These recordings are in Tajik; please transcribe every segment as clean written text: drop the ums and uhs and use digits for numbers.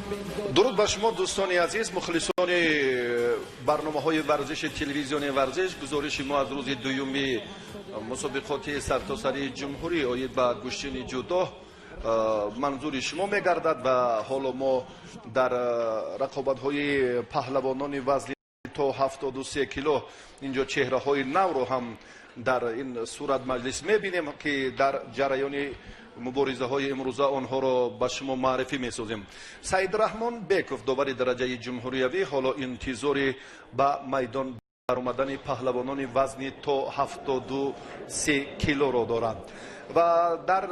Дуруд ба шумо, дӯстони азиз, мухлисони барномаҳои варзиши телевизиони Варзиш. Гузориши мо аз рӯзи дуюми мусобиқоти сартосарии ҷумҳурӣ оид ба гӯштини ҷудо манзури шумо мегардад ва ҳоло мо дар рақобатҳои паҳлавонони вазни то 73 кило инҷо чеҳраҳои навро ҳам дар ин сурат маҷлис мебинем, ки дар ҷараёни муборизаҳои имрӯза онҳоро ба шумо маърифӣ месозем. Саидраҳмон Беков, довари дараҷаи ҷумҳуриявӣ, ҳоло интизори ба майдон баромадани паҳлавонони вазни то 73 килоро дорад. Ва дар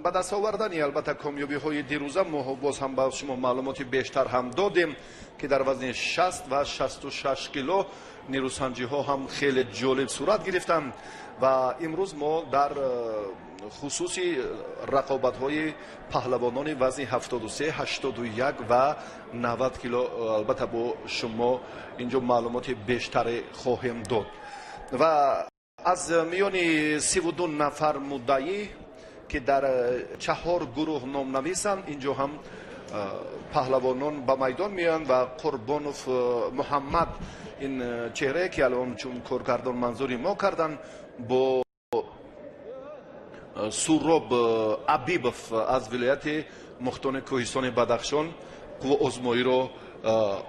ба даст овардани, албатта, комёбиҳои дирӯза мо боз ҳам ба шумо маълумоти бештар ҳам додем, ки дар вазни 60 ва 66 кило нерӯсанҷиҳо ҳам хеле ҷолиб сурат гирифтанд. Ва имрӯз мо дар хусуси рақобатҳои паҳлавонони вазни 73, 81 ва 90 кило, албатта, бо шумо инҷо маълумоти бештаре хоҳем дод. Ва аз миёни 32 нафар муддаӣ, ки дар чаҳор гурӯҳ номнависанд, инҷо ҳам паҳлавонон ба майдон меоянд. Ва Қурбонов Муҳаммад, ин чеҳрае, ки алон чун коргардон манзури мо карданд, бо Суроб Абибов аз вилояти Мухтори Кӯҳистони Бадахшон қувваозмоиро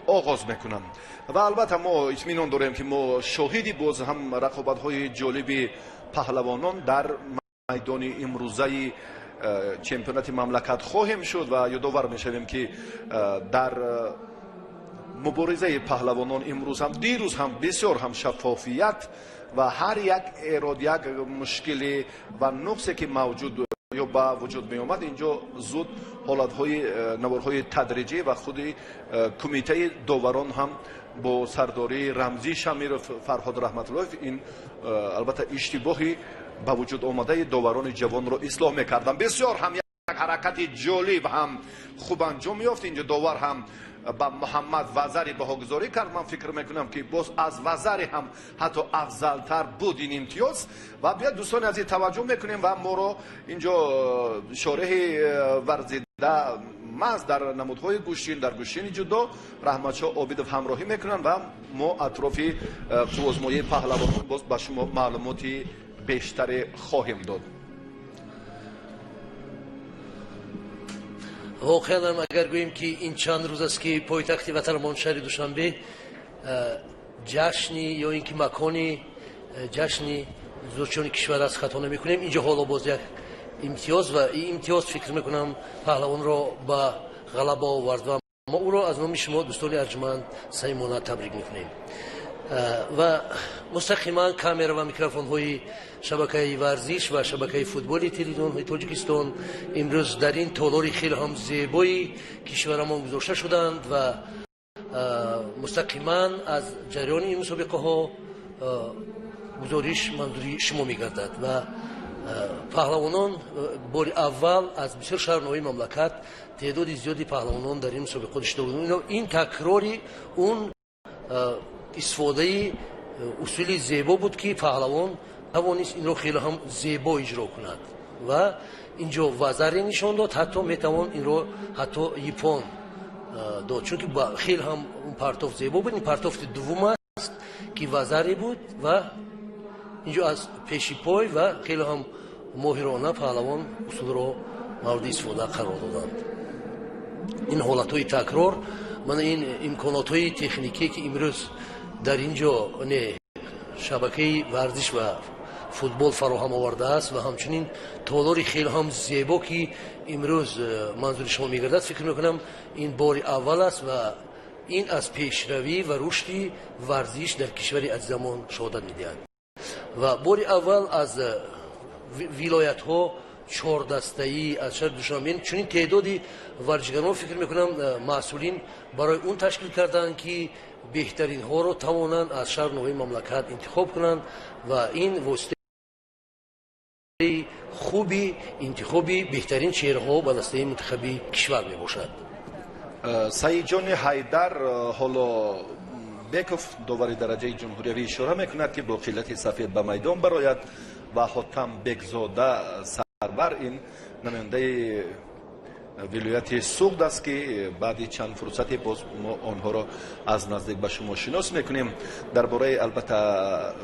оғоз мекунанд. Ва албатта мо итминон дорем, ки мо шоҳиди боз ҳам рақобатҳои ҷолиби паҳлавонон дар майдони имрӯзаи чемпионати мамлакат хоҳем шуд. Ва ёдовар мешавем, ки дар муборизаи паҳлавонон имрӯз ҳам, дирӯз ҳам бисёр ҳам шаффофият ва ҳар як эрод, як мушкилӣ ва нуқсе, ки мавҷуд ё ба вуҷуд меомад, инҷо зуд ҳолатҳои наворҳои тадриҷӣ ва худи кумитаи доварон ҳам бо сардории Рамзӣ Шамиров, Фарҳод Раҳматуллоев ин, албатта, иштибоҳи ба вуҷуд омадаи доварони ҷавонро ислоҳ мекарданд. Бисёр ҳам як ҳаракати ҷолиб ҳам хуб анҷом ёфт. Инҷо довар ҳам ба Муҳаммад вазари баҳогузорӣ кард. Ман фикр мекунам, ки боз аз вазари ҳам ҳатто афзалтар буд ин имтиёз. Ва биёд, дӯстони азиз, таваҷҷӯҳ мекунем ва моро инҷо шореҳи варзида маҳз дар намудҳои гӯштин, дар гӯштини ҷудо, Раҳматшоҳ Обидов ҳамроҳӣ мекунанд ва мо атрофи қувваозмоии паҳлавонон боз ба шумо маълумоти бештаре хоҳем дод. Воқеан ҳам, агар гӯем, ки ин чанд рӯз аст, ки пойтахти ватанамон шаҳри Душанбе ҷашни ё ин ки макони ҷашни зурчиёни кишвар аст, хато намекунем. Инҷо ҳоло боз як имтиёз ва ин имтиёз, фикр мекунам, паҳлавонро ба ғалаба овард ва мо ӯро аз номи шумо, дӯстони арҷманд, самимона табрик мекунем. Ва мустақиман камера ва микрофонҳои шабакаи Варзиш ва шабакаи футболи телевизионҳои Тоҷикистон имрӯз дар ин толори хеле ҳам зебои кишварамон гузошта шуданд ва мустақиман аз ҷараёни ин мусобиқаҳо гузориш манзури шумо мегардад. Ва паҳлавонон бори аввал аз бисёр шаҳру мамлакат теъдоди зиёди паҳлавонон дар ин мусобиқот иштирок. Ин такрори он истифодаи усули зебо буд, ки паҳлавон тавонист инро хеле ҳам зебо иҷро кунад ва инҷо вазаре нишон дод, ҳатто метавон инро ҳатто иппон дод, чунки хеле ҳам партоф зебо буд. Ин партофти дуввум аст, ки вазаре буд ва инҷо аз пеши пой ва хеле ҳам моҳирона паҳлавон усулро мавриди истифода қарор доданд. Ин ҳолатҳои такрор, мана ин имконотҳои техникие, ки имрӯз дар ин ҷо не шабакаи Варзиш ва футбол фароҳам овардааст ва ҳамчунин толори хеле ҳам зебо, ки имрӯз манзури шумо мегардад, фикр мекунам, ин бори аввал аст ва ин аз пешравӣ ва рушди варзиш дар кишвари азизамон шоҳодат медиҳад. Ва бори аввал аз вилоятҳо чордастаӣ аз шаҳри Душанбе чунин теъдоди варзишгарон, фикр мекунам, масъулин барои он ташкил карданд, ки беҳтаринҳоро тавонанд аз шаҳру ноҳияи мамлакат интихоб кунанд ва ин воситаи хуби интихоби беҳтарин чеҳраҳо ба дастаи мунтахаби кишвар мебошад. Саидҷони Ҳайдар, ҳоло Беков, довари дараҷаи ҷумҳуриявӣ, ишора мекунад, ки бо хилати сафед ба майдон барояд ва Ҳотам Бекзода Сарвар, ин намояндаи Вилояти Суғд аст, ки баъди чанд фурсате боз мо онҳоро аз наздик ба шумо шинос мекунем. Дар бораи, албатта,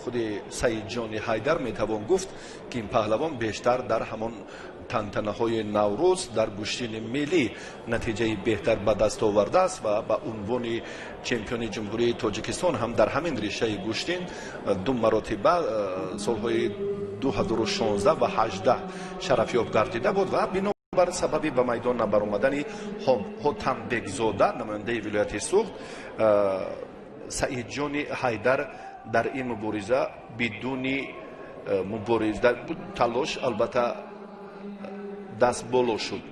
худи Саидҷони Ҳайдар метавон гуфт, ки ин паҳлавон бештар дар ҳамон тантанаҳои Наврӯз дар гӯштини миллӣ натиҷаи беҳтар ба даст овардааст ва ба унвони чемпиони Ҷумҳурии Тоҷикистон ҳам дар ҳамин решаи гӯштин ду маротиба, солҳои 2016 ва 18, шарафёб гардида буд. Ва бинобар сабаби ба майдон набаромадани Ҳотамбекзода, намояндаи вилояти Суғд, Саидҷони Ҳайдар дар ин мубориза бидуни мубориза талош, албатта, даст боло шуд.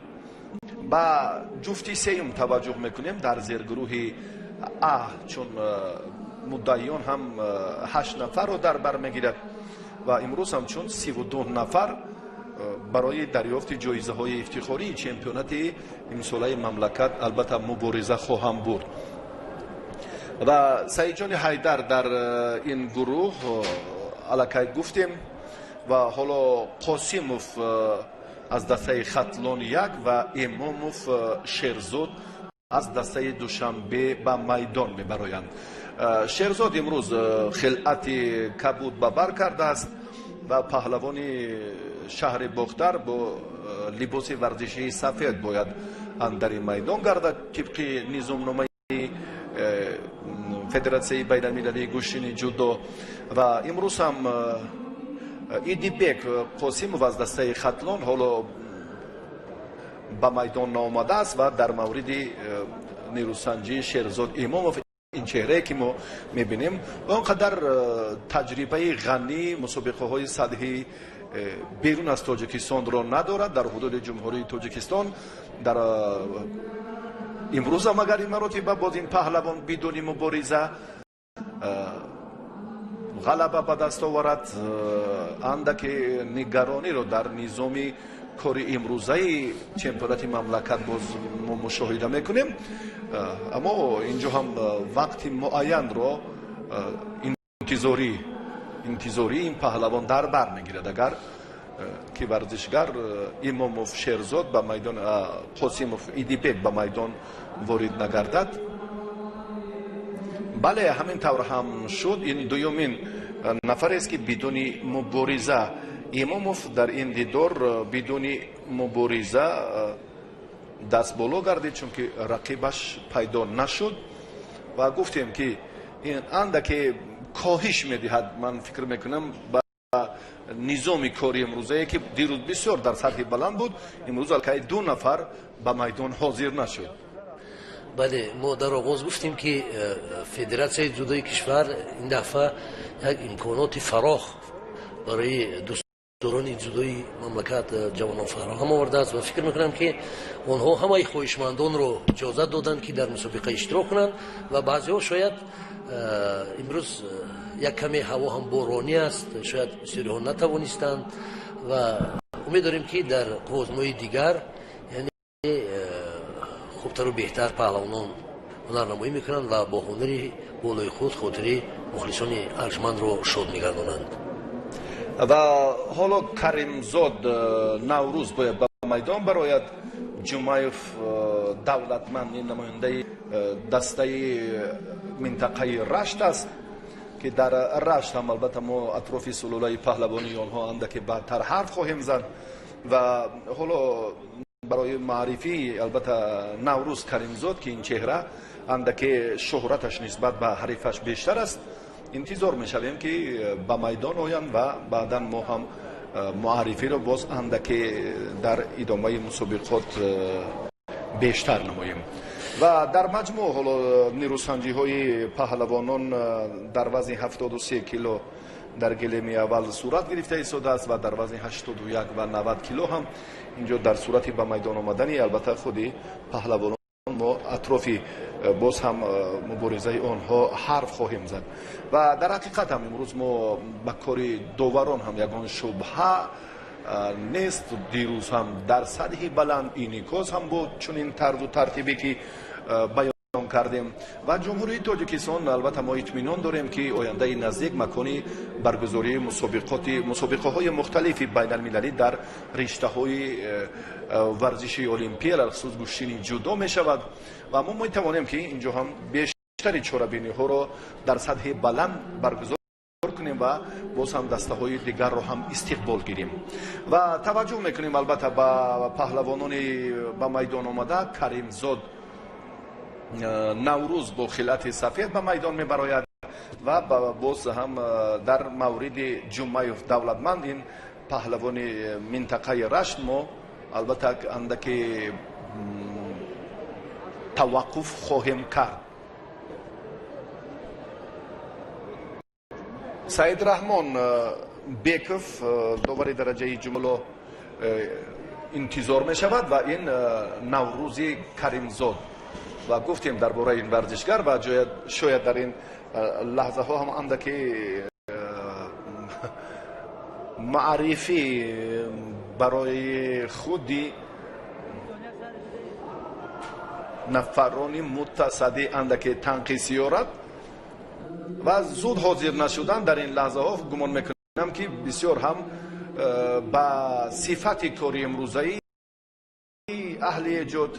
Ба ҷуфти сеюм таваҷҷӯҳ мекунем дар зергурӯҳи А, чун муддаиён ҳам ҳашт нафарро дар бар мегирад ва имрӯз ҳамчун 32 нафар барои дарёфти ҷоизаҳои ифтихории чемпионати имсолаи мамлакат, албатта, мубориза хоҳам бурд. Ва Саидҷони Ҳайдар дар ин гурӯҳ аллакай гуфтем. Ва ҳоло Қосимов аз дастаи Хатлон як ва Имомов Шерзод аз дастаи Душанбе ба майдон мебароянд. Шерзод имрӯз хилъати кабуд ба бар кардааст ва паҳлавони шаҳри Бохтар бо либоси варзишии сафед бояд андари майдон гардад, тибқи низомномаи Федератсияи байналмилалии гӯштини ҷудо. Ва имрӯз ҳам Идибек Қосимов аз дастаи Хатлон ҳоло ба майдон наомадааст. Ва дар мавриди нерӯсанҷии Шерзод Имомов, ин чеҳрае ки мо мебинем, он қадар таҷрибаи ғании мусобиқаҳои сатҳи берун аз Тоҷикистонро надорад. Дар ҳудуди Ҷумҳурии Тоҷикистон дар имрӯзам агар ин маротиба боз ин паҳлавон бидуни мубориза ғалаба ба даст оварад, андаке нигарониро дар низоми кори имрӯзаи чемпионати мамлакат боз мо мушоҳида мекунем. Аммо инҷо ҳам вақти муайянро интизории ин паҳлавон дар бар мегирад. Агар ки варзишгар Имомов Шерзод ба майдон, Қосимов Идибек ба майдон ворид нагардад. Бале, ҳамин тавр ҳам шуд. Ин дуюмин нафарест, ки бидуни мубориза, Имомов дар ин дидор бидуни мубориза даст боло гардид, чунки рақибаш пайдо нашуд. Ва гуфтем, ки ин андаке коҳиш медиҳад, ман фикр мекунам, ба низоми кори имрӯзае, ки дирӯз бисёр дар сатҳи баланд буд. Имрӯз аллакай ду нафар ба майдон ҳозир нашуд. Бале, мо дар оғоз гуфтем, ки Федератсияи ҷудои кишвар ин дафъа як имконоти фарох барои дӯстдорони ҷудои мамлакат, ҷавонон фароҳам овардааст. Ва фикр мекунам, ки онҳо ҳамаи хоҳишмандонро иҷозат доданд, ки дар мусобиқа иштирок кунанд. Ва баъзеҳо шояд имрӯз як каме ҳаво ҳам боронӣ аст, шояд бисёриҳо натавонистанд. Ва умед дорем, ки дар қуввозмои дигар, яъне, хубтару беҳтар паҳлавонон ҳунарнамоӣ мекунанд ва бо ҳунари болои худ хотири мухлисони арҷмандро шод мегардонанд. Ва ҳоло Каримзод Наврӯз бояд ба майдон барояд. Ҷумаев Давлатманд, ин намояндаи дастаи минтақаи Рашт аст, ки дар Рашт ҳам, албатта, мо атрофи сулолаи паҳлавонии онҳо андаке баъдтар ҳарф хоҳем зад. Ва ҳоло барои маърифӣ, албатта, Наврӯз Каримзод, ки ин чеҳра андаке шӯҳраташ нисбат ба ҳарифаш бештар аст, интизор мешавем, ки ба майдон оянд ва баъдан мо ҳам муаррифиро боз андаке дар идомаи мусобиқот бештар намоем. Ва дар маҷмӯъ ҳоло нерӯсанҷиҳои паҳлавонон дар вазни 73 кило дар гилеми аввал сурат гирифта истодааст ва дар вазни 81 ва 90 кило ҳам инҷо дар сурати ба майдон омадани, албатта, худи паҳлавонон мо атрофи боз ҳам муборизаи онҳо ҳарф хоҳем зад. Ва дар ҳақиқат ҳам имрӯз мо ба кори доварон ҳам ягон шубҳа нест. Дирӯз ҳам дар сатҳи баланд инъикос ҳам буд чунин тарзу тартибе, ки баён Кардем ва Ҷумҳурии Тоҷикистон, албатта, мо итминон дорем, ки ояндаи наздик макони баргузории мусобиқаҳои мухталифи байналмилалӣ дар риштаҳои варзиши олимпӣ, алалхусус гӯштини ҷудо мешавад ва мо метавонем, ки инҷо ҳам бештари чорабиниҳоро дар сатҳи баланд баргузор кунем ва боз ҳам дастаҳои дигарро ҳам истиқбол гирем. Ва таваҷҷӯҳ мекунем, албатта, ба паҳлавонони ба майдон омада. Каримзод Наврӯз бо хилати сафед ба майдон мебарояд ва боз ҳам дар мавриди Ҷумаев Давлатманд, ин паҳлавони минтақаи Рашт, мо албатта андаке таваққуф хоҳем кард. Саид Раҳмон Беков, довари дараҷаи ҷумло, интизор мешавад ва ин Наврӯзи Каримзод ва гуфтем дар бораи ин варзишгар ва шояд дар ин лаҳзаҳо ҳам андаке маърифӣ барои худи нафарони мутасаддӣ андаке танқис ёрад ва зуд ҳозир нашудан дар ин лаҳзаҳо, гумон мекунам, ки бисёр ҳам ба сифати кори имрӯзаи аҳли эҷод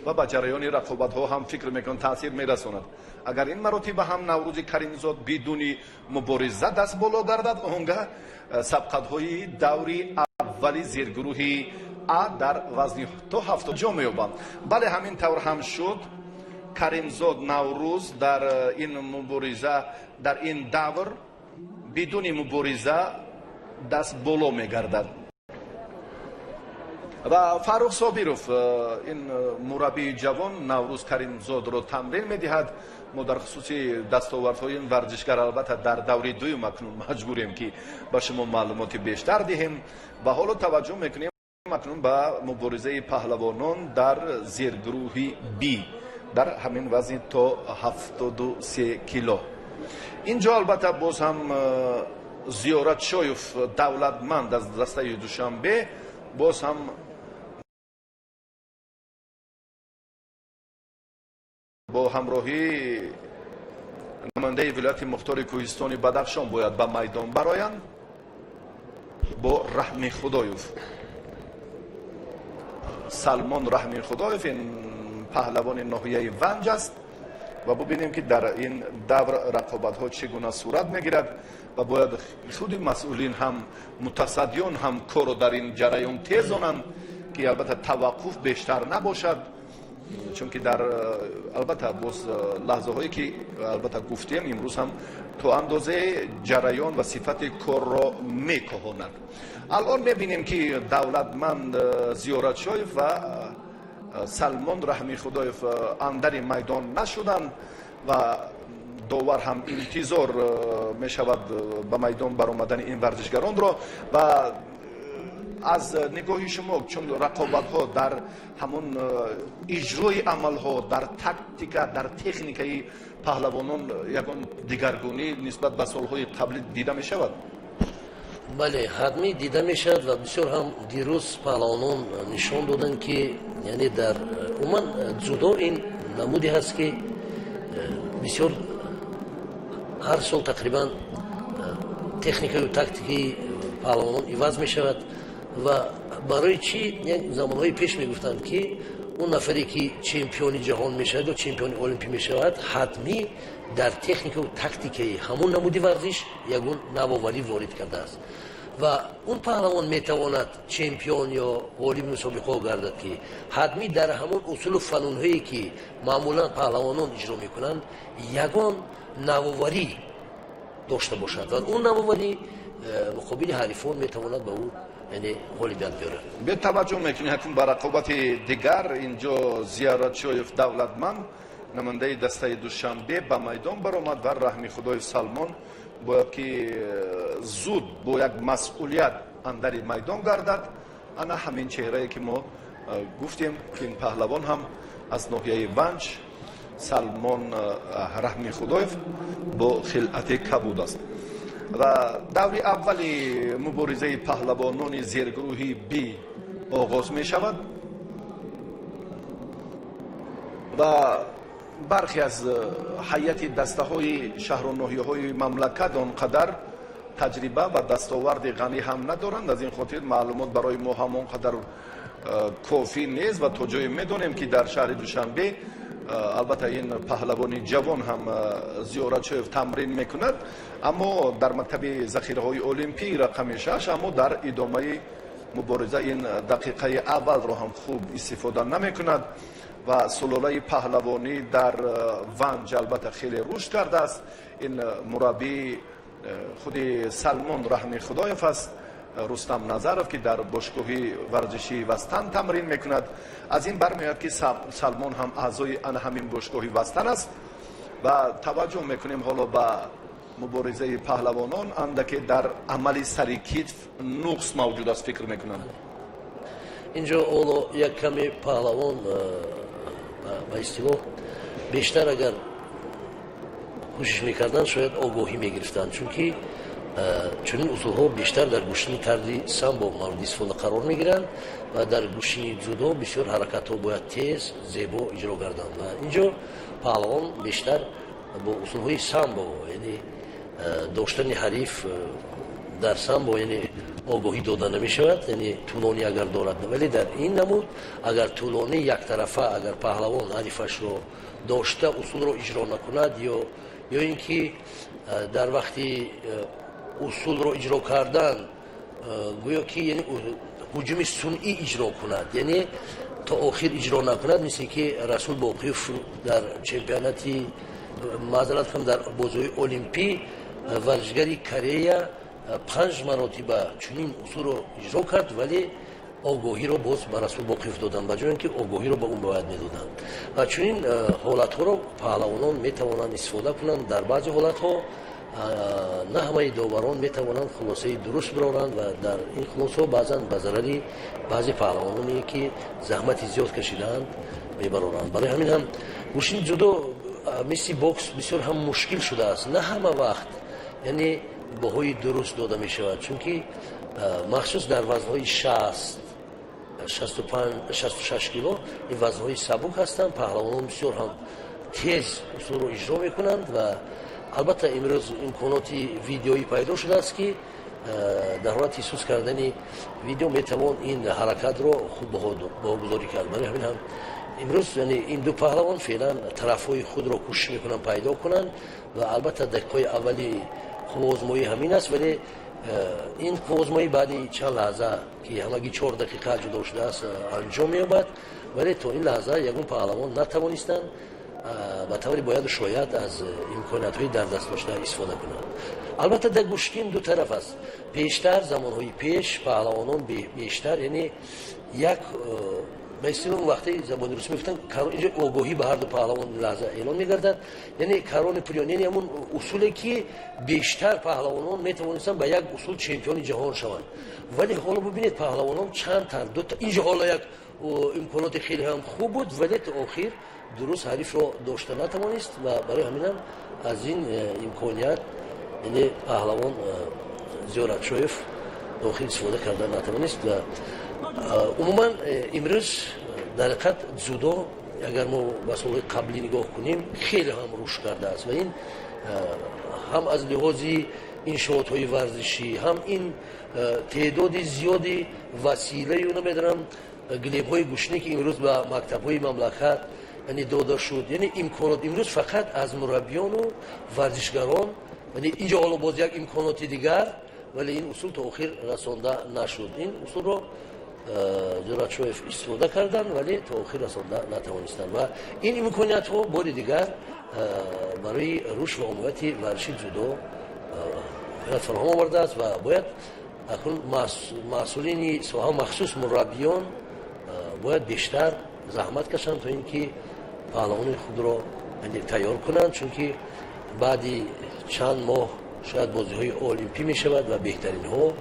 ва ба ҷараёни рақобатҳо ҳам, фикр мекунам, таъсир мерасонад. Агар ин маротиба ҳам Наврӯзи Каримзод бидуни мубориза даст боло гардад, он гаҳ сабқатҳои даври аввали зергурӯҳи А дар вазни то 70 ҷо меёбанд. Бале, ҳамин тавр ҳам шуд. Каримзод Наврӯз дар ин мубориза, дар ин давр бидуни мубориза даст боло мегардад. Ва Фаррух Собиров, ин мураббии ҷавон, Наврӯз Каримзодро тамрин медиҳад. Мо дар хусуси дастовардҳои ин варзишгар, албатта, дар даври дуюм акнун маҷбурем, ки ба шумо маълумоти бештар диҳем. Ва ҳоло таваҷҷӯҳ мекунем акнун ба муборизаи паҳлавонон дар зергурӯҳи Б дар ҳамин вазни то 73 кило. Инҷо, албатта, боз ҳам Зиёратшоев Давлатманд аз дастаи Душанбе боз ҳам бо ҳамроҳии намояндаи вилояти мухтори кӯҳистони Бадахшон бояд ба майдон бароянд бо Раҳми Худоев. Салмон Раҳми Худоев, ин паҳлавони ноҳияи Ванҷ аст ва бубинем, ки дар ин давр рақобатҳо чӣ гуна сурат мегирад ва бояд худи масъулин ҳам, мутасаддиён ҳам корро дар ин ҷараён тезонанд, ки албатта таваққуф бештар набошад, чунки дар, албатта, боз лаҳзаҳое ки, албатта, гуфтем, имрӯз ҳам то андозаи ҷараён ва сифати корро мекоҳонад. Алон мебинем, ки Давлатманд Зиёратшоев ва Салмон Раҳми Худоев андари майдон нашуданд ва довар ҳам интизор мешавад ба майдон баромадани ин варзишгаронро. Ва аз нигоҳи шумо, чун рақобатҳо дар ҳамон иҷрои амалҳо, дар тактика, дар техникаи паҳлавонон ягон дигаргунӣ нисбат ба солҳои қаблӣ дида мешавад? Бале, ҳатмӣ дида мешавад ва бисёр ҳам дирӯз паҳлавонон нишон доданд, ки яъне дар умуман ҷудо ин намуде ҳаст, ки бисёр ҳар сол тақрибан техникаю тактикаи паҳлавонон иваз мешавад. Ва барои чӣ замонҳои пеш мегуфтанд, ки он нафаре ки чемпиони ҷаҳон мешавад ё чемпиони олимпӣ мешавад, ҳатмӣ дар техникаю тактикаи ҳамон намуди варзиш ягон навоварӣ ворид кардааст ва он паҳлавон метавонад чемпион ё ғолиби мусобиқаҳо гардад, ки ҳатмӣ дар ҳамон усулу фанунҳое ки маъмулан паҳлавонон иҷро мекунанд, ягон навоварӣ дошта бошад ва он навоварӣ муқобили ҳарифон метавонад ба ӯ, яъне, ғолибият биёрад. Биё, таваҷҷӯҳ мекунем акнун ба рақобати дигар. Инҷо Зиёратшоев Давлатманд, намояндаи дастаи Душанбе, ба майдон баромад ва Раҳми Худоев Салмон бояд ки зуд бо як масъулият андари майдон гардад. Ана ҳамин чеҳрае ки мо гуфтем, ки ин паҳлавон ҳам аз ноҳияи Ванҷ, Салмон Раҳми Худоев бо хилъати кабуд аст. Ва даври аввали муборизаи паҳлавонони зергурӯҳи Б оғоз мешавад ва Бархе аз ҳайати дастаҳои шаҳру ноҳияҳои мамлакат он қадар таҷриба ва дастоварди ғанӣ ҳам надоранд. Аз ин хотир маълумот барои мо ҳам он қадар кофӣ нест ва то ҷое медонем, ки дар шаҳри Душанбе албатта ин паҳлавони ҷавон ҳам Зиёратшоев тамрин мекунад, аммо дар мактаби захираҳои олимпӣ рақами 6, аммо дар идомаи мубориза ин дақиқаи аввалро ҳам хуб истифода намекунад ва сулолаи паҳлавонӣ дар Ванҷ албатта хеле рушд кардааст. Ин мураббии худи Салмон Раҳми Худоев аст, Рустам Назаров, ки дар бошгоҳи варзишии Вастан тамрин мекунад. Аз ин бармеояд, ки Салмон ҳам аъзои ана ҳамин бошгоҳи Вастан аст. Ва таваҷҷӯҳ мекунем ҳоло ба муборизаи паҳлавонон. Андаке дар амали сари китф нуқс мавҷуд аст, фикр мекунам. Инҷо ҳоло як каме паҳлавон ба истилоҳ бештар агар кӯшиш мекарданд, шояд огоҳӣ мегирифтанд, чунки чунин усулҳо бештар дар гӯштини тарзи самбо мавриди истифода қарор мегиранд ва дар гӯштини ҷудо бисёр ҳаракатҳо бояд тез, зебо иҷро гарданд. Ва инҷо паҳлавон бештар бо усулҳои самбо, яъне доштани ҳариф дар самбо, яъне огоҳӣ дода намешавад, яъне тӯлонӣ агар дорад, вале дар ин намуд агар тӯлонӣ яктарафа, агар паҳлавон ҳарифашро дошта усулро иҷро накунад ё ин ки дар вақти усулро иҷро кардан гӯё ки ҳуҷуми сунъӣ иҷро кунад, яъне то охир иҷро накунад, мисли ки Расул Боқиев дар чемпионати, маъзарат кунам, дар бозиҳои олимпӣ варзишгари Корея 5 маротиба чунин усулро иҷро кард, вале огоҳиро боз ба Расул Боқиев доданд, ба ҷои он ки огоҳиро ба ӯ бояд медоданд. Ва чунин ҳолатҳоро паҳлавонон метавонанд истифода кунанд. Дар баъзе ҳолатҳо на ҳамаи доварон метавонанд хулосаи дуруст бироранд ва дар ин хулосаҳо баъзан ба зарари баъзе паҳлавононе, ки заҳмати зиёд кашидаанд, мебароранд. Барои ҳамин ҳам гӯштини ҷудо мисли бокс бисёр ҳам мушкил шудааст. На ҳама вақт, яъне баҳои дуруст дода мешавад, чунки махсус дар вазнҳои 60, 65, 66 кило ин вазнҳои сабук ҳастанд. Паҳлавонон бисёр ҳам тез усулро иҷро мекунанд ва албатта имрӯз имконоти видеоӣ пайдо шудааст, ки дар ҳолати ҳис кардани видео метавон ин ҳаракатро хуб баҳогузорӣ кард. Барои ҳамин ҳам имрӯз, яъне ин ду паҳлавон феълан тарафҳои худро кӯшиш мекунанд пайдо кунанд ва албатта дақиқаҳои аввали қувваозмоӣ ҳамин аст, вале ин қувваозмоӣ баъди чанд лаҳза, ки ҳамагӣ 4 дақиқа ҷудо шудааст, анҷом меёбад. Вале то ин лаҳза ягон паҳлавон натавонистанд ба таври бояду шояд аз имкониятҳои дар даст дошта истифода кунанд. Албатта дар гӯштин ду тараф аст. Пештар, замонҳои пеш, паҳлавонон бештар, яъне як ба истилоҳ вақте забони русӣ мегуфтанд, инҷо огоҳӣ ба ҳар ду паҳлавон лаҳза эълон мегардад, яъне корони пулён, яъне ҳамун усуле, ки бештар паҳлавонон метавонистанд ба як усул чемпиони ҷаҳон шаванд. Вале ҳоло бубинед, паҳлавонон чанд тар инҷо ҳоло як имконоти хеле ҳам хуб буд, вале то охир дуруст ҳарифро дошта натавонист ва барои ҳаминам аз ин имконият, яъне паҳлавон Зиёратшоев дохил истифода карда натавонист. Ва умуман имрӯз дар ҳақиқат ҷудо, агар мо ба солҳои қаблӣ нигоҳ кунем, хеле ҳам рушд кардааст ва ин ҳам аз лиҳози иншоотҳои варзишӣ, ҳам ин теъдоди зиёди василаю, намедонам, глебҳои гӯштинӣ, ки имрӯз ба мактабҳои мамлакат, яъне дода шуд, яъне имконот имрӯз фақат аз мураббиёну варзишгарон. Яъне инҷо ҳоло боз як имконоти дигар, вале ин усул то охир расонда нашуд. Ин усулро Зиёратшоев истифода карданд, вале то охир расонда натавонистанд. Ва ин имкониятҳо бори дигар барои рушд ва омояти варзиши ҷудо фароҳам овардааст ва бояд акнун масъулини соҳа, махсус мураббиён, бояд бештар заҳмат кашанд, то ин ки паҳлавони худро тайёр кунанд, чунки баъди чанд моҳ шояд бозиҳои олимпӣ мешавад ва беҳтаринҳо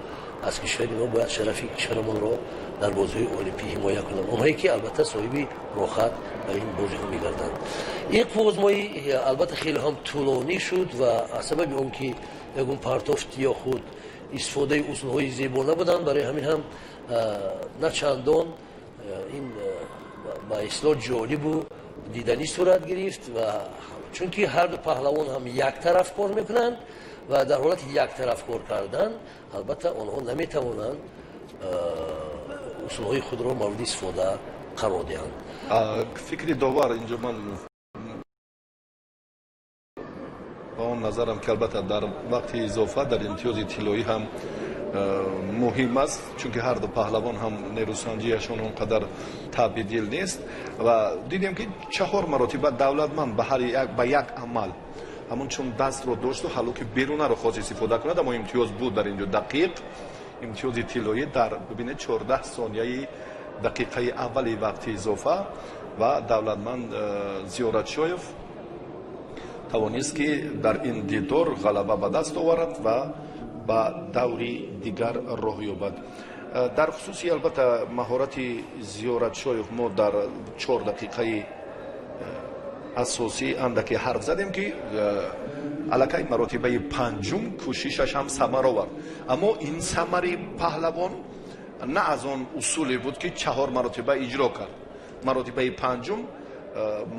аз кишвари мо бояд шарафи кишварамонро дар бозиҳои олимпӣ ҳимоя кунанд, онҳое ки албатта соҳиби роҳат ба ин бозиҳо мегарданд. Ин қувваозмоӣ албатта хеле ҳам тӯлонӣ шуд ва аз сабаби он ки ягон партофт ё худ истифодаи усулҳои зебо набуданд, барои ҳамин ҳам на чандон ин ба истилоҳ ҷолибу диданӣ сурат гирифт ва чунки ҳар ду паҳлавон ҳам як тараф кор мекунанд ва дар ҳолати як тараф кор кардан албатта онҳо наметавонанд усулҳои худро мавриди истифода қарор диҳанд. Фикри довар инҷо ман ба он назарам ки албатта дар вақти изофа дар имтиёзи тиллоӣ ҳам муҳим аст, чунки ҳар ду паҳлавон ҳам нерӯсанҷиашон он қадар табидил нест ва дидем ки чаҳор маротиба Давлатманд ба ҳар як ба як амал ҳамон чун дастро дошту ҳалло ки берунаро хост истифода кунад, аммо имтиёз буд дар инҷо дақиқ имтиёзи тиллоӣ дар бибинед 14 сонияи дақиқаи аввали вақти изофа ва Давлатманд Зиёратшоев тавонист ки дар ин дидор ғалаба ба даст оварад ва ба даври дигар роҳ ёбад. Дар хусуси албатта маҳорати Зиёратшоев мо дар 4 дақиқаи асосӣ андаке ҳарф задем ки аллакай маротибаи панҷум кӯшишаш ҳам самар овард, аммо ин самари паҳлавон на аз он усуле буд ки чаҳор маротиба иҷро кард. Маротибаи панҷум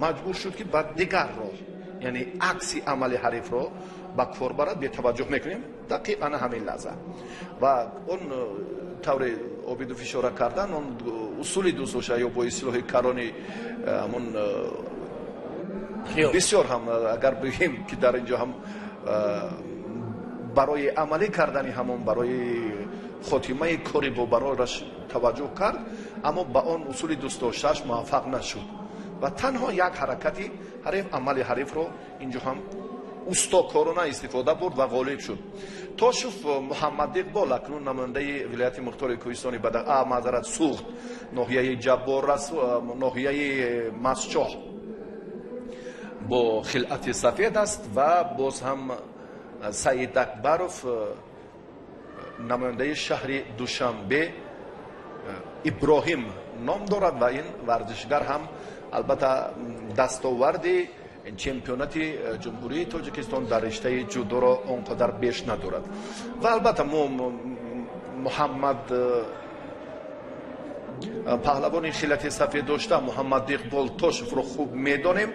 маҷбур шуд ки ба дигар роҳ, яъне акси амали ҳарифро ба кор барад. Бетаваҷҷӯҳ мекунем дақиқ ана ҳамин лаҳза ва он тавре Обидов ишора кардан, он усули дӯстдошта ё бо истилоҳи карони ҳамон бисёр ҳам агар бигӯем ки дар инҷо ҳам барои амалӣ кардани ҳамон барои хотимаи кори бо барораш таваҷҷӯҳ кард, аммо ба он усули дӯстдоштааш муваффақ нашуд ва танҳо як ҳаракати ҳариф, амали ҳарифро инҷо ҳам устокорона истифода бурд ва ғолиб шуд. Тошев Муҳаммадиқбол акнун намояндаи вилояти мухтори кӯҳистони маъзарат, Суғд, ноҳияи Ҷаббор, ноҳияи Масчоҳ бо хилъати сафед аст ва боз ҳам Саид Акбаров намояндаи шаҳри Душанбе Иброҳим ном дорад ва ин варзишгар ҳам албатта дастоварди чемпионати Ҷумҳурии Тоҷикистон дар риштаи ҷудоро он қадар беш надорад. Ва албатта мо Муҳаммад паҳлавони хилати сафед дошта Муҳаммадиқбол Тошевро хуб медонем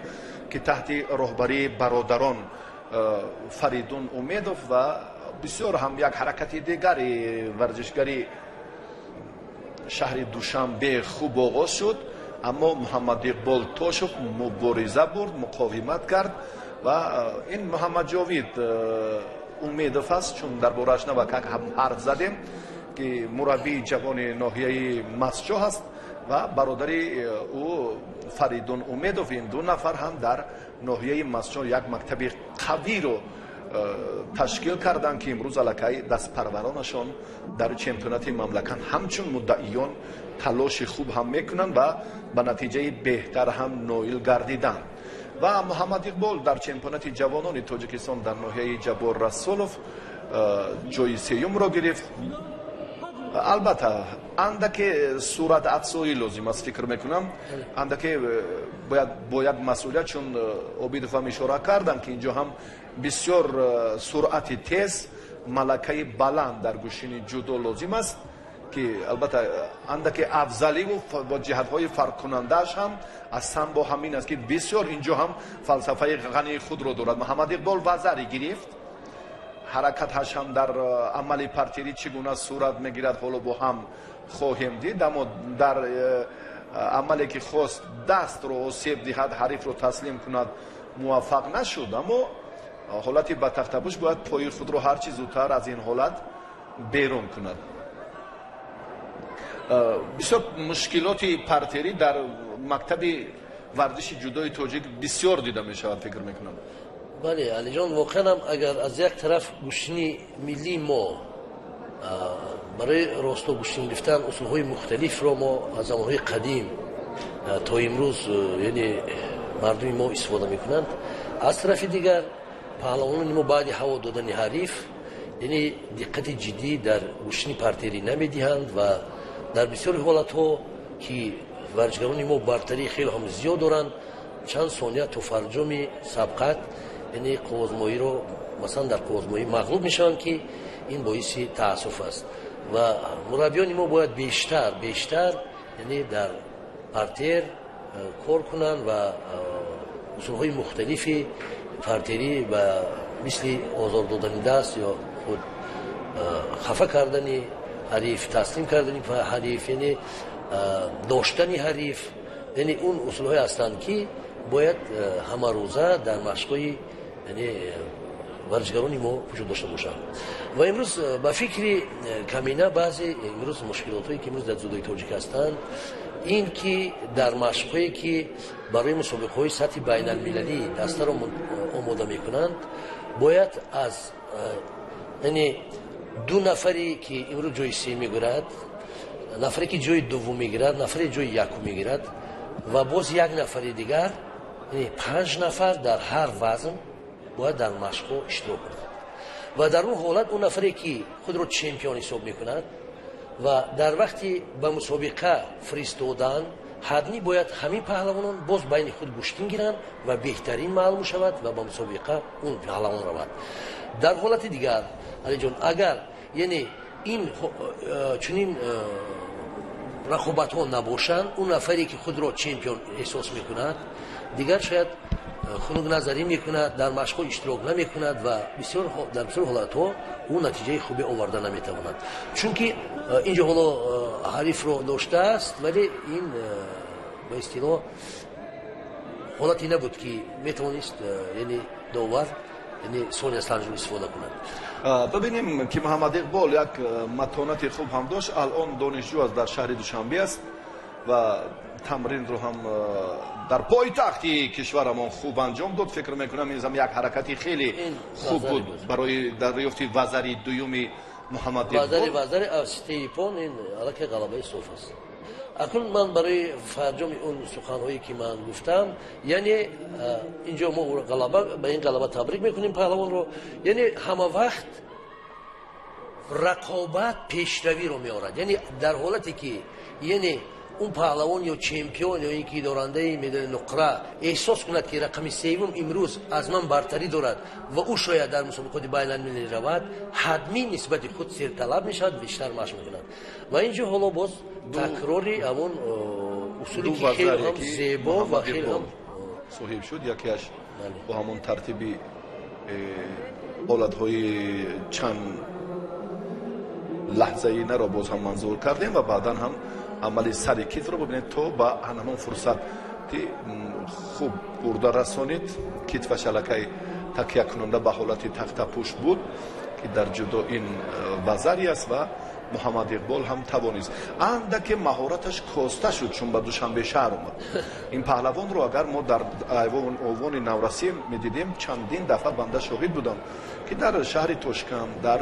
ки таҳти роҳбарии бародарон Фаридун Умедов ва бисёр ҳам як ҳаракати дигари варзишгари шаҳри Душанбе хуб оғоз шуд, аммо Муҳаммадиқбол Тошев мубориза бурд, муқовимат кард ва ин Муҳаммадҷовид Умедов аст, чун дар борааш навакак ҳам ҳарф задем ки мураббии ҷавони ноҳияи Масчоҳ аст ва бародари ӯ Фаридун Умедов. Ин ду нафар ҳам дар ноҳияи Масчоҳ як мактаби қавиро ташкил карданд ки имрӯз аллакай дастпарваронашон дар чемпионати мамлакат ҳамчун муддаиён талоши хуб ҳам мекунанд ва ба натиҷаи беҳтар ҳам ноил гардиданд. Ва Муҳаммадиқбол дар чемпионати ҷавонони Тоҷикистон дар ноҳияи Ҷаббор Расулов ҷои сеюмро гирифт. Албатта андаке суратафзоӣ лозим аст, фикр мекунам, андаке бояд бо як масъулият, чун Обидов ҳам ишора карданд ки инҷо ҳам бисёр суръати тез, малакаи баланд дар гӯштини ҷудо лозим аст ки албатта андаке афзаливу бо ҷиҳатҳои фарқкунандааш ҳам аз самбо ҳамин аст ки бисёр инҷо ҳам фалсафаи ғании худро дорад. Муҳаммадиқбол вазари гирифт, ҳаракаташ ҳам дар амали партерӣ чӣ гуна сурат мегирад, ҳоло бо ҳам хоҳем дид, аммо дар амале ки хост дастро осеб диҳад, ҳарифро таслим кунад, муваффақ нашуд, аммо ҳолати ба тахтапӯш бояд пои худро ҳарчи зудтар аз ин ҳолат берун кунад. Бисёр мушкилоти партерӣ дар мактаби варзиши ҷудои тоҷик бисёр дида мешавад, фикр мекунам. Бале, Алиҷон, воқеан ҳам агар аз як тараф гӯштини миллии мо барои росто гӯштин гирифтан усулҳои мухталифро мо аз замонҳои қадим то имрӯз, яъне мардуми мо истифода мекунанд, аз тарафи дигар паҳлавонони мо баъди ҳаво додани ҳариф, яъне диққати ҷиддӣ дар гӯштини партерӣ намедиҳанд ва дар бисёри ҳолатҳо ки варзишгарони мо бартарии хеле ҳам зиёд доранд, чанд сония то фарҷоми сабқат, яъне қуввозмоиро, масалан, дар қуввозмоӣ мағлуб мешаванд, ки ин боиси таассуф аст ва мураббиёни мо бояд бештар бештар, яъне дар партер кор кунанд ва усулҳои мухталифи партерӣ ба мисли озор додани даст ё худ хафа кардани ҳариф, таслим кардани ҳариф, яъне доштани ҳариф, яъне он усулҳое ҳастанд, ки бояд ҳамарӯза дар машқҳои, яъне варзишгарони мо вуҷуд дошта бошанд. Ва имрӯз ба фикри камина баъзе имрӯз мушкилотҳое, ки имрӯз дар ҷудои тоҷик ҳастанд, ин ки дар машқҳое, ки барои мусобиқаҳои сатҳи байналмилалӣ дастаро омода мекунанд, бояд аз, яъне ду нафаре, ки имрӯз ҷои се мегирад, нафаре, ки ҷои дуввум мегирад, нафаре ҷои якум мегирад ва боз як нафари дигар, яъне панҷ нафар дар ҳар вазн бояд дар машқҳо иштирок кунад. Ва дар он ҳолат он нафаре, ки худро чемпион ҳисоб мекунад ва дар вақти ба мусобиқа фиристодан, ҳатмӣ бояд ҳамин паҳлавонон боз байни худ гӯштин гиранд ва беҳтарин маълум шавад ва ба мусобиқа он паҳлавон равад. Дар ҳолати дигар, Алиҷон, агар яъне ин чунин рақобатҳо набошанд, он нафаре, ки худро чемпион эҳсос мекунад, дигар шояд хунукназарӣ мекунад, дар машқҳо иштирок намекунад ва дар бисёр ҳолатҳо ӯ натиҷаи хубе оварда наметавонад, чунки инҷо ҳоло ҳарифро доштааст, вале ин ба истилоҳ ҳолате набуд, ки метавонист, яъне довар, яъне сония санҷро истифода кунад. Бибинем, ки Муҳаммад Иқбол як матонати хуб ҳам дошт. Алон донишҷӯ аст, дар шаҳри Душанбе аст ва тамринро ҳам дар пойтахти кишварамон хуб анҷом дод. Фикр мекунам, ин зам як ҳаракати хеле хуб буд барои дарёфти вазари дуюми Муҳаммад Иқбол. Вазари ситаи япон, ин аллакай ғалабаи соф аст. Акнун ман барои фарҷоми он суханҳое, ки ман гуфтам, яъне инҷо мо ғалаба, ба ин ғалаба табрик мекунем паҳлавонро. Яъне ҳама вақт рақобат пешравиро меорад. Яъне дар ҳолате, ки яъне он паҳлавон ё чемпион ё ин ки дорандаи медали нуқра эҳсос кунад, ки рақами севум имрӯз аз ман бартарӣ дорад ва ӯ шояд дар мусобиқоти байналмилалӣ равад, ҳатмӣ нисбати худ серталаб мешавад, бештар машқ мекунад. Ва инҷо ҳоло боз такрори ҳамон усуле, ки хеле ҳам зебо ва хеле ҳам соҳиб шуд, якеаш бо ҳамон тартиби ҳолатҳои чанд лаҳзаинаро боз ҳам манзур кардем ва баъдан ҳам амали сари китфро бибинед, то ба ҳамон фурсати хуб бурда расонид. Китфаш аллакай такякунанда ба ҳолати тахтапӯш буд, ки дар ҷудо ин вазари аст ва Муҳаммад Иқбол ҳам тавонист. Андаке маҳораташ коста шуд, чун ба Душанбе шаҳр омад. Ин паҳлавонро агар мо дар овони наврасӣ медидем, чандин дафъа банда шоҳид будам, ки дар шаҳри Тошканд, дар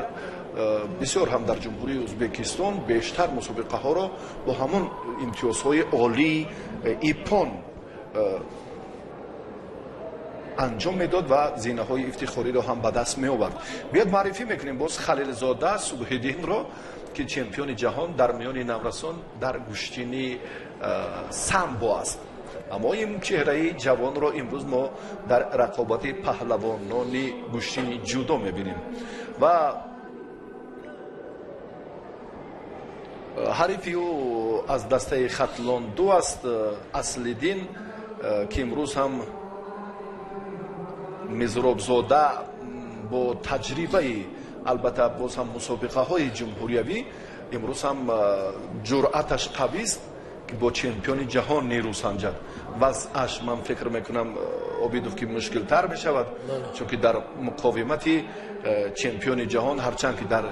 бисёр ҳам дар Ҷумҳурии Ӯзбекистон бештар мусобиқаҳоро бо ҳамон имтиёзҳои олии ипон анҷом медод ва зинаҳои ифтихориро ҳам ба даст меовард. Биёд, муаррифӣ мекунем боз Халилзода Субҳиддинро, ки чемпиони ҷаҳон дар миёни наврасон дар гӯштини самбо аст. Аммо ин чеҳраи ҷавонро имрӯз мо дар рақобати паҳлавонони гӯштини ҷудо мебинем ва ҳарифи ӯ аз дастаи Хатлон ду аст, Аслиддин, ки имрӯз ҳам Мизробзода бо таҷрибаи, албатта, боз ҳам мусобиқаҳои ҷумҳуриявӣ, имрӯз ҳам ҷуръаташ қавист, ки бо чемпиони ҷаҳон нерӯ санҷад. Вазъаш, ман фикр мекунам, Обидов, ки мушкилтар мешавад, чунки дар муқовимати чемпиони ҷаҳон, ҳарчанд ки дар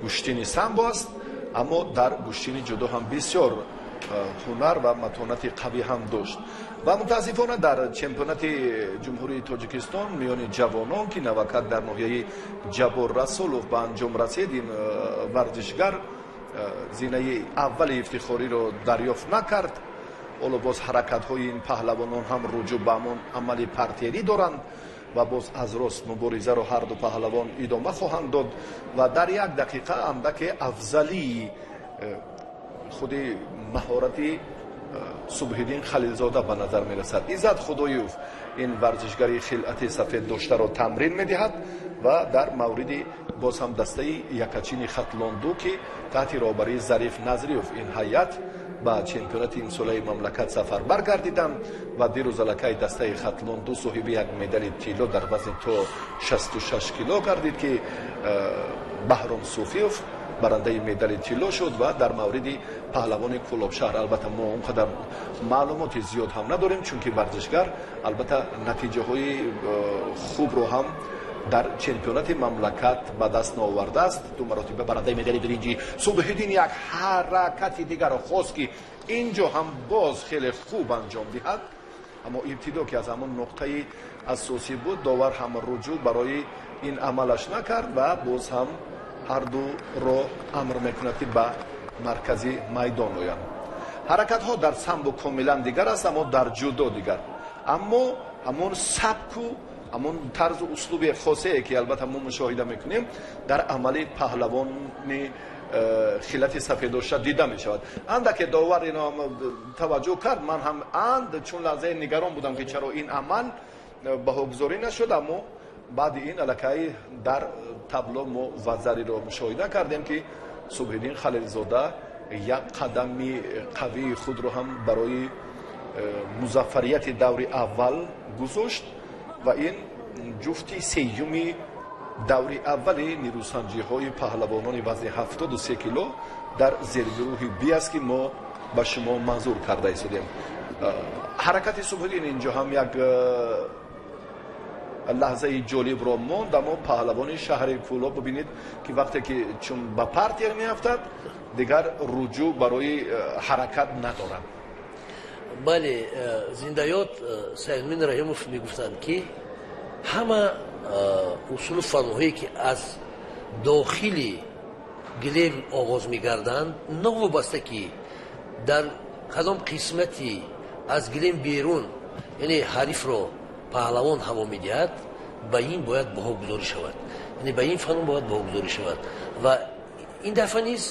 гӯштини самбо аст, аммо дар гӯштини ҷудо ҳам бисёр ҳунар ва матонати қавӣ ҳам дошт. Ва мутаассифона дар чемпионати Ҷумҳурии Тоҷикистон миёни ҷавонон, ки навакак дар ноҳияи Ҷаббор Расулов ба анҷом расид, ин варзишгар зинаи аввали ифтихориро дарёфт накард. Ҳоло боз ҳаракатҳои ин паҳлавонон ҳам руҷӯъ ба ҳамон амали партерӣ доранд ва боз аз рост муборизаро ҳар ду паҳлавон идома хоҳанд дод ва дар як дақиқа андаке афзалии худи маҳорати Субҳиддин Халилзода ба назар мерасад. Иззат Худоюв ин варзишгари хилъати сафед доштаро тамрин медиҳад ва дар мавриди боз ҳам дастаи якачини Хатлонду, ки таҳти роҳбарии Зариф Назриев ин ҳайат Ба чемпионати имсолаи мамлакат сафарбар гардиданд ва дирӯз аллакай дастаи Хатлон ду соҳиби як медали тилло дар вазни то 66 кило гардид, ки Баҳром Суфиев барандаи медали тилло шуд. Ва дар мавриди паҳлавони Кӯлобшаҳр албатта мо он қадар маълумоти зиёд ҳам надорем, чунки варзишгар албатта натиҷаҳои хубро ҳам дар чемпионати мамлакат ба даст наовардааст. Ду маротиба барандаи медали биринҷӣ Субҳиддин як ҳаракати дигарро хост, ки ин ҷо ҳам боз хеле хуб анҷом диҳад, аммо ибтидо, ки аз ҳамон нуқтаи асосӣ буд, довар ҳам руҷӯъ барои ин амалаш накард ва боз ҳам ҳар дуро амр мекунад, ки ба маркази майдон оянд. Ҳаракатҳо дар самбо комилан дигар аст, аммо дар ҷудо дигар, аммо ҳамон сабку ҳамон тарзу услуби хосее, ки албатта мо мушоҳида мекунем, дар амали паҳлавони хилати сафеддошта дида мешавад. Андаке довар ино таваҷҷӯҳ кард, ман ҳам анд чун лаҳзае нигарон будам, ки чаро ин амал баҳогузорӣ нашуд, аммо баъди ин аллакай дар табло мо вазариро мушоҳида кардем, ки Субҳиддин Халилзода як қадами қавии худро ҳам барои музаффарияти даври аввал гузошт. Ва ин ҷуфти сеюми даври аввали нерӯсанҷиҳои паҳлавонони вазни 73 кило дар зергурӯҳи Би аст, ки мо ба шумо манзур карда истодем. Ҳаракати Субҳиддин инҷо ҳам як лаҳзаи ҷолибро монд, аммо паҳлавони шаҳри Кӯлоб, бибинед, ки вақте ки чун ба партер меафтад, дигар руҷӯъ барои ҳаракат надорад. Бале, зиндаёд Саидмин Раҳимов мегуфтанд, ки ҳама усулу фанҳое, ки аз дохили гилем оғоз мегарданд, новобаста ки дар кадом қисмати аз гилем берун, яъне ҳарифро паҳлавон ҳаво медиҳад, ба ин бояд баҳогузорӣ шавад, яъне ба ин фанун бояд баҳогузорӣ шавад. Ва ин дафъа низ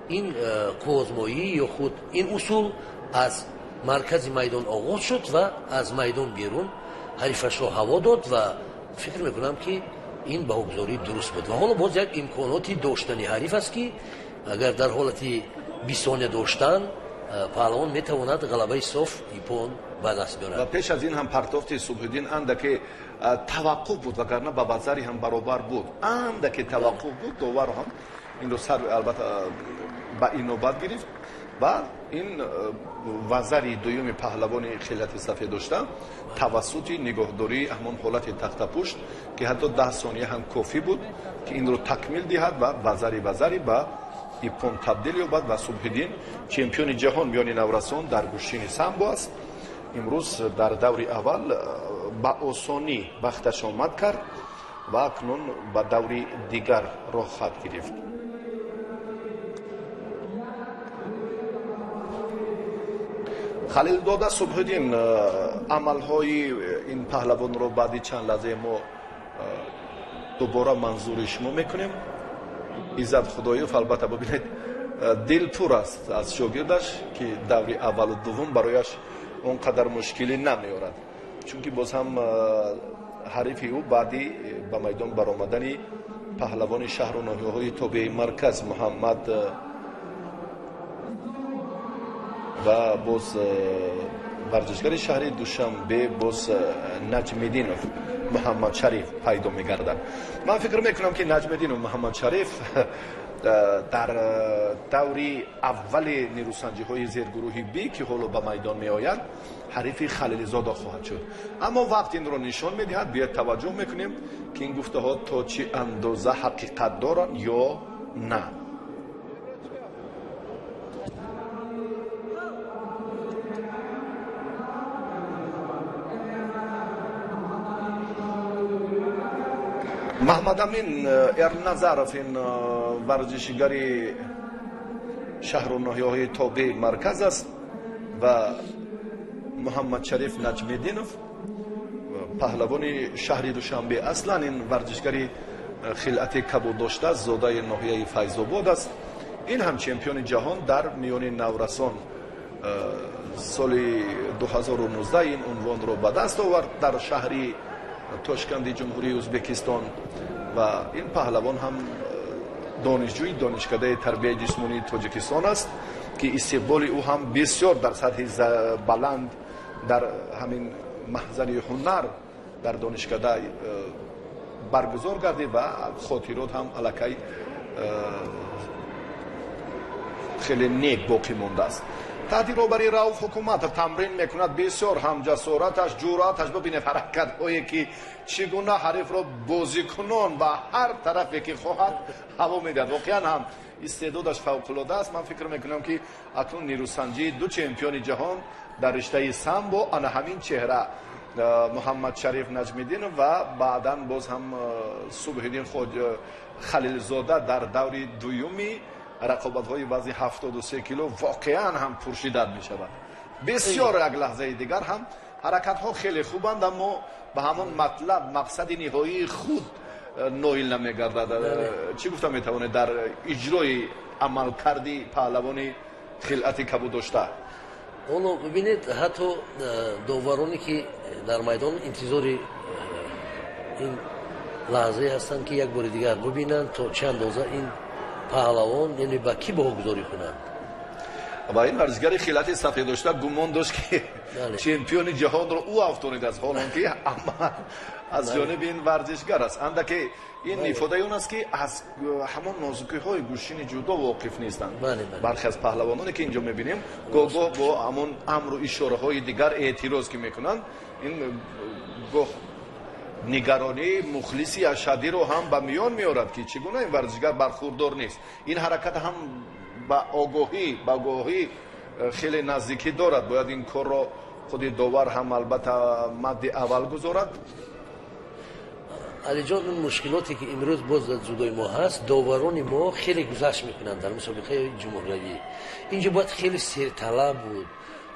ин қуввозмоӣ ё худ ин усул аз маркази майдон оғоз шуд ва аз майдон берун ҳарифашро ҳаво дод ва фикр мекунам, ки ин баҳогузорӣ дуруст буд. Ва ҳоло боз як имконоти доштани ҳариф аст, ки агар дар ҳолати 20 сония доштан паҳлавон метавонад ғалабаи соф иппон ба даст биёрад. Ва пеш аз ин ҳам партофти Субҳиддин андаке таваққуф буд, вагарна ба вазари ҳам баробар буд, андаке таваққуф буд. Доварро ҳам инро сар албатта ба инобат гирифт ва ин вазари дуюми паҳлавони хилати сафед дошта тавассути нигоҳдории ҳамон ҳолати тахтапушт, ки ҳатто 10 сония ҳам кофӣ буд, ки инро такмил диҳад ва вазари ба иппон табдил ёбад. Ва Субҳиддин чемпиони ҷаҳон миёни наврасон дар гӯштини самбо аст. Имрӯз дар даври аввал ба осонӣ вақташ омад кард ва акнун ба даври дигар роҳ хат гирифт. Халилдода Субҳиддин, амалҳои ин паҳлавонро баъди чанд лаҳзае мо дубора манзури шумо мекунем. Иззат Худоёв албатта, бибинед, дилпур аст аз шогирдаш, ки даври аввалу дуввум барояш он қадар мушкилӣ намеорад, чунки боз ҳам ҳарифи ӯ баъди ба майдон баромадани паҳлавони шаҳру ноҳияҳои тобеи марказ Муҳаммад ва боз варзишгари шаҳри Душанбе боз Наҷмиддинов Муҳаммадшариф пайдо мегардад. Ман фикр мекунам, ки Наҷмиддинов Муҳаммадшариф дар даври аввали нерӯсанҷиҳои зергурӯҳи Би, ки ҳоло ба майдон меояд, ҳарифи Халилзода хоҳад шуд, аммо вақт инро нишон медиҳад. Биёед, таваҷҷӯҳ мекунем, ки ин гуфтаҳо то чӣ андоза ҳақиқат доранд ё на. Маҳмадамин Эрназаров, ин варзишгари шаҳру ноҳияҳои тобеи марказ аст ва Муҳаммадшариф Наҷмиддинов паҳлавони шаҳри Душанбе. Аслан ин варзишгари хилъати кабуд дошта, зодаи ноҳияи Файзобод аст. Ин ҳам чемпиони ҷаҳон дар миёни наврасон соли 2019 ин унвонро ба даст овард дар шаҳри Тошканди Ҷумҳурии Ӯзбекистон. Ва ин паҳлавон ҳам донишҷӯи Донишкадаи тарбияи ҷисмонии Тоҷикистон аст, Ки истиқболи ӯ ҳам бисёр дар сатҳи баланд дар ҳамин маҳзари ҳунар дар донишкада баргузор гардид ва хотирот ҳам аллакай хеле нек боқӣ мондааст. Таҳти роҳбарии Рауф Ҳукуматов тамрин мекунад, бисёр ҳам ҷасораташ, ҷуръаташ. Бибинед ҳаракатҳое ки чӣ гуна ҳарифро бозикунон ба ҳар тарафе ки хоҳад ҳаво медиҳад. Воқеан ҳам истеъдодаш фавқулода аст. Ман фикр мекунам, ки акнун нерӯсанҷии ду чемпиони ҷаҳон дар риштаи самбо ана ҳамин чеҳра, Муҳаммадшариф Наҷмиддинов ва баъдан боз ҳам Субҳиддин Халилзода дар даври дуюми рақобатҳои вазни 73 кило воқеан ҳам пуршиддат мешавад. Бисёр як лаҳзаи дигар ҳам ҳаракатҳо хеле хубанд, аммо ба ҳамон матлаб, мақсади ниҳоии худ ноил намегардад. Чӣ гуфта метавонед дар иҷрои амалкарди паҳлавони хилъати кабуддошта? Ҳоло бибинед, ҳатто довароне ки дар майдон интизори ин лаҳзае ҳастанд, ки як бори дигар бибинанд, то чӣ андоза ин паҳлавон, яъне ба кӣ баҳогузорӣ кунанд. Ва ин варзишгари хилъати сафед дошта гумон дошт, ки чемпиони ҷаҳонро ӯ афтонидааст, ҳолон ки амал аз ҷониби ин варзишгар аст. Андаке ин ифодаи он аст, ки аз ҳамон нозукиҳои гӯштини ҷудо воқиф нестанд бархе аз паҳлавононе, ки инҷо мебинем. Гоҳ-гоҳ бо ҳамон амру ишораҳои дигар эътироз ки мекунанд, ин гоҳ нигаронии мухлиси ашаддиро ҳам ба миён меорад, ки чӣ гуна ин варзишгар бархурдор нест. Ин ҳаракат ҳам ба огоҳӣ хеле наздикӣ дорад. Бояд ин корро худи довар ҳам албатта мадди аввал гузорад. Алиҷон, он мушкилоте ки имрӯз боз дар ҷудои мо ҳаст, доварони мо хеле гузашт мекунанд дар мусобиқаи ҷумҳуриявӣ. Инҷо бояд хеле серталаб буд,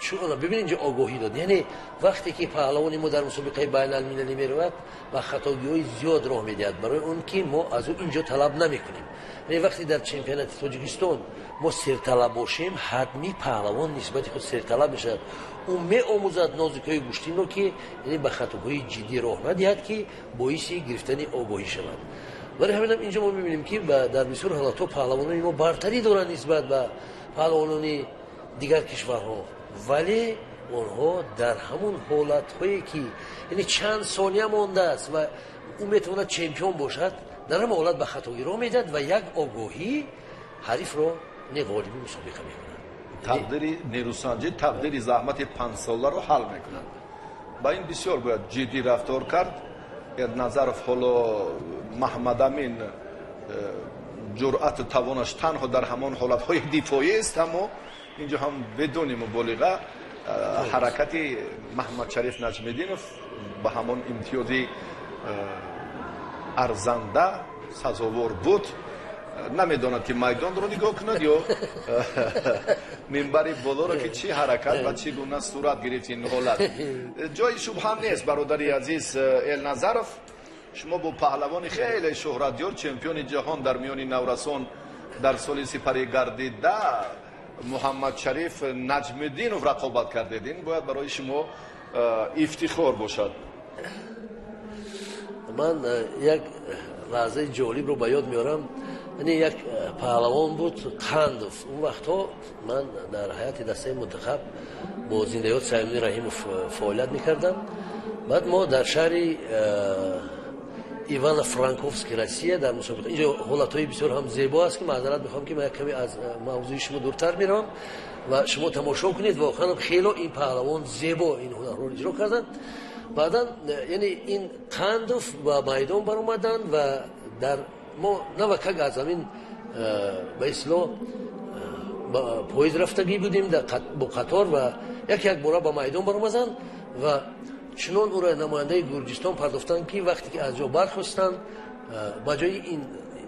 чун бибин, инҷо огоҳӣ дод. Яъне вақте ки паҳлавони мо дар мусобиқаи байналмилалӣ меравад, ба хатогиҳои зиёд роҳ медиҳад, барои он ки мо аз ӯ инҷо талаб намекунем. Яъне вақте дар чемпионати Тоҷикистон мо серталаб бошем, ҳатмӣ паҳлавон нисбати худ серталаб мешавад. Ӯ меомӯзад нозукиҳои гӯштинро, ки яъне ба хатоҳои ҷиддӣ роҳ надиҳад, ки боиси гирифтани огоҳӣ шавад. Барои ҳаминам инҷо мо мебинем, ки дар бисёр ҳолатҳо паҳлавонони мо бартарӣ доранд нисбат ба паҳлавонони дигар кишварҳо, вале онҳо дар ҳамун ҳолатҳое ки яъне чанд сония мондааст ва ӯ метавонад чемпион бошад, дар ҳамон ҳолат ба хатогӣ роҳ медиҳад ва як огоҳӣ ҳарифро ғолиби мусобиқа мекунад. Тақдири нерӯсанҷӣ, тақдири заҳмати панҷсоларо ҳал мекунад. Ба ин бисёр бояд ҷиддӣ рафтор кард. Назаров ҳоло Маҳмадамин ҷуръату тавонаш танҳо дар ҳамон ҳолатҳои дифоӣ аст, аммо инҷо ҳам бидуни муболиға ҳаракати Маҳмадшариф Наҷмиддинов ба ҳамон имтиёзи арзанда сазовор буд. Намедонад, ки майдонро нигоҳ кунад ё минбари болоро, ки чӣ ҳаракат ва чӣ гуна сурат гирифт ин ҳолат. Ҷои шубҳа нест, бародари азиз Элназаров, шумо бо паҳлавони хеле шӯҳратёр, чемпиони ҷаҳон дар миёни наврасон дар соли сипарӣ гардида Муҳаммадшариф Наҷмиддинов рақобат кардед. Ин бояд барои шумо ифтихор бошад. Ман як лаҳзаи ҷолибро ба ёд меорам. Яъне як паҳлавон буд, Қандов. Он вақтҳо ман дар ҳайати дастаи мунтахаб бо зиндаёд Саидмуддин Раҳимов фаъолият мекардам. Баъд мо дар шаҳри Ивано Франковски Россия дар мусобиқа, инҷо ҳолатҳои бисёр ҳам зебо аст, ки маъзарат мехоҳам, ки ман як каме аз мавзӯи шумо дуртар меравам ва шумо тамошо кунед. Воқеан хело ин паҳлавон зебо ин ҳунарҳоро иҷро карданд. Баъдан яъне ин Қандов ба майдон баромаданд ва дар мо навакак аз ҳамин ба истилоҳ поезд рафтагӣ будем бо қатор ва як якбора ба майдон баромаданд ва чунон ӯро намояндаи Гурҷистон пардохтанд, ки вақте ки аз ҷо бархостанд, ба ҷои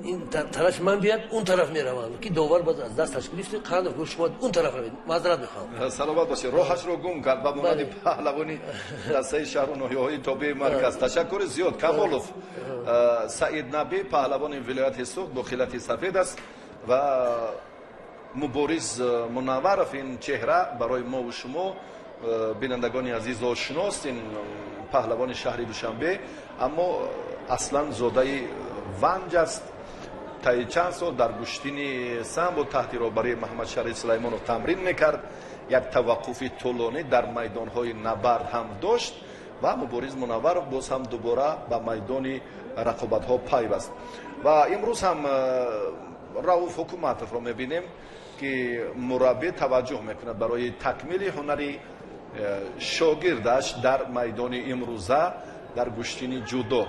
ин тарафи ман биёяд, он тараф мераванд, ки довар боз аз дасташ гирифт. Қандов гуфт: «Шумо он тараф равед, маъзарат мехоҳам». Саломат бошед. Роҳашро гум кард ба монанди паҳлавони дастаи шаҳру ноҳияҳои тобеи марказ. Ташаккури зиёд. Камолов Саид Набӣ, паҳлавони вилояти Суғд, бо хилати сафед аст ва Мубориз Мунавваров. Ин чеҳра барои мову шумо, бинандагони азиз, ошиност. Ин паҳлавони шаҳри Душанбе, аммо аслан зодаи Ванҷ аст. Таи чанд сол дар гӯштини самбо таҳти роҳбарии Маҳаммадшариф Сулаймонов тамрин мекард. Як таваққуфи тӯлонӣ дар майдонҳои набард ҳам дошт ва Мубориз Мунавваров боз ҳам дубора ба майдони рақобатҳо пайваст. Ва имрӯз ҳам Рауф Ҳукуматовро мебинем, ки мураббӣ таваҷҷӯҳ мекунад барои такмили ҳунари шогирдаш дар майдони имрӯза дар гӯштини ҷудо.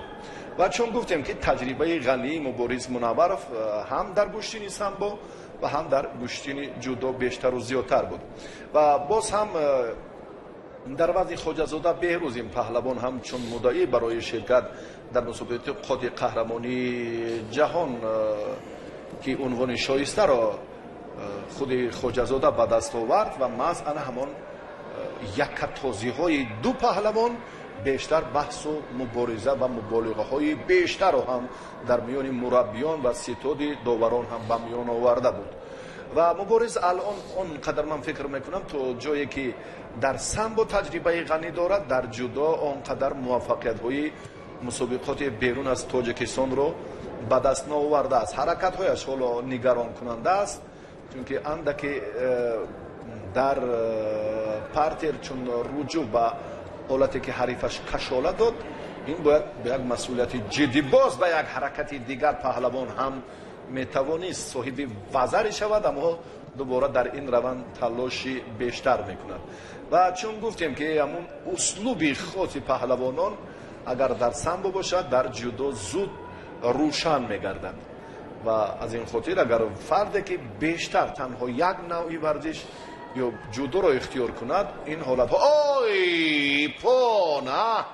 Ва чун гуфтем, ки таҷрибаи ғании Мубориз Мунавваров ҳам дар гӯштини самбо ва ҳам дар гӯштини ҷудо бештару зиёдтар буд. Ва боз ҳам дар вазни Хоҷазода Беҳрӯз ин паҳлавон ҳам чун муддаӣ барои ширкат дар мусобиқоти қаҳрамонии ҷаҳон, ки унвони шоистаро худи Хоҷазода ба даст овард, ва маҳз ана ҳамон яккатозиҳои ду паҳлавон бештар баҳсу мубориза ва муболиғаҳои бештарро ҳам дар миёни мураббиён ва ситоди доварон ҳам ба миён оварда буд. Ва Мубориз алон он қадар, ман фикр мекунам, то ҷое ки дар самбо таҷрибаи ғанӣ дорад, дар ҷудо он қадар муваффақиятҳои мусобиқоти берун аз Тоҷикистонро ба даст наовардааст. Ҳаракатҳояш ҳоло нигаронкунанда аст, чунки андаке дар партер чун руҷӯъ ба ҳолате ки ҳарифаш кашола дод, ин бояд ба як масъулияти ҷиддӣ. Боз ба як ҳаракати дигар паҳлавон ҳам метавонист соҳиби вазаре шавад, аммо дубора дар ин раванд талоши бештар мекунад. Ва чун гуфтем, ки ҳамун услуби хоси паҳлавонон агар дар самбо бошад, дар ҷудо зуд рӯшан мегардад. Ва аз ин хотир агар фарде ки бештар танҳо як навъи варзиш ё ҷудоро ихтиёр кунад, ин ҳолатҳо ой пона.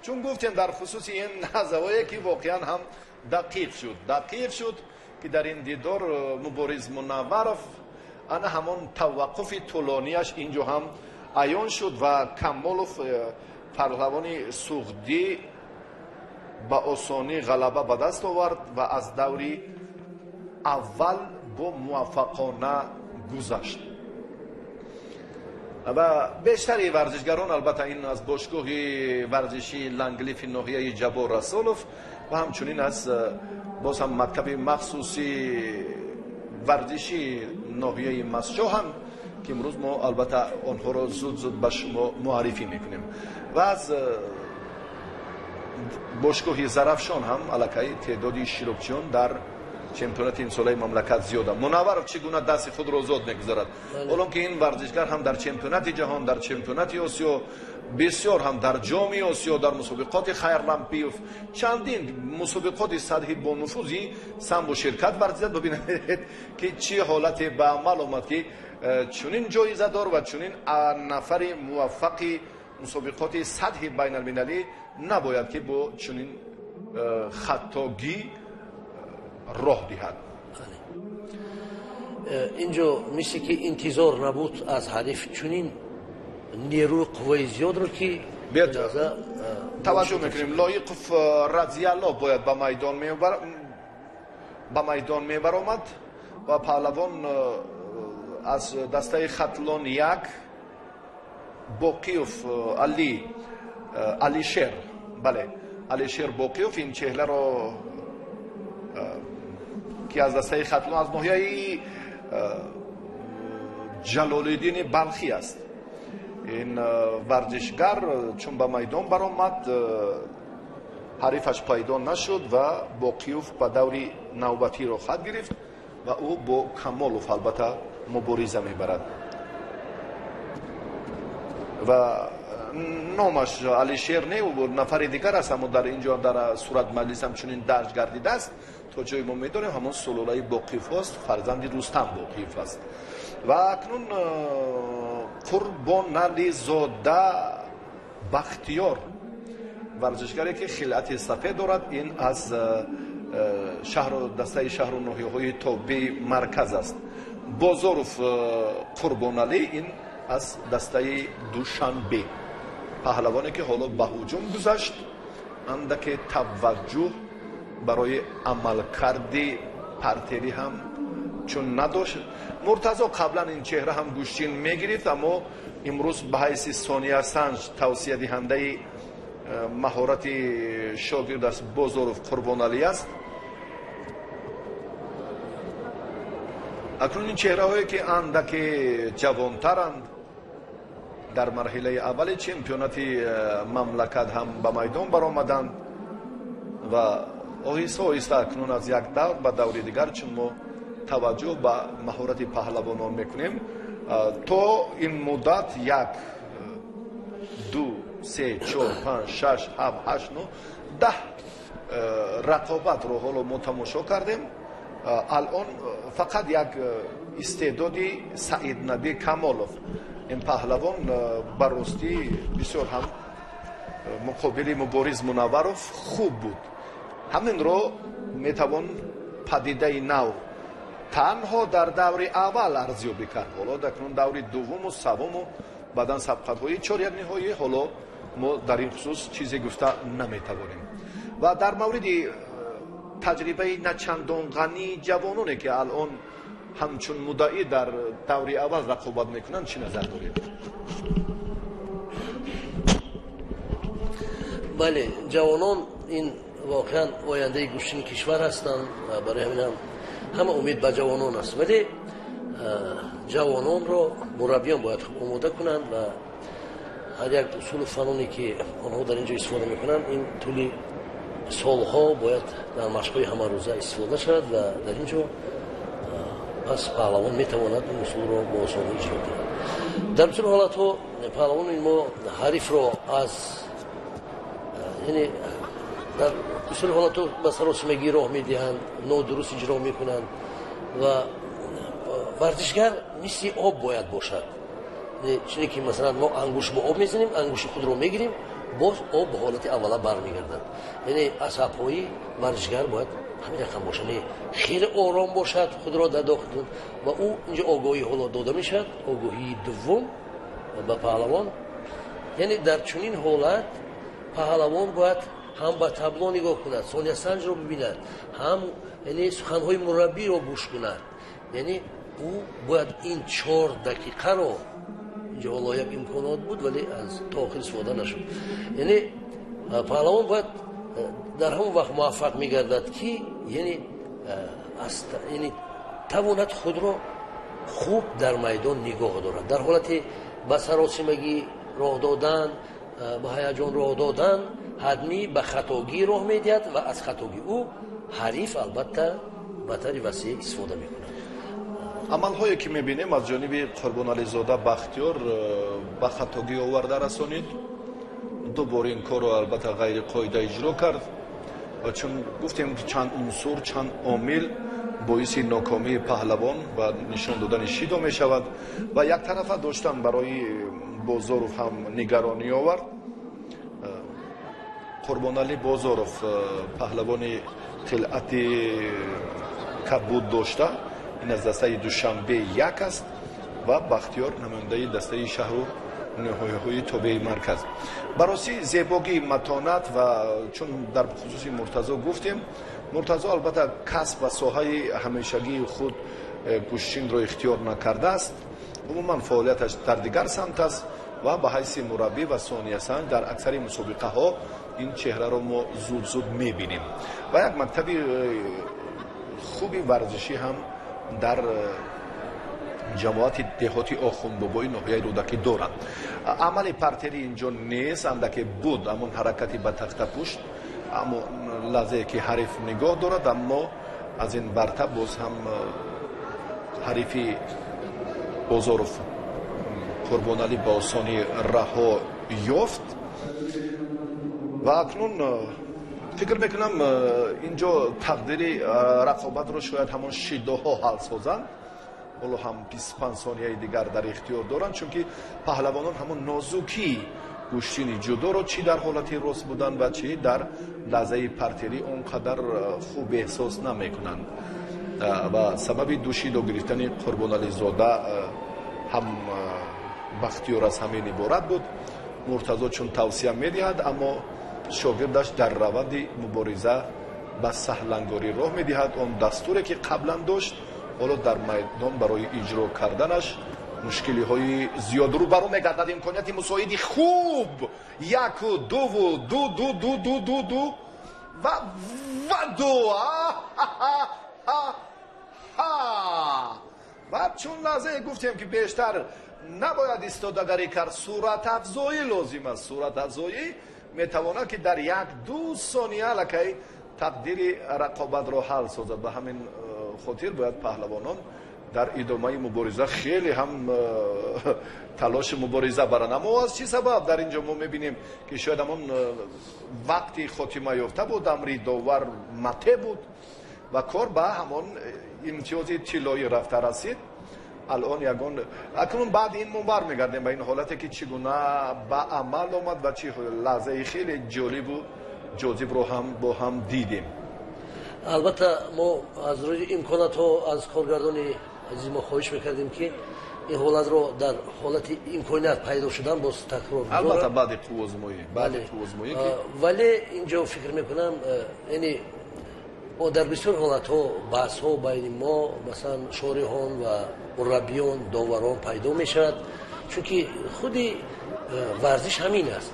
Чун гуфтем, дар хусуси ин лаҳзаҳое ки воқеан ҳам дақиқ шуд, ки дар ин дидор Мубориз Мунавваров ана ҳамон таваққуфи тӯлонияш инҷо ҳам аён шуд ва Камолов, паҳлавони суғдӣ, ба осонӣ ғалаба ба даст овард ва аз даври аввал бо муваффақона гузашт. Ва бештари варзишгарон, албатта, ин аз бошгоҳи варзишии Ланглифи ноҳияи Ҷаббор Расулов ва ҳамчунин аз боз ҳам мактаби махсуси варзишии ноҳияи Мастчоҳанд, ки имрӯз мо, албатта, онҳоро зуд зуд ба шумо муаррифӣ мекунем. Ва аз бошгоҳи Зарафшон ҳам аллакай теъдоди иштирокчиён дар чемпионати имсолаи мамлакат зиёда. Мунавваров чӣ гуна дасти худро озод мегузорад, ҳолон ки ин варзишгар ҳам дар чемпионати ҷаҳон, дар чемпионати Осиё, бисёр ҳам дар Ҷоми Осиё, дар мусобиқоти Хайрлампиев, чандин мусобиқоти сатҳи бонуфузи самбо ширкат варзидад. Бибинед, ки чӣ ҳолате ба амал омад, ки чунин ҷоизадор ва чунин нафари муваффақи мусобиқоти сатҳи байналмилалӣ набояд ки бо чунин хаттогӣ роҳ диҳад. Инҷо мисли ки интизор набуд аз ҳариф чунин нерӯи қувваи зиёдро, ки Таваҷҷӯҳ мекунем, Лоиқов Разиялло бояд ба майдон мебаромад ва паҳлавон аз дастаи Хатлон як Боқиев Али, Алишер, бале, Алишер Боқиев, ин чеҳраро, ки аз дастаи Хатлон, аз ноҳияи Ҷалолиддини Балхӣ аст. Ин варзишгар чун ба майдон баромад, ҳарифаш пайдо нашуд ва Боқиев ба даври навбатӣ роҳхат гирифт ва ӯ бо Камолов, албатта, мубориза мебарад. Ва номаш Алишер не, нафари дигар аст, аммо дар ин ҷо дар сурат маҷлис ҳамчунин дарҷ гардидааст. То ҷое мо медонем, ҳамон сулолаи Боқиевҳост, фарзанди Рустам Боқиев аст. Ва акнун Қурбонализода Бахтиёр, варзишгаре ки хилъати сафед дорад, ин аз шаҳру дастаи шаҳру ноҳияҳои тобеи марказ аст. Бозоров Қурбоналӣ, ин аз дастаи Душанбе, паҳлавоне ки ҳоло ба ҳуҷум гузашт, андаке таваҷҷӯҳ барои амалкарди партерӣ ҳам чун надошт. Муртазо қаблан ин чеҳра ҳам гӯштин мегирифт, аммо имрӯз ба ҳайси сониясанҷ тавсиядиҳандаи маҳорати шогирд аст, Бозоров Қурбоналӣ аст. Акнун ин чеҳраҳое ки андаке ҷавонтаранд дар марҳилаи аввали чемпионати мамлакат ҳам ба майдон баромаданд ва оҳиста оҳиста акнун аз як давр ба даври дигар, чун мо таваҷҷӯҳ ба маҳорати паҳлавонон мекунем, то ин муддат 1, 2, 3, 4, 5, 6, 7, 8, 9, 10 рақобатро ҳоло мо тамошо кардем. Алон фақат як истеъдоди Саиднаби Камолов, ин паҳлавон ба ростӣ бисёр ҳам муқобили Мубориз Мунавваров хуб буд. Ҳаминро метавон падидаи нав танҳо дар даври аввал арзёбӣ кард. Ҳоло акнун даври дуввуму севуму баъдан сабқатҳои чорякниҳоӣ, ҳоло мо дар ин хусус чизе гуфта наметавонем. Ва дар мавриди таҷрибаи начандон ғании ҷавононе ки алон ҳамчун муддаӣ дар даври аввал рақобат мекунанд, чӣ назар доред? Бале, ҷавонон ин воқеан ояндаи гӯштини кишвар ҳастанд ва барои ҳамин ҳам ҳама умед ба ҷавонон аст. Вале ҷавононро мураббиён бояд хуб омода кунанд ва ҳар як усулу фаноне ки онҳо дар ин ҷо истифода мекунанд, ин тӯли солҳо бояд дар машқҳои ҳамарӯза истифода шавад ва дар ин ҷо пас паҳлавон метавонад ин усулро бо осонӣ иҷро кунад. Дар бисёр ҳолатҳо паҳлавони мо ҳарифро аз яъне дар бисёр ҳолатҳо ба саросимагӣ роҳ медиҳанд, нодуруст иҷро мекунанд ва варзишгар мисли об бояд бошад. Чуне ки масалан мо ангуш бо об мезанем, ангуши худро мегирем, боз об ба ҳолати аввала бармегардад. Яъне асабҳои варзишгар бояд ҳамин рақам бошад, хеле ором бошад, худро дар дохил ва ӯ инҷо огоҳӣ ҳоло дода мешавад, огоҳии дуввум ба паҳлавон. Яъне дар чунин ҳолат паҳлавон бояд ҳам ба табло нигоҳ кунад, сониясанҷро бибинад, ҳам яъне суханҳои мураббиро гӯш кунад. Яъне ӯ бояд ин 4 дақиқаро, инҷо ҳоло як имконот буд, вале аз то охир истифода нашуд. Яъне паҳлавон бояд дар ҳамон вақт муваффақ мегардад ки яъне тавонад худро хуб дар майдон нигоҳ дорад. Дар ҳолати ба саросимагӣ роҳ додан, ба ҳаяҷон роҳ додан, ҳадмӣ ба хатогӣ роҳ медиҳад ва аз хатогӣ ӯ ҳариф албатта ба таври васеъ истифода мекунад. Амалҳое ки мебинем аз ҷониби Қурбонализода Бахтиёр ба хатогӣ оварда расонид. Ду бор ин корро албатта ғайриқоида иҷро кард ва чун гуфтем чанд унсур, чанд омил боиси нокомии паҳлавон ва нишон додани шидо мешавад ва яктарафа доштан барои Бозоров ҳам нигаронӣ овард. Қурбоналӣ Бозоров паҳлавони қилъати кабуд дошта, ин аз дастаи Душанбе 1 аст ва Бахтиёр намояндаи дастаи шаҳру ноҳияҳои тобеи марказ. Баросӣ зебогии матонат ва чун дар хусуси Муртазо гуфтем, Муртазо албатта касб ва соҳаи ҳамешагии худ гӯштинро ихтиёр накардааст. Умуман фаъолияташ дар дигар самт аст ва ба ҳайси мураббӣ ва сониясанҷ дар аксари мусобиқаҳо ин чеҳраро мо зуд-зуд мебинем ва як мактаби хуби варзишӣ ҳам дар ҷамоати деҳоти Охунбобои ноҳияи Рӯдакӣ дорад. Амали партери инҷо нест, андаке буд ҳамон ҳаракати ба тахтапушт, аммо лаҳзае ки ҳариф нигоҳ дорад, аммо аз ин варта боз ҳам ҳарифи Бозоров Қурбоналӣ ба осонӣ раҳо ёфт. Ва акнун фикр мекунам инҷо тақдири рақобатро шояд ҳамон шидоҳо ҳал созанд. Ҳоло ҳам 25 сонияи дигар дар ихтиёр доранд, чунки паҳлавонон ҳамон нозукии гӯштини ҷудоро чӣ дар ҳолати рост будан ва чӣ дар лаҳзаи партерӣ он қадар хуб эҳсос намекунанд. Ва сабаби ду шидо гирифтани Қурбонализода ҳам Бахтиёр аз ҳамин иборат буд. Муртазо чун тавсия медиҳад, аммо шогирдаш дар раванди мубориза ба саҳлангорӣ роҳ медиҳад. Он дастуре ки қаблан дошт, ҳоло дар майдон барои иҷро карданаш мушкилиҳои зиёд рӯбарӯ мегардад. Имконияти мусоиди хуб 1, 2, 2, 2, 2, 2, 2, 2 ва 2. Ва чун лаҳзае гуфтем, ки бештар набояд истодагарӣ кард, суръатафзоӣ лозим аст. Суръатафзоӣ метавонад, ки дар 1-2 сония аллакай тақдири рақобатро ҳал созад. Ба ҳамин хотир бояд паҳлавонон дар идомаи мубориза хеле ҳам талоши мубориза баранд. Аммо аз чӣ сабаб дар ин ҷо мо мебинем, ки шояд ҳамон вақти хотима ёфта буд, амри довар мате буд ва кор ба ҳамон имтиёзи тиллоӣ рафта расид. Алон ягон акнун баъд ин мо бармегардем ба ин ҳолате, ки чӣ гуна ба амал омад ва чӣ лаҳзаи хеле ҷолибу ҷозибро ҳам бо ҳам дидем. Албатта, мо аз рӯи имконотҳо аз коргардони азизи мо хоҳиш мекардем, ки ин ҳолатро дар ҳолати имконият пайдо шудан боз такрор. Албатта, баъди қуввозмоӣ, баъди қуввозмоӣ. Вале инҷо фикр мекунам, яъне дар бисёр ҳолатҳо баҳсҳо байни мо, масалан, шориҳон ва мураббиён, доварон пайдо мешавад, чунки худи варзиш ҳамин аст.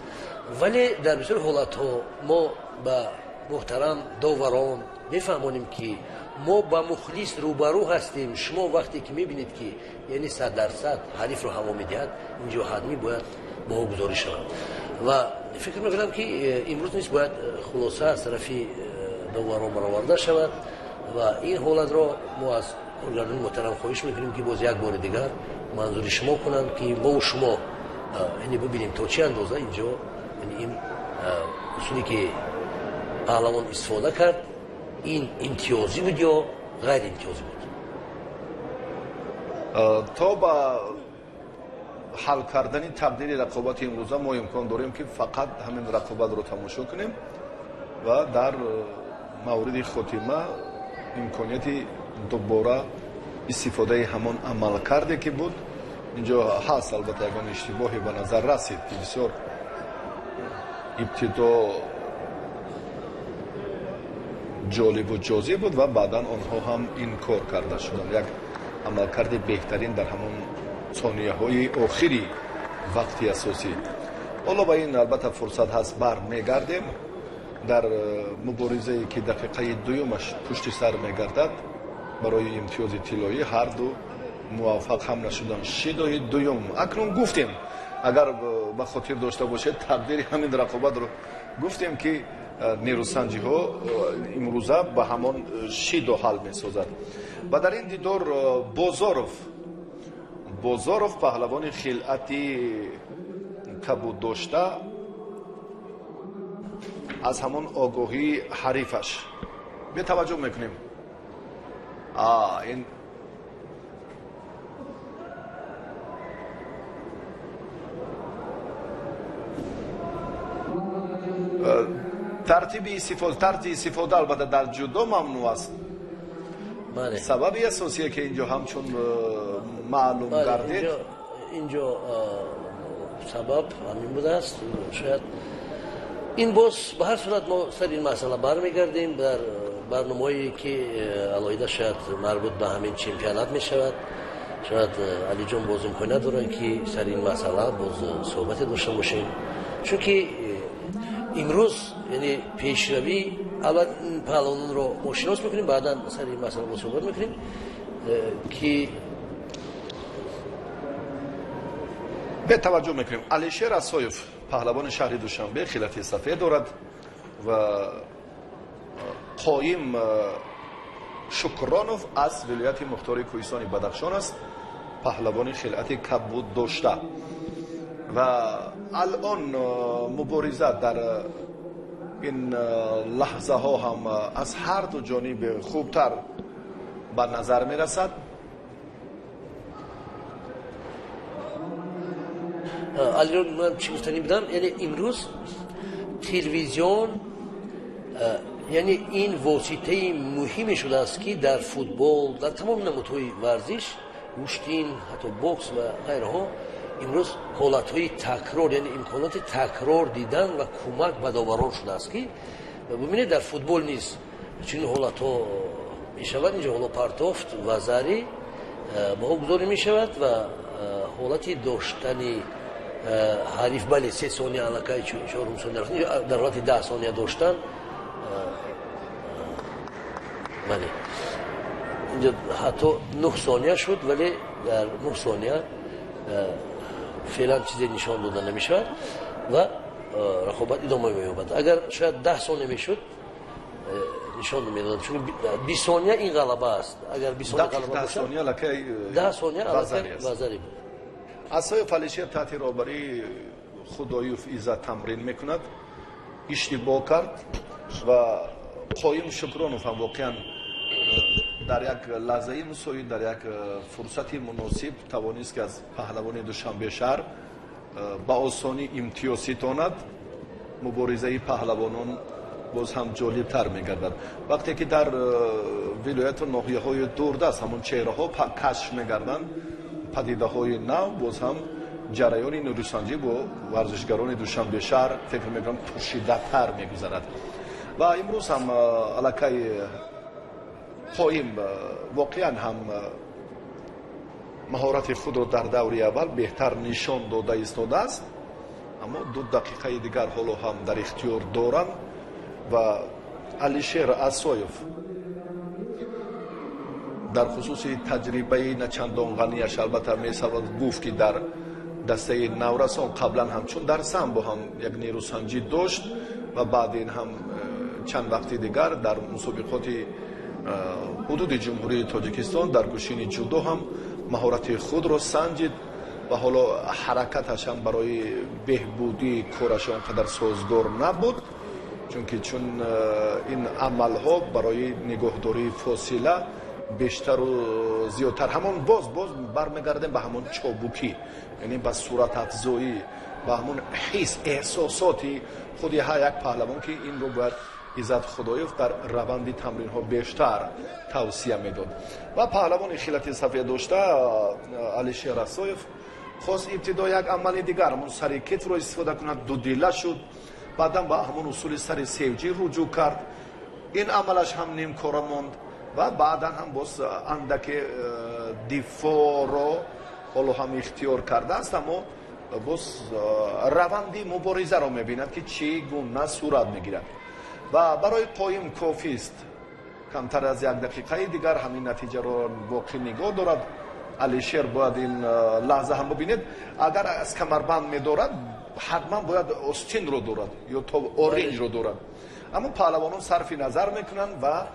Вале дар бисёр ҳолатҳо мо ба муҳтарам доварон мефаҳмонем, ки мо ба мухлис рӯбарӯ ҳастем. Шумо вақте ки мебинед, ки яъне 100% ҳарифро ҳаво медиҳад, инҷо ҳатмӣ бояд баҳогузорӣ шавад. Ва фикр мекунам, ки имрӯз низ бояд хулоса аз тарафи доварон бароварда шавад ва ин ҳолатро мо аз коргардони муҳтарам хоҳиш мекунем, ки боз як бори дигар манзури шумо кунанд, ки мову шумо яъне бибинем, то чӣ андоза инҷо ин усуле, ки паҳлавон истифода кард, ин имтиёзӣ буд ё ғайриимтиёзӣ буд. То ба ҳал кардани тақдири рақобати имрӯза мо имкон дорем, ки фақат ҳамин рақобатро тамошо кунем ва дар мавриди хотима имконияти дубора истифодаи ҳамон амалкарде, ки буд, инҷо ҳаст. Албатта, ягон иштибоҳе ба назар расид, ки бисёр ибтидо ҷолибу ҷозиб буд ва баъдан онҳо ҳам инкор карда шуданд. Як амалкарди беҳтарин дар ҳамон сонияҳои охири вақти асосӣ. Ҳоло ба ин, албатта, фурсат ҳаст, бармегардем. Дар муборизае, ки дақиқаи дуюмаш пушти сар мегардад, барои имтиёзи тиллоӣ ҳарду муваффақ ҳам нашуданд. Шидоҳи дуюм акнун гуфтем, агар ба хотир дошта бошед, тақдири ҳамин рақобатро гуфтем, ки нерӯсанҷиҳо имрӯза ба ҳамон шидо ҳал месозад. Ва дар ин дидор Бозоров, паҳлавони хилъати кабуддошта, аз ҳамон огоҳии ҳарифаш бетаваҷҷӯҳ мекунем. Ин тартиби истифода, тарзи истифода, албатта, дар ҷудо мамнӯъ аст. Сабаби асосие, ки инҷо ҳамчун маълум гардид. Инҷо сабаб ҳамин будааст. Шояд ин боз, ба ҳар сурат, мо сари ин масъала бармегардем дар барномаҳое, ки алоҳида шояд марбут ба ҳамин чемпионат мешавад. Шояд Алиҷон боз имконият доранд, ки сари ин масъала боз суҳбате дошта бошем, чунки имрӯз, яъне, пешравӣ, аввал паҳлавононро мо шинос мекунем, баъдан сари ин масъала боз суҳбат мекунем, ки бетаваҷҷӯҳ мекунем. Алишер Асоев, паҳлавони шаҳри Душанбе, хилати сафед дорад ва Қоим Шукронов аз вилояти мухтори Кӯҳистони Бадахшон аст, паҳлавони хилъати кабуд дошта. Ва алон мубориза дар ин лаҳзаҳо ҳам аз ҳар ду ҷониб хубтар ба назар мерасад. Алиҷон, ман чӣ гуфтанӣ будам, яъне имрӯз телевизион, яъне ин воситаи муҳиме шудааст, ки дар футбол, дар тамоми намудҳои варзиш, гӯштин, ҳатто бокс ва ғайраҳо, имрӯз ҳолатҳои такрор, яъне имконоти такрор дидан ва кӯмак ба доварон шудааст, ки бибинед, дар футбол низ чунин ҳолатҳо мешавад. Инҷо ҳоло партофт ва зари баҳогузорӣ мешавад ва ҳолати доштани ҳариф, бале, 3 сония аллакай, чорум сония, дар ҳолати 10 сония доштан, бале. Инҷо ҳатто 9 сония шуд, вале дар 9 сония феълан чизе нишон дода намешавад ва рақобат идома меёбад. Агар шояд 10 сония мешуд, нишон медодам, чун 20 сония ин ғалаба аст. Агар 20 сония ғалаба бошад, 10 сония аллакай вазари буд. Асоев Алишер таҳти роҳбарии Худоев Иззат тамрин мекунад, иштибоҳ кард ва Қоим Шукронов ҳам воқеан дар як лаҳзаи мусоид, дар як фурсати муносиб тавонист, ки аз паҳлавони Душанбе шаҳр ба осонӣ имтиёз ситонад. Муборизаи паҳлавонон боз ҳам ҷолибтар мегардад, вақте ки дар вилояту ноҳияҳои дурдаст ҳамон чеҳраҳо кашф мегарданд, падидаҳои нав. Боз ҳам ҷараёни нурисанҷӣ бо варзишгарони Душанбе шаҳр, фикр мекунам, пуршиддаттар мегузарад. Ва имрӯз ҳам аллакай Қоим воқеан ҳам маҳорати худро дар даври аввал беҳтар нишон дода истодааст, аммо 2 дақиқаи дигар ҳоло ҳам дар ихтиёр доранд. Ва Алишер Асоев дар хусуси таҷрибаи начандон ғанияш албатта месавад гуфт, ки дар дастаи наврасон қаблан ҳам чун дар самбо ҳам як нерӯсанҷӣ дошт ва баъд ин ҳам чанд вақти дигар дар мусобиқоти ҳудуди Ҷумҳурии Тоҷикистон дар гӯшини ҷудо ҳам маҳорати худро санҷид ва ҳоло ҳаракаташ ҳам барои беҳбудии кораш он қадар созгор набуд, чунки чун ин амалҳо барои нигоҳдории фосила бештару зиёдтар ҳамон боз бармегардем ба ҳамон чобукӣ, яъне ба суратафзоӣ, ба ҳамон ҳис эҳсосоти худи ҳар як паҳлавон, ки инро бояд Иззат Худоев дар раванди тамринҳо бештар тавсия медод. Ва паҳлавони хилати сафед дошта Алишер Асоев хост ибтидо як амали дигар, ҳамон сари кетфро истифода кунад, дудила шуд, баъдан ба ҳамон усули сари севҷӣ руҷӯъ кард, ин амалаш ҳам нимкора монд ва баъдан ҳам боз андаке дифоъро ҳоло ҳам ихтиёр кардааст, аммо боз раванди муборизаро мебинад, ки чӣ гуна сурат мегирад. Ва барои Қоим кофист камтар аз 1 дақиқаи дигар ҳамин натиҷаро воқеъ нигоҳ дорад. Алишер бояд ин лаҳза ҳам бибинед, агар аз камарбанд медорад, ҳатман бояд остинро дорад ё то оринҷро дорад, аммо паҳлавонон сарфи назар мекунанд ва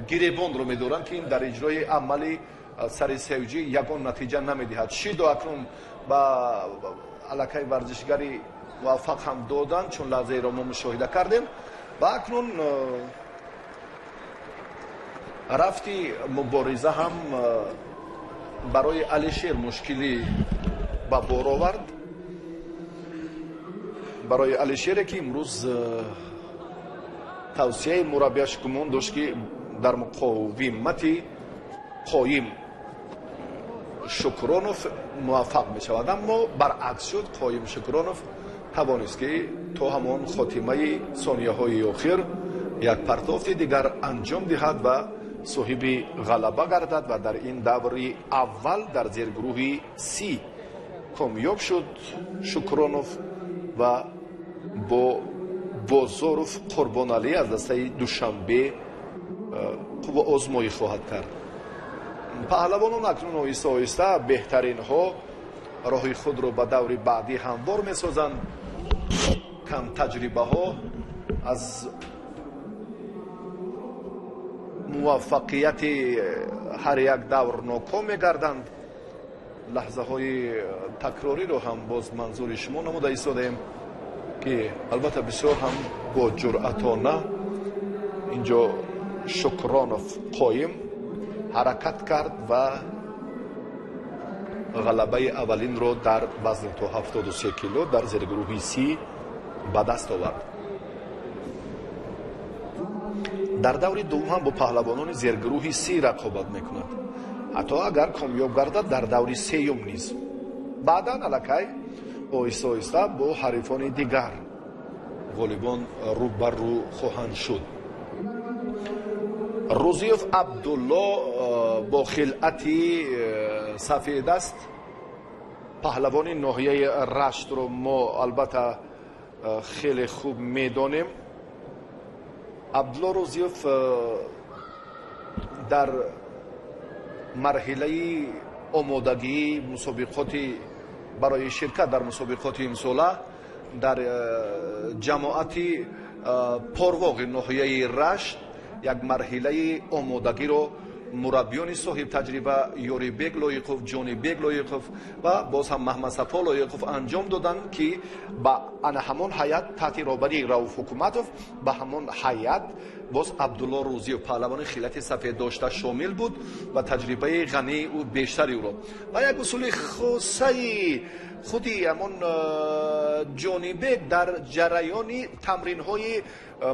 гиребонро медоранд, ки ин дар иҷрои амали сари севҷӣ ягон натиҷа намедиҳад. Шидо акнун ба аллакай варзишгари муваффақ ҳам доданд, чун лаҳзаеро мо мушоҳида кардем. Ва акнун рафти мубориза ҳам барои Алишер мушкилӣ ба бор овард. Барои Алишере, ки имрӯз тавсияи мураббияш гумон дошт, ки дар муқовимати Қоим Шукронов муваффақ мешавад, аммо баръакс шуд. Қоим Шукронов тавонист, ки то ҳамон хотимаи сонияҳои охир як партофти дигар анҷом диҳад ва соҳиби ғалаба гардад ва дар ин даври аввал дар зергурӯҳи Си комёб шуд Шукронов ва бо Бозоров Қурбоналӣ аз дастаи Душанбе қувваозмоӣ хоҳад кард. Паҳлавонон акнун оҳиста оҳиста беҳтаринҳо роҳи худро ба даври баъдӣ ҳамвор месозанд. Камтаҷрибаҳо аз муваффақияти ҳар як давр ноком мегарданд. Лаҳзаҳои такрориро ҳам боз манзури шумо намуда истодаем, ки албатта бисёр ҳам бо ҷуръатона инҷо Шукронов Қоим ҳаракат кард ва ғалабаи аввалинро дар вазни то 73 кило дар зергурӯҳи Си ба даст овард. Дар даври дуввум ҳам бо паҳлавонони зергурӯҳи Си рақобат мекунад, ҳатто агар комёб гардад дар даври сеюм низ. Баъдан аллакай оҳиста оҳиста бо ҳарифони дигар ғолибон рӯ ба рӯ хоҳанд шуд. Рӯзиев Абдулло бо хилъати сафед аст. Паҳлавони ноҳияи Раштро мо албатта хеле хуб медонем. Абдулло Рӯзиев дар Марҳилаи омодагии мусобиқоти барои ширкат дар мусобиқоти имсола дар ҷамоати Порвоғи ноҳияи Рашт як марҳилаи омодагиро мураббиёни соҳибтаҷриба Ёрибек Лоиқов, Ҷонибек Лоиқов ва боз ҳам Маҳмадсафо Лоиқов анҷом доданд, ки ба ана ҳамон ҳайат таҳти роҳбарии Рауф Ҳукуматов ба ҳамон ҳайат боз Абдулло Рӯзиев, паҳлавони хилати сафед дошта, шомил буд ва таҷрибаи ғании ӯ бештари ӯро ва як усули хосаи худи ҳамон Ҷонибек дар ҷараёни тамринҳои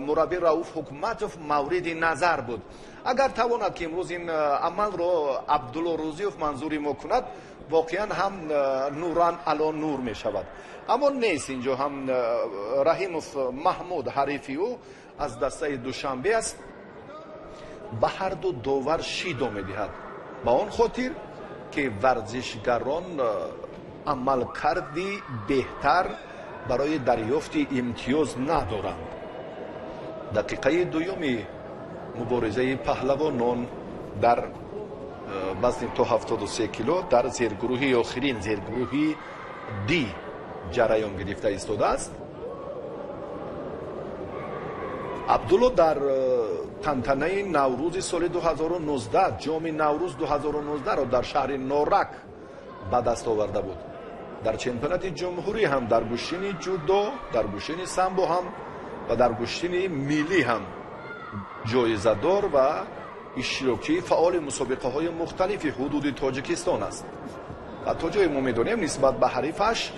мураббӣ Рауф Ҳукуматов мавриди назар буд. Агар тавонад, ки имрӯз ин амалро Абдулло Рӯзиев манзури мо кунад, воқеан ҳам нуран ало нур мешавад. Аммо нест, инҷо ҳам Раҳимов Маҳмуд ҳарифи ӯ аз дастаи Душанбе аст, ба ҳарду довар шидо медиҳад, ба он хотир ки варзишгарон амалкарди беҳтар барои дарёфти имтиёз надоранд. Дақиқаи дуюми муборизаи паҳлавонон дар вазни то 73 кило дар зергурӯҳи охирин, зергурӯҳи Ди ҷараён гирифта истодааст. Абдулло дар тантанаи Наврӯзи соли 2019 ҷоми Наврӯз 2019-ро дар шаҳри Норак ба даст оварда буд. Дар чемпионати ҷумҳурӣ ҳам дар гӯштини ҷудо, дар гӯштини самбо ҳам ва дар гӯштини миллӣ ҳам ҷоизадор ва иштирокчии фаъоли мусобиқаҳои мухталифи ҳудуди Тоҷикистон аст. Ва то ҷое мо медонем, нисбат ба ҳарифаш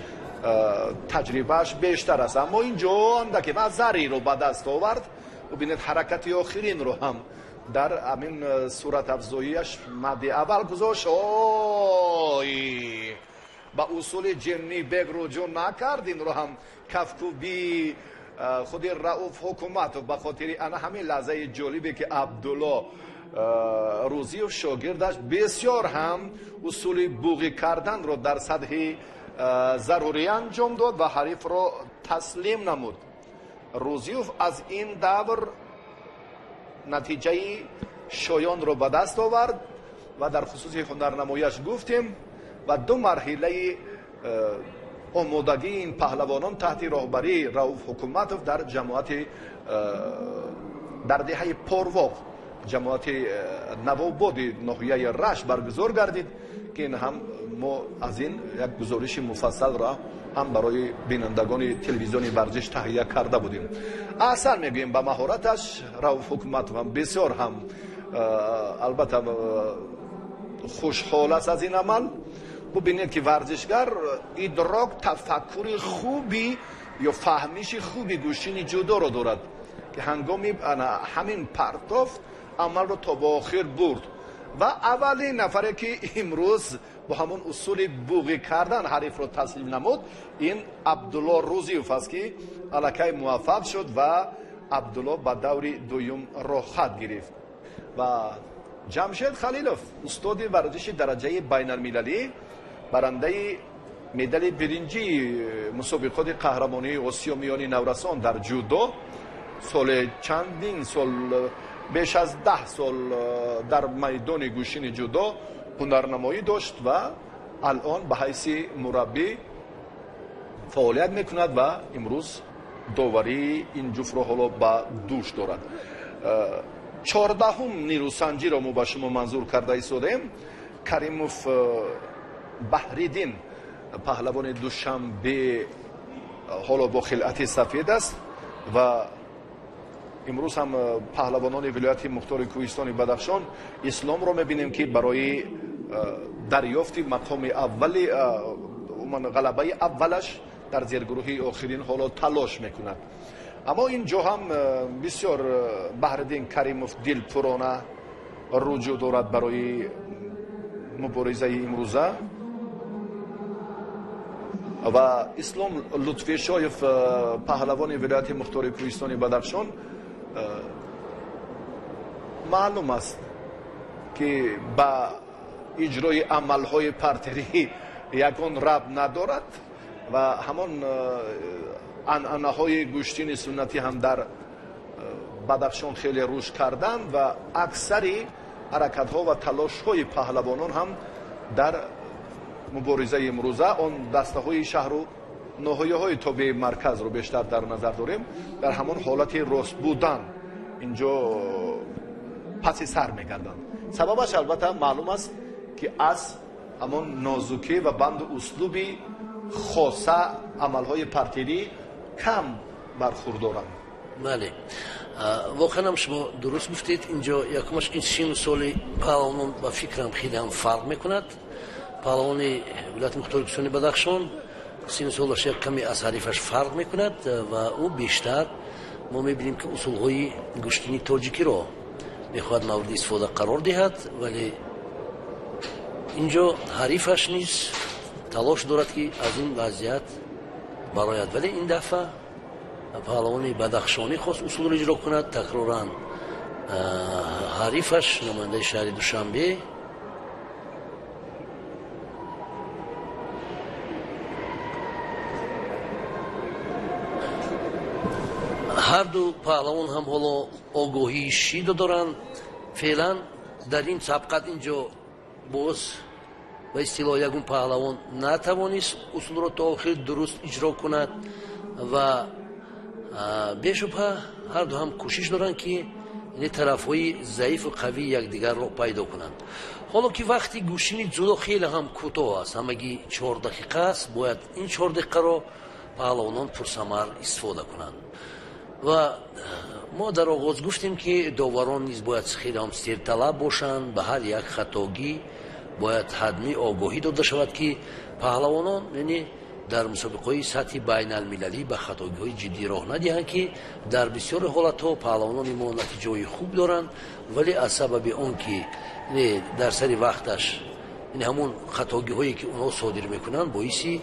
таҷрибааш бештар аст, аммо ин ҷо андаке вазариро ба даст овард. Бубинед, ҳаракати охиринро ҳам дар ҳамин суратафзоияш мадди аввал гузошт. Ой, ба усули Ҷонибек руҷӯъ накард, инро ҳам кафкӯбии худи Рауф Ҳукуматов ба хотири ана ҳамин лаҳзаи ҷолибе, ки Абдулло Рӯзиев шогирдаш бисёр ҳам усули буғӣ карданро дар сатҳи зарурӣ анҷом дод ва ҳарифро таслим намуд. Рӯзиев аз ин давр натиҷаи шоёнро ба даст овард ва дар хусуси ҳунарнамояш гуфтем ва ду марҳилаи омодагии ин паҳлавонон таҳти роҳбарии Рауф Ҳукуматов дар ҷамоати дар деҳаи Порвоқ, ҷамоати Навободи ноҳияи Рашт баргузор гардид, ки ин ҳам мо аз ин як гузориши муфассалро ҳам барои бинандагони телевизиони варзиш таҳия карда будем. Аҳсан мегӯем ба маҳораташ. Рауф Ҳукуматов ҳам бисёр ҳам албатта хушҳол аст аз ин амал. Бубинед, ки варзишгар идрок, тафаккури хуби ё фаҳмиши хуби гӯштини ҷудоро дорад, ки ҳангоми ҳамин партофт амалро то ба охир бурд ва аввалин нафаре, ки имрӯз бо ҳамон усули буғӣ кардан ҳарифро таслим намуд, ин Абдулло Рӯзиев аст, ки аллакай муваффақ шуд ва Абдулло ба даври дуюм роҳхат гирифт. Ва Ҷамшед Халилов, устоди варзиши дараҷаи байналмилалӣ, барандаи медали биринҷии мусобиқоти қаҳрамонии Осиё миёни наврасон дар ҷудо, соли чандин сол, беш аз 10 сол дар майдони гӯштини ҷудо ҳунарнамоӣ дошт ва алон ба ҳайси мураббӣ фаъолият мекунад ва имрӯз доварии ин ҷуфтро ҳоло ба дӯш дорад. 14-ум нерӯсанҷиро мо ба шумо манзур карда истодаем. Каримов Баҳриддин, паҳлавони Душанбе, ҳоло бо хилъати сафед аст ва имрӯз ҳам паҳлавонони вилояти мухтори кӯҳистони Бадахшон Исломро мебинем, ки барои дарёфти мақоми аввали, ғалабаи аввалаш дар зергурӯҳи охирин ҳоло талош мекунад. Аммо ин ҷо ҳам бисёр Баҳриддин Каримов дилпурона руҷӯъ дорад барои муборизаи имрӯза ва Ислом Лутфишоев, паҳлавони вилояти мухтори кӯҳистони Бадахшон, маълум аст, ки ба иҷрои амалҳои партерӣ ягон рабт надорад ва ҳамон анъанаҳои гӯштини суннатӣ ҳам дар Бадахшон хеле рушд карданд ва аксари ҳаракатҳо ва талошҳои паҳлавонон ҳам дар муборизаи имрӯза он дастаҳои шаҳру ноҳияҳои тобеи марказро бештар дар назар дорем, дар ҳамон ҳолати рост будан инҷо паси сар мегарданд. Сабабаш албатта маълум аст, ки аз ҳамон нозукӣ ва банду услуби хоса амалҳои партирӣ кам бархурдоранд. Бале, воқеан ҳам шумо дуруст гуфтед. Инҷо якумаш ин сину соли паҳлавонон ба фикрам хеле ҳам фарқ мекунад. Паҳлавони вилояти мухтори Кӯҳистони Бадахшон сину солаш як каме аз ҳарифаш фарқ мекунад ва ӯ бештар мо мебинем, ки усулҳои гӯштини тоҷикиро мехоҳад мавриди истифода қарор диҳад, вале инҷо ҳарифаш низ талош дорад, ки аз ин вазъият барояд. Вале ин дафъа паҳлавони бадахшонӣ хост усулро иҷро кунад. Такроран ҳарифаш намояндаи шаҳри Душанбе ҳарду паҳлавон ҳам ҳоло огоҳии шидо доранд. Феълан дар ин сабқат инҷо боз ба истилоҳ ягон паҳлавон натавонист усулро то охир дуруст иҷро кунад ва бешубҳа ҳарду ҳам кӯшиш доранд, ки тарафҳои заифу қавии якдигарро пайдо кунанд. Ҳоло ки вақти гӯштини ҷудо хеле ҳам кӯтоҳ аст, ҳамагӣ 4 дақиқа аст, бояд ин 4 дақиқаро паҳлавонон пурсамар истифода кунанд. Ва мо дар оғоз гуфтем, ки доварон низ бояд хеле ҳам серталаб бошанд, ба ҳар як хатогӣ бояд ҳадмӣ огоҳӣ дода шавад, ки паҳлавонон яъне дар мусобиқаҳои сатҳи байналмилалӣ ба хатогиҳои ҷиддӣ роҳ надиҳанд, ки дар бисёри ҳолатҳо паҳлавонони мо натиҷаҳои хуб доранд, вале аз сабаби он ки дар сари вақташ ҳамон хатогиҳое ки онҳо содир мекунанд боиси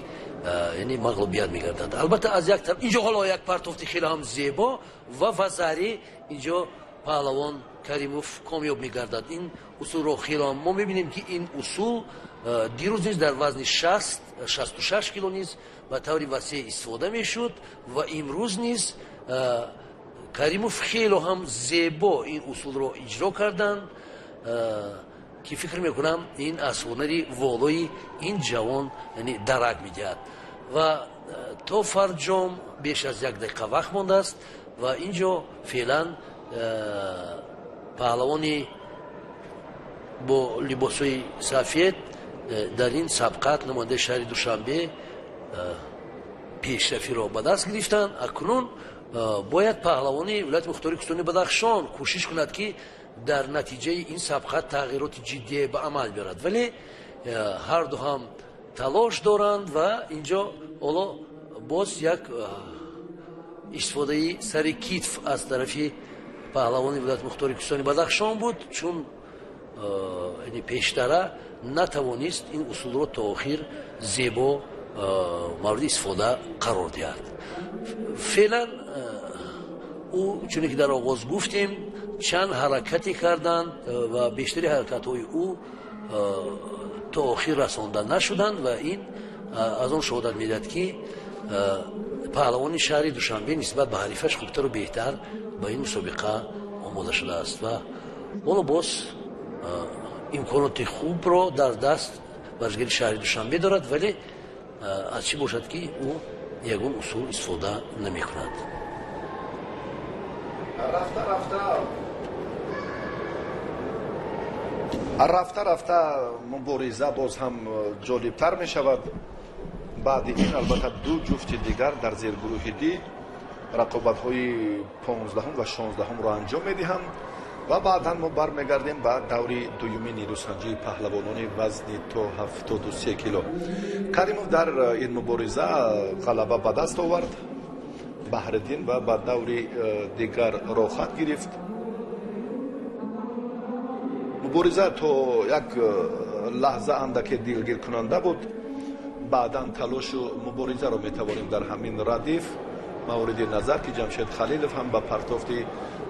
яъне мағлубият мегардад. Албатта аз як тараф инҷо ҳоло як партофти хеле ҳам зебо ва вазарӣ инҷо паҳлавон Каримов комёб мегардад. Ин усулро хеле ҳам мо мебинем, ки ин усул дирӯз низ дар вазни 66 кило низ ба таври васеъ истифода мешуд ва имрӯз низ Каримов хеле ҳам зебо ин усулро иҷро карданд, ки фикр мекунам ин аз ҳунари волои ин ҷавон яъне дарак медиҳад. Ва то фарҷом беш аз 1 дақиқа вақт мондааст ва инҷо феълан паҳлавони бо либосҳои сафед дар ин сабқат намояндаи шаҳри Душанбе пешрафиро ба даст гирифтанд. Акнун бояд паҳлавони вилояти мухтори Кӯҳистони Бадахшон кӯшиш кунад, ки дар натиҷаи ин сабқат тағйироти ҷиддие ба амал биёрад, вале ҳарду ҳам талош доранд ва инҷо ҳоло боз як истифодаи сари китф аз тарафи паҳлавони вилояти мухтори Кӯҳистони Бадахшон буд, чун пештара натавонист ин усулро то охир зебо мавриди истифода қарор диҳад. Феълан ӯ чуне ки дар оғоз гуфтем чанд ҳаракате карданд ва бештари ҳаракатҳои ӯ то охир расонда нашуданд ва ин аз он шаҳодат медиҳад, ки паҳлавони шаҳри Душанбе нисбат ба ҳарифаш хубтару беҳтар ба ин мусобиқа омода шудааст ва ҳоло боз имконоти хубро дар даст варзишгари шаҳри Душанбе дорад, вале аз чӣ бошад, ки ӯ ягон усул истифода намекунад. Рафта рафта мубориза боз ҳам ҷолибтар мешавад. Баъди ин албатта ду ҷуфти дигар дар зергурӯҳи ди рақобатҳои 15 ва 16-ро анҷом медиҳанд ва баъдан мо бармегардем ба даври дуюми нерӯсанҷии паҳлавонони вазни то 73 кило. Каримов дар ин мубориза ғалаба ба даст овард Баҳриддин ва ба даври дигар роҳхат гирифт. Мубориза то як лаҳза андаке дилгиркунанда буд. Баъдан талошу муборизаро метавонем дар ҳамин радиф мавриди назар, ки Ҷамшед Халилов ҳам ба партофти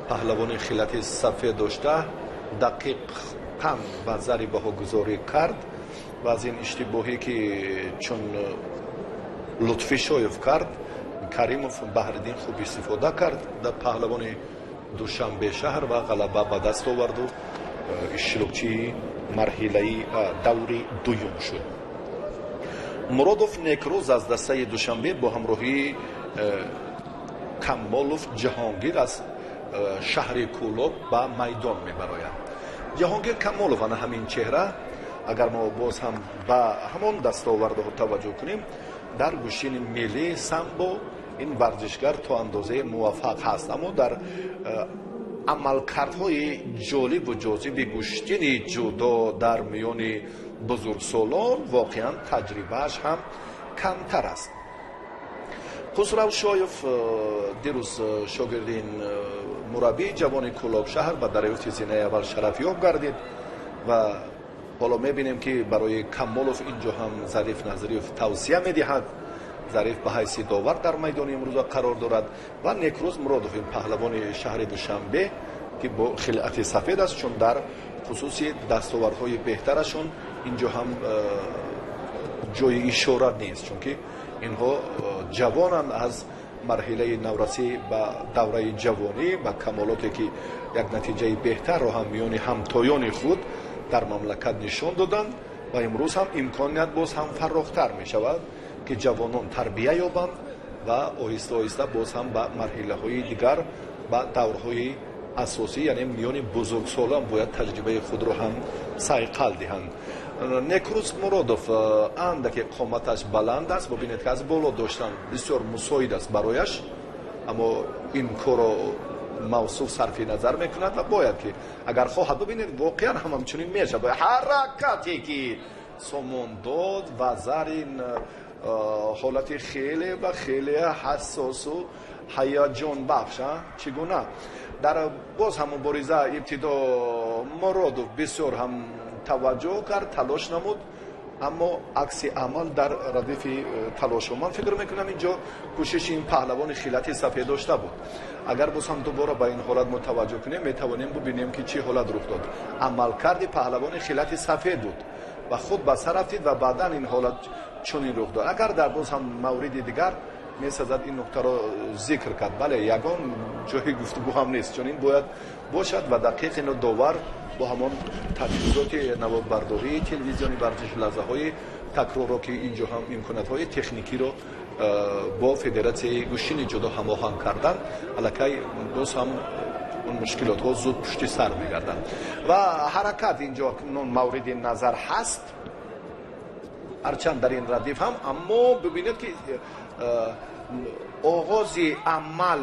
паҳлавони хилати сафед дошта дақиқан ба зари баҳогузорӣ кард ва аз ин иштибоҳе ки чун Лутфи Шоев кард, Каримов Баҳриддин хуб истифода кард дар паҳлавони Душанбе шаҳр ва ғалаба ба даст оварду Иштирокчии марҳилаи даври дуюм шуд. Муродов Некрӯз аз дастаи Душанбе бо ҳамроҳии Камолов Ҷаҳонгир аз шаҳри Кӯлоб ба майдон мебарояд. Ҷаҳонгир Камолов ана ҳамин чеҳра, агар мо боз ҳам ба ҳамон дастовардҳо таваҷҷӯҳ кунем, дар гӯштини миллии самбо ин варзишгар то андозаи муваффақ ҳаст, аммо дар амалкардҳои ҷолибу ҷозиби гӯштини ҷудо дар миёни бузургсолон воқеан таҷрибааш ҳам камтар аст. Хусрав Шоев дирӯз шогирди ин мураббии ҷавони Кӯлобшаҳр ба дарёфти зинаи аввал шарафёб гардид ва ҳоло мебинем, ки барои Камолов инҷо ҳам Зариф Назриев тавсия медиҳад. Зариф ба ҳайси довар дар майдони имрӯза қарор дорад ва Некрӯз Муродов, ин паҳлавони шаҳри Душанбе, ки бо хилъати сафед аст, чун дар хусуси дастовардҳои беҳтарашон инҷо ҳам ҷои ишора нест, чунки инҳо ҷавонанд, аз марҳилаи наврасӣ ба давраи ҷавонӣ, ба камолоте ки як натиҷаи беҳтарро ҳам миёни ҳамтоёни худ дар мамлакат нишон доданд ва имрӯз ҳам имконият боз ҳам фаррохтар мешавад, ки ҷавонон тарбия ёбанд ва оҳиста оҳиста боз ҳам ба марҳилаҳои дигар, ба даврҳои асосӣ, яъне миёни бузургсолон бояд таҷрибаи худро ҳам сайқал диҳанд. Некрӯз Муродов андаке қоматаш баланд аст, бубинед, ки аз боло доштан бисёр мусоид аст барояш, аммо ин корро мавсуф сарфи назар мекунад ва бояд ки агар хоҳад, бубинед, воқеан ҳам ҳамчунин мешавад. Ҳаракате ки сомон дод ва зар, ин ҳолати хеле ва хеле ҳассосу ҳаяҷонбахш. Чӣ гуна дар боз ҳам мубориза ибтидо Муродов бисёр ҳам таваҷҷӯҳ кард, талош намуд, аммо акси амал дар радифи талошҳо. Ман фикр мекунам, инҷо кӯшиши ин паҳлавони хилати сафед дошта буд. Агар боз ҳам дубора ба ин ҳолат мо таваҷҷӯҳ кунем, метавонем бубинем, ки чӣ ҳолат рух дод. Амалкарди паҳлавони хилати сафед буд ва худ ба сар рафтид ва баъдан ин ҳолат чунин рух дод. Агар дар боз ҳам мавриди дигар месазад ин нуктаро зикр кард, бале, ягон ҷои гуфтугӯ ҳам нест, чунин бояд бошад ва дақиқ ино довар бо ҳамон таҷҳизоти наворбардории телевизиони варзиш лаҳзаҳои такрорро, ки инҷо ҳам имкониятҳои техникиро бо федератсияи гӯштини ҷудо ҳамоҳанг кардан, аллакай боз ҳам он мушкилотҳо зуд пушти сар мегарданд ва ҳаракат инҷо акнун мавриди назар ҳаст, ҳарчанд дар ин радиф ҳам, аммо бибинед, ки оғози амал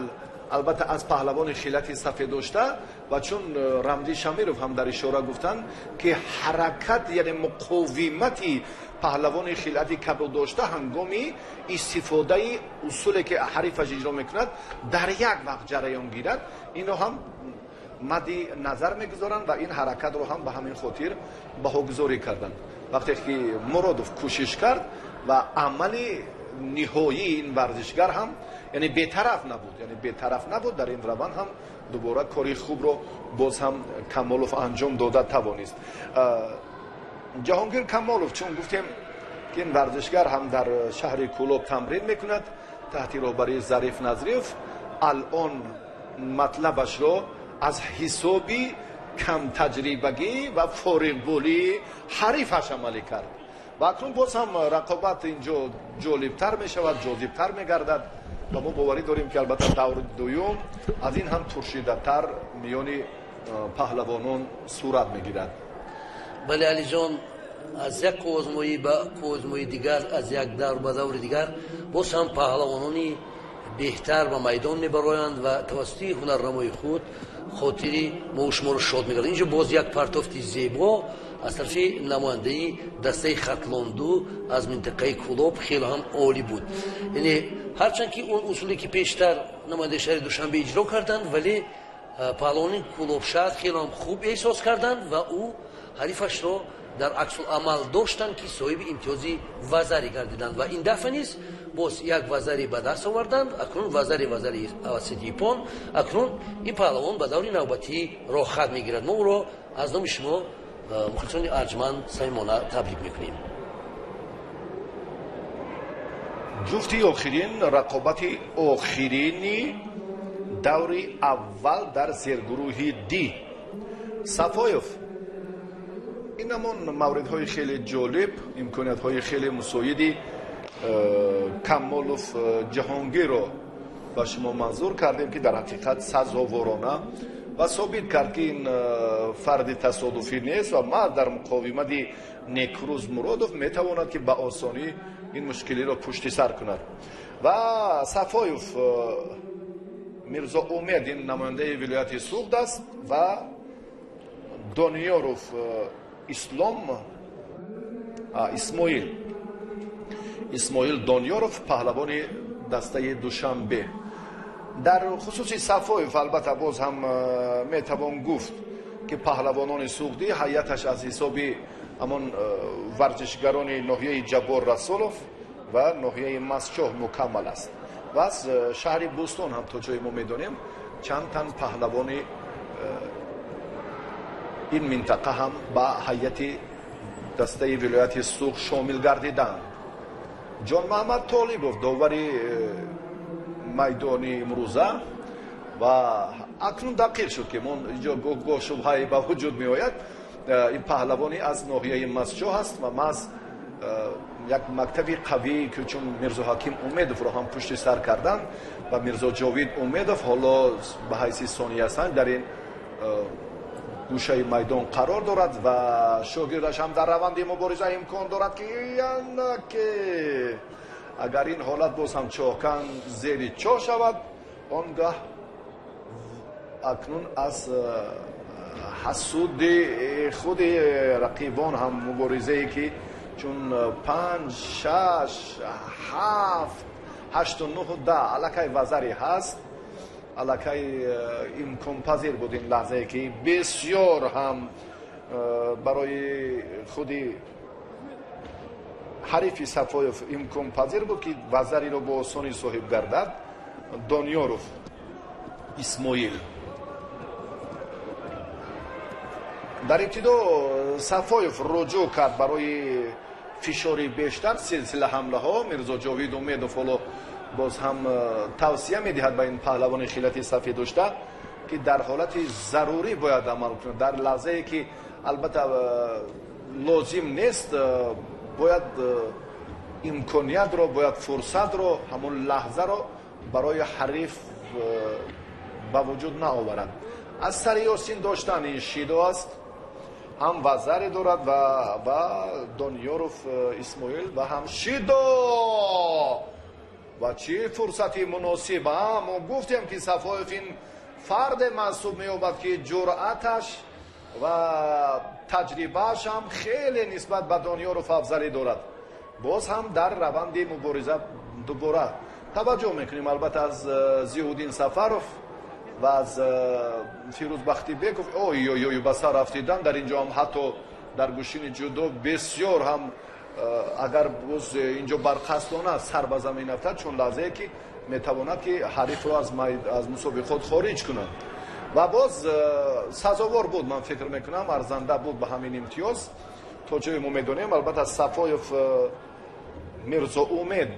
албатта аз паҳлавони хилати сафед дошта ва чун Рамзӣ Шамиров ҳам дар ишора гуфтанд, ки ҳаракат, яъне муқовимати паҳлавони хилати кабуд дошта ҳангоми истифодаи усуле ки ҳарифаш иҷро мекунад, дар як вақт ҷараён гирад, инро ҳам мадди назар мегузоранд ва ин ҳаракатро ҳам ба ҳамин хотир баҳогузорӣ карданд. Вақте ки Муродов кӯшиш кард ва амали ниҳоии ин варзишгар ҳам, яъне бетараф набуд, яъне бетараф набуд дар ин раванд ҳам дубора кори хубро боз ҳам Камолов анҷом дода тавонист. Ҷаҳонгир Камолов, чун гуфтем, ки ин варзишгар ҳам дар шаҳри Кӯлоб тамрин мекунад таҳти роҳбарии Зариф Назриев, алон матлабашро аз ҳисоби камтаҷрибагӣ ва фориғболии ҳарифаш амалӣ кард ва акнун боз ҳам рақобат инҷо ҷолибтар мешавад, ҷозибтар мегардад ва мо боварӣ дорем, ки албатта даври дуюм аз ин ҳам пуршиддаттар миёни паҳлавонон сурат мегирад. Бале, Алиҷон, аз як қувваозмоӣ ба қувваозмоии дигар, аз як давр ба даври дигар боз ҳам паҳлавонони беҳтар ба майдон мебароянд ва тавассути ҳунарнамои худ хотири мо шуморо шод мегардад. Инҷо боз як партофти зебо аз тарафи намояндаи дастаи Хатлонду аз минтақаи Кӯлоб хеле ҳам олӣ буд. Яъне ҳарчанд ки он усуле ки пештар намояндаи шаҳри Душанбе иҷро карданд, вале паҳлавони Кӯлобшаҳр хеле ҳам хуб эҳсос карданд ва ӯ ҳарифашро дар аксуламал доштанд, ки соҳиби имтиёзи вазарӣ гардиданд ва ин дафъа низ боз як вазари ба даст оварданд. Акнун вазари авасити япон. Акнун ин паҳлавон ба даври навбатӣ роҳхат мегирад. Мо ӯро аз номи шумо, мухлисони арҷманд, самимона табрик мекунем. Ҷуфти охирин, рақобати охирини даври аввал дар зергурӯҳи Д: Сафоев Ин ҳамон мавридҳои хеле ҷолиб, имкониятҳои хеле мусоиди Камолов Ҷаҳонгирро ба шумо манзур кардем, ки дар ҳақиқат сазоворона ва собит кард, ки ин фарди тасодуфӣ нест ва ма дар муқовимати Некрӯз Муродов метавонад, ки ба осонӣ ин мушкилиро пушти сар кунад. Ва Сафоев Мирзо Умед ин намояндаи вилояти Суғд аст ва Дониёров Ислом Исмоил Дониёров паҳлавони дастаи Душанбе. Дар хусуси Сафоев албатта боз ҳам метавон гуфт, ки паҳлавонони суғдӣ ҳайаташ аз ҳисоби ҳамон варзишгарони ноҳияи Ҷаббор Расулов ва ноҳияи Мастчоҳ мукаммал аст ва аз шаҳри Бӯстон ҳам то ҷое мо медонем чанд тан паҳлавони ин минтақа ҳам ба ҳайати дастаи вилояти Суғд шомил гардиданд. Ҷонмаҳмад Толибов довари майдони имрӯза ва акнун дақиқ шуд, ки инҷо гоҳ шубҳае ба вуҷуд меояд. Ин паҳлавони аз ноҳияи Мастчоҳ аст ва маҳз як мактаби қавӣ, ки чун Мирзоҳаким Умедовро ҳам пушти сар карданд ва Мирзо Ҷовид Умедов ҳоло ба ҳайси сониясан дар ин гӯшаи майдон қарор дорад ва шогирдаш ҳам дар раванди мубориза имкон дорад, ки янаке агар ин ҳолат боз ҳам чоҳкан зери чоҳ шавад, он гаҳ акнун аз ҳасуди худи рақибон ҳам муборизае, ки чун 5, 6, 7, 8, 9, 10 аллакай вазаре ҳаст, аллакай имконпазир буд ин лаҳзае, ки бисёр ҳам барои худи ҳарифи Сафоев имконпазир буд, ки вазариро бо осонӣ соҳиб гардад. Дониёров Исмоил дар ибтидо Сафоев руҷӯъ кард барои фишори бештар, силсила ҳамлаҳо. Мирзо Ҷовид Умедов ҳоло боз ҳам тавсия медиҳад ба ин паҳлавони хилати сафед дошта, ки дар ҳолати зарурӣ бояд амал кунад. Дар лаҳзае ки албатта лозим нест, бояд имкониятро, бояд фурсатро, ҳамон лаҳзаро барои ҳариф ба вуҷуд наоварад. Аз сари Ёсин доштан ин шидо аст, ҳам вазаре дорад ва Дониёров Исмоил ва ҳам шидо. Ва чӣ фурсати муносиб! Мо гуфтем, ки Сафоев ин фарде мансуб меёбад, ки ҷуръаташ ва таҷрибааш ҳам хеле нисбат ба Дониёров афзалӣ дорад. Боз ҳам дар раванди мубориза дубора таваҷҷӯҳ мекунем албатта аз Зиёуддин Сафаров ва аз Фирӯз Бахтибеков. Ой-ой-ой, ба сар афтидан дар инҷо ҳам ҳатто дар гӯшини ҷудо бисёр ҳам агар боз инҷо барқасдона сар ба замин афтад, чун лаҳзае ки метавонад, ки ҳарифро аз мусобиқот хориҷ кунад. Ва боз сазовор буд, ман фикр мекунам, арзанда буд ба ҳамин имтиёз. То ҷое мо медонем, албатта Сафоев Мирзо Умед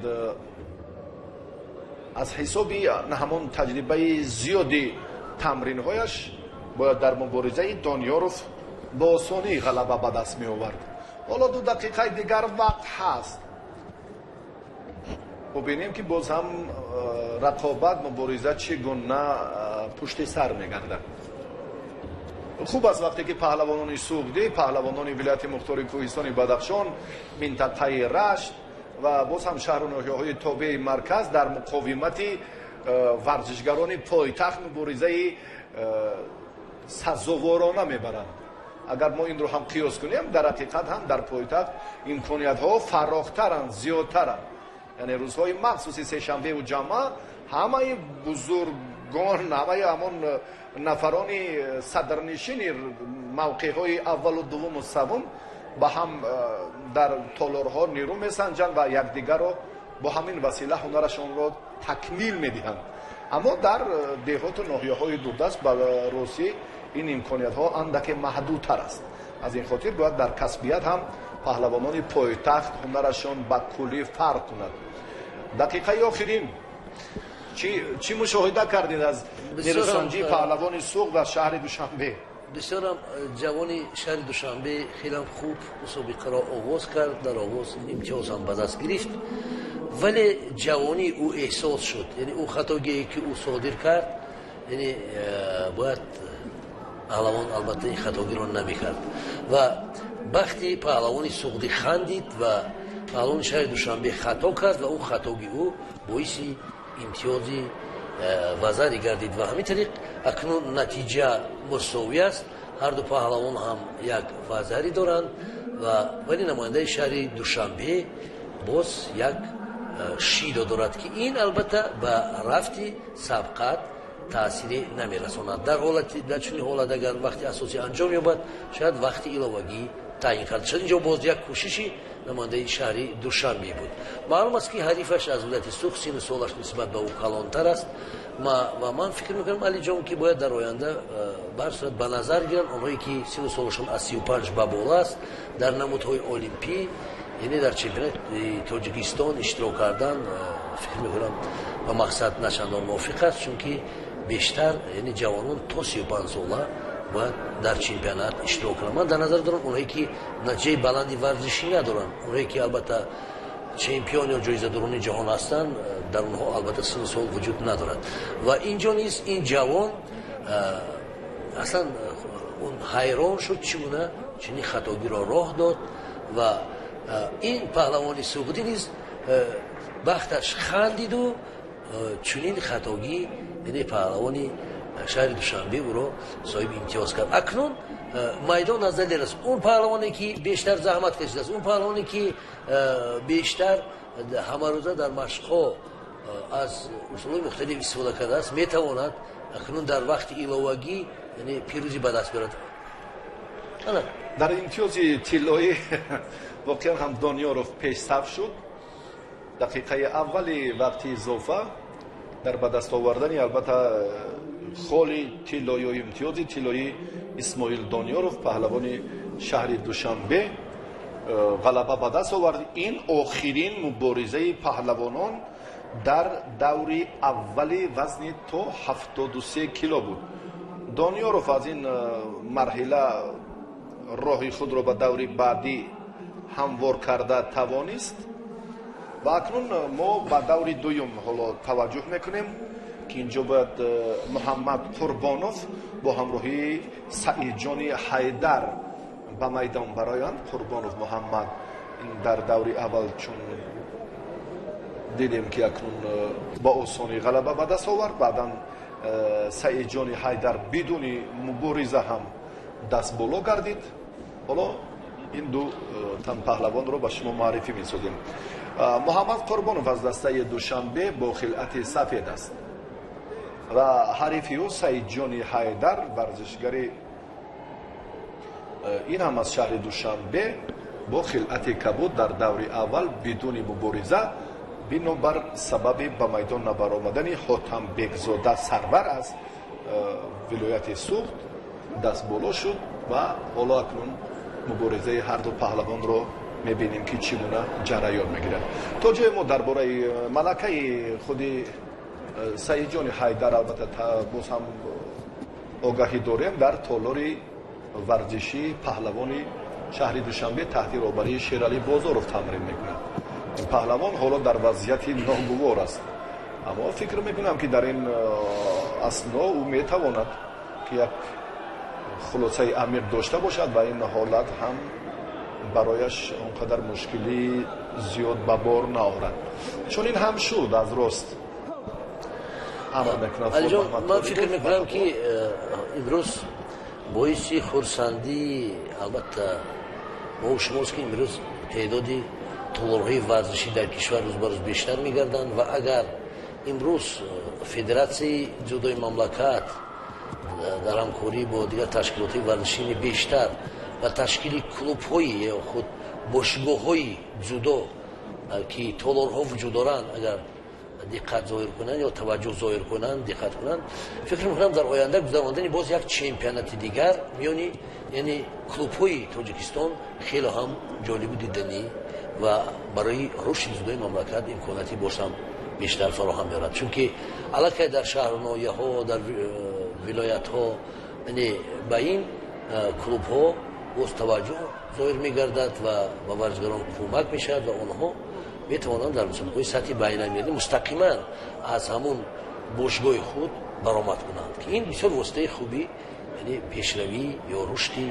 аз ҳисоби ҳамон таҷрибаи зиёди тамринҳояш бояд дар муборизаи Дониёров бо осонӣ ғалаба ба даст меовард. Ҳоло 2 дақиқаи дигар вақт ҳаст. Бубинем, ки боз ҳам рақобат, мубориза чӣ гуна пушти сар мегардад. Хуб аст вақте ки паҳлавонони Суғдӣ, паҳлавонони вилояти мухтори кӯҳистони Бадахшон, минтақаи Рашт ва боз ҳам шаҳру ноҳияҳои тобеи марказ дар муқовимати варзишгарони пойтахт муборизаи сазоворона мебаранд. Агар мо инро ҳам қиёс кунем, дар ҳақиқат ҳам дар пойтахт имкониятҳо фарохтаранд, зиёдтаранд. Яъне рӯзҳои махсуси сешанбеву ҷамъа ҳамаи бузургон, ҳамаи ҳамон нафарони садрнишини мавқеъҳои аввалу дуввуму севум ба ҳам дар толорҳо нерӯ месанҷанд ва якдигарро бо ҳамин васила ҳунарашонро такмил медиҳанд. Аммо дар деҳоту ноҳияҳои дурдаст ба росӣ ин имкониятҳо андаке маҳдудтар аст. Аз ин хотир бояд дар касбият ҳам паҳлавонони пойтахт ҳунарашон ба куллӣ фарқ кунад. Дақиқаи охирин чӣ мушоҳида кардед аз нерӯсанҷии паҳлавони Суғд ва шаҳри Душанбе? Бисёрам ҷавони шаҳри Душанбе хелам хуб мусобиқаро оғоз кард, дар оғоз имтиёз ҳам ба даст гирифт, вале ҷавонии ӯ эҳсос шуд, яъне ӯ хатогие ки ӯ содир кард, яъне бояд паҳлавон албатта ин хатогиро намекард ва бахти паҳлавони суғдӣ хандид ва паҳлавони шаҳри Душанбе хато кард ва он хатоги ӯ боиси имтиёзи вазари гардид ва ҳамин тариқ акнун натиҷа мусовӣ аст. Ҳар ду паҳлавон ҳам як вазари доранд ва вале намояндаи шаҳри Душанбе боз як шидо дорад, ки ин албатта ба рафти сабқат таъсире намерасонад. Дар ҳолати дар чунин ҳолат агар вақти асосӣ анҷом ёбад, шояд вақти иловагӣ таъин карда шуд. Инҷо боз як кӯшиши намояндаи шаҳри Душанбе буд. Маълум аст, ки ҳарифаш аз вилояти Суғд сину солаш нисбат ба ӯ калонтар аст ва ман фикр мекунам, Алиҷон, ки бояд дар оянда ба ҳар сурат ба назар гиранд онҳое ки сину солашон аз 35 ба боло аст, дар намудҳои олимпӣ, яъне дар чемпионати Тоҷикистон иштирок кардан, фикр мекунам, ба мақсад начандон мувофиқ аст, чунки бештар яъне ҷавонон то 35 сола бояд дар чемпионат иштирок кунанд. Ман дар назар дорам онҳое ки натиҷаи баланди варзишӣ надоранд, онҳое ки албатта чемпион ё ҷоизадорони ҷаҳон ҳастанд, дар онҳо албатта сину сол вуҷуд надорад. Ва инҷо низ ин ҷавон аслан он ҳайрон шуд, чӣ гуна чунин хатогиро роҳ дод ва ин паҳлавони суғдӣ низ бахташ хандиду чунин хатогӣ, яъне паҳлавони шаҳри Душанбе ӯро соҳиби имтиёз кард. Акнун майдон аз далер аст. Он паҳлавоне ки бештар заҳмат кашидааст, он паҳлавоне ки бештар ҳамарӯза дар машқҳо аз усулҳои мухталиф истифода кардааст, метавонад акнун дар вақти иловагӣ, яъне пирӯзӣ ба даст биёрад. Дар имтиёзи тиллоӣ воқеан ҳам Дониёров пешсаф шуд. Дақиқаи аввали вақти изофа дар ба даст овардани албатта холи тиллоӣ ё имтиёзи тиллоӣ Исмоил Дониёров, паҳлавони шаҳри Душанбе, ғалаба ба даст овард. Ин охирин муборизаи паҳлавонон дар даври аввали вазни то 73 кило буд. Дониёров аз ин марҳила роҳи худро ба даври баъдӣ ҳамвор карда тавонист ва акнун мо ба даври дуюм ҳоло таваҷҷӯҳ мекунем, ки инҷо бояд Муҳаммад Қурбонов бо ҳамроҳии Саидҷони Ҳайдар ба майдон бароянд. Қурбонов Муҳаммад дар даври аввал чун дидем, ки акнун бо осонӣ ғалаба ба даст овард, баъдан Саидҷони Ҳайдар бидуни мубориза ҳам даст боло гардид. Ҳоло ин ду тан паҳлавонро ба шумо муаррифӣ месозем. Муҳаммад Қурбонов аз дастаи Душанбе бо хилъати сафед аст ва ҳарифи ӯ Саидҷони Ҳайдар, варзишгари ин ҳам аз шаҳри Душанбе, бо хилъати кабуд дар даври аввал бидуни мубориза бинобар сабаби ба майдон набаромадани Ҳотамбекзода Сарвар аз вилояти Суғд даст боло шуд ва ҳоло акнун муборизаи ҳарду паҳлавонро мебинем, ки чӣ гуна ҷараён мегирад. То ҷое мо дар бораи малакаи худи Саидҷони Ҳайдар албатта боз ҳам огаҳӣ дорем. Дар толори варзишии паҳлавони шаҳри Душанбе таҳти роҳбарии Шералӣ Бозоров тамрин мекунад. Ин паҳлавон ҳоло дар вазъияти ногувор аст, аммо фикр мекунам, ки дар ин асно ӯ метавонад, ки як хулосаи амиқ дошта бошад ва ин ҳолат ҳам барояш он қадар мушкилӣ зиёд ба бор наорад. Чунин ҳам шуд, аз рост амр мекунад. Алиҷон, ман фикр мекунам, ки имрӯз боиси хурсандӣ албатта мо шумост, ки имрӯз теъдоди толорҳои варзишӣ дар кишвар рӯз ба рӯз бештар мегарданд ва агар имрӯз федератсияи ҷудои мамлакат дар ҳамкорӣ бо дигар ташкилотҳои варзишӣ бештар ва ташкили клубҳои ё худ бошгоҳҳои ҷудо, ки толорҳо вуҷуд доранд, агар диққат зоҳир кунанд ё таваҷҷӯҳ зоҳир кунанд, диққат кунанд, фикр мекунам, дар оянда гузарондани боз як чемпионати дигар миёни, яъне клубҳои Тоҷикистон хеле ҳам ҷолибу диданӣ ва барои рушди ҷудои мамлакат имконияти боз ҳам бештар фароҳам меорад, чунки аллакай дар шаҳру ноҳияҳо, дар вилоятҳо, яъне ба ин Клубҳо боз таваҷҷӯҳ зоҳир мегардад ва ба варзишгарон кӯмак мешавад ва онҳо метавонанд дар мусобиқаҳои сатҳи байналмилалӣ мустақиман аз ҳамун бошгоҳи худ баромад кунанд, ки ин бисёр воситаи хуби, яъне пешравӣ ё рушди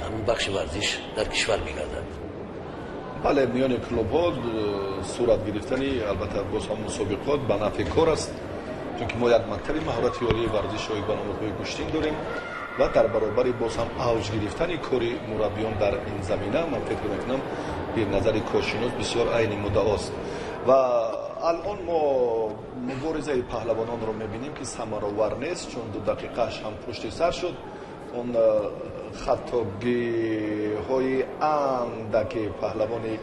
ҳамин бахши варзиш дар кишвар мегардад. Бале, миёни клубҳо сурат гирифтани, албатта, боз ҳам мусобиқот ба нафъи кор аст, чунки мо як мактаби маҳорати олии варзиши оид ба намудҳои гӯштин дорем ва дар баробари боз ҳам авҷ гирифтани кори мураббиён дар ин замина, ман фикр мекунам, беназари коршинос бисёр айни муддаост. Ва алон мо муборизаи паҳлавононро мебинем, ки самаровар нест, чун 2 дақиқааш ҳам пушти сар шуд. Он хатогиҳои андаки паҳлавони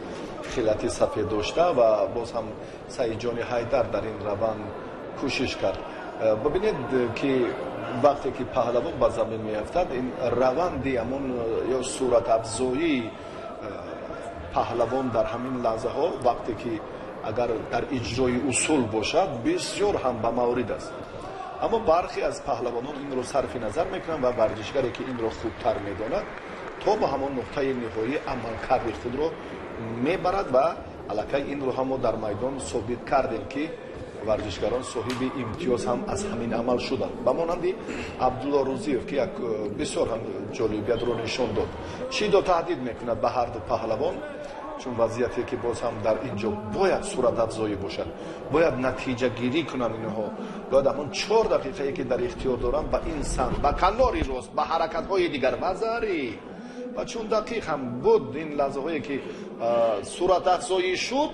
хилати сафед дошта ва боз ҳам Саидҷони Ҳайдар дар ин раванд кӯшиш кард. Бибинед, ки вақте ки паҳлавон ба замин меафтад, ин раванди ҳамон ё суратафзоии паҳлавон дар ҳамин лаҳзаҳо, вақте ки агар дар иҷрои усул бошад, бисёр ҳам ба маврид аст. Аммо бархе аз паҳлавонон инро сарфи назар мекунанд ва варзишгаре ки инро хубтар медонад, то ба ҳамон нуқтаи ниҳоӣ амалкарди худро мебарад. Ва аллакай инро ҳам мо дар майдон собит кардем, ки варзишгарон соҳиби имтиёз ҳам аз ҳамин амал шуданд, ба монанди Абдулло Рӯзиев, ки як бисёр ҳам ҷолибиятро нишон дод. Шидо таҳдид мекунад ба ҳарду паҳлавон, чун вазъияте ки боз ҳам дар ин ҷо бояд суратафзоӣ бошад, бояд натиҷагирӣ кунанд инҳо, бояд ҳамон 4 дақиқае ки дар ихтиёр доранд, ба ин самт, ба канори рост, ба ҳаракатҳои дигар вазарӣ. Ва чун дақиқ ҳам буд, ин лаҳзаҳое ки суратафзоӣ шуд,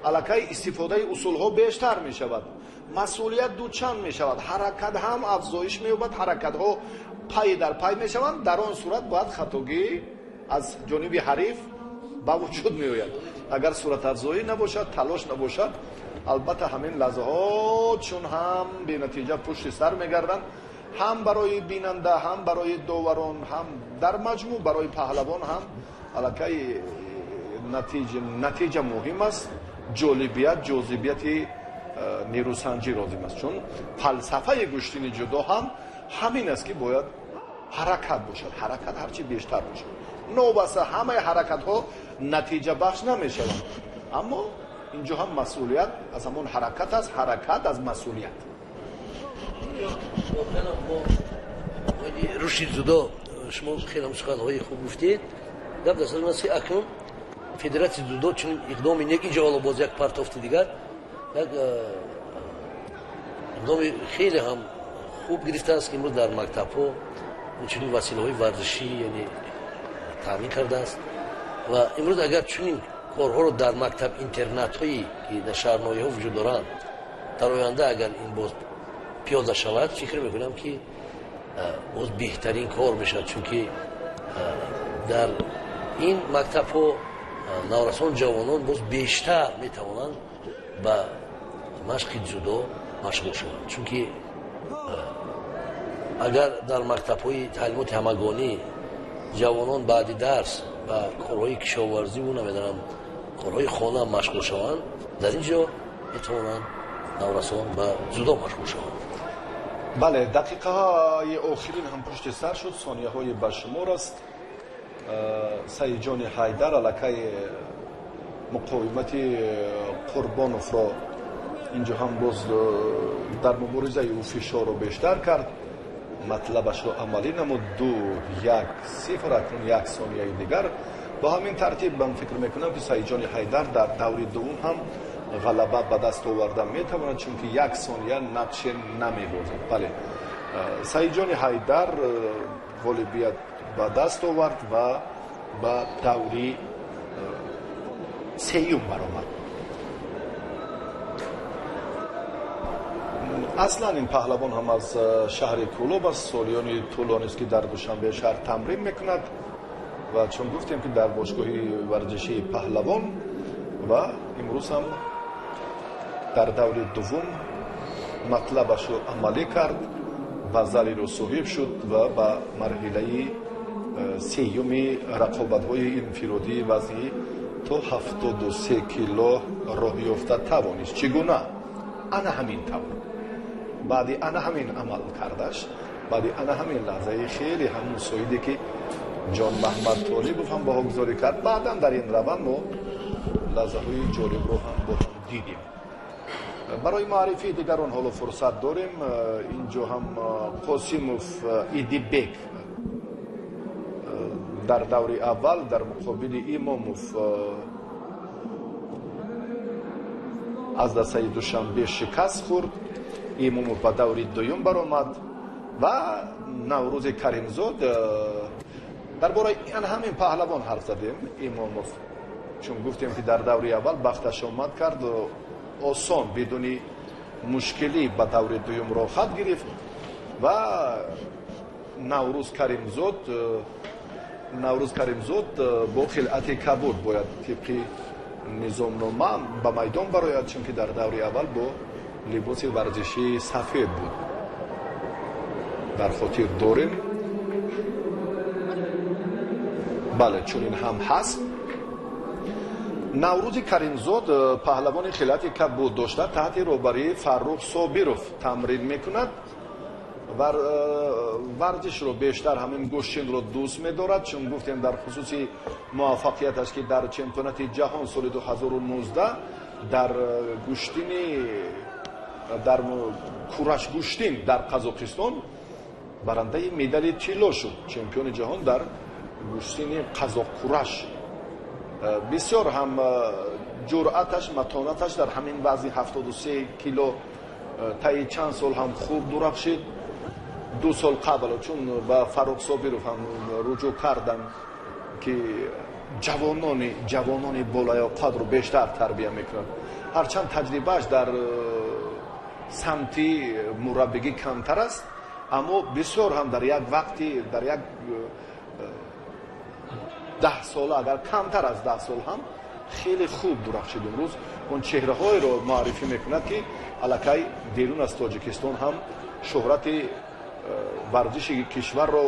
аллакай истифодаи усулҳо бештар мешавад, масъулият дучанд мешавад, ҳаракат ҳам афзоиш меёбад, ҳаракатҳо пай дар пай мешаванд. Дар он сурат бояд хатогӣ аз ҷониби ҳариф ба вуҷуд меояд. Агар суратафзоӣ набошад, талош набошад, албатта, ҳамин лаҳзаҳо чун ҳам бенатиҷа пушти сар мегарданд, ҳам барои бинанда, ҳам барои доварон, ҳам дар маҷмӯъ барои паҳлавон ҳам. Аллакай натиҷа муҳим аст, ҷолибият, ҷозибияти нерӯсанҷӣ лозим аст, чун фалсафаи гӯштини ҷудо ҳам ҳамин аст, ки бояд ҳаракат бошад, ҳаракат ҳарчи бештар бошад. Новобаста ҳамаи ҳаракатҳо натиҷабахш намешаванд, аммо инҷо ҳам масъулият аз ҳамон ҳаракат аст, ҳаракат аз масъулият. Рушди ҷудо, шумо хеле суханҳои хуб гуфтед. Гап дар сари аст, ки акнун федератсияи ҷудо чунин иқдоми нек, инҷо ҳоло боз як партофти дигар, як иқдоми хеле ҳам хуб гирифтааст, ки имрӯз дар мактабҳо чунин василаҳои варзишӣ, яъне, таъмин кардааст. Ва имрӯз агар чунин корҳоро дар мактаб интернатҳое ки дар шаҳрноҳияҳо вуҷуд доранд, дар оянда агар ин боз пиёда шавад, фикр мекунам, ки боз беҳтарин кор мешавад, чунки дар ин мактабҳо наврасон, ҷавонон боз бештар метавонанд ба машқи ҷудо машғул шаванд, чунки агар дар мактабҳои таълимоти ҳамагонӣ ҷавонон баъди дарс ба корҳои кишоварзиву, намедонам, корҳои хона машғул шаванд, дар ин ҷо метавонанд наврасон ба ҷудо машғул шаванд. Бале, дақиқаҳои охирин ҳам пушти сар шуд, сонияҳои ба шумор аст. Саидҷони Ҳайдар аллакай муқовимати Қурбоновро инҷо ҳам боз дар муборизаи ӯ фишорро бештар кард, матлабашро амалӣ намуд. 2, 1, 0. Акнун як сонияи дигар. Бо ҳамин тартиб ман фикр мекунам, ки Саидҷони Ҳайдар дар даври дуввум ҳам ғалаба ба даст оварда метавонад, чунки як сония нақше намебозад. Бале, Саидҷони Ҳайдар ғолибият ба даст овард ва ба даври сеюм баромад. Аслан ин паҳлавон ҳам аз шаҳри Кӯлоб аст, солиёни тӯлонист, ки дар Душанбе шаҳр тамрин мекунад ва чун гуфтем, ки дар бошгоҳи варзишии Паҳлавон. Ва имрӯз ҳам дар даври дуввум матлабашро амалӣ кард, вазариро соҳиб шуд ва ба марҳилаи сеюми рақобатҳои инфиродии вазни то 73 кило роҳ ёфта тавонист. Чӣ гуна? Ана ҳамин тавр, баъди ана ҳамин амал кардаш. Баъди ана ҳамин лаҳзаи хеле ҳам мусоиде, ки Ҷон Маҳмад Толибов ҳам баҳогузорӣ кард, баъдан дар ин раванд мо лаҳзаҳои ҷолибро ҳам бо ҳам дидем. Барои муаррифии дигарон ҳоло фурсат дорем. Инҷо ҳам Қосимов Идибек дар даври аввал дар муқобили Имомов аз дастаи Душанбе шикаст хӯрд. Имомов ба даври дуюм баромад ва Наврӯзи Каримзод, дар бораи ан ҳамин паҳлавон ҳарф задем, Имомов, чун гуфтем, ки дар даври аввал бахташ омад кард, осон, бидуни мушкилӣ ба даври дуюм роҳхат гирифт ва Наврӯз Каримзод бо хилъати кабуд бояд тибқи низомнома ба майдон барояд, чунки дар даври аввал бо либоси варзишии сафед буд, дар хотир дорем. Бале, чунин ҳам ҳаст. Наврӯзи Каримзод, паҳлавони хилъати кабуд дошта, таҳти роҳбарии Фаррух Собиров тамрин мекунад. Варзишро бештар ҳамин гӯштинро дӯст медорад, чун гуфтем дар хусуси муваффақияташ, ки дар чемпионати ҷаҳон соли 2019 дар гӯштини, дар курашгӯштин дар Қазоқистон барандаи медали тилло шуд, чемпиони ҷаҳон дар гӯштини қазоқкураш. Бисёр ҳам ҷуръаташ, матонаташ дар ҳамин вазни 73 кило таи чанд сол ҳам хуб дурахшид. 2 сол қабл, чун ба Фаррух Собиров ҳам руҷӯъ кардам, ки ҷавонони болаёқатро бештар тарбия мекунад, ҳарчанд таҷрибааш дар самти мураббигӣ камтар аст, аммо бисёр ҳам дар як вақти, дар як 10 сола, агар камтар аз 10 сол ҳам хеле хуб дурахшид. Имрӯз он чеҳраҳоеро муаррифӣ мекунад, ки аллакай берун аз Тоҷикистон ҳам шӯҳрати варзиши кишварро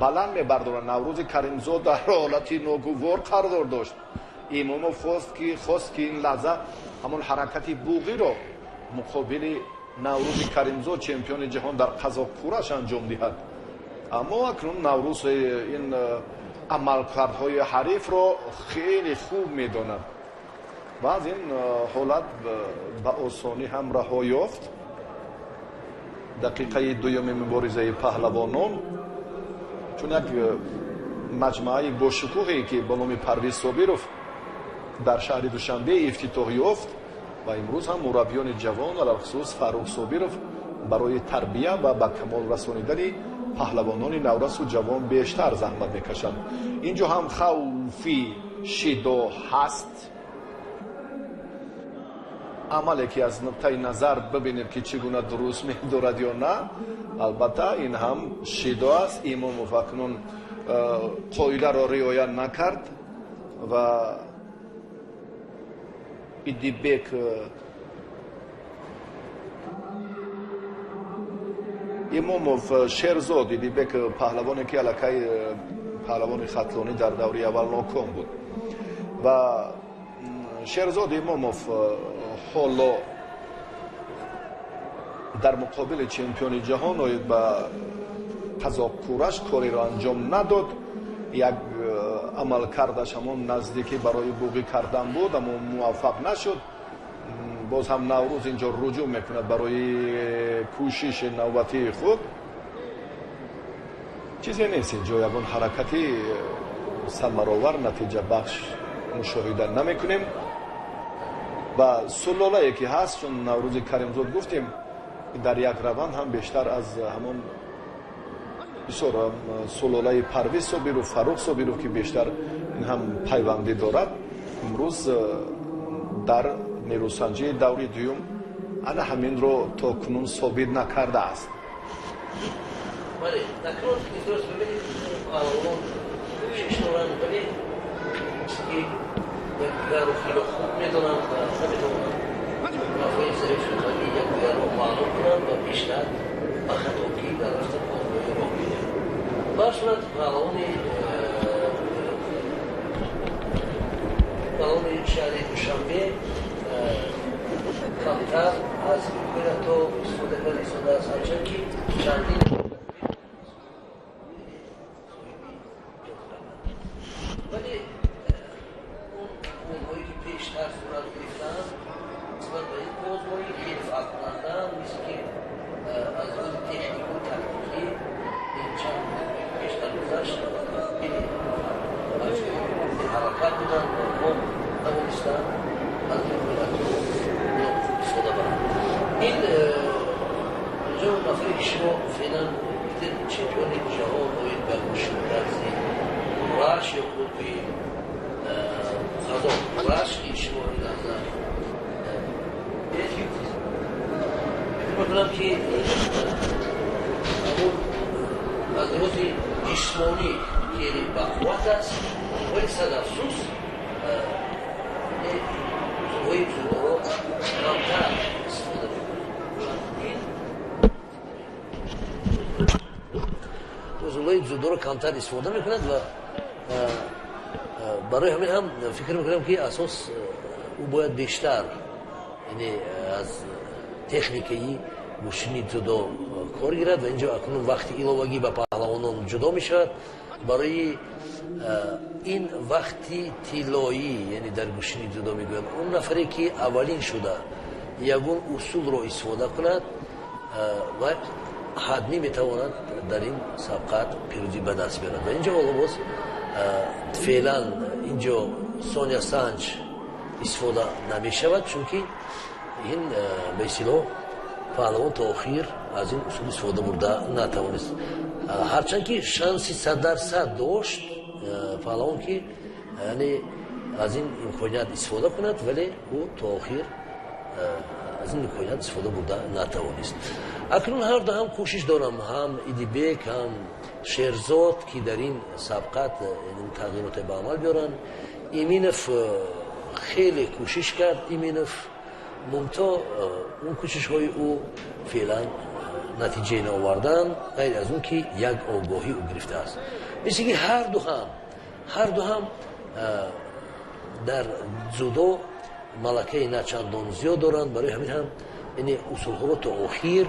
баланд мебардорад. Наврӯзи Каримзод дар ҳолати ногувор қарор дошт. Имомов хост, ки ин лаҳза ҳамон ҳаракати буғиро муқобили Наврӯзи Каримзод, чемпиони ҷаҳон дар қазоқкураш, анҷом диҳад, аммо акнун Наврӯз ин амалкардҳои ҳарифро хеле хуб медонад ва аз ин ҳолат ба осонӣ ҳам раҳо ёфт. Дақиқаи дуюми муборизаи паҳлавонон, чун як маҷмӯаи бошукӯҳе, ки бо номи Парвиз Собиров дар шаҳри Душанбе ифтитоҳ ёфт ва имрӯз ҳам мураббиёни ҷавон, алалхусус Фаррух Собиров, барои тарбия ва ба камол расонидани паҳлавонони наврасу ҷавон бештар заҳмат мекашанд. Инҷо ҳам хавфи шидо ҳаст. Амале, ки аз нуқтаи назар бибинем, ки чӣ гуна дуруст медорад ё на, албатта, ин ҳам шидо аст. Имомов акнун қоидаро риоя накард ва Идибек Имомов, Шерзод Идибек, паҳлавоне, ки аллакай паҳлавони хатлонӣ дар даври аввал ноком буд, ва Шерзод Имомов ҳоло дар муқобили чемпиони ҷаҳон оид ба қазоқкураш кореро анҷом надод. Як амалкардаш ҳамон наздикӣ барои буғӣ кардан буд, аммо муваффақ нашуд. Боз ҳам Наврӯз инҷо руҷӯъ мекунад барои кӯшиши навбатии худ. Чизе нест инҷо, ягон ҳаракати самаровар, натиҷабахш мушоҳида намекунем. Ва сулолае, ки ҳаст, чун Наврӯзи Каримзод гуфтем, дар як раванд ҳам бештар аз ҳамон бисёр сулолаи Парвиз Собиров, Фаррух Собиров, ки бештар ин ҳам пайвандӣ дорад, имрӯз дар нерӯсанҷии даври дуюм ана ҳаминро то кунун собит накардааст. Бале, акнун дуруст бибинед, паҳлавонон кӯшиш доранд, вале ки якдигарро хеле хуб медонанд ва наметавонанд ҳафои зарифу қавии якдигарро маълум кунанд ва бештар ба хатогӣ дар рафта паҳлӯи роҳ медиҳанд. Ба ҳар сурат, паҳлавони шаҳри Душанбе камтар аз имкониятҳо истифода карда истодааст, ҳарчанд ки чандин Ҳаракат буданд, онҳо тавонистанд аз имкониятҳо хуб истифода баранд. Ин инҷо нафаре ки шумо феълан дидед, чемпиони ҷаҳон оид ба гӯштини тарзи кураш ё худ гӯем қазоқ кураш, ки шумо ин лаҳза фикр мекунам, ки ин аз лиҳози ҷисмонӣ хеле бақувват аст, вале сад афсӯс, усулҳои дзюдоро камтар истифода мекунад. Усулҳои дзюдоро камтар истифода мекунад ва барои ҳамин ҳам фикр мекунам, ки асос ӯ бояд бештар, яъне аз техникаи гӯштини дзюдо кор гирад. Ва инҷо акнун вақти иловагӣ ба паҳлавонон ҷудо мешавад. Барои ин вақти тиллоӣ, яъне дар гӯштини дзюдо мегӯянд, он нафаре ки аввалин шуда ягон усулро истифода кунад ва ҳатмӣ метавонад дар ин сабқат пирӯзӣ ба даст биёрад. Ва инҷо ҳоло боз феълан инҷо соня санҷ истифода намешавад, чунки ин ба истилоҳ паҳлавон то охир аз ин усул истифода бурда натавонист, ҳарчанд ки шанси 100% дошт паҳлавон, ки яъне аз ин имконият истифода кунад, вале ӯ то охир аз ин имконият истифода бурда натавонист. Акнун ҳарду ҳам кӯшиш дорам, ҳам Идибек, ҳам Шерзод, ки дар ин сабқат тағйироте ба амал биёранд. Иминов хеле кӯшиш кард, Иминов, мумто он кӯшишҳои ӯ феълан натиҷае наоварданд, ғайр аз он ки як огоҳӣ ӯ гирифтааст. Мисли ки ҳарду ҳам дар дзюдо малакаи начандон зиёд доранд, барои ҳамин ҳам яъне усулҳоро то охир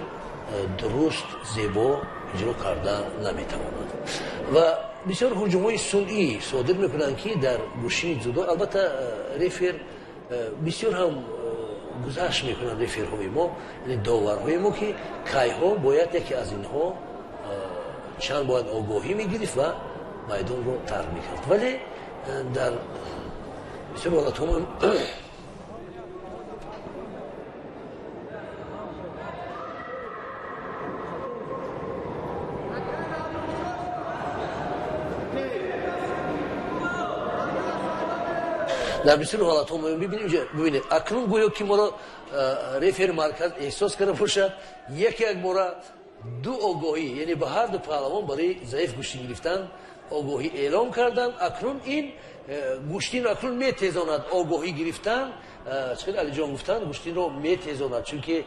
дуруст, зебо иҷро карда наметавонанд ва бисёр ҳуҷумҳои сунъӣ содир мекунанд, ки дар гӯштини дзюдо албатта рефер бисёр ҳам гузашт мекунанд, реферҳои мо, яъне доварҳои мо, ки кайҳо бояд яке аз инҳо чанд бояд огоҳӣ мегирифт ва майдонро тарк мекард. Вале дар бисёр ҳолатҳо мо мебинем, бибинед, акнун гӯё ки моро рефери марказ эҳсос карда бошад, яке як бора ду огоҳӣ, яъне ба ҳарду паҳлавон барои заиф гӯштин гирифтан огоҳӣ эълом карданд. Акнун ин гӯштинро акнун метезонад огоҳӣ гирифтан. Чӣ Алиҷон гуфтанд, гӯштинро метезонад, чунки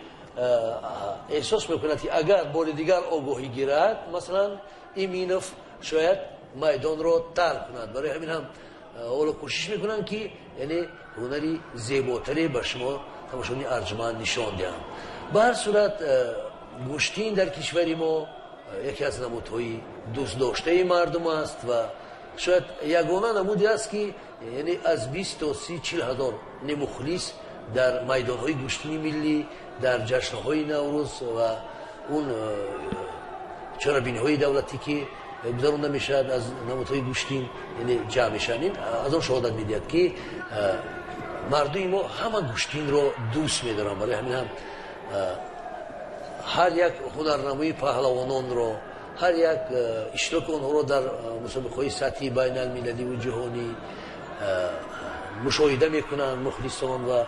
эҳсос мекунад, ки агар бори дигар огоҳӣ гирад, масалан, Иминов шояд майдонро тарк кунад. Барои ҳамин ҳам ҳоло кӯшиш мекунанд, ки яъне ҳунари зеботаре ба шумо, тамошобини арҷманд, нишон диҳанд. Ба ҳар сурат, гӯштин дар кишвари мо яке аз намудҳои дӯстдоштаи мардум аст ва шояд ягона намуде аст, ки яъне аз 20 то 30-40 ҳазор мухлис дар майдонҳои гӯштини миллӣ, дар ҷашнҳои Наврӯз ва он чорабиниҳои давлатӣ, ки гузаронда мешавад аз намудҳои гӯштин, яъне ҷамъ мешаванд. Ин аз он шаҳодат медиҳад, ки мардуми мо ҳама гӯштинро дӯст медоранд. Барои ҳамин ҳам ҳар як ҳунарнамоии паҳлавононро, ҳар як иштироки онҳоро дар мусобиқаҳои сатҳи байналмилаливу ҷаҳонӣ мушоҳида мекунанд мухлисон. Ва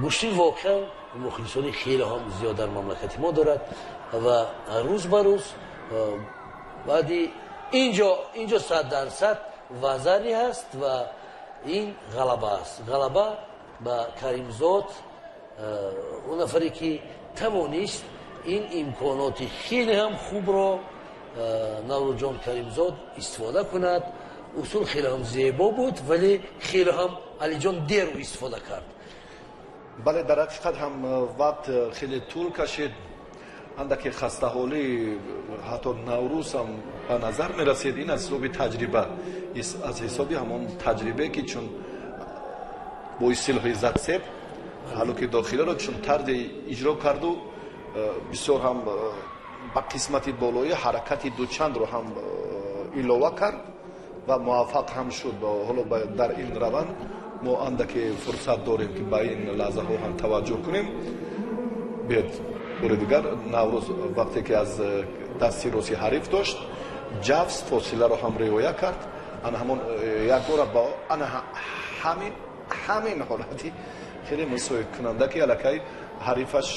гӯштин воқеан мухлисони хеле ҳам зиёд дар мамлакати мо дорад ва рӯз ба рӯз баъди инҷо 100% вазари ҳаст ва ин ғалаба аст, ғалаба ба Каримзод, он нафаре ки тавонист ин имконоти хеле ҳам хубро Наврӯзҷон Каримзод истифода кунад. Усул хеле ҳам зебо буд, вале хеле ҳам Алиҷон дер истифода кард. Бале, дар ҳақиқат ҳам вақт хеле тӯл кашид, андаке хастаҳолӣ ҳатто Наврӯз ҳам ба назар мерасид. Ин аз ҳисоби таҷриба, аз ҳисоби ҳамон таҷрибе, ки чун бо истилоҳи зацеп ҳалуки дохиларо чун тарзе иҷро карду бисёр ҳам ба қисмати болоӣ ҳаракати дучандро ҳам илова кард. ва муваффақ ҳам шуд. Ҳоло дар ин раванд мо андаке фурсат дорем, ки ба ин лаҳзаҳо ҳам таваҷҷӯҳ кунем. Биёед бори дигар Наврӯз вақте ки аз дасти рости ҳариф дошт, ҷавз фосиларо ҳам риоя кард. Ана ҳамон якбора ба ана ҳамин ҳолати хеле мусоидкунанда, ки аллакай ҳарифаш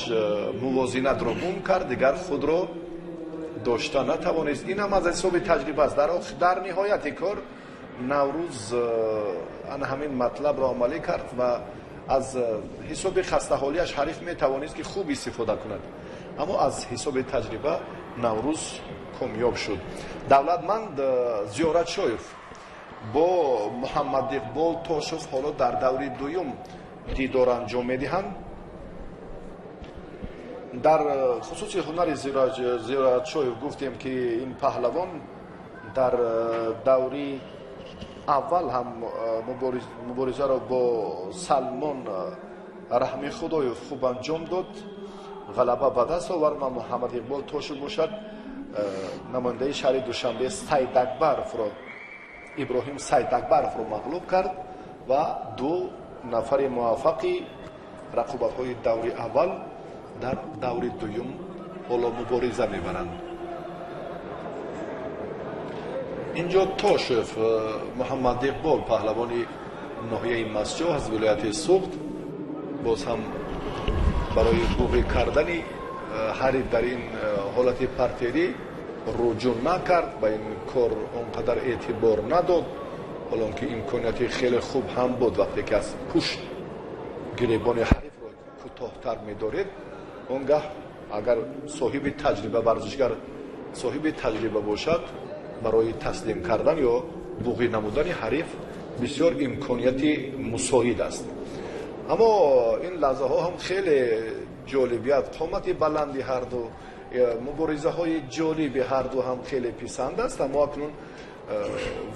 мувозинатро гум кард, дигар худро дошта натавонист. Ин ҳам аз ҳисоби таҷриба аст. Дар ниҳояти кор Наврӯз ана ҳамин матлабро амалӣ кард ва аз ҳисоби хастаҳолиаш ҳариф метавонист, ки хуб истифода кунад, аммо аз ҳисоби таҷриба Наврӯз комёб шуд. Давлатманд Зиёратшоев бо Муҳаммадиқбол Тошев ҳоло дар даври дуюм дидор анҷом медиҳанд. Дар хусуси ҳунари Зиёратшоев гуфтем, ки ин паҳлавон дар даври аввал ҳам муборизаро бо Салмон Раҳмихудоев хуб анҷом дод, ғалаба ба даст овард ва Муҳаммадиқбол Тошев бошад, намояндаи шаҳри Душанбе Сайдакбаровро, Иброҳим Сайдакбаровро мағлуб кард ва ду нафари муваффақи рақобатҳои даври аввал дар даври дуюм ҳоло мубориза мебаранд. Инҷо Тошев Муҳаммадиқбол, паҳлавони ноҳияи Масҷоҳ аз вилояти Суғд, боз ҳам барои буғӣ кардани ҳариф дар ин ҳолати партерӣ руҷӯъ накард, ба ин кор он қадар эътибор надод, ҳолон ки имконияти хеле хуб ҳам буд. Вақте ки аз пушт гиребони ҳарифро кӯтоҳтар медоред, он гаҳ агар соҳиби таҷриба варзишгар соҳиби таҷриба бошад, барои таслим кардан ё буғӣ намудани ҳариф бисёр имконияти мусоид аст. Аммо ин лаҳзаҳо ҳам хеле ҷолибият, қомати баланди ҳарду, муборизаҳои ҷолиби ҳарду ҳам хеле писанд аст. Аммо акнун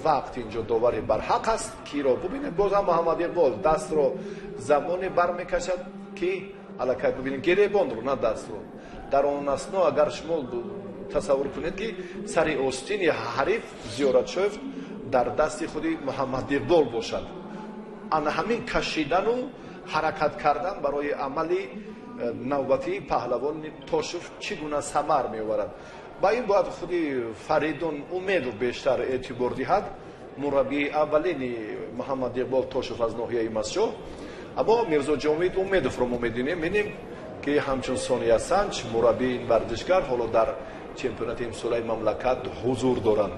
вақт инҷо довари барҳақ аст, киро бубинед. Боз ҳам Муҳаммадиқбол дастро замоне бармекашад, ки аллакай бубинед гиребонро, на дастро. Дар он асно агар шумо тасаввур кунед, ки сари остини ҳариф Зиёратшоев дар дасти худи Муҳаммадиқбол бошад, ана ҳамин кашидану ҳаракат кардан барои амали навбатии паҳлавони Тошев чӣ гуна самар меоварад. Ба ин бояд худи Фаридун Умедов бештар эътибор диҳад, мураббии аввалини Муҳаммадиқбол Тошев аз ноҳияи Масҷоҳ. Аммо Мирзо Ҷомид Умедовро мо мебинем, ки ҳамчун сониясанҷ мураббии ин варзишгар ҳоло дар чемпионати имсолаи мамлакат ҳузур доранд.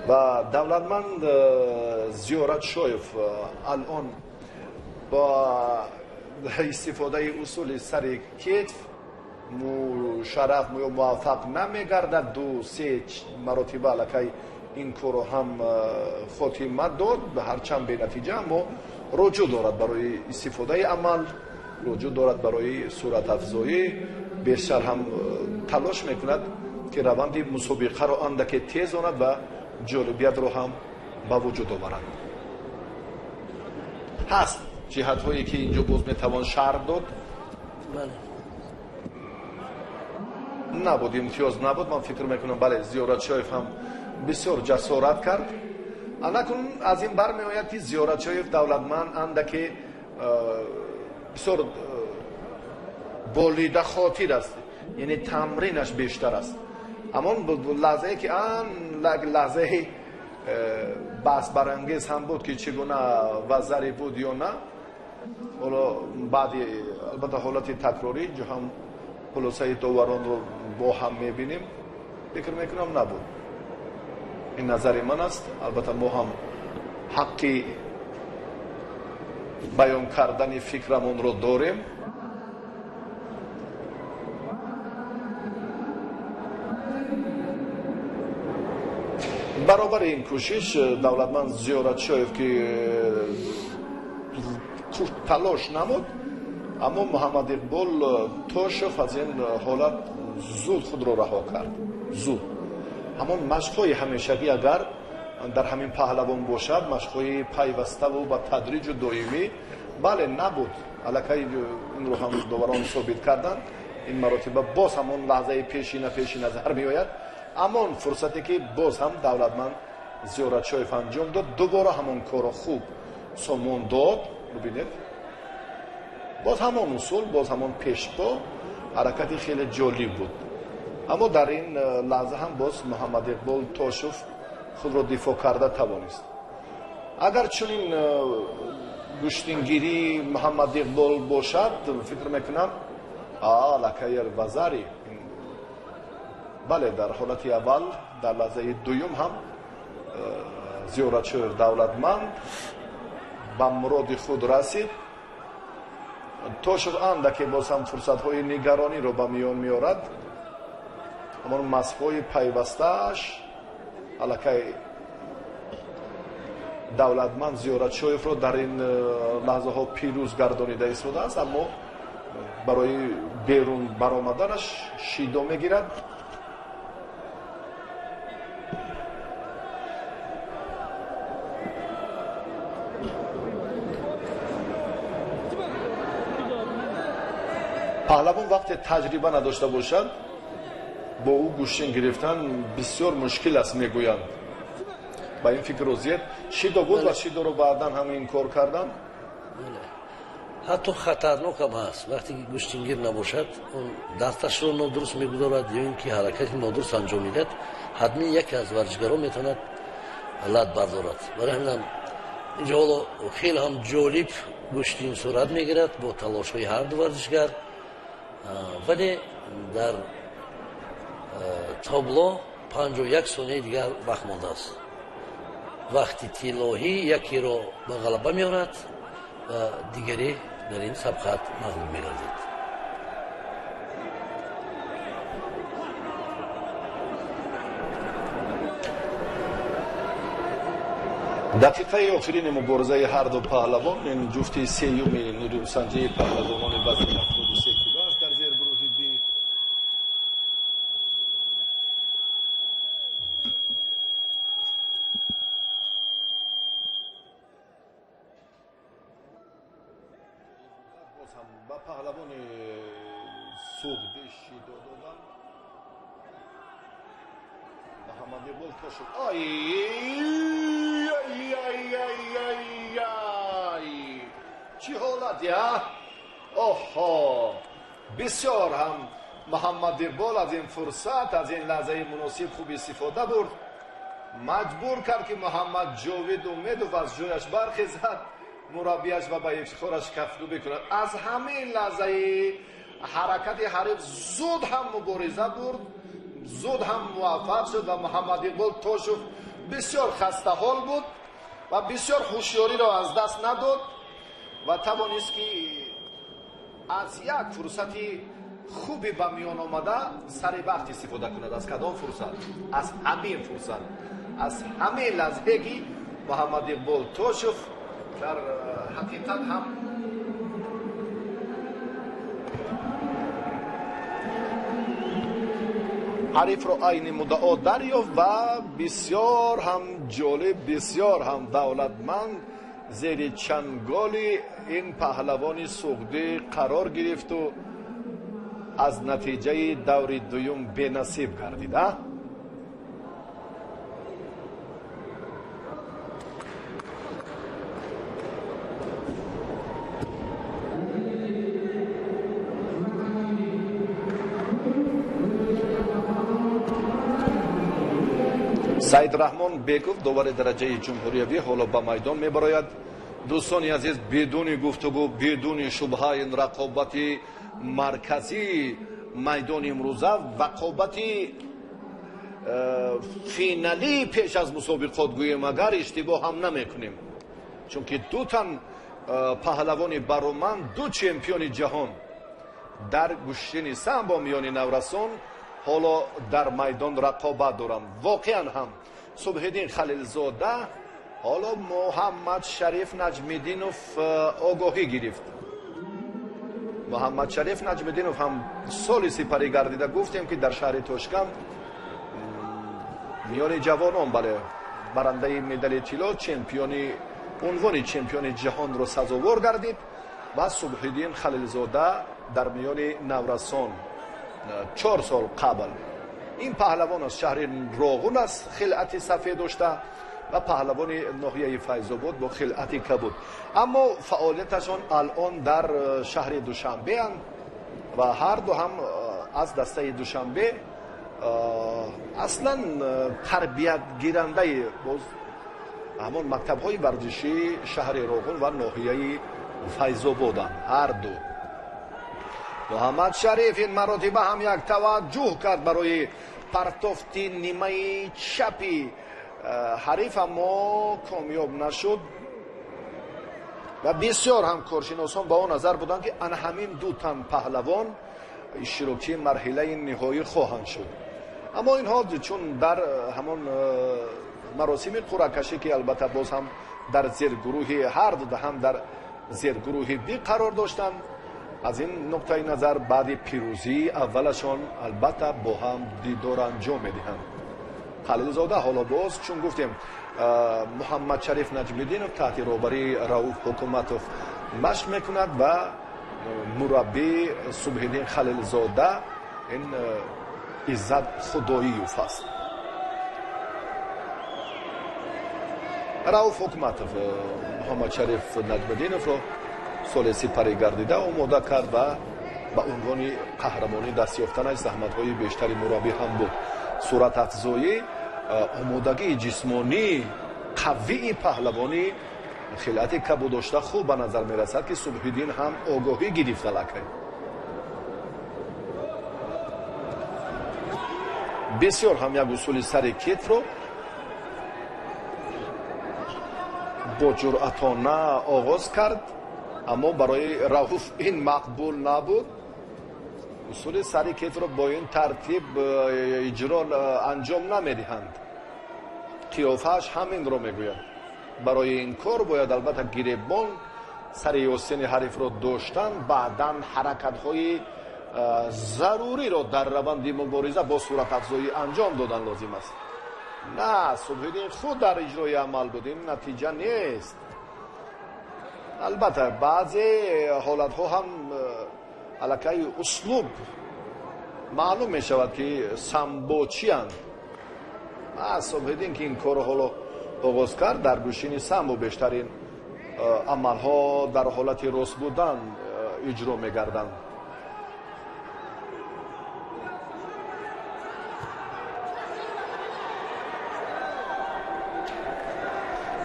Ва Давлатманд Зиёратшоев алон бо истифодаи усули сари кетф мушарраф ё муваффақ намегардад. Ду се маротиба аллакай ин корро ҳам хотима дод, ҳарчанд бенатиҷа, аммо руҷӯъ дорад барои истифодаи амал, руҷӯъ дорад барои суратафзоӣ. Бештар ҳам талош мекунад, ки раванди мусобиқаро андаке тезонад ва ҷолибиятро ҳам ба вуҷуд оварад. Ҳаст ҷиҳатҳое, ки инҷо боз метавон шарҳ дод. Набуд, имтиёз набуд, ман фикр мекунам. Бале, Зиёратшоев ҳам бисёр ҷасорат кард. Анакун аз ин бармеояд, ки Зиёратшоев Давлатманд андаке бисёр болида хотир аст, яъне тамринаш бештар аст. Ҳамон лаҳзае ки ан лаҳзаи баҳсбарангез ҳам буд, ки чӣ гуна вазаре буд ё на. Ҳоло баъди албатта ҳолати такрорӣ инҷо ҳам хулосаи доваронро бо ҳам мебинем. Фикр мекунам, набуд. Ин назари ман аст. Албатта мо ҳам ҳаққи баён кардани фикрамонро дорем. Баробари ин кӯшиш Давлатманд Зиёратшоев, ки талош намуд, аммо Муҳаммадиқбол Тошев аз ин ҳолат зуд худро раҳо кард. Зуд ҳамон машқҳои ҳамешагӣ агар дар ҳамин паҳлавон бошад, машқҳои пайваставу ба тадриҷу доимӣ. Бале, набуд, аллакай инро ҳам доварон собит карданд. Ин маротиба боз ҳамон лаҳзаи пешина пеши назар меояд, амон фурсате, ки боз ҳам Давлатманд Зиёратшоев анҷом дод, дубора ҳамон корро хуб сомон дод. Бубинед, боз ҳамон усул, боз ҳамон пешпо, ҳаракати хеле ҷолиб буд. Аммо дар ин лаҳза ҳам боз Муҳаммад Иқбол Тошев худро дифоъ карда тавонист. Агар чунин гӯштингирии Муҳаммад Иқбол бошад, фикр мекунам аллакай вазари, бале, дар ҳолати аввал, дар лаҳзаи дуюм ҳам Зиёратшоев Давлатманд ба муроди худ расид. Тошев андаке боз ҳам фурсатҳои нигарониро ба миён меорад. Ҳамон масҳои пайвастааш аллакай Давлатманд Зиёратшоевро дар ин лаҳзаҳо пирӯз гардонида истодааст, аммо барои берун баромаданаш шидо мегирад. Паҳлавон вақте таҷриба надошта бошад, бо ӯ гӯштин гирифтан бисёр мушкил аст, мегӯянд. Ба ин фикр розиед? Шидо буд ва шидоро баъдан ҳам ин кор кардан. Ҳатто хатарнок ҳам ҳаст. Вақте ки гӯштингир набошад, он дасташро нодуруст мегузорад ё ин ки ҳаракати нодуруст анҷом медиҳад, ҳатман яке аз варзишгарон метавонад лат бардорад. Барои ҳамин инҷо ҳоло хеле ҳам ҷолиб гӯштин сурат мегирад бо талошҳои ҳар ду варзишгар, вале дар табло 51 сонияи дигар вақт мондааст. Вақти тиллоҳӣ якеро ба ғалаба меорад ва дигаре дар ин сабқат мағлуб мегардад. Дақиқаи охирини муборизаи ҳар ду паҳлавон, ин ҷуфти сеюми нерӯсанҷии паҳлавонони вазни 73 кило аст дар зергурӯҳи Б. Боз ҳам ба паҳлавони Суғдӣ шидо доданд. Муҳаммад Иқбол Тошев. Ай ай ай ай ай, чӣ ҳолат я? Оҳо, бисёр ҳам Муҳаммад Иқбол аз ин фурсат, аз ин лаҳзаи муносиб хуб истифода бурд. Маҷбур кард ки Муҳаммад Ҷовид Умедов аз ҷояш бархезад, мураббияш ва ба ифтихораш кафкӯбӣ кунад. Аз ҳамин лаҳзаи ҳаракати ҳариф зуд ҳам мубориза бурд, зуд ҳам муваффақ шуд ва Муҳаммад Иқбол Тошев бисёр хастаҳол буд ва бисёр ҳушёриро аз даст надод ва тавонист ки аз як фурсати хуби ба миён омада сари вақт истифода кунад. Аз кадом фурсат? Аз ҳамин фурсат, аз ҳамин лаҳзае ки Муҳаммад Иқбол Тошев дар ҳақиқат ҳам ҳарифро айни муддао дарёфт ва бисёр ҳам ҷолиб, бисёр ҳам давлатманд зери чанголи ин паҳлавони суғдӣ қарор гирифту аз натиҷаи даври дуюм бенасиб гардид. Саид Раҳмон Беков, довари дараҷаи ҷумҳуриявӣ, ҳоло ба майдон мебарояд. Дӯстони азиз, бидуни гуфтугӯ, бидуни шубҳа, ин рақобати марказии майдони имрӯза, рақобати финалии пеш аз мусобиқот гӯем, агар иштибоҳ ҳам намекунем, чунки ду тан паҳлавони бароманд, ду чемпиони ҷаҳон дар гӯштини самбо миёни наврасон ҳоло дар майдон рақобат доранд. Воқеан ҳам Субҳиддин Халилзода ҳоло Муҳаммад Шариф Наҷмиддинов огоҳӣ гирифт. Муҳаммад Шариф Наҷмиддинов ҳам соли сипарӣ гардида, гуфтем ки дар шаҳри Тошканд миёни ҷавонон, бале, барандаи медали тилло, чемпиони унвони чемпиони ҷаҳонро сазовор гардид ва Субҳиддин Халилзода дар миёни наврасон 4 сол қабл. Ин паҳлавон аз шаҳри Роғун аст, хилъати сафед дошта, Ва паҳлавони ноҳияи Файзобод бо хилъати кабуд. Аммо фаъолияташон алон дар шаҳри Душанбеанд ва ҳар ду ҳам аз дастаи Душанбе, аслан тарбиятгирандаи боз ҳамон мактабҳои варзишии шаҳри Роғун ва ноҳияи Файзободанд ҳар ду. Муҳаммад Шариф ин маротиба ҳам як таваҷҷӯҳ кард барои партофти нимаи чапи ҳариф, аммо комёб нашуд. Ва бисёр ҳам коршиносон ба он назар буданд, ки ана ҳамин ду тан паҳлавон иштирокчии марҳилаи ниҳоӣ хоҳанд шуд. Аммо инҳо чун дар ҳамон маросими қуръакашӣ, ки албатта боз ҳам дар зергурӯҳи ҳар ду ҳам дар зергурӯҳи би қарор доштанд, аз ин нуқтаи назар баъди пирӯзии аввалашон албатта бо ҳам дидор анҷом медиҳанд. Халилзода ҳоло боз, чун гуфтем, Муҳаммад Шариф Наҷмиддинов таҳти роҳбарии Рауф Ҳукуматов машқ мекунад ва мураббӣ Субҳиддин Халилзода ин Иззат Худоиев аст. Рауф Ҳукуматов Муҳаммад Шариф Наҷмиддиновро соли сипарӣ гардида омода кард ва ба унвони қаҳрамонӣ даст ёфтанаш заҳматҳои бештари мураббӣ ҳам буд. Суратафзоӣ, омодагии ҷисмонии қавии паҳлавонӣ хилъати кабудошта хуб ба назар мерасад, ки Субҳиддин ҳам огоҳӣ гирифт аллакай. Бисёр ҳам як усули сари китфро бо ҷуръатона оғоз кард, аммо барои Рауф ин мақбул набуд. Усули сари китфро бо ин тартиб иҷро анҷом намедиҳанд. Қиёфааш ҳаминро мегӯяд. Барои ин кор бояд албатта гиребон сари остини ҳарифро доштан, баъдан ҳаракатҳои заруриро дар раванди мубориза бо суратафзоӣ анҷом додан лозим аст. На, Субҳиддин худ дар иҷрои амал буд, ин натиҷа нест. Албатта баъзе ҳолатҳо ҳам аллакай услуб маълум мешавад, ки самбочиянд. Субҳиддин ки ин корро ҳоло оғоз кард, дар гӯшини самбо бештарин амалҳо дар ҳолати рост будан иҷро мегарданд.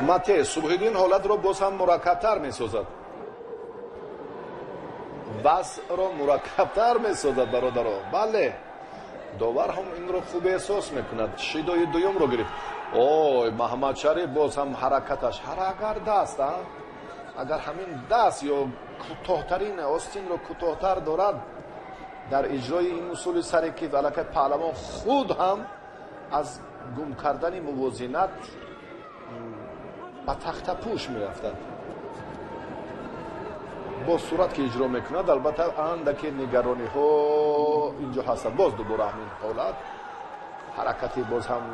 Мате Субҳиддин ҳолатро боз ҳам мураккабтар месозад. Вазъро мураккабтар месозад, бародаро. Бале, довар ҳам инро хуб эҳсос мекунад. Шидои дуюмро гирифт. Ой, Муҳаммад Шариф боз ҳам ҳаракаташ агар даст, агар ҳамин даст ё кӯтоҳтарин остинро кӯтоҳтар дорад, дар иҷрои ин усули сари китф аллакай паҳлавон худ ҳам аз гум кардани мувозинат ба тахтапӯш мерафтад. Бо сурат ки иҷро мекунад, албатта андаке нигарониҳо инҷо ҳастанд. Боз дубора ҳамин ҳолат, ҳаракати боз ҳам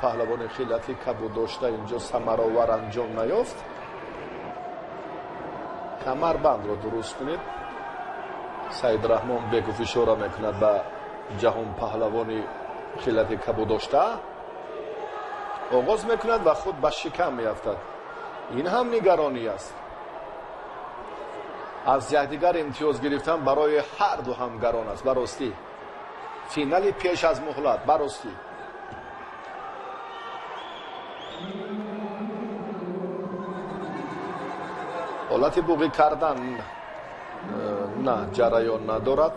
паҳлавони хилъати кабуддошта инҷо самаровар анҷом наёфт. Камарбандро дуруст кунед. Саидраҳмон Беков ишора мекунад ба ҷаҳон паҳлавони хилъати кабуддошта. Оғоз мекунад ва худ ба шикам меафтад. Ин ҳам нигаронӣ аст. Аз якдигар имтиёз гирифтан барои ҳар ду ҳам гарон аст. Баростӣ финали пеш аз муҳлат, баростӣ. Ҳолати буғӣ кардан на ҷараён надорад.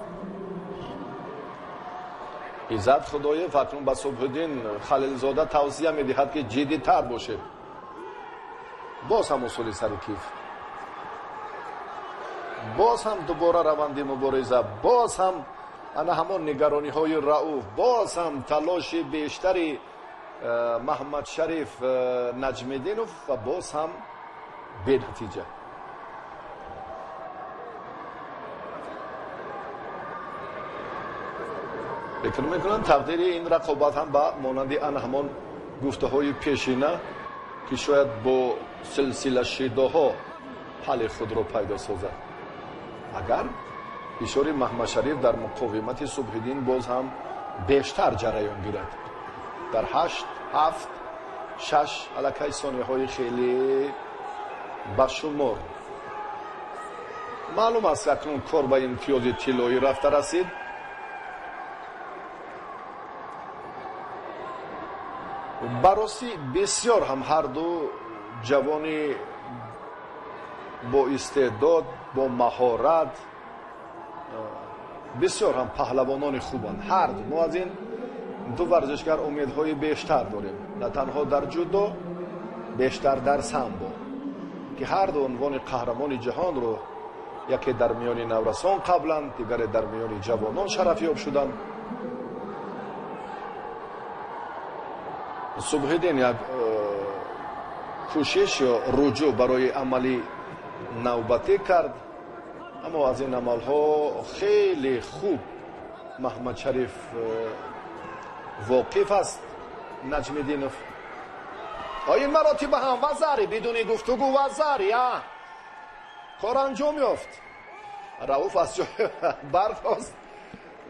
Иззат Худоев акнун ба Субҳиддин Халилзода тавсия медиҳад, ки ҷиддитар бошед. Боз ҳам усули сари киф, боз ҳам дубора раванди мубориза, боз ҳам ана ҳамон нигарониҳои Рауф, боз ҳам талоши бештари Муҳаммад Шариф Наҷмиддинов ва боз ҳам бенатиҷа. Фикр мекунам тақдири ин рақобат ҳам ба монанди ана ҳамон гуфтаҳои пешина, ки шояд бо силсила шидоҳо ҳалли худро пайдо созад. Агар ишори Муҳаммад Шариф дар муқовимати Субҳиддин боз ҳам бештар ҷараён гирад, дар 8, 7 6 аллакай сонияҳои хеле ба шумор. Маълум аст, акнун кор ба имтиёзи тиллоӣ рафта расид. Ба ростӣ бисёр ҳам ҳарду ҷавони бо истеъдод, бо маҳорат, бисёр ҳам паҳлавонони хубанд ҳарду. Мо аз ин ду варзишгар умедҳои бештар дорем, на танҳо дар ҷудо, бештар дар самбо, ки ҳарду унвони қаҳрамони ҷаҳонро яке дар миёни наврасон қаблан, дигаре дар миёни ҷавонон шарафёб шуданд. Субҳиддин як кӯшиш ё руҷӯъ барои амали навбатӣ кард, аммо аз ин амалҳо хеле хуб Маҳмадшариф воқиф аст. Наҷмиддинов ин маротиба ҳам вазари, бидуни гуфтугӯ вазари кор анҷом ёфт. Рауф аз ҷой бархост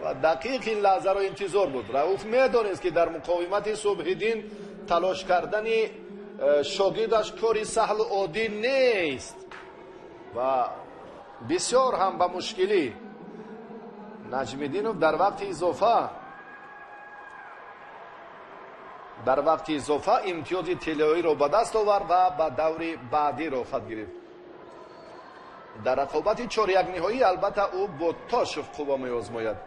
ва дақиқ ин лаҳзаро интизор буд. Рауф медонист, ки дар муқовимати Субҳиддин талош кардани шогирдаш кори саҳлу оддӣ нест ва бисёр ҳам ба мушкилӣ Наҷмиддинов дар вақти изофа имтиёзи тиллоиро ба даст овард ва ба даври баъдӣ роҳхат гирифт. Дар рақобати чорякниҳоӣ албатта ӯ бо Тошев қувва меозмояд.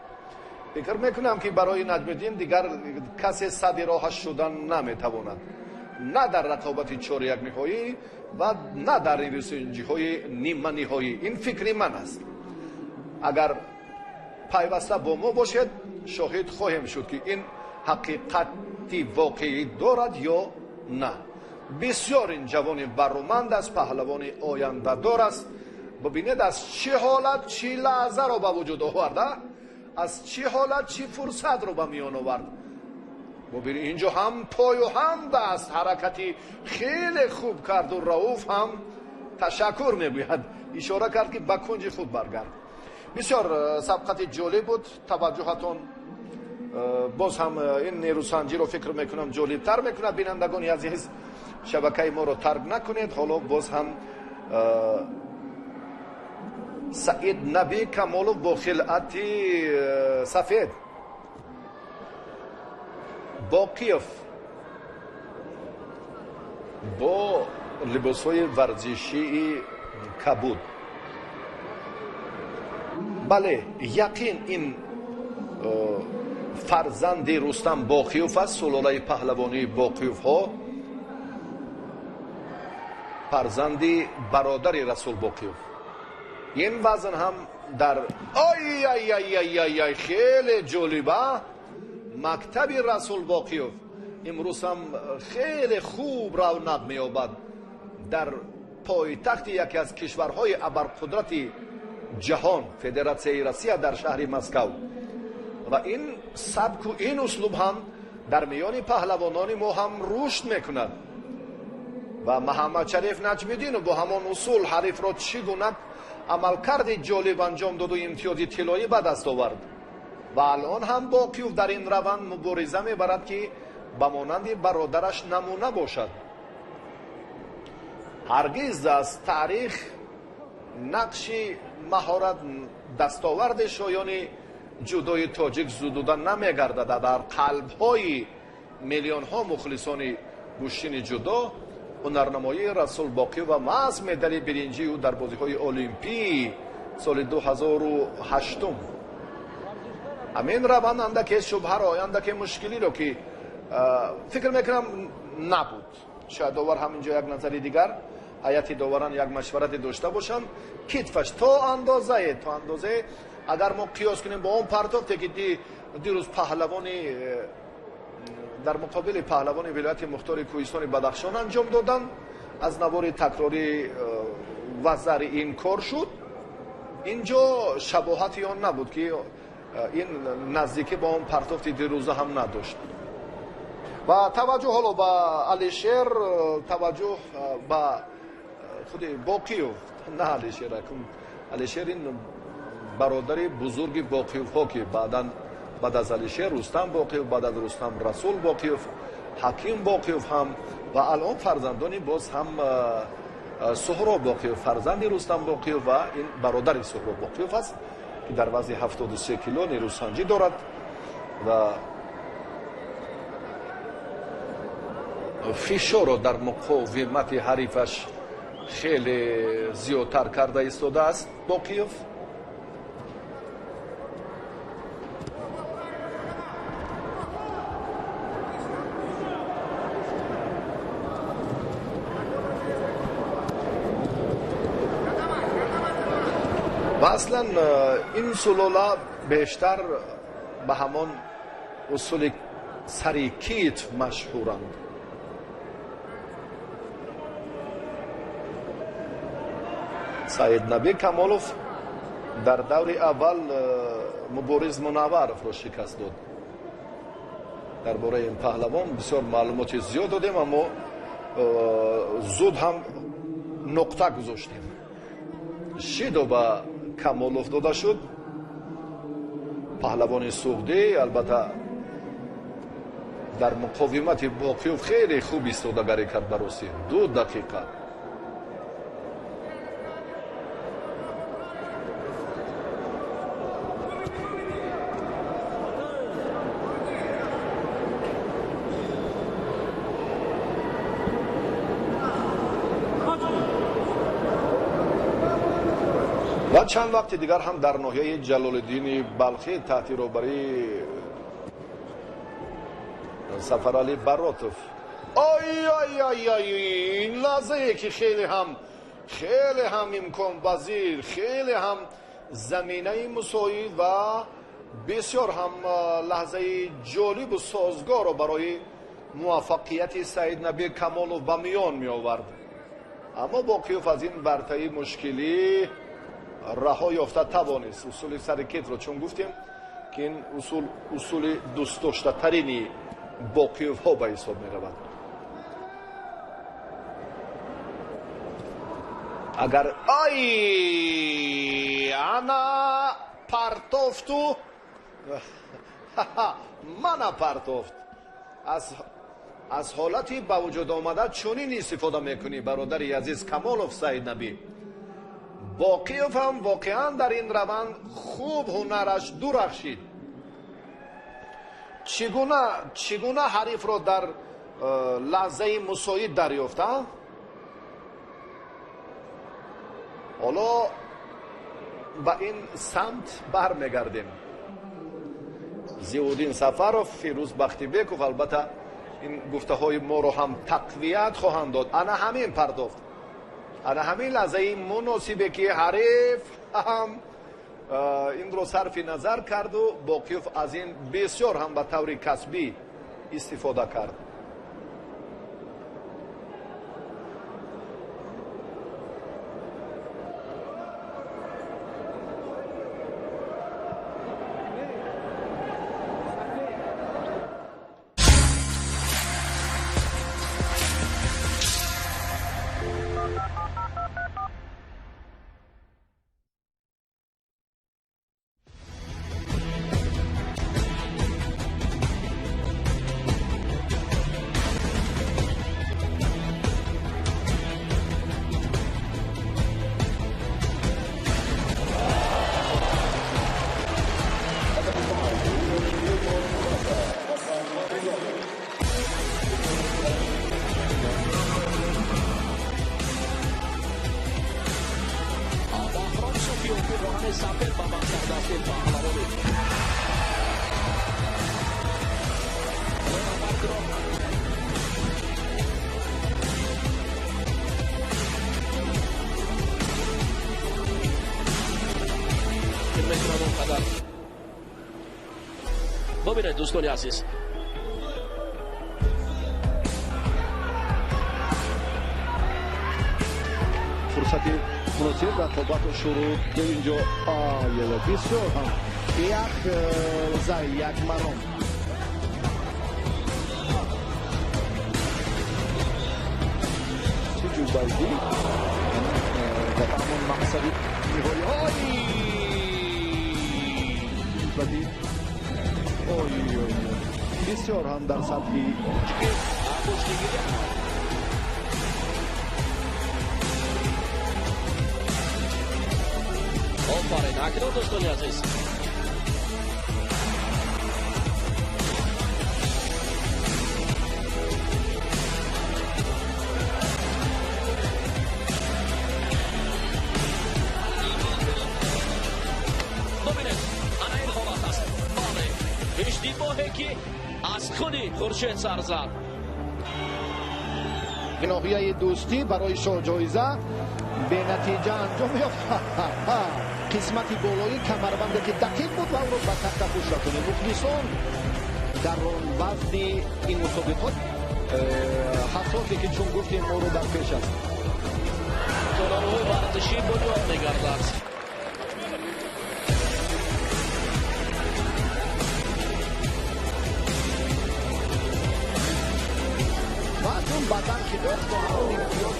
Фикр мекунам, ки барои Наҷмиддин дигар касе сади роҳаш шудан наметавонад, на дар рақобати чорякниҳоӣ ва на дар нерӯсанҷиҳои ниманиҳоӣ. Ин фикри ман аст. Агар пайваста бо мо бошед, шоҳид хоҳем шуд, ки ин ҳақиқати воқеӣ дорад ё на. Бисёр ин ҷавони бароманд аст, паҳлавони ояндадор аст. Бибинед, аз чӣ ҳолат чӣ лаҳзаро ба вуҷуд оварда, аз чӣ ҳолат чӣ фурсатро ба миён овард. Бубин, инҷо ҳам пою ҳам даст ҳаракати хеле хуб карду Рауф ҳам ташаккур мегӯяд, ишора кард, ки ба кунҷи худ баргард. Бисёр сабқати ҷолиб буд. Таваҷҷӯҳатон боз ҳам ин нерӯсанҷиро, фикр мекунам, ҷолибтар мекунад. Бинандагони азиз, шабакаи моро тарк накунед. Ҳоло боз ҳам Саид Набӣ Камолов бо хилъати сафед, Боқиев бо либосҳои варзишии кабуд. Бале, яқин ин фарзанди Рустам Боқиев аст, сулолаи паҳлавонии Боқиевҳо, фарзанди бародари Расул Боқиев. Ин вазн ҳам дар ай ай ай ай ай ай, хеле ҷолиба. Мактаби Расул Боқиев имрӯз ҳам хеле хуб равнақ меёбад дар пойтахти яке аз кишварҳои абарқудрати ҷаҳон, Федератсияи Россия, дар шаҳри Москав, ва ин сабку ин услуб ҳам дар миёни паҳлавонони мо ҳам рушд мекунад. Ва Маҳаммадшариф Наҷмиддинов бо ҳамон усул ҳарифро чӣ гуна амалкарди ҷолиб анҷом доду имтиёзи тиллоӣ ба даст овард. Ва алон ҳам Боқиев дар ин раванд мубориза мебарад, ки ба монанди бародараш намуна бошад. Ҳаргиз аз таърих нақши маҳорат, дастоварди шоёни ҷудои тоҷик зудуда намегардад. Дар қалбҳои миллионҳо мухлисони гӯштини ҷудо ҳунарнамоии Расул Боқиев ва маҳз медали биринҷии ӯ дар бозиҳои олимпии соли 2008-ум ҳамин раванд андаке шубҳаро, андаке мушкилиро, ки фикр мекунам, набуд. Шояд довар ҳам инҷо як назари дигар, ҳайати доваран як машварате дошта бошанд. Китфаш то андозае, агар мо қиёс кунем бо он партофте, ки дирӯз паҳлавони дар муқобили паҳлавони вилояти мухтори кӯҳистони Бадахшон анҷом доданд, аз навори такрорӣ вазари ин кор шуд. Инҷо шабоҳати он набуд, ки ин наздикӣ ба он партофти дирӯза ҳам надошт. Ва таваҷҷӯҳ ҳоло ба Алишер, таваҷҷӯҳ ба худи Боқиев, на Алишер. Алишер ин бародари бузурги Боқиевҳо, ки баъдан баъд аз Алишер Рустам Боқиев, баъд аз Рустам Расул Боқиев, Ҳаким Боқиев ҳам Ва алон фарзандони боз ҳам Суҳроб Боқиев, фарзанди Рустам Боқиев ва ин бародари Суҳроб Боқиев аст, ки дар вазни 73 кило нерӯсанҷӣ дорад ва фишорро дар муқовимати ҳарифаш хеле зиёдтар карда истодааст Боқиев. Ва аслан ин сулола бештар ба ҳамон усули сари кит машҳуранд. Саиднаби Камолов дар даври аввал Мубориз Мунавваровро шикаст дод. Дар бораи ин паҳлавон бисёр маълумоти зиёд додем, аммо зуд ҳам нуқта гузоштем. Шидо ба Камолов дода шуд. Паҳлавони суғдӣ албатта дар муқовимати Боқиев хеле хуб истодагарӣ кард ба ростӣ. 2 дақиқа. Ва чанд вақти дигар ҳам дар ноҳияи Ҷалолиддини Балхӣ таҳти роҳбарии Сафаралӣ Баротов. Ой ой ой ой, ин лаҳзае ки хеле ҳам имконпазир, хеле ҳам заминаи мусоид ва бисёр ҳам лаҳзаи ҷолибу созгорро барои муваффақияти Саиднаби Камолов ба миён меовард. Аммо Боқиев аз ин вартаи мушкилӣ раҳо ёфта тавонист. Усули сари китро чун гуфтем ки ин усул усули дӯстдоштатарини Боқиевҳо ба ҳисоб меравад. Агар ай ана партофту мана партофт, аз ҳолати ба вуҷуд омада чунин истифода мекунӣ, бародари азиз Камолов Саиднабӣ. Боқиев ҳам воқеан дар ин раванд хуб ҳунараш дурахшид. Чӣ гуна ҳарифро дар лаҳзаи мусоид дарёфта? Ҳоло ба ин самт бармегардем. Зиёуддин Сафаров, Фирӯз Бахтибеков албатта ин гуфтаҳои моро ҳам тақвият хоҳанд дод. Ана ҳамин пардофт, ана ҳамин лаҳзаи муносибе ки ҳариф ҳам инро сарфи назар карду Боқиев аз ин бисёр ҳам ба таври касбӣ истифода кард. Бубинед, дӯстони азиз, фурсати муносиб рақобатро шурӯъ инҷо бисёр ҳам як зай як маром. Чӣ ҷубайдӣ ва ҳамон мақсади ниҳоӣ. Ой бадӣ ой ой, бисёр ҳам дар сатҳи Офарин. Акнун, дӯстони азиз, бубинед, ана ин ҳолат аст. Бале, иштибоҳе, ки аз худи Хуршед сар зад. Ноҳияи Дӯстӣ барои шоҳҷоиза бенатиҷа анҷом ёфт. Қисмати болои камарбанде, ки дақиқ буд ва ӯро ба тахтапӯш расонид. Мухлисон дар он вазни ин мусобиқот ҳассосе, ки чун гуфтем, моро дар пеш аст. Толорҳои варзишӣ бунёд мегардад. Ва чун баъдан ки дошт, бо ҳамон имтиёз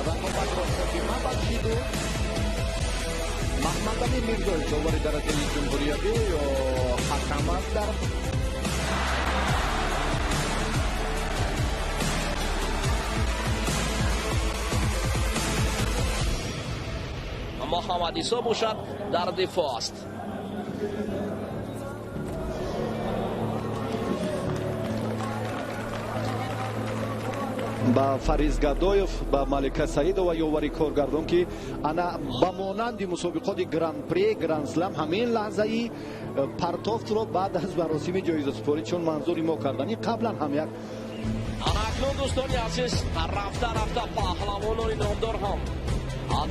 рақобатро хотима бахшиду Маҳмадалӣ Мирзоев, довари дараҷаи ҷумҳуриявӣ ё ҳакам аст дар Муҳаммад Исо бошад, дар дифоъ аст. Ба Фариз Гадоев, ба Малика Саидова, ёвари коргардон, ки ана ба монанди мусобиқоти гран-при, гранд-слам, ҳамин лаҳзаи партофтро баъд аз маросими ҷоизасупорӣ чун манзури мо кардани қаблан ҳам як. Ана акнун, дӯстони азиз, рафта рафта паҳлавонони номдор ҳам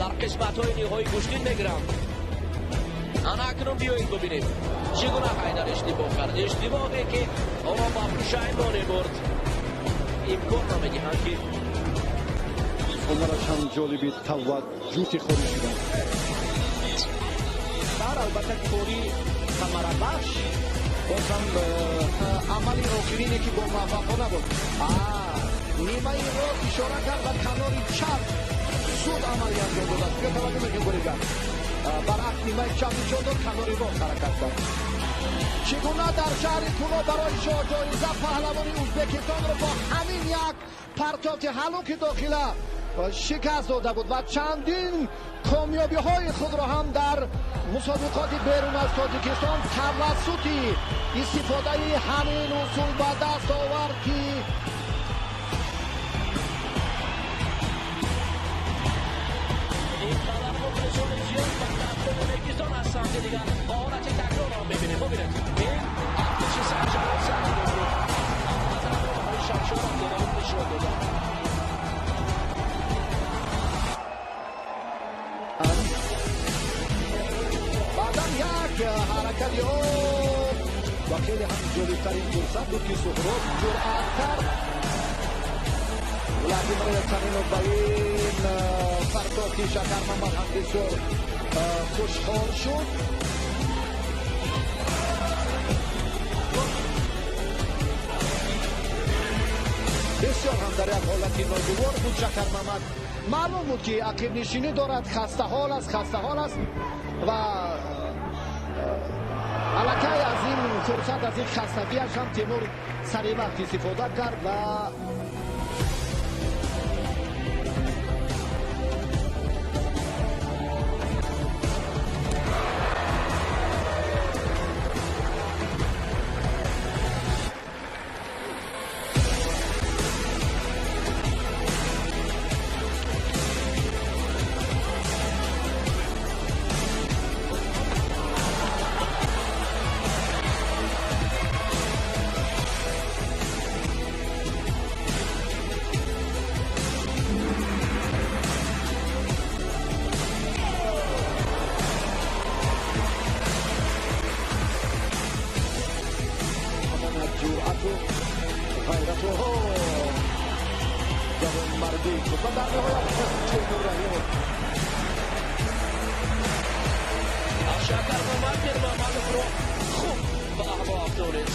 дар қисматҳои ниҳоӣ гӯштин мегиранд. Ана акнун биёед бубинем, чӣ гуна Ҳайдар иштибоҳ кард, иштибоҳе, ки ӯро ба пушаймонӣ бурд. Имкон намедиҳанд, ки ҳунараш ҳам ҷолиби таваҷҷӯҳи хориҷ шуданд. Дар албатта кори самарабахш боз ҳам амали охирине, ки бомуваффақона буд. Нимаи рост ишора кард ва канори чап зуд амалӣ анҷом додааст. Биё таваҷҷӯҳ мекунем, боригар баръакс нимаи чап нишон дод, канори рост ҳаракат кард. Чӣ гуна дар шаҳри Кулоб барои шоҳҷоиза паҳлавони Ӯзбекистонро бо ҳамин як партофти ҳалуки дохила шикаст дода буд ва чандин комёбиҳои худро ҳам дар мусобиқоти берун аз Тоҷикистон тавассути истифодаи ҳамин усул ба даст овард, ки ин қадар мухлисони зиёд ба тарафи Ӯзбекистон. Аз самти дигар ба ҳолати такрорро мебинем. Бубинед, ин артиши саршаҳр сар буд, аммо дарвозаҳои шамшор дода нишон доданд. Баъдан як ҳаракати об ва хеле ҳам ҷолибтарин фурсат буд, ки Суҳроб ҷуръат кард. Владимир Елчанинов ба ин партофти Шакармамад ҳам бисёр хушҳол шуд. Бисёр ҳам дар як ҳолати ногувор буд Шакармамад. Маълум буд, ки ақибнишинӣ дорад, хастаҳол аст, хастаҳол аст ва аллакай аз ин фурсат, аз ин хастагиаш ҳам Тимур саривақт истифода кард ва ҷуръату ғайрату ҷавонмардӣ ва дар ниҳоят Темур Раҳимов. Шакар Мамад Мирмамадовро хуб ба аҳво афтонид.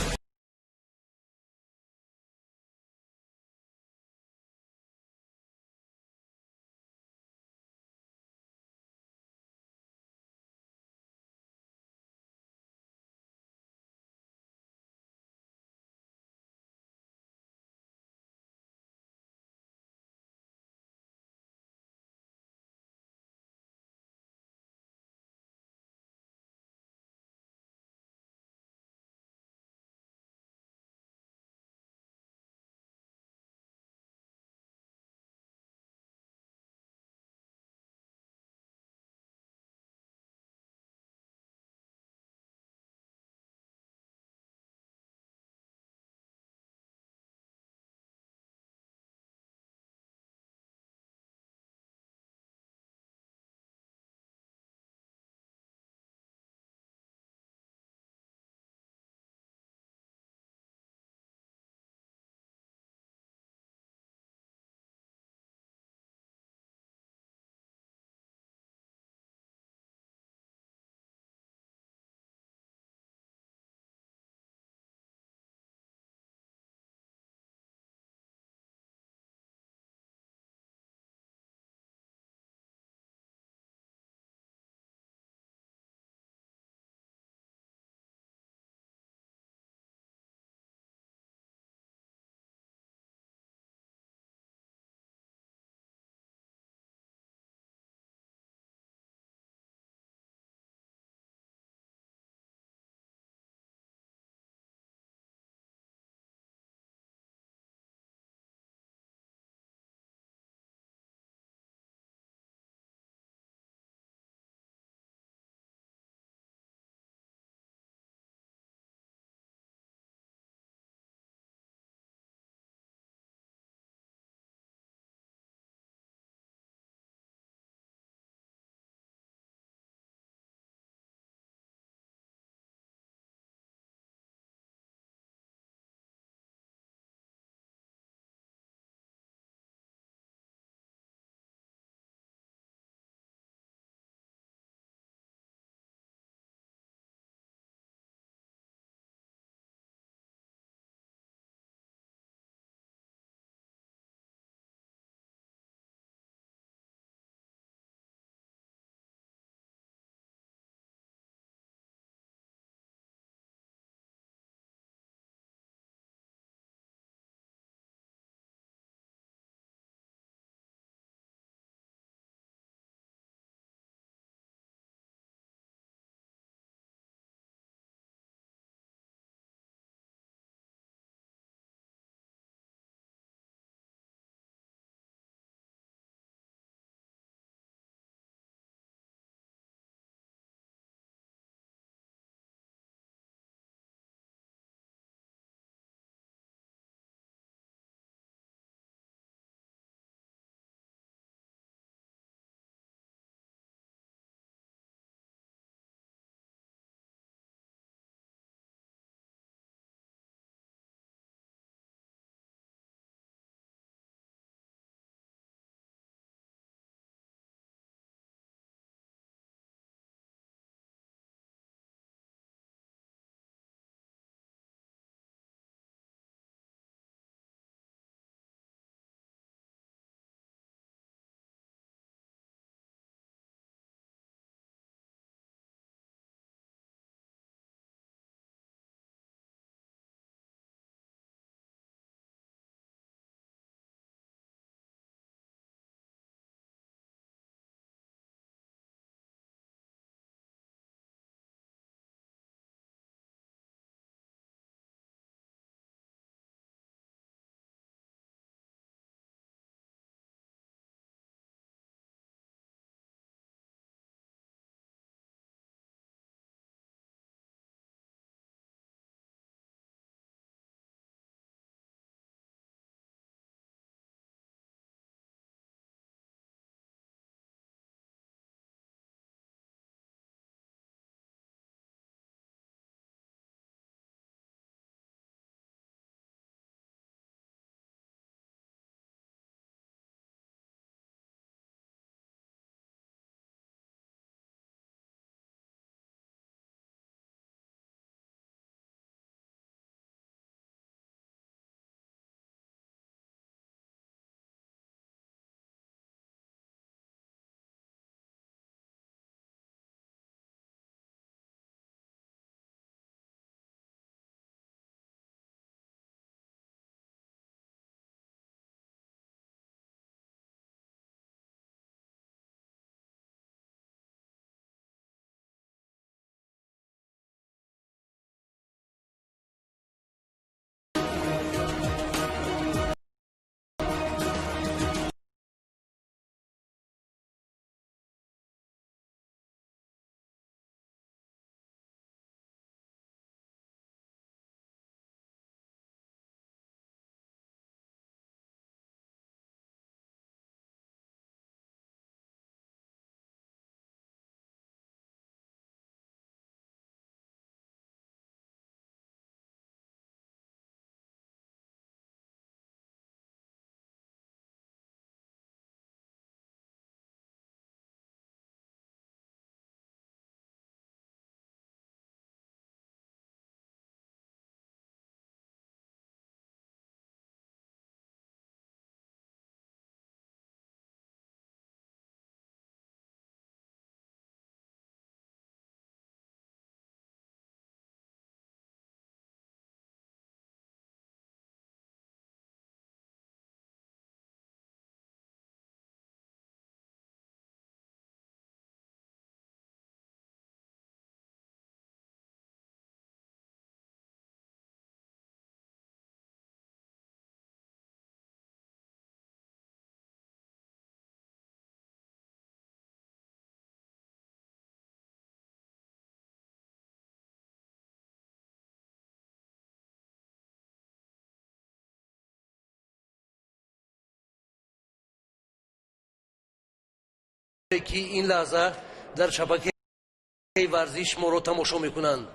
Ки ин лаҳза дар шабакаи варзиш моро тамошо мекунанд.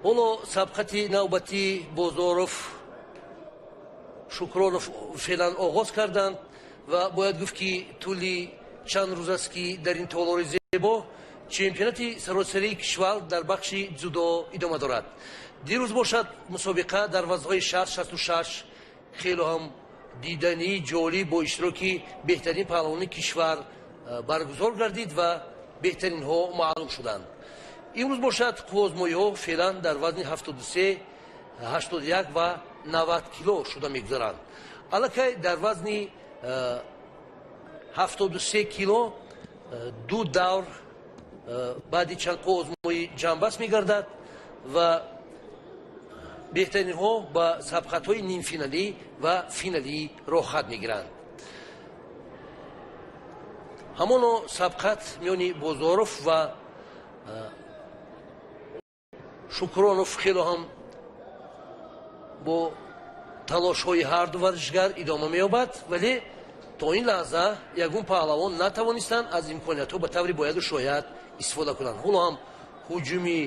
Ҳоло сабқати навбатӣ Бозоров Шукронов феълан оғоз карданд ва бояд гуфт, ки тӯли чанд рӯз аст, ки дар ин толори зебо чемпионати саросарии кишвар дар бахши дзюдо идома дорад. Дирӯз бошад, мусобиқа дар вазнҳои 60, 66 хело ҳам диданӣ, ҷолиб, бо иштироки беҳтарин паҳлавони кишвар баргузор гардид ва беҳтаринҳо маълум шуданд. Имрӯз бошад, қувваозмоиҳо феълан дар вазни 73, 81 ва 90 кило шуда мегузаранд. Аллакай дар вазни 73 кило ду давр баъди чанд қувваозмоӣ ҷамъбаст мегардад ва беҳтаринҳо ба сабқатҳои нимфиналӣ ва финалӣ роҳхат мегиранд. Ҳамоно сабқат миёни Бозоров ва Шукронов хело ҳам бо талошҳои ҳарду варзишгар идома меёбад, вале то ин лаҳза ягон паҳлавон натавонистанд аз имкониятҳо ба таври бояду шояд истифода кунанд. Ҳоло ҳам ҳуҷуми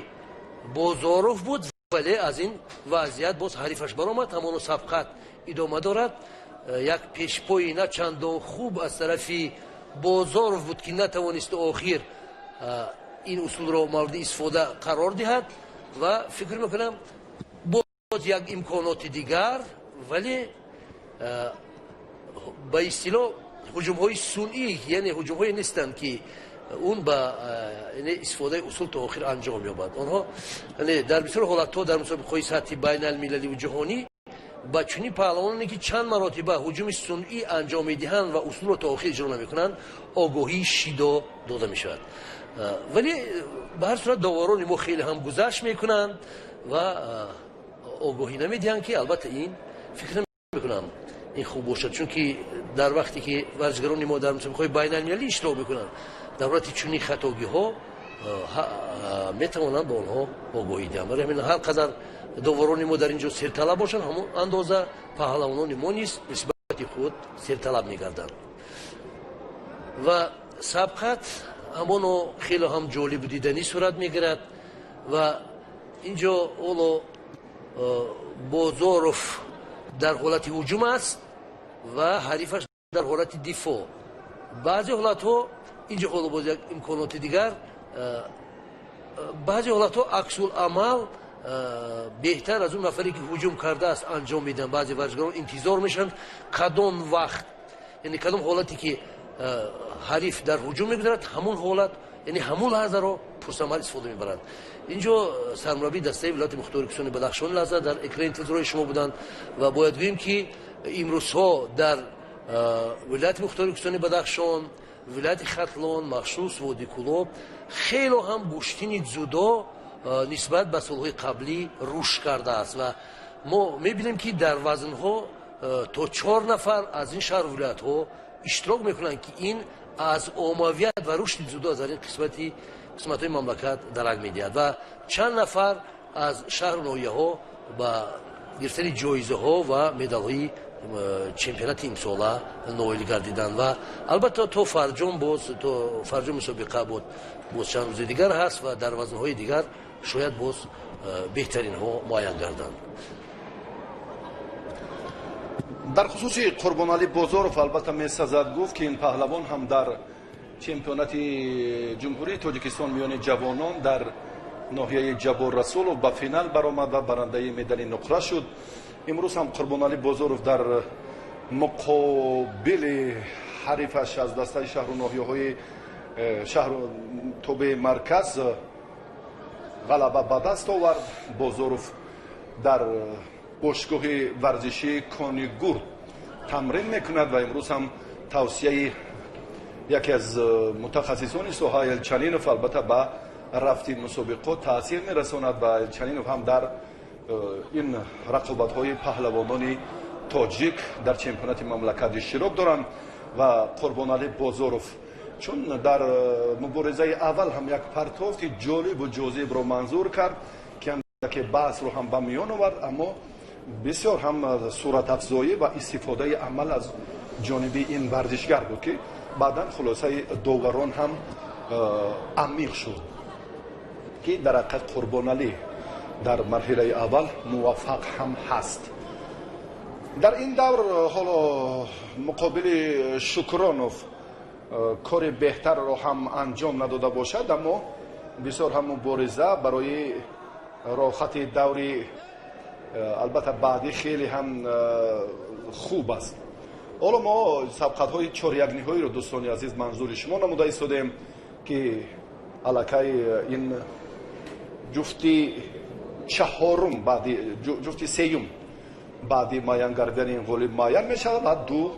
Бозоров буд, вале аз ин вазъият боз ҳарифаш баромад. Ҳамоно сабқат идома дорад. Як пешпои на чандон хуб аз тарафи Бозоров буд, ки натавонист охир ин усулро мавриди истифода қарор диҳад ва фикр мекунам, боз як имконоти дигар, вале ба истилоҳ ҳуҷумҳои сунъӣ, яъне ҳуҷумҳое нестанд, ки он ба истифодаи усул то охир анҷом ёбад. Онҳо дар бисёр ҳолатҳо дар мусобиқаҳои сатҳи байналмилаливу ҷаҳонӣ ба чунин паҳлавононе, ки чанд маротиба ҳуҷуми сунъӣ анҷом медиҳанд ва усулро то охир иҷро намекунанд, огоҳии шидо дода мешавад. Вале ба ҳар сурат доварони мо хеле ҳам гузашт мекунанд ва огоҳӣ намедиҳанд, ки албатта ин фикр намекунам ин хуб бошад, чунки дар вақте ки варзишгарони мо дар мусобиқаҳои байналмилалӣ иштирок мекунанд, дар ҳолати чунин хатогиҳо метавонанд ба онҳо огоҳӣ диҳанд. Барои ҳамин ҳар қадар доварони мо дар ин ҷо серталаб бошанд, ҳамон андоза паҳлавонони мо низ нисбати худ серталаб мегарданд. Ва сабқат ҳамоно хеле ҳам ҷолибу диданӣ сурат мегирад ва ин ҷо ҳоло Бозоров дар ҳолати ҳуҷум аст ва ҳарифаш дар ҳолати дифоъ. Баъзе ҳолатҳо ин ҷо ҳоло боз як имконоти дигар, баъзе ҳолатҳо аксуламал беҳтар аз он нафаре, ки ҳуҷум кардааст, анҷом медиҳанд. Баъзе варзишгарон интизор мешаванд, кадом вақт, яъне кадом ҳолате ки ҳариф дар ҳуҷум мегузарад, ҳамон ҳолат, яъне ҳамон лаҳзаро пурсамар истифода мебаранд. Ин ҷо сармураббии дастаи вилояти мухтори кӯҳистони Бадахшон лаҳза дар экрани телевизорҳои шумо буданд ва бояд гӯем, ки имрӯзҳо дар вилояти мухтори кӯҳистони Бадахшон, вилояти Хатлон, махсус водии Кӯлоб, хело ҳам гӯштини дзюдо нисбат ба солҳои қаблӣ рушд кардааст ва мо мебинем, ки дар вазнҳо то чор нафар аз ин шаҳру вилоятҳо иштирок мекунанд, ки ин аз оммавият ва рушди дзюдо дар ин қисматҳои мамлакат дарак медиҳад. Ва чанд нафар аз шаҳру ноҳияҳо ба гирифтани ҷоизаҳо ва медалҳои чемпионати имсола ноил гардиданд. Ва албатта то фарҷом, боз то фарҷом мусобиқа буд, боз чанд рӯзи дигар ҳаст ва дар вазнҳои дигар шояд боз беҳтаринҳо муайян гарданд. Дар хусуси Қурбоналӣ Бозоров албатта месазад гуфт, ки ин паҳлавон ҳам дар чемпионати Ҷумҳурии Тоҷикистон миёни ҷавонон дар ноҳияи Ҷаббор Расулов ба финал баромад ва барандаи медали нуқра шуд. Имрӯз ҳам Қурбоналӣ Бозоров дар муқобили ҳарифаш аз дастаи шаҳру ноҳияҳои шаҳру тобеи марказ ғалаба ба даст овард. Бозоров дар бошгоҳи варзишии Конигурд тамрин мекунад ва имрӯз ҳам тавсияи яке аз мутахассисони соҳа, Элчанинов, албатта ба рафти мусобиқот таъсир мерасонад ва Элчанинов ҳам дар ин рақобатҳои паҳлавонони тоҷик дар чемпионати мамлакат иштирок доранд. Ва Қурбоналӣ Бозоров чун дар муборизаи аввал ҳам як партофти ҷолибу ҷозибро манзур кард, ки андаке баҳсро ҳам ба миён овард, аммо бисёр ҳам суратафзоӣ ва истифодаи амал аз ҷониби ин варзишгар буд, ки Баъдан хулосаи доварон ҳам амиқ шуд, ки дар ҳақиқат Қурбоналӣ дар марҳилаи аввал муваффақ ҳам ҳаст. Дар ин давр ҳоло муқобили Шукронов кори беҳтарро ҳам анҷом надода бошад, аммо бисёр ҳам мубориза барои роҳати даври албатта баъдӣ хеле ҳам хуб аст. Ҳоло мо сабқатҳои чорякниҳоиро, дӯстони азиз, манзури шумо намуда истодем, ки аллакай ин ҷуфти чаҳорум баъди ҷуфти сеюм баъди муайян гардидани ин ғолиб муайян мешавад ва ду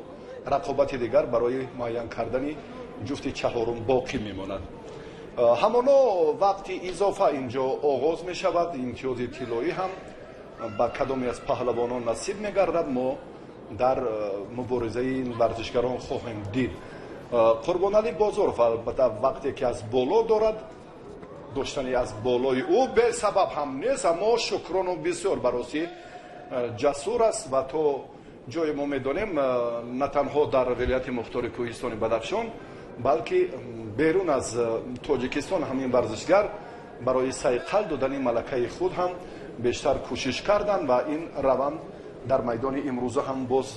рақобати дигар барои муайян кардани ҷуфти чаҳорум боқӣ мемонад. Ҳамоно вақти изофа инҷо оғоз мешавад. Имтиёзи тиллоӣ ҳам ба кадоме аз паҳлавонон насиб мегардад, мо дар муборизаи ин варзишгарон хоҳем дид. Қурбоналӣ Бозоров албатта вақте ки аз боло дорад, доштани аз болои ӯ бесабаб ҳам нест, аммо Шукронов бисёр баросӣ ҷасур аст ва то ҷое мо медонем на танҳо дар вилояти мухтори кӯҳистони Бадахшон, балки берун аз Тоҷикистон ҳамин варзишгар барои сайқал додани малакаи худ ҳам бештар кӯшиш карданд ва ин раванд дар майдони имрӯза ҳам боз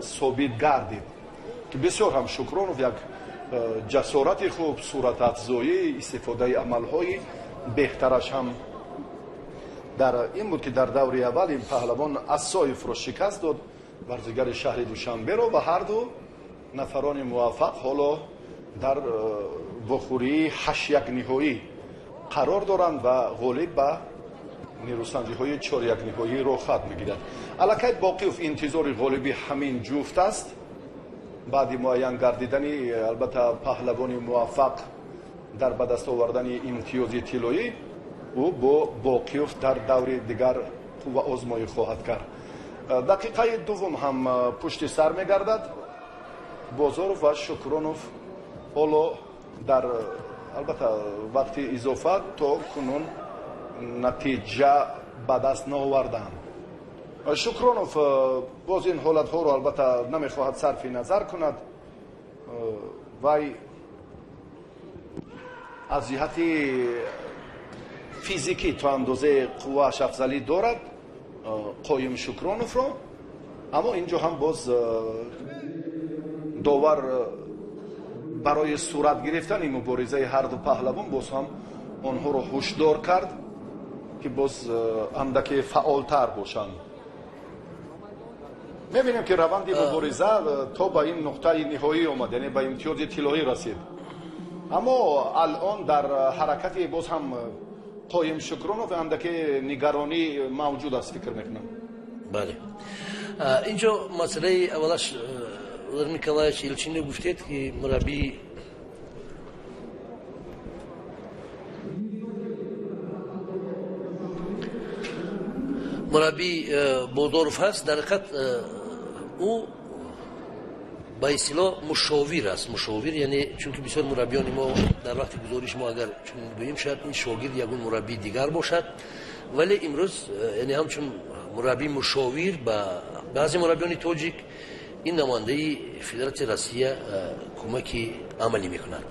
собит гардид, ки бисёр ҳам Шукронов як ҷасорати хуб, суратафзоӣ, истифодаи амалҳои беҳтараш ҳам дар ин буд, ки дар даври аввал ин паҳлавон Асоевро шикаст дод, варзигари шаҳри Душанберо, ва ҳарду нафарони муваффақ ҳоло дар вохӯрии ҳашякниҳоӣ қарор доранд ва ғолиб ба нерӯсанҷиҳои чорякниҳоӣ роҳхат мегирад. Аллакай Боқиев интизори ғолиби ҳамин ҷуфт аст. Баъди муайян гардидани албатта паҳлавони муваффақ дар ба даст овардани имтиёзи тиллоӣ, ӯ бо Боқиев дар даври дигар қувваозмоӣ хоҳад кард. Дақиқаи дуввум ҳам пушти сар мегардад. Бозоров ва Шукронов ҳоло дар албатта вақти изофа то кунун натиҷа ба даст наоварданд. Шукронов боз ин ҳолатҳоро албатта намехоҳад сарфи назар кунад. Вай аз ҷиҳати физикӣ то андозаи қуввааш афзалӣ дорад Қоим Шукроновро, аммо инҷо ҳам боз довар барои сурат гирифтани муборизаи ҳарду паҳлавон боз ҳам онҳоро ҳушдор кард, ки боз андаке фаъолтар бошанд. Мебинем, ки раванди мубориза то ба ин нуқтаи ниҳоӣ омад, яъне ба имтиёзи тиллоӣ расид, аммо алон дар ҳаракати боз ҳам Қоим Шукронов андаке нигаронӣ мавҷуд аст, фикр мекунам. Бале, инҷо масъалаи аввалаш Владимир Николаевич Елчинов гуфтед, ки мураббии Бозоров ҳаст. Дар ҳақиқат ӯ ба истилоҳ мушовир аст. Мушовир яъне чунки бисёр мураббиёни мо дар вақти гузориш мо агар чунин гӯем, шояд ин шогирд ягон мураббии дигар бошад, вале имрӯз яъне ҳамчун мураббии мушовир ба баъзе мураббиёни тоҷик ин намояндаи Федератсияи Россия кӯмаки амалӣ мекунад.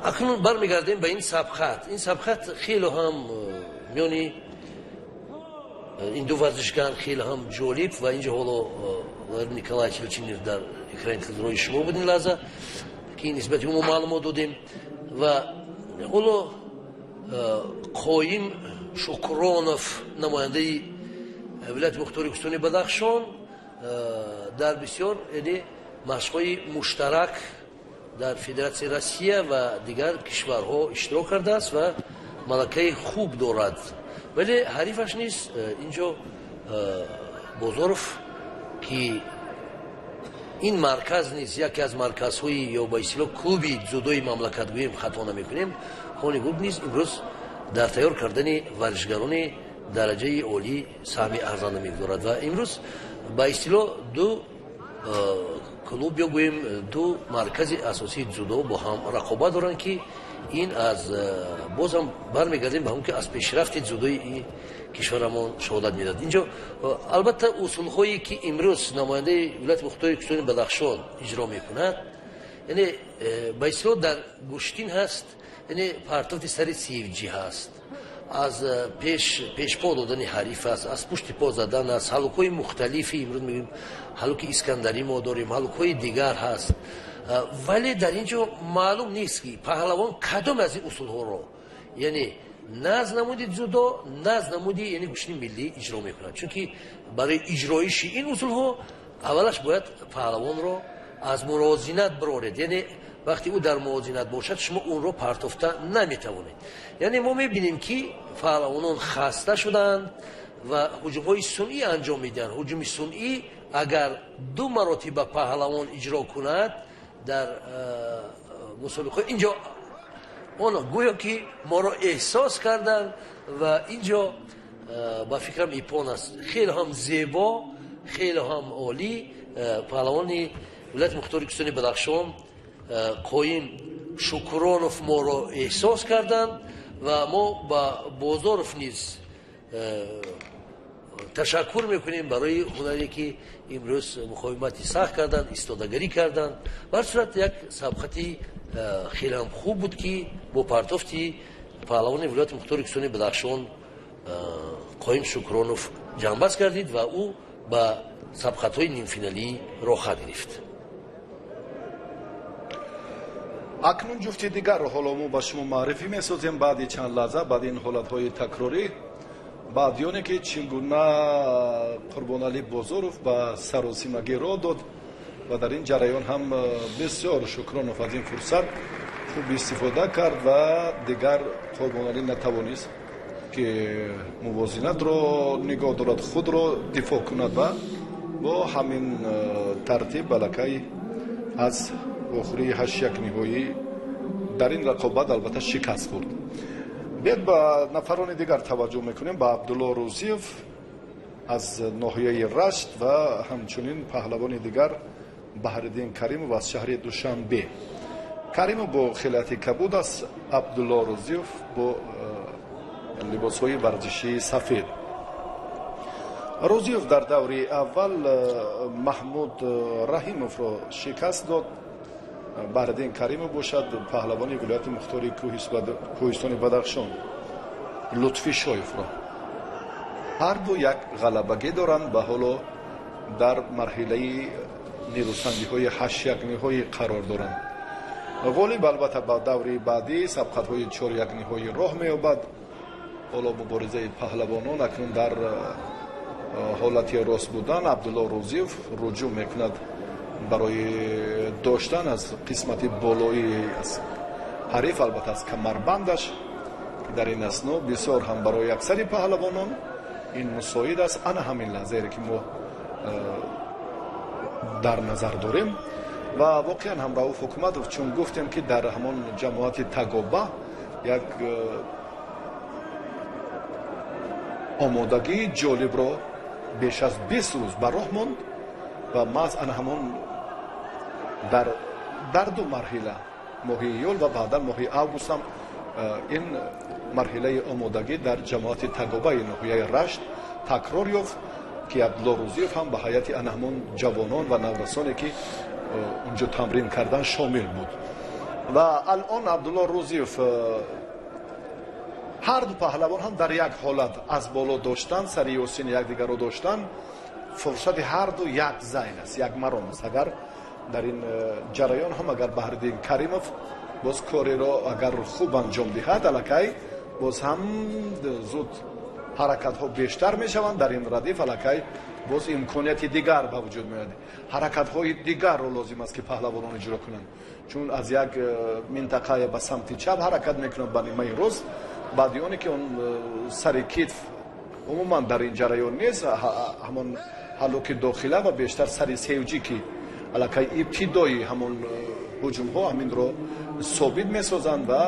Акнун бармегардем ба ин сабқат. Ин сабқат хеле ҳам миёни ин ду варзишгар хеле ҳам ҷолиб ва инҷо ҳоло Владимир Николаевич Елчинов дар экрани телевизорҳои шумо буд ин лаҳза, ки нисбати ӯ мо маълумот додем, ва ҳоло Қоим Шукронов, намояндаи вилояти мухтори кӯҳистони Бадахшон, дар бисёр яъне машқҳои муштарак дар Федератсияи Россия ва дигар кишварҳо иштирок кардааст ва малакаи хуб дорад. Вале ҳарифаш низ инҷо Бозоров, ки ин марказ низ яке аз марказҳои ё ба истилоҳ клуби дзюдои мамлакат гӯем, хато намекунем, Хони Губ низ имрӯз дар тайёр кардани варзишгарони дараҷаи олӣ саҳми арзанда мегузорад ва имрӯз ба истилоҳ ду клуб ё гӯем ду маркази асосии дзюдо бо ҳам рақобат доранд, ки ин аз бозам бармегардем ба ҳам, ки аз пешрафти дзюдои кишварамон шаҳодат медиҳад. Инҷо албатта усулҳое ки имрӯз намояндаи вилояти мухтори кӯҳистони Бадахшон иҷро мекунад, Яъне ба истилоҳ дар гӯштин ҳаст, яъне партофти сари севҷӣ ҳаст, аз пешпо додани ҳариф аст, аз пушти по задан аст, ҳалукҳои мухталифи имрӯз мегӯем, ҳалуки искандарӣ мо дорем, ҳалукҳои дигар ҳаст. Вале дар ин ҷо маълум нест, ки паҳлавон кадом аз ин усулҳоро, яъне на аз намуди дзюдо, на аз намуди яъне гӯштини миллӣ иҷро мекунад. Чунки барои иҷроиши ин усулҳо аввалаш бояд паҳлавонро аз мувозинат бироред, яъне вақте ӯ дар мувозинат бошад, шумо онро партофта наметавонед. Яъне мо мебинем, ки паҳлавонон хаста шуданд ва ҳуҷумҳои сунъӣ анҷом медиҳанд. Ҳуҷуми сунъӣ агар ду маротиба паҳлавон иҷро кунад дар мусобиқаҳо, инҷо он гӯё ки моро эҳсос карданд ва инҷо ба фикрам ипон аст. Хеле ҳам зебо, хеле ҳам олӣ. Паҳлавони вилояти мухтори Кӯҳистони Бадахшон Қоим Шукронов моро эҳсос карданд ва мо ба Бозоров низ ташаккур мекунем барои ҳунаре, ки имрӯз муқовимати сахт карданд, истодагарӣ карданд. Ба ҳар сурат як сабқати хеле ҳам хуб буд, ки бо партофти паҳлавони вилояти мухтори Кӯҳистони Бадахшон Қоим Шукронов ҷамъбаст гардид ва ӯ ба сабқатҳои нимфиналӣ роҳхат гирифт. Акнун ҷуфти дигарро ҳоло мо ба шумо маърифӣ месозем. Баъди чанд лаҳза, баъди ин ҳолатҳои такрорӣ, баъди оне ки чӣ гуна Қурбоналӣ Бозоров ба саросимагӣ роҳ дод ва дар ин ҷараён ҳам бисёр Шукронов аз ин фурсат хуб истифода кард ва дигар Қурбоналӣ натавонист, ки мувозинатро нигоҳ дорад, худро дифоъ кунад ва бо ҳамин тартиб аллакай аз охирии 8-1 ниҳоӣ дар ин рақобат албатта шикаст хӯрд. Биёед ба нафарони дигар таваҷҷӯҳ мекунем, ба Абдулло Рӯзиев аз ноҳияи Рашт ва ҳамчунин паҳлавони дигар Баҳриддин Каримов аз шаҳри Душанбе. Каримов бо хилати кабуд аст, Абдулло Рӯзиев бо либосҳои варзишии сафед. Рӯзиев дар даври аввал Маҳмуд Раҳимовро шикаст дод. Баҳриддин Каримов бошад паҳлавони вилояти мухтори Кӯҳистони Бадахшон Лутфи Шоевро. Ҳар ду як ғалабагӣ доранд ва ҳоло дар марҳилаи нерӯсанҷиҳои 8-1 ниҳоӣ қарор доранд. Ғолиб албатта ба даври баъдӣ сабқатҳои 4-1 ниҳоӣ роҳ меёбад. Ҳоло муборизаи паҳлавонон акнун дар ҳолати рост будан. Абдулло Рӯзиев руҷӯъ мекунад барои доштан аз қисмати болои аз ҳариф, албатта аз камарбандаш, ки дар ин асно бисёр ҳам барои аксари паҳлавонон ин мусоид аст. Ана ҳамин лаҳзаере ки мо дар назар дорем ва воқеан ҳам Рауф Ҳукуматов, чун гуфтем, ки дар ҳамон ҷамоати Тагоба як омодагии ҷолибро беш аз 20 рӯз ба роҳ монд ва маҳз ана ҳамон дар ду марҳила, моҳи июл ва баъдан моҳи август ҳам ин марҳилаи омодагӣ дар ҷамоати Тагобаи ноҳияи Рашт такрор ёфт, ки Абдулло Рӯзиев ҳам ба ҳайати ана ҳамон ҷавонон ва наврасоне, ки унҷо тамрин кардан, шомил буд. Ва алон Абдулло Рӯзиев, ҳар ду паҳлавон ҳам дар як ҳолат аз боло доштан, сари ёсини якдигарро доштан, фурсати ҳар ду як зайн аст, як маром аст. Агар дар ин ҷараён ҳам агар Баҳриддин Каримов боз кореро агар хуб анҷом диҳад, аллакай боз ҳам зуд ҳаракатҳо бештар мешаванд. Дар ин радиф аллакай боз имконияти дигар ба вуҷуд меояд. Ҳаракатҳои дигарро лозим аст, ки паҳлавонон иҷро кунанд, чун аз як минтақа ба самти чап ҳаракат мекунанд ба нимаи рост, баъди оне ки он сари китф умуман дар ин ҷараён нест, ҳамон ҳалуки дохила ва бештар сари севҷӣ, ки аллакай ибтидои ҳамон ҳуҷумҳо ҳаминро собит месозанд ва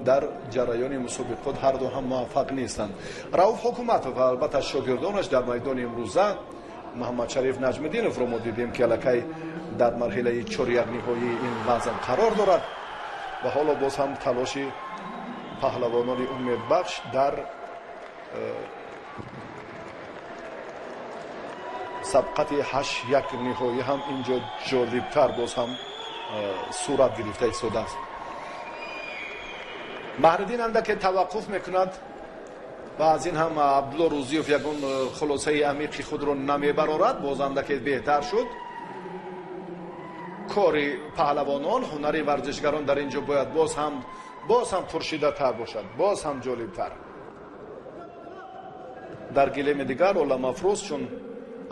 дар ҷараёни мусобиқот ҳар ду ҳам муваффақ нестанд. Рауф Ҳукуматов ва албатта шогирдонаш дар майдони имрӯза Муҳаммадшариф Наҷмиддиновро мо дидем, ки аллакай дар марҳилаи 4-1 ниҳоии ин вазн қарор дорад ва ҳоло боз ҳам талоши паҳлавонони умедбахш дар сабқати 8-1 ниҳоӣ ҳам инҷо ҷолибтар боз ҳам Сурат гирифта истодааст. Баҳриддин андаке таваққуф мекунад ва аз ин ҳам Абдулло Рӯзиев ягон хулосаи амиқи худро намебарорад. Боз андаке беҳтар шуд кори паҳлавонон. Ҳунари варзишгарон дар ин ҷо бояд боз ҳам пуршиддаттар бошад, боз ҳам ҷолибтар. Дар гилеми дигар оламафрӯз, чун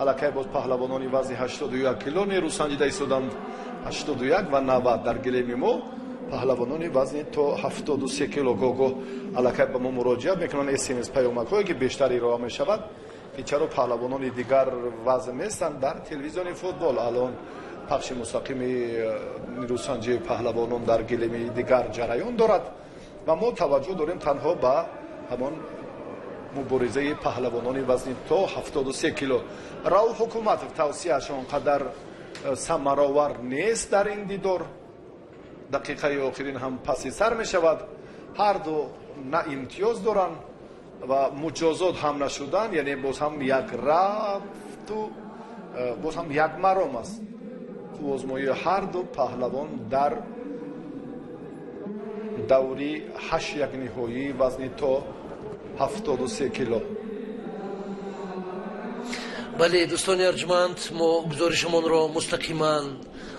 аллакай боз паҳлавонони вазни 81 кило нерӯ санҷида истоданд, 81 ва 90. Дар гилеми мо паҳлавонони вазни то 73 кило. Гоҳ-гоҳ аллакай ба мо муроҷиат мекунанд, СМС паёмакҳое ки бештар ироа мешавад, ки чаро паҳлавонони дигар вазн нестанд дар телевизиони футбол. Алон пахши мустақими нерӯсанҷии паҳлавонон дар гилеми дигар ҷараён дорад ва мо таваҷҷӯҳ дорем танҳо ба ҳамон муборизаи паҳлавонони вазни то 73 кило. Рауф Ҳукуматов тавсияаш он қадар самаровар нест дар ин дидор. Дақиқаи охирин ҳам паси сар мешавад. Ҳарду на имтиёз доранд ва муҷозот ҳам нашуданд, яъне боз ҳам як рафту боз ҳам як маром аст қувваозмоии ҳарду паҳлавон дар даври ҳашт як ниҳоии вазни то 73 кило. Бале, дӯстони арҷманд, мо гузоришамонро мустақиман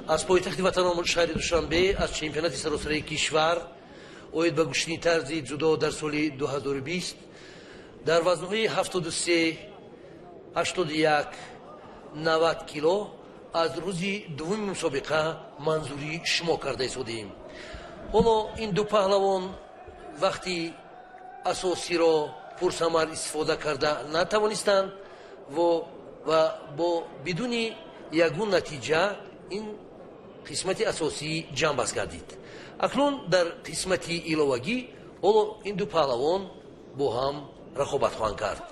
аз пойтахти ватанамон, шаҳри Душанбе, аз чемпионати саросарии кишвар оид ба гӯштини тарзи ҷудо дар соли 2020 дар вазнҳои 73, 81, 90 кило аз рӯзи дуввуми мусобиқа манзури шумо карда истодем. Ҳоло ин ду паҳлавон вақти асосиро пурсамар истифода карда натавонистанд ва бо бидуни ягон натиҷа ин қисмати асосӣ ҷамъбаст гардид. Акнун дар қисмати иловагӣ ҳоло ин ду паҳлавон бо ҳам рақобат хоҳанд кард.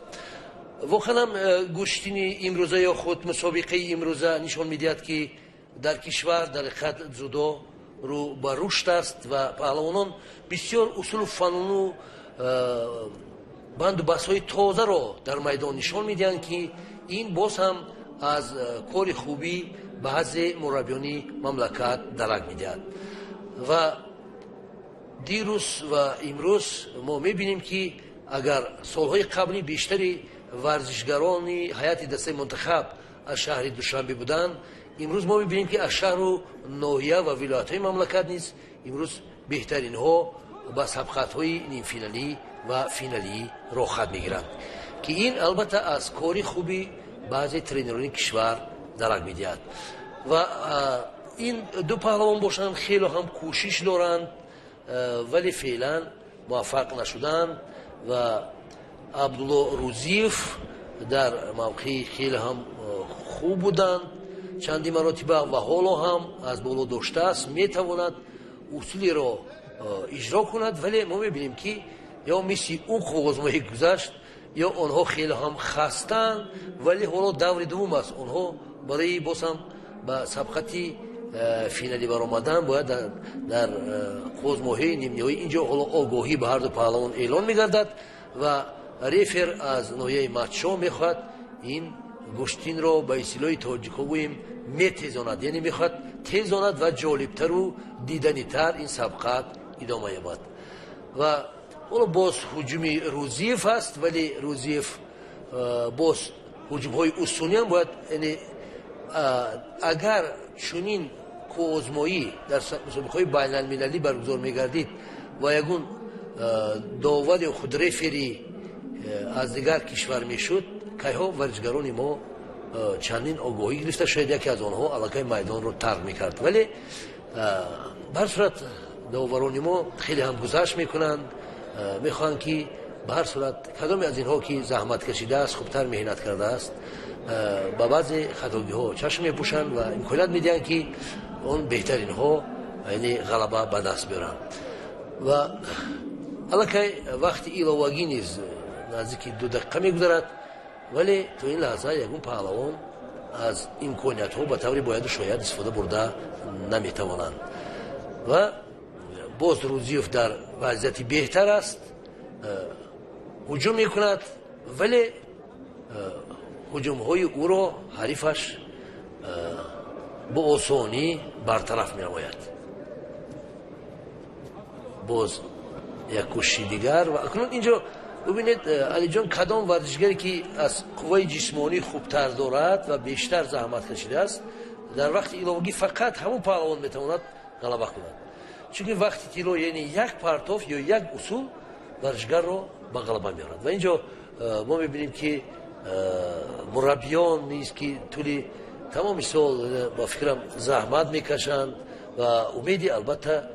Воқеан гӯштини имрӯза ё худ мусобиқаи имрӯза нишон медиҳад, ки дар кишвар дар ҳақиқат ҷудо рӯ ба рушд аст ва паҳлавонон бисёр усулу фануну банду бастҳои тозаро дар майдон нишон медиҳанд, ки ин боз ҳам аз кори хубӣ баъзе мураббиёни мамлакат дарак медиҳад. Ва дирӯз ва имрӯз мо мебинем, ки агар солҳои қаблӣ бештари варзишгарони ҳайати дастаи мунтахаб аз шаҳри Душанбе буданд, имрӯз мо мебинем, ки аз шаҳру ноҳия ва вилоятҳои мамлакат низ имрӯз беҳтаринҳо ба сабқатҳои нимфиналӣ ва финалӣ роҳхат мегиранд, ки ин албатта аз кори хуби баъзе тренерони кишвар дарак медиҳад. Ва ин ду паҳлавон бошанд, хело ҳам кӯшиш доранд, вале феълан муваффақ нашуданд. Ва Абдулло Рӯзиев дар мавқеи хеле ҳам хуб буданд чанди маротиба ва ҳоло ҳам аз боло доштааст, метавонад усулеро иҷро кунад, вале мо мебинем, ки ё мисли ӯ қувваозмоӣ гузашт, ё онҳо хеле ҳам хастанд. Вале ҳоло даври дуввум аст. Онҳо барои боз ҳам ба сабқати финалӣ баромадан бояд дар қувваозмоии нимниҳоӣ. Инҷо ҳоло огоҳӣ ба ҳарду паҳлавон эълон мегардад ва рефер аз ноҳияи Матшо мехоҳад ин гӯштинро, ба истилоҳи тоҷикҳо гӯем, метезонад, яъне мехоҳад тезонад ва ҷолибтару диданитар ин сабқат идома ёбад. Ва ҳоло боз ҳуҷуми Рӯзиев аст, вале Рӯзиев боз ҳуҷумҳои усуниам бояд, яъне агар чунин қувваозмоӣ дар мусобиқаҳои байналмилалӣ баргузор мегардид ва ягон довар ё худ рефери аз дигар кишвар мешуд, кайҳо варзишгарони мо чандин огоҳӣ гирифта, шояд яке аз онҳо аллакай майдонро тарк мекард. Вале ба ҳар сурат доварони мо хеле ҳам гузашт мекунанд, мехоҳанд, ки ба ҳар сурат кадоме аз инҳо ки заҳмат кашидааст, хубтар меҳнат кардааст, ба баъзе хатогиҳо чашм мепӯшанд ва имконият медиҳанд, ки он беҳтаринҳо, яъне, ғалаба ба даст биёранд. Ва аллакай вақти иловагӣ низ наздики 2 дақиқа мегузарад, вале то ин лаҳза ягон паҳлавон аз имкониятҳо ба таври бояду шояд истифода бурда наметавонанд. Ва боз Рӯзиев дар вазъияти беҳтар аст, ҳуҷум мекунад, вале ҳуҷумҳои ӯро ҳарифаш бо осонӣ бартараф менамояд. Боз як кӯшиши дигар ва акнун инҷо бубинед, Алиҷон, кадом варзишгаре ки аз қувваи ҷисмонӣ хубтар дорад ва бештар заҳмат кашидааст, дар вақти иловагӣ фақат ҳамон паҳлавон метавонад ғалаба кунад. Чунки вақти тилло, яъне як партоф ё як усул варзишгарро ба ғалаба меорад. Ва инҷо мо мебинем, ки мураббиён низ, ки тӯли тамоми сол, ба фикрам, заҳмат мекашанд ва умеди, албатта,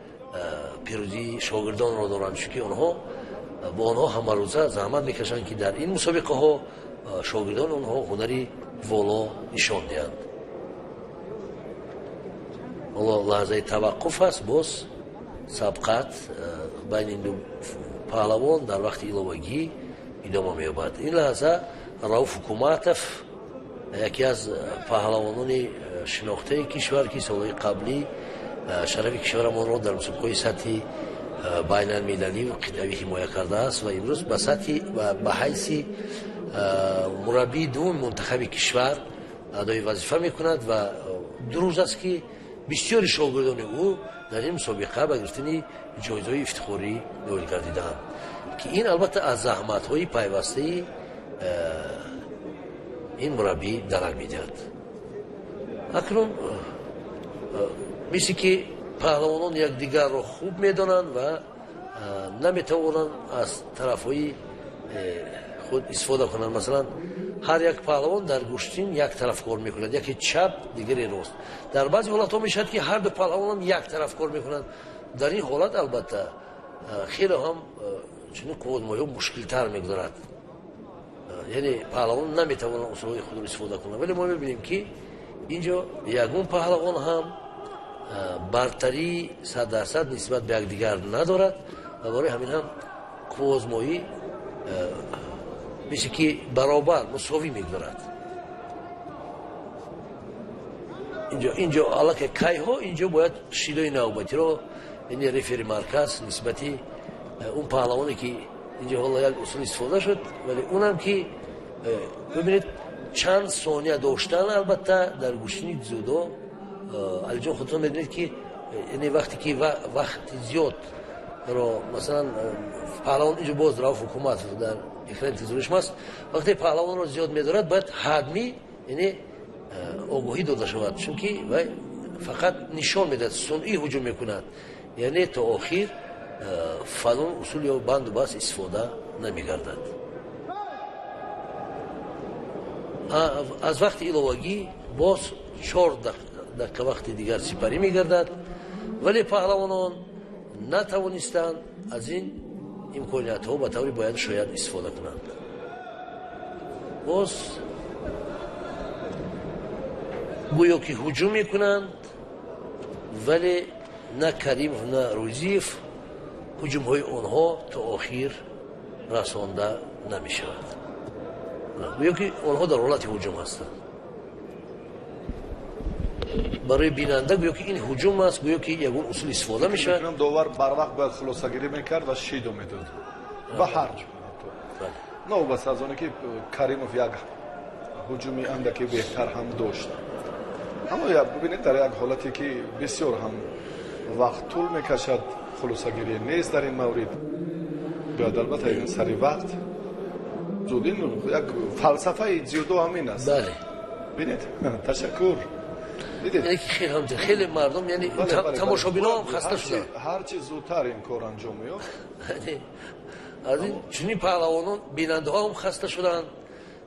пирӯзии шогирдонро доранд, чунки онҳо бо онҳо ҳамарӯза заҳмат мекашанд, ки дар ин мусобиқаҳо шогирдони онҳо ҳунари воло нишон диҳанд. Ҳоло лаҳзаи таваққуф аст. Боз сабқат байни ду паҳлавон дар вақти иловагӣ идома меёбад. Ин лаҳза Рауф Ҳукуматов, яке аз паҳлавонони шинохтаи кишвар, ки солҳои қаблӣ шарафи кишварамонро дар мусобиқаҳои сатҳи байналмилалӣ ва қитъавӣ ҳимоя кардааст ва имрӯз ба сатҳи ба ҳайси мураббии дуввуми мунтахаби кишвар адои вазифа мекунад ва 2 рӯз аст, ки бисёри шогирдони ӯ дар ин мусобиқа ба гирифтани ҷоизаҳои ифтихорӣ ноил гардидаанд, ки ин, албатта, аз заҳматҳои пайвастаи ин мураббӣ дарак медиҳад. Акнун мисли ки паҳлавонон якдигарро хуб медонанд ва наметавонанд аз тарафҳои худ истифода кунанд. Масалан, ҳар як паҳлавон дар гӯштин як тараф кор мекунад, яке чап, дигаре рост. Дар баъзе ҳолатҳо мешавад, ки ҳар ду паҳлавонам як тараф кор мекунанд. Дар ин ҳолат, албатта, хеле ҳам чунин қувватмоиҳо мушкилтар мегузарад, яъне паҳлавон наметавонанд усулҳои худро истифода кунанд. Вале мо мебинем, ки инҷо ягон паҳлавон ҳам бартарии 100% нисбат ба якдигар надорад ва барои ҳамин ҳам қувваозмоӣ мисли ки баробар, мусовӣ мегузарад. Инҷо аллакай кайҳо инҷо бояд шидои навбатиро, яъне рефери марказ, нисбати он паҳлавоне, ки инҷо ҳоло як усул истифода шуд, вале унам ки бибинед, чанд сония доштан, албатта, дар гӯштини дзюдо, Алиҷон, худтон медонед, ки яъне вақте ки вақти зиёдро, масалан, паҳлавон инҷо, боз Рауф Ҳукумат дар экрани телевизиони шумоаст, вақте паҳлавонро зиёд медорад, бояд ҳадмӣ, яъне огоҳӣ дода шавад, чунки вай фақат нишон медиҳад, сунъӣ ҳуҷум мекунад, яъне то охир фалон усул ё банду баст истифода намегардад. Аз вақти иловагӣ боз 4 дақиқа вақти дигар сипарӣ мегардад, вале паҳлавонон натавонистанд аз ин имкониятҳо ба таври бояд шояд истифода кунанд. Боз гӯё ки ҳуҷум мекунанд, вале на Каримов, на Рӯзиев, ҳуҷумҳои онҳо то охир расонда намешавад. Гӯё ки онҳо дар ҳолати ҳуҷум ҳастанд. Барои бинанда гӯё ки ин ҳуҷум аст, гӯё ки ягон усул истифода мешавад. Довар барвақт бояд хулосагирӣ мекард ва шидо медод ба ҳар новобаста аз оне ки Каримов як ҳуҷуми андаке беҳтар ҳам дошт. Аммо бибинед, дар як ҳолате ки бисёр ҳам вақт тӯл мекашад, хулосагирӣ нест дар ин маврид. Бояд, албатта, сари вақт зуд, ин як фалсафаи дзюдо ҳамин аст. Бале. Бинед, ташаккур. Хеле мардум, яъне тамошобиноам хаста шуданд. Ҳарчи зудтар ин кор анҷом меёфт. Аз ин чунин паҳлавонон бинандаҳоам хаста шуданд,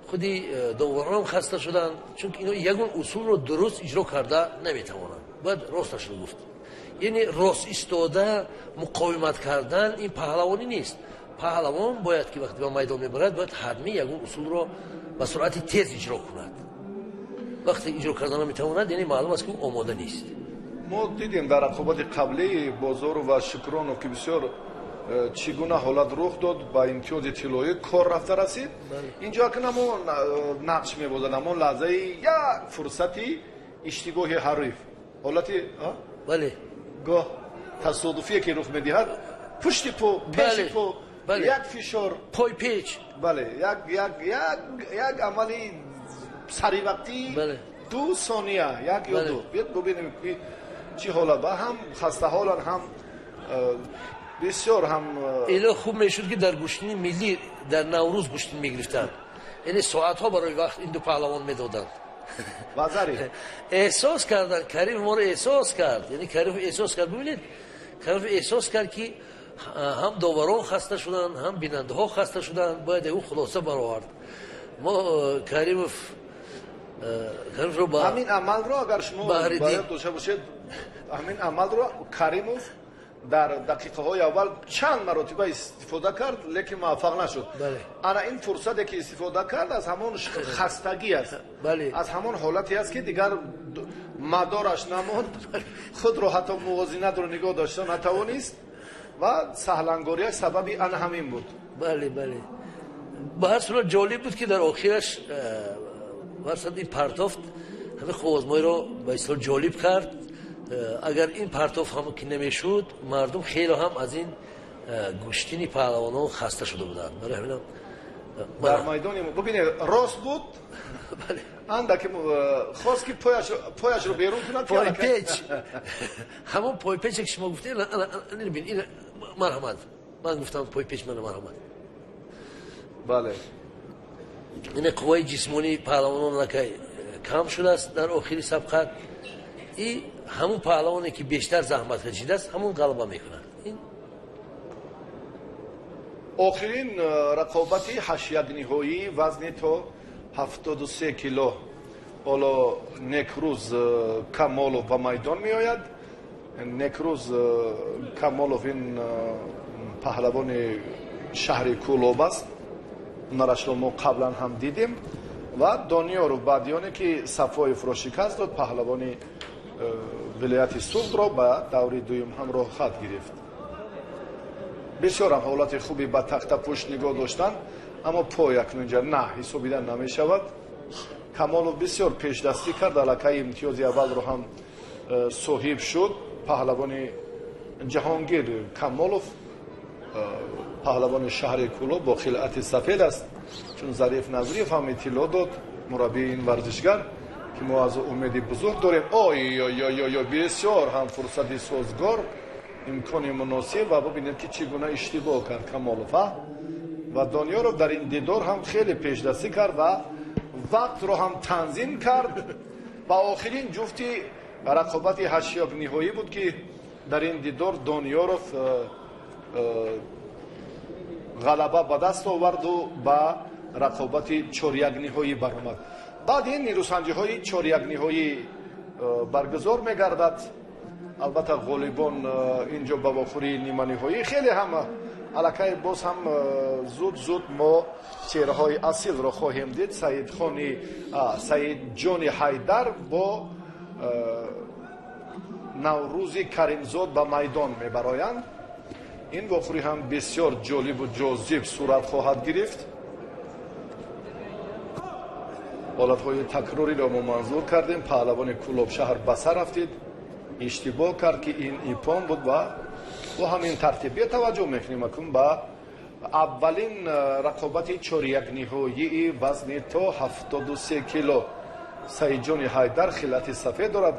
худи доваронам хаста шуданд, чунки ино ягон усулро дуруст иҷро карда наметавонанд. Бояд росташро гуфт, яъне рост истода муқовимат кардан ин паҳлавонӣ нест. Паҳлавон бояд ки вақте ба майдон мебарад, бояд ҳатмӣ ягон усулро ба суръати тез иҷро кунад. Вақте иҷро карда наметавонад, яъне маълум аст, ки ӯ омода нест. Мо дидем дар рақобати қаблии Бозоров ва Шукронов, ки бисёр чӣ гуна ҳолат рух дод, ба имтиёзи тиллоӣ кор рафта расид. Инҷо акн ҳамон нақш мебозад, ҳамон лаҳзаи як фурсати иштибоҳи ҳариф, ҳолати бале, гоҳ тасодуфие ки рух медиҳад, пушти по, пеши по, як фишор, пойпеч, бале, як амали саривақтӣ. 2 сония, 1 ё 2. Биёед бубинем ки чӣ ҳолат ва ҳам хастаҳоланд, ҳам бисёр ҳам эло хуб мешуд ки дар гӯштини миллӣ дар Наврӯз гӯштин мегирифтанд. Яъне соатҳо барои вақт ин ду паҳлавон медоданд. Вазари эҳсос карданд, Каримов моро эҳсос кард. Яъне Каримов эҳсос кард, бубинед, Каримов эҳсос кард ки ҳам доварон хаста шуданд, ҳам бинандаҳо хаста шуданд, бояд ӯ хулоса баровард. Мо Каримов Каримовро ба ҳамин амалро агар шумо бояд дошта бошед, ҳамин амалро Каримов дар дақиқаҳои аввал чанд маротиба истифода кард, лекин муваффақ нашуд. Ана ин фурсате ки истифода кард аз ҳамон хастагӣ аст, аз ҳамон ҳолате аст ки дигар мадораш намонд, худро ҳатто мувозинатро нигоҳ дошта натавонист ва саҳлангориаш сабаби ана ҳамин буд. Бале, бале. Ба ҳар сурат ҷолиб буд ки дар охираш варсад ин партофт ҳамин хувозмоиро ба истилоҳ ҷолиб кард. Агар ин партоф ҳам ки намешуд, мардум хеле ҳам аз ин гӯштини паҳлавонон хаста шуда буданд. Барои ҳамин дар майдони бубинед рост буд, андаке хост ки пояшро берун кунад, пойпеч, ҳамон пойпече ки шумо гуфтед, ин марҳамат, ман гуфтам пойпеч, мана марҳамат. Бале, ин қувваи ҷисмонии паҳлавонон аллакай кам шудааст дар охири сабқат. И ҳамун паҳлавоне ки бештар заҳмат кашидааст, ҳамун ғалаба мекунад. Охирин рақобати ҳаштякниҳоӣ вазни то 73 кило. Ҳоло Некрӯз Камолов ба майдон меояд. Некрӯз Камолов ин паҳлавони шаҳри Кӯлоб аст. Ҳунарашро мо қаблан ҳам дидем. Ва Дониёров баъди оне ки Сафоевро шикаст дод, паҳлавони вилояти Суғдро ба даври дуюм ҳам роҳхат гирифт. Бисёр ҳам ҳолати хуби ба тахтапушт нигоҳ доштан, аммо пой акнун инҷа на ҳисобида намешавад. Камолов бисёр пешдастӣ кард, аллакай имтиёзи аввалро ҳам соҳиб шуд. Паҳлавони Ҷаҳонгир Камолов, паҳлавони шаҳри Кӯлоб бо хилъати сафед аст, чун Зариф Назриев ҳам иттилоъ дод, мураббии ин варзишгар, ки мо аз умеди бузург дорем. Ой ой ой ой, бисёр ҳам фурсати созгор, имкони муносиб, ва бубинед ки чӣ гуна иштибоҳ кард Камолов. Ва Дониёров дар ин дидор ҳам хеле пешдастӣ кард ва вақтро ҳам танзим кард. Ва охирин ҷуфти рақобати ҳаштякниҳоӣ буд ки дар ин дидор Дониёров ғалаба ба даст оварду ба рақобати чорякниҳоӣ баромад. Баъд ин нерӯсанҷиҳои чорякниҳоӣ баргузор мегардад. Албатта ғолибон инҷо ба вохӯрии ниманиҳоӣ хеле ҳам аллакай боз ҳам зуд-зуд мо чеҳраҳои асилро хоҳем дид. Саидҷони Ҳайдар бо Наврӯзи Каримзод ба майдон мебароянд. Ин вохӯрӣ ҳам бисёр ҷолибу ҷозиб сурат хоҳад гирифт. Ҳолатҳои такрориро мо манзур кардем. Паҳлавони Кӯлоб шаҳр ба сар рафтид, иштибоҳ кард ки ин ипон буд ва бо ҳамин тартиб бия таваҷҷӯҳ мекунем акун ба аввалин рақобати чорякниҳоии вазни то 73 кило. Саидҷони Ҳайдар хилъати сафед дорад,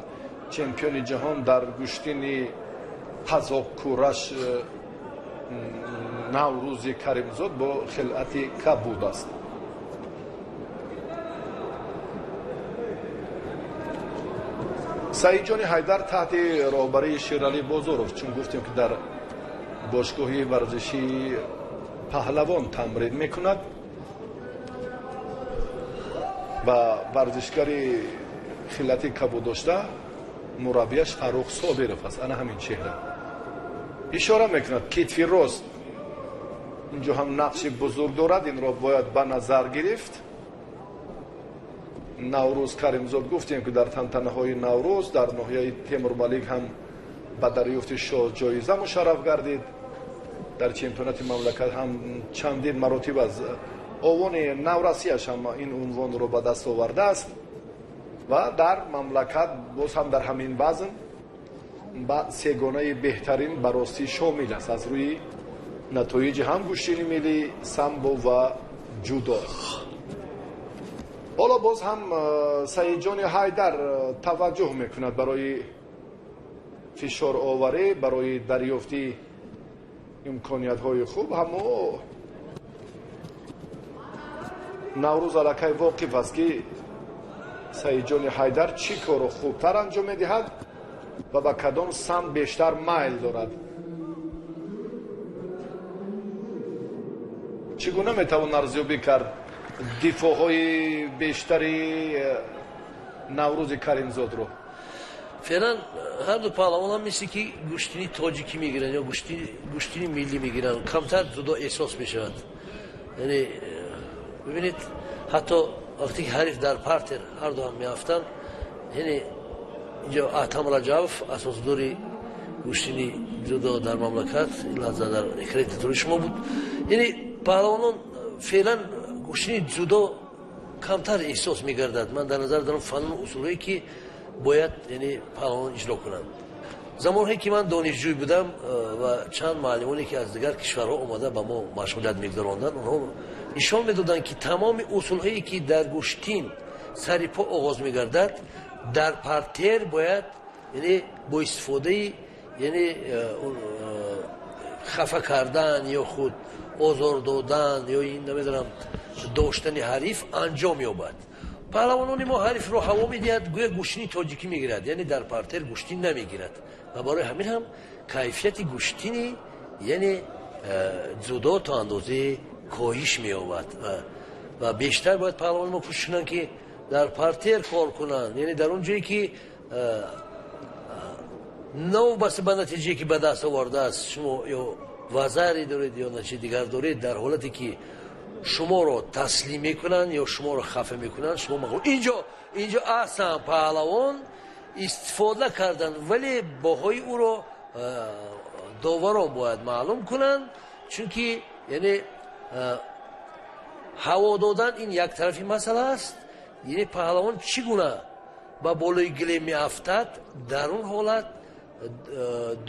чемпиони ҷаҳон дар гӯштини қазоқкураш Наврӯзи Каримзод бо хилъати кабуд аст. Саидҷони Ҳайдар таҳти роҳбарии Шералӣ Бозоров, чун гуфтем ки дар бошгоҳи варзишии Паҳлавон тамрин мекунад ва варзишгари хилъати кабуд дошта мураббияш Фаррух Собиров аст. Ана ҳамин чеҳра ишора мекунад. Китфи рост инҷо ҳам нақши бузург дорад, инро бояд ба назар гирифт. Наврӯз Каримзод гуфтем ки дар тантанаҳои Наврӯз дар ноҳияи Темурмалик ҳам ба дарёфти шоҳ ҷоиза мушарраф гардид. Дар чемпионати мамлакат ҳам чандин маротиб аз овони наврасияш ҳам ин унвонро ба даст овардааст ва дар мамлакат боз ҳам дар ҳамин вазн ба сегонаи беҳтарин ба ростӣ шомил аст аз рӯи натоиҷи ҳам гӯштини миллӣ, самбо ва ҷудо. Ҳоло боз ҳам Саидҷони Ҳайдар таваҷҷӯҳ мекунад барои фишороварӣ, барои дарёфти имкониятҳои хуб. Аммо Наврӯз аллакай воқиф аст, ки Саидҷони Ҳайдар чӣ корро хубтар анҷом медиҳад ва ба кадом самт бештар майл дорад. Чӣ гуна метавон арзёбӣ кард дифоъҳои бештари Наврӯзи Каримзодро? Феълан ҳар ду паҳлавон ҳам мисли ки гӯштини тоҷикӣ мегиранд ё гӯштини миллӣ мегиранд, камтар ҷудо эҳсос мешавад. Яъне бибинед, ҳатто вақте ки ҳариф дар партер ҳар ду ҳам меафтанд, яъне инҷо Аҳтам Раҷабов, асосгузори гӯштини ҷудо дар мамлакат, ин лаҳза дар экрани шумо буд. Яъне паҳлавонон феълан гӯштини ҷудо камтар эҳсос мегардад. Ман дар назар дорам фанну усулҳое ки бояд яъне паҳлавонон иҷро кунанд. Замонҳое ки ман донишҷӯй будам ва чанд муаллимоне ки аз дигар кишварҳо омада ба мо машғулият мегузаронданд, онҳо нишон медоданд, ки тамоми усулҳое ки дар гӯштин сари по оғоз мегардад, дар партер бояд яъне бо истифодаи яъне хафа кардан ё худ озор додан ё ин намедонам доштани ҳариф анҷом ёбад. Паҳлавонони мо ҳарифро ҳаво медиҳад, гӯя гӯштини тоҷикӣ мегирад, яъне дар партер гӯштин намегирад ва барои ҳамин ҳам кайфияти гӯштини яъне ҷудо то андозаи коҳиш меёбад ва бештар бояд паҳлавони мо кӯшиш кунанд, ки дар партер кор кунанд, яъне дар он ҷое ки новобаста ба натиҷае ки ба даст овардааст, шумо ё вазаре доред ё начи дигар доред, дар ҳолате ки шуморо таслим мекунанд ё шуморо хафа мекунанд, шумо мағлуб. Инҷо аҳсан паҳлавон истифода карданд, вале баҳои ӯро доварон бояд маълум кунанд, чунки яъне ҳаво додан ин як тарафи масъала аст. Яъне паҳлавон чӣ гуна ба болои гилем меафтад, дар он ҳолат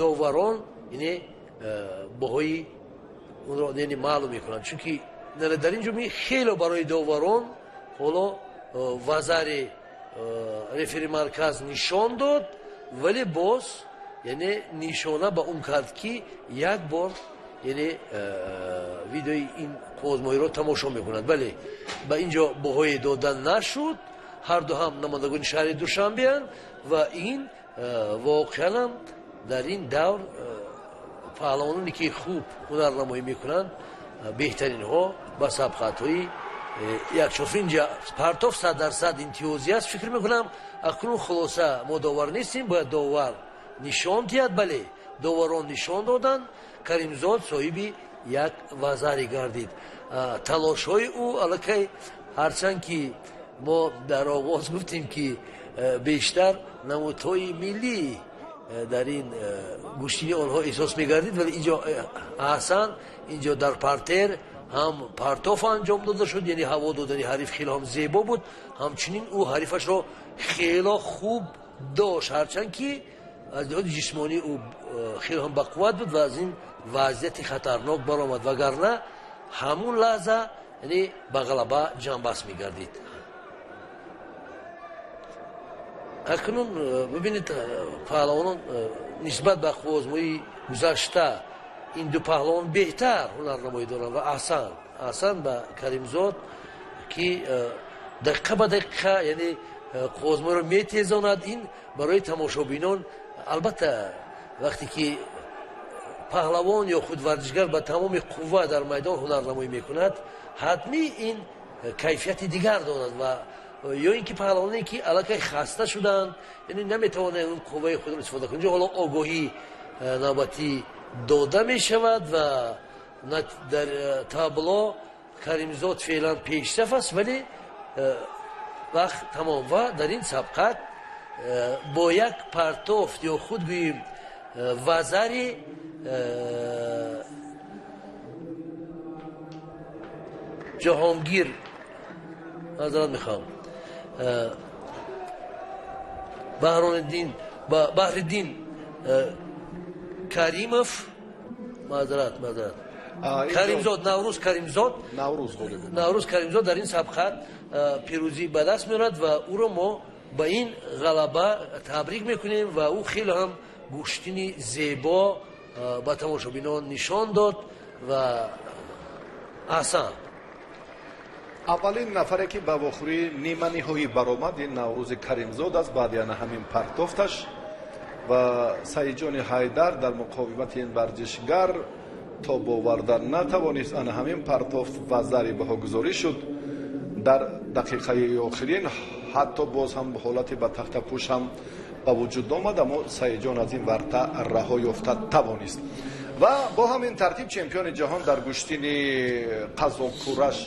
доварон яъне баҳои онро яъне маълум мекунанд, чунки дар ин ҷо хеле барои доварон ҳоло вазари рефери марказ нишон дод, вале боз яъне нишона ба он кард, ки як бор яъне видеои ин қуввозмоиро тамошо мекунад. Бале, ба ин ҷо баҳое дода нашуд, ҳар ду ҳам намояндагони шаҳри Душанбеанд ва ин воқеан ҳам дар ин давр паҳлавононе ки хуб ҳунарнамоӣ мекунанд, беҳтаринҳо ба сабқатҳои якчоф. Инҷа партоф 100% имтиёзӣ аст, фикр мекунам. Акнун хулоса мо довар нестем, бояд довар нишон диҳад. Бале, доварон нишон доданд, Каримзод соҳиби як вазаре гардид. Талошҳои ӯ аллакай, ҳарчанд ки мо дар оғоз гуфтем, ки бештар намудҳои миллӣ дар ин гӯштини онҳо эҳсос мегардид, вале инҷо аҳсан, инҷо дар партер ҳам партоф анҷом дода шуд, яъне ҳаво додани ҳариф хеле ҳам зебо буд. Ҳамчунин ӯ ҳарифашро хело хуб дошт, ҳарчанд ки аз лиҳози ҷисмонӣ ӯ хеле ҳам бақувват буд ва аз ин вазъияти хатарнок баромад, вагарна ҳамун лаҳза яъне ба ғалаба ҷамъбаст мегардид. Акнун бибинед, паҳлавонон нисбат ба қуввозмоии гузашта ин ду паҳлавон беҳтар ҳунарнамоӣ доранд ва аҳсан ба Каримзод, ки дақиқа ба дақиқа яъне қуввозмоиро метезонад. Ин барои тамошобинон албатта вақте ки паҳлавон ё худ варзишгар ба тамоми қувва дар майдон ҳунарнамоӣ мекунад, ҳатмӣ ин кайфияти дигар дорад ва ё ин ки паҳлавоне ки аллакай хаста шуданд, яъне наметавонанд он қувваи худро истифода кунанд. Инҷо ҳоло огоҳӣ навбатӣ дода мешавад ва дар табло Каримзод феълан пешсаф аст, вале вақт тамом ва дар ин сабқат бо як партофт ё худ гӯем вазари Ҷаҳонгир, маъзарат мехоҳам, Баҳрониддин, Баҳриддин Каримов, маъзарат. Каримзод, Наврӯз Каримзод. Наврӯз ғолиб. Наврӯз Каримзод дар ин сабқат пирӯзӣ ба даст меорад ва ӯро мо ба ин ғалаба табрик мекунем ва ӯ хеле ҳам гӯштини зебо ба тамошобинон нишон дод ва аҳсан. Аввалин нафаре ки ба вохӯрии ниманиҳоӣ баромад, ин Наврӯзи Каримзод аст. Баъди ана ҳамин партофташ ва Саидҷони Ҳайдар дар муқовимати ин варзишгар тоб оварда натавонист. Ана ҳамин партофт ва зари баҳогузорӣ шуд дар дақиқаи охирин. Ҳатто боз ҳам ҳолати ба тахтапӯш ҳам ба вуҷуд омад, аммо Саидҷон аз ин варта раҳо ёфта тавонист. Ва бо ҳамин тартиб чемпиони ҷаҳон дар гӯштини қазоқкураш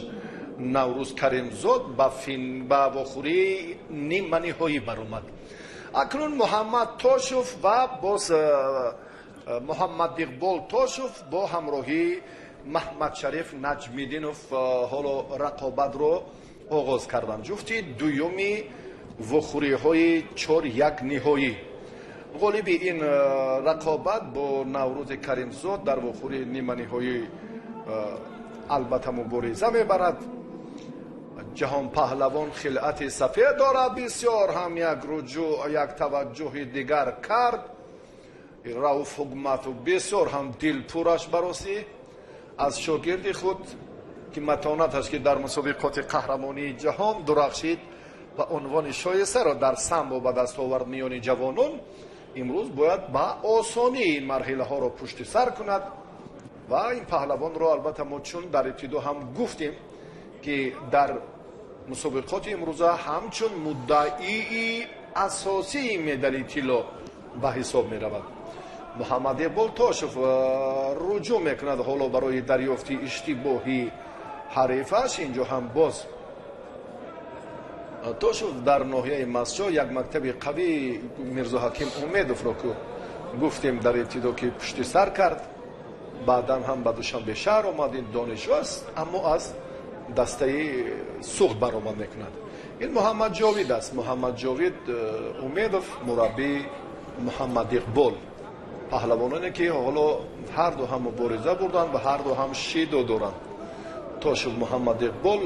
Наврӯз Каримзод ба вохӯрии ниманиҳоӣ баромад. Акнун Муҳаммад Тошев ва боз Муҳаммадиқбол Тошев бо ҳамроҳии Маҳмадшариф Наҷмиддинов ҳоло рақобатро оғоз карданд. Ҷуфти дуюми вохӯриҳои 4-1 ниҳоӣ. Ғолиби ин рақобат бо Наврӯзи Каримзод дар вохӯрии ниманиҳоӣ албатта мубориза мебарад. Ҷаҳонпаҳлавон хилъати сафед дорад. Бисёр ҳам як руҷӯъ, як таваҷҷӯҳи дигар кард Рауф Ҳукматов. Бисёр ҳам дилпураш баросӣ аз шогирди худ, ки матонаташ ки дар мусобиқоти қаҳрамонии ҷаҳон дурахшид ва унвони шоистаро дар самбо ба даст овард миёни ҷавонон, имрӯз бояд ба осонӣ ин марҳилаҳоро пушти сар кунад. Ва ин паҳлавонро албатта мо чун дар ибтидо ҳам гуфтем, ки дар мусобиқоти имрӯза ҳамчун муддаии асосии медали тилло ба ҳисоб меравад. Муҳаммадиқбол Тошев руҷӯъ мекунад ҳоло барои дарёфти иштибоҳи ҳарифаш. Инҷо ҳам боз Тошев дар ноҳияи Мастчоҳ як мактаби қавии Мирзоҳаким Умедовро, ки гуфтем дар ибтидо, ки пушти сар кард, баъдан ҳам ба Душанбе шаҳр омад. Ин донишҷӯ аст, аммо аз дастаи Суғд баромад мекунад. Ин Муҳаммад Ҷовид аст. Муҳаммад Ҷовид Умедов, мураббии Муҳаммадиқбол. Паҳлавононе ки ҳоло ҳарду ҳам мубориза бурданд ва ҳарду ҳам шидо доранд. Тошев Муҳаммадиқбол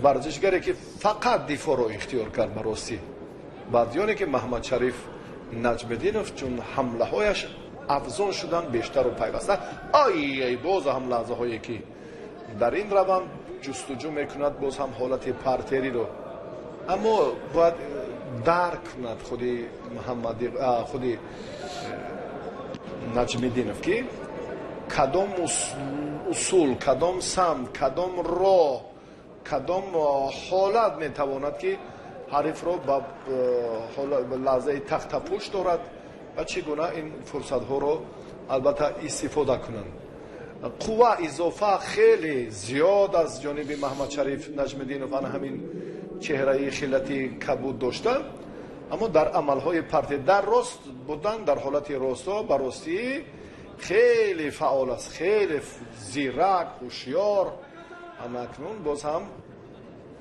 варзишгаре ки фақат дифоъро ихтиёр кард ба ростӣ, баъдиёне ки Маҳмадшариф Наҷмиддинов чун ҳамлаҳояш афзон шуданд бештару пайваста. Ай, боз ҳам лаҳзаҳое ки дар ин раванд ҷустуҷӯ мекунад боз ҳам ҳолати партериро, аммо бояд дарк кунад худи худи Наҷмиддинов, ки кадом усул, кадом самт, кадом роҳ, кадом ҳолат метавонад ки ҳарифро ба лаҳзаи тахтапӯш дорад ва чӣ гуна ин фурсатҳоро албатта истифода кунанд. Қувва изофа хеле зиёд аз ҷониби Маҳмадшариф Наҷмиддинов, ана ҳамин чеҳраи хилати кабуд дошта, аммо дар амалҳои парти дар рост будан, дар ҳолати росто ба ростӣ хеле фаъол аст, хеле зирак, ҳушёр. Ана акнун боз ҳам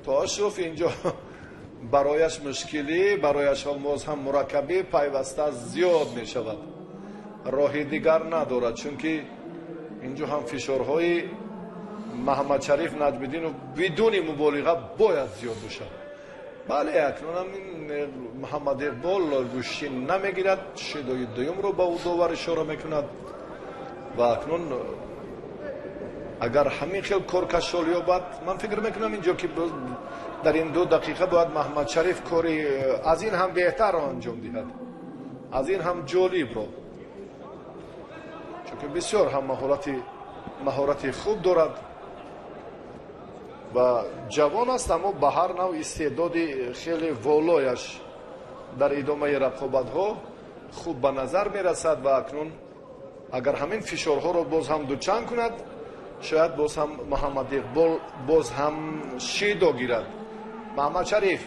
Тошев инҷо барояш мушкилӣ, барояш боз ҳам мураккабӣ пайваста зиёд мешавад. Роҳи дигар надорад, чунки инҷо ҳам фишорҳои Маҳмадшариф Наҷмиддинов бидуни муболиға бояд зиёд бошад. Бале, акнунам ин Муҳаммадиқбол гӯштин намегирад, шидои дуюмро ба ӯ довар ишора мекунад. Ва акнун агар ҳамин хел коркашол ёбад, ман фикр мекунам инҷо ки дар ин 2 дақиқа бояд Маҳмадшариф кори аз ин ҳам беҳтарро анҷом диҳад, аз ин ҳам ҷолибро, чунки бисёр ҳам маҳорати хуб дорад ва ҷавон аст, аммо ба ҳар нав истеъдоди хеле волояш дар идомаи рақобатҳо хуб ба назар мерасад. Ва акнун агар ҳамин фишорҳоро боз ҳам дучанд кунад, шояд боз ҳам Муҳаммадиқбол боз ҳам шидо гирад. Маҳмадшариф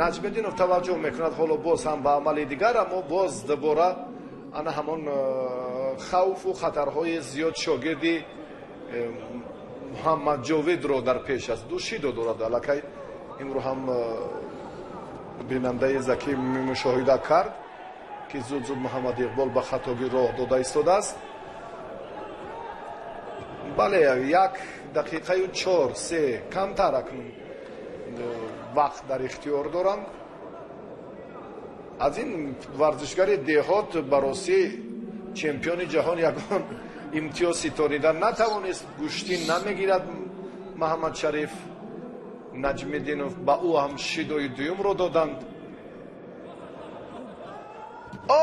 Наҷмиддинов таваҷҷӯҳ мекунад ҳоло боз ҳам ба амали дигар, аммо боз дубора ана ҳамон хавфу хатарҳои зиёд шогирди Муҳаммадҷовидро дар пеш аст. Ду шидо дорад аллакай. Инро ҳам бинандаи закӣ мушоҳида кард, ки зуд зуд Муҳаммадиқбол ба хатогӣ роҳ дода истодааст. Бале, 1 дақиқаю 4-3 камтар акнун вақт дар ихтиёр доранд. Аз ин варзишгари деҳот ба ростӣ чемпиони ҷаҳон ягон имтиёз ситонида натавонист. Гӯштин намегирад Маҳаммадшариф Наҷмиддинов, ба ӯ ҳам шидои дуюмро доданд.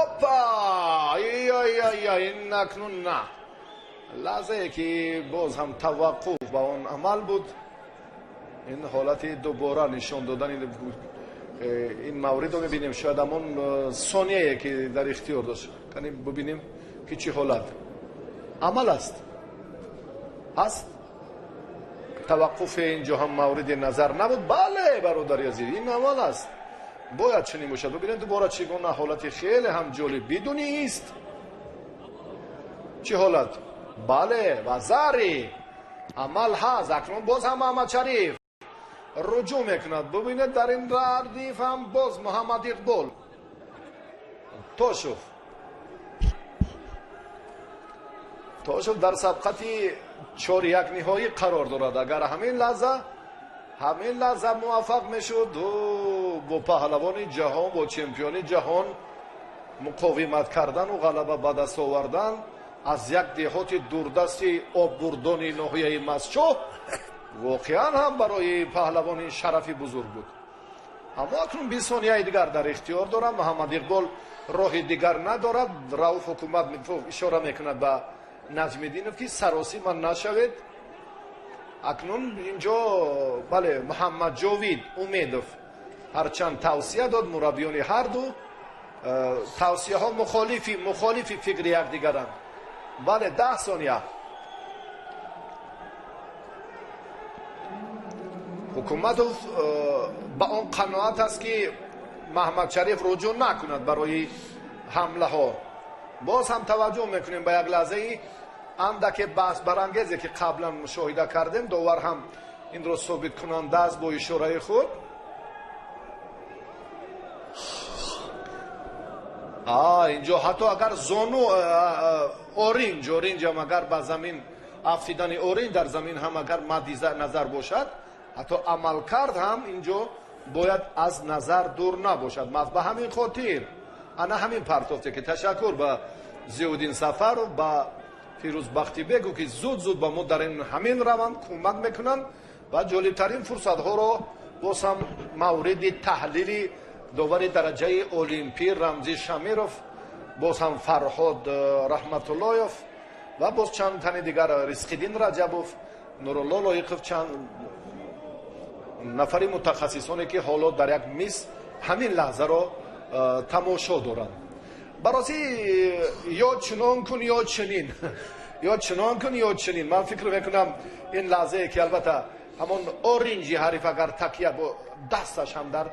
Опа! Ин акнун на лаҳзае ки боз ҳам таваққуф ба он амал буд. Ин ҳолати дубора нишон додани ин мавридро мебинем. Шояд ҳамон сонияе ки дар ихтиёр дошт. Кани бубинем ки чӣ ҳолат амал аст. Ҳаст таваққуфе инҷо ҳам мавриди назар набуд. Бале, бародари азиз, ин амал аст, бояд чунин бошад. Бубинед дубора чӣ гуна ҳолати хеле ҳам ҷолиб бидуни ист чӣ ҳолат. Бале, вазари амал ҳаст. Акнун боз ҳам Маҳаммадшариф руҷӯъ мекунад. Бубинед, дар ин радиф ҳам боз Муҳаммад Иқбол Тошев. Тошев дар сабқати 4-1 ниҳоӣ қарор дорад. Агар ҳамин лаҳза муваффақ мешуд, бо паҳлавони ҷаҳон, бо чемпиони ҷаҳон муқовимат кардану ғалаба ба даст овардан аз як деҳоти дурдасти оббурдони ноҳияи Мастчоҳ воқеан ҳам барои паҳлавони шарафи бузург буд. Аммо акнун 20 сонияи дигар дар ихтиёр дорад. Муҳаммад Иқбол роҳи дигар надорад. Рауф ҳукумат ишора мекунад ба Наҷмиддинов ки саросима нашавед. Акнун инҷо бале, Муҳаммадҷовид Умедов ҳарчанд тавсия дод, мураббиёни ҳарду тавсияҳо мухолифи фикри якдигаранд. Бале, 10 сония. Ҳукуматов ба он қаноат аст ки Маҳаммадшариф руҷӯъ накунад барои ҳамлаҳо. Боз ҳам таваҷҷӯҳ мекунем ба як лаҳзаи андаке баҳсбарангезе ки қаблан мушоҳида кардем. Довар ҳам инро собиткунанда аст бо ишораи худ. Инҷо ҳатто агар зону оринҷ ҳам агар ба замин афтидани оринҷ дар замин ҳам агар мадди назар бошад, ҳатто амалкард ҳам инҷо бояд аз назар дур набошад. Ба ҳамин хотир ана ҳамин партофте ки ташаккур ба Зиёуддин Сафаров, ба Фирӯз Бахтибегов ки зуд-зуд ба мо дар ин ҳамин раванд кӯмак мекунанд ва ҷолибтарин фурсатҳоро боз ҳам мавриди таҳлили довари дараҷаи олимпӣ Рамзӣ Шамиров, боз ҳам Фарҳод Раҳматуллоев ва боз чанд тани дигар, Ризқиддин Раҷабов, Нурулло Лоиқов, чанд нафари мутахассисоне ки ҳоло дар як миз ҳамин лаҳзаро тамошо доранд. Баросӣ ё чунон кун ё чунин, ё чунон кун ё чунин. Ман фикр мекунам ин лаҳзае ки албатта ҳамон оринҷи ҳариф агар такя бо дасташ ҳам дар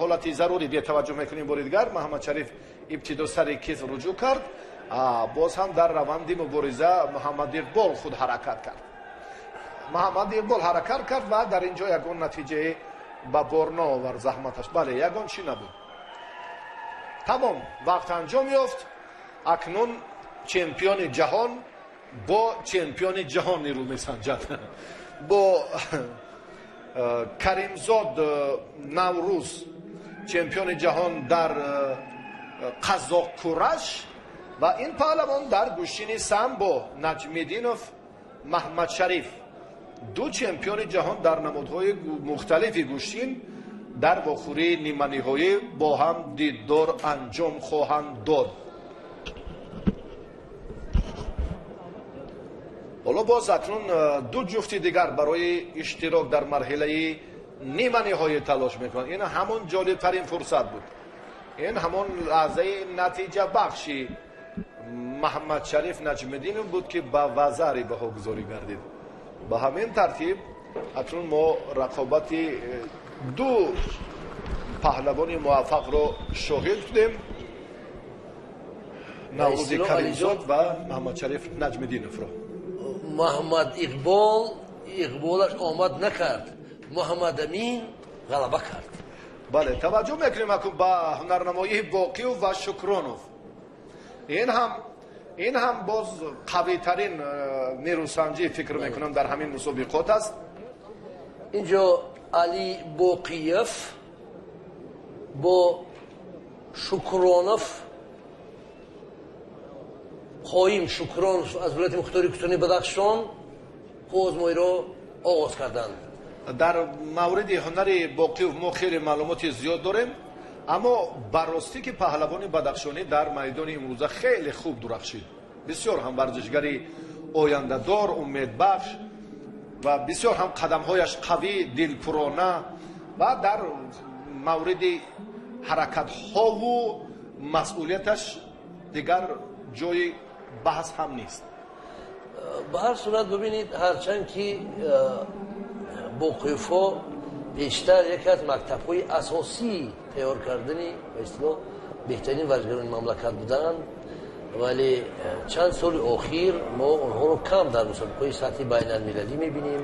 ҳолати зарурӣ бетаваҷҷӯҳ мекунем, бори дигар Маҳаммадшариф ибтидо сари кис руҷӯъ кард. Боз ҳам дар раванди мубориза Муҳаммад Иқбол худ ҳаракат кард. Муҳаммад Иқбол ҳаракат кард ва дар ин ҷо ягон натиҷае ба бор наовард заҳматаш. Бале, ягон чӣ набуд. Тамом, вақт анҷом ёфт. Акнун чемпиони ҷаҳон бо чемпиони ҷаҳон нерӯ месанҷад. Бо Каримзод Наврӯз, чемпиони ҷаҳон дар қазоқкураш, ва ин паҳлавон дар гӯштини самбо Наҷмиддинов Маҳмадшариф, ду чемпиони ҷаҳон дар намудҳои мухталифи гӯштин дар вохӯрии ниманиҳоӣ бо ҳам дидор анҷом хоҳанд дод. Ҳоло боз акнун ду ҷуфти дигар барои иштирок дар марҳилаи ниманиҳоӣ талош мекунанд. Ин ҳамон ҷолибтарин фурсат буд. Ин ҳамон лаҳзаи натиҷабахши Маҳаммадшариф Наҷмиддинов буд ки ба вазари баҳогузорӣ гардид. Ба ҳамин тартиб акнун мо рақобати ду паҳлавони муваффақро шоҳид шудем: Наврӯзи Каримзод ва Маҳаммадшариф Наҷмиддиновро. Муҳаммад Иқбол иқболаш омад накард, Муҳаммадамин ғалаба кард. Бале, таваҷҷӯҳ мекунем акун ба ҳунарнамоии Боқиев ва Шукронов. Ин ҳам Ин ҳам боз қавитарин нерӯсанҷӣ фикр мекунам дар ҳамин мусобиқот аст. Инҷо Али Боқиев бо Шукронов, Қоим Шукронов аз вилояти мухтори Кӯҳистони Бадахшон қувваозмоиро оғоз карданд. Дар мавриди ҳунари Боқиев мо хеле маълумоти зиёд дорем, аммо ба ростӣ ки паҳлавони бадахшонӣ дар майдони имрӯза хеле хуб дурахшид. Бисёр ҳам варзишгари ояндадор, умедбахш ва бисёр ҳам қадамҳояш қавӣ, дилпурона ва дар мавриди ҳаракатҳову масъулияташ дигар ҷои баҳс ҳам нест. Ба ҳар сурат бибинед, ҳарчанд ки Боқиевҳо бештар яке аз мактабҳои асосии тайёр кардани ба истилоҳ беҳтарин варзишгарони мамлакат буданд, вале чанд соли охир мо онҳоро кам дар мусобиқаҳои сатҳи байналмилалӣ мебинем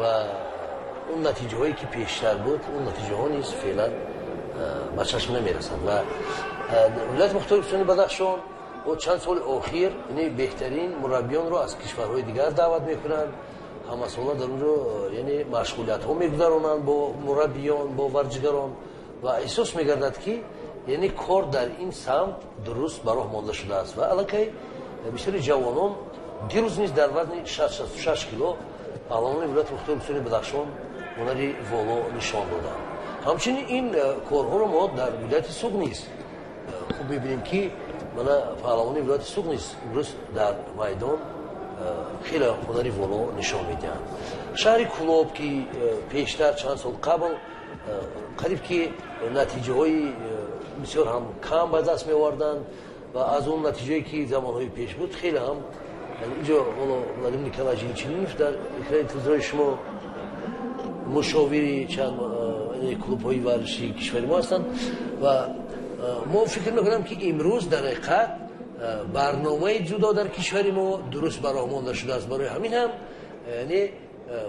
ва он натиҷаҳое ки пештар буд, он натиҷаҳо низ феълан ба чашм намерасанд. Ва вилояти мухтори Кӯҳистони Бадахшон бо чанд соли охир яъне беҳтарин мураббиёнро аз кишварҳои дигар даъват мекунанд, ҳамасола дар онҷо яъне машғулиятҳо мегузаронанд бо мураббиён, бо варзишгарон ва эҳсос мегардад ки яъне кор дар ин самт дуруст ба роҳ монда шудааст. Ва аллакай бисёри ҷавонон дирӯз низ дар вазни 66 кило паҳлавонони вилояти мухтори Кӯҳистони Бадахшон ҳунари воло нишон доданд. Ҳамчунин ин корҳоро мо дар вилояти Суғд низ хуб мебинем ки мана паҳлавони вилояти Суғд низ имрӯз дар майдон хеле ҳунари воло нишон медиҳанд. Шаҳри Кӯлоб ки пештар чанд сол қабл қариб ки натиҷаҳои бисёр ҳам кам ба даст меоварданд ва аз он натиҷае ки замонҳои пеш буд хеле ҳам инҷо ҳоло Владимир Николаевич Инчининов дар экрани телевизори шумо мушовири чанд клубҳои варзишии кишвари мо ҳастанд ва мо фикр мекунам ки имрӯз дар ҳақиқат барномаи ҷудо дар кишвари мо дуруст ба роҳ монда шудааст. Барои ҳамин ҳам яъне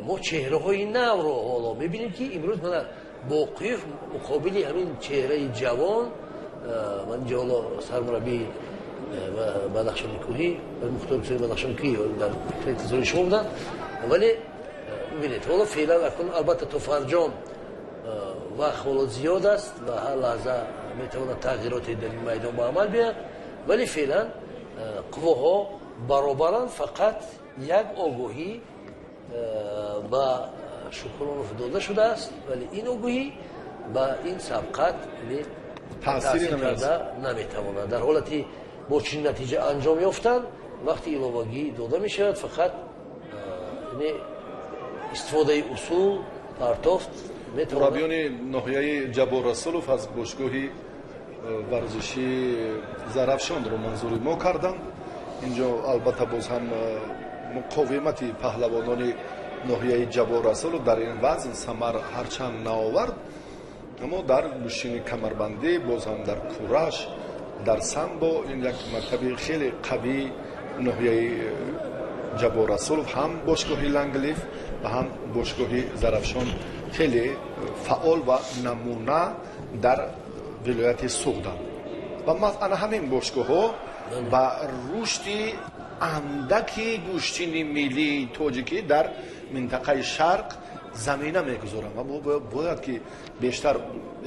мо чеҳраҳои навро ҳоло мебинем ки имрӯз мана Боқиев муқобили ҳамин чеҳраи ҷавон, ман инҷо ҳоло сармураббии Бадахшони кӯҳӣ, мухтори кӯҳистони Бадахшони кӯҳӣ дар интизори шумо буданд, вале бибинед ҳоло феълан акнун албатта то фарҷом вақт ҳоло зиёд аст ва ҳар лаҳза метавонад тағйироте дар ин майдон ба амал биёяд, вале феълан қувваҳо баробаранд. Фақат як огоҳӣ ба Шукронов дода шудааст, вале ин огоҳӣ ба ин сабқат таъсир карда наметавонад. Дар ҳолати бо чунин натиҷа анҷом ёфтан вақти иловагӣ дода мешавад, фақат истифодаи усул партофт метавонад. Мураббиёни ноҳияи Ҷаббор Расулов аз бошгоҳи варзишии Зарафшонро манзури мо карданд. Инҷо албатта боз ҳам муқовимати паҳлавонони ноҳияи Ҷаббор Расулов дар ин вазн самар ҳарчанд наовард, аммо дар гӯштини камарбандӣ, боз ҳам дар кураш, дар самбо ин як мактаби хеле қавии ноҳияи Ҷаббор Расулов, ҳам бошгоҳи Ланглиф ва ҳам бошгоҳи Зарафшон хеле фаъол ва намуна дар вилояти Суғданд. Ва маҳз ана ҳамин бошгоҳҳо ба рушди андаки гӯштини миллии тоҷикӣ дар минтақаи шарқ замина мегузоранд ва мо бояд ки бештар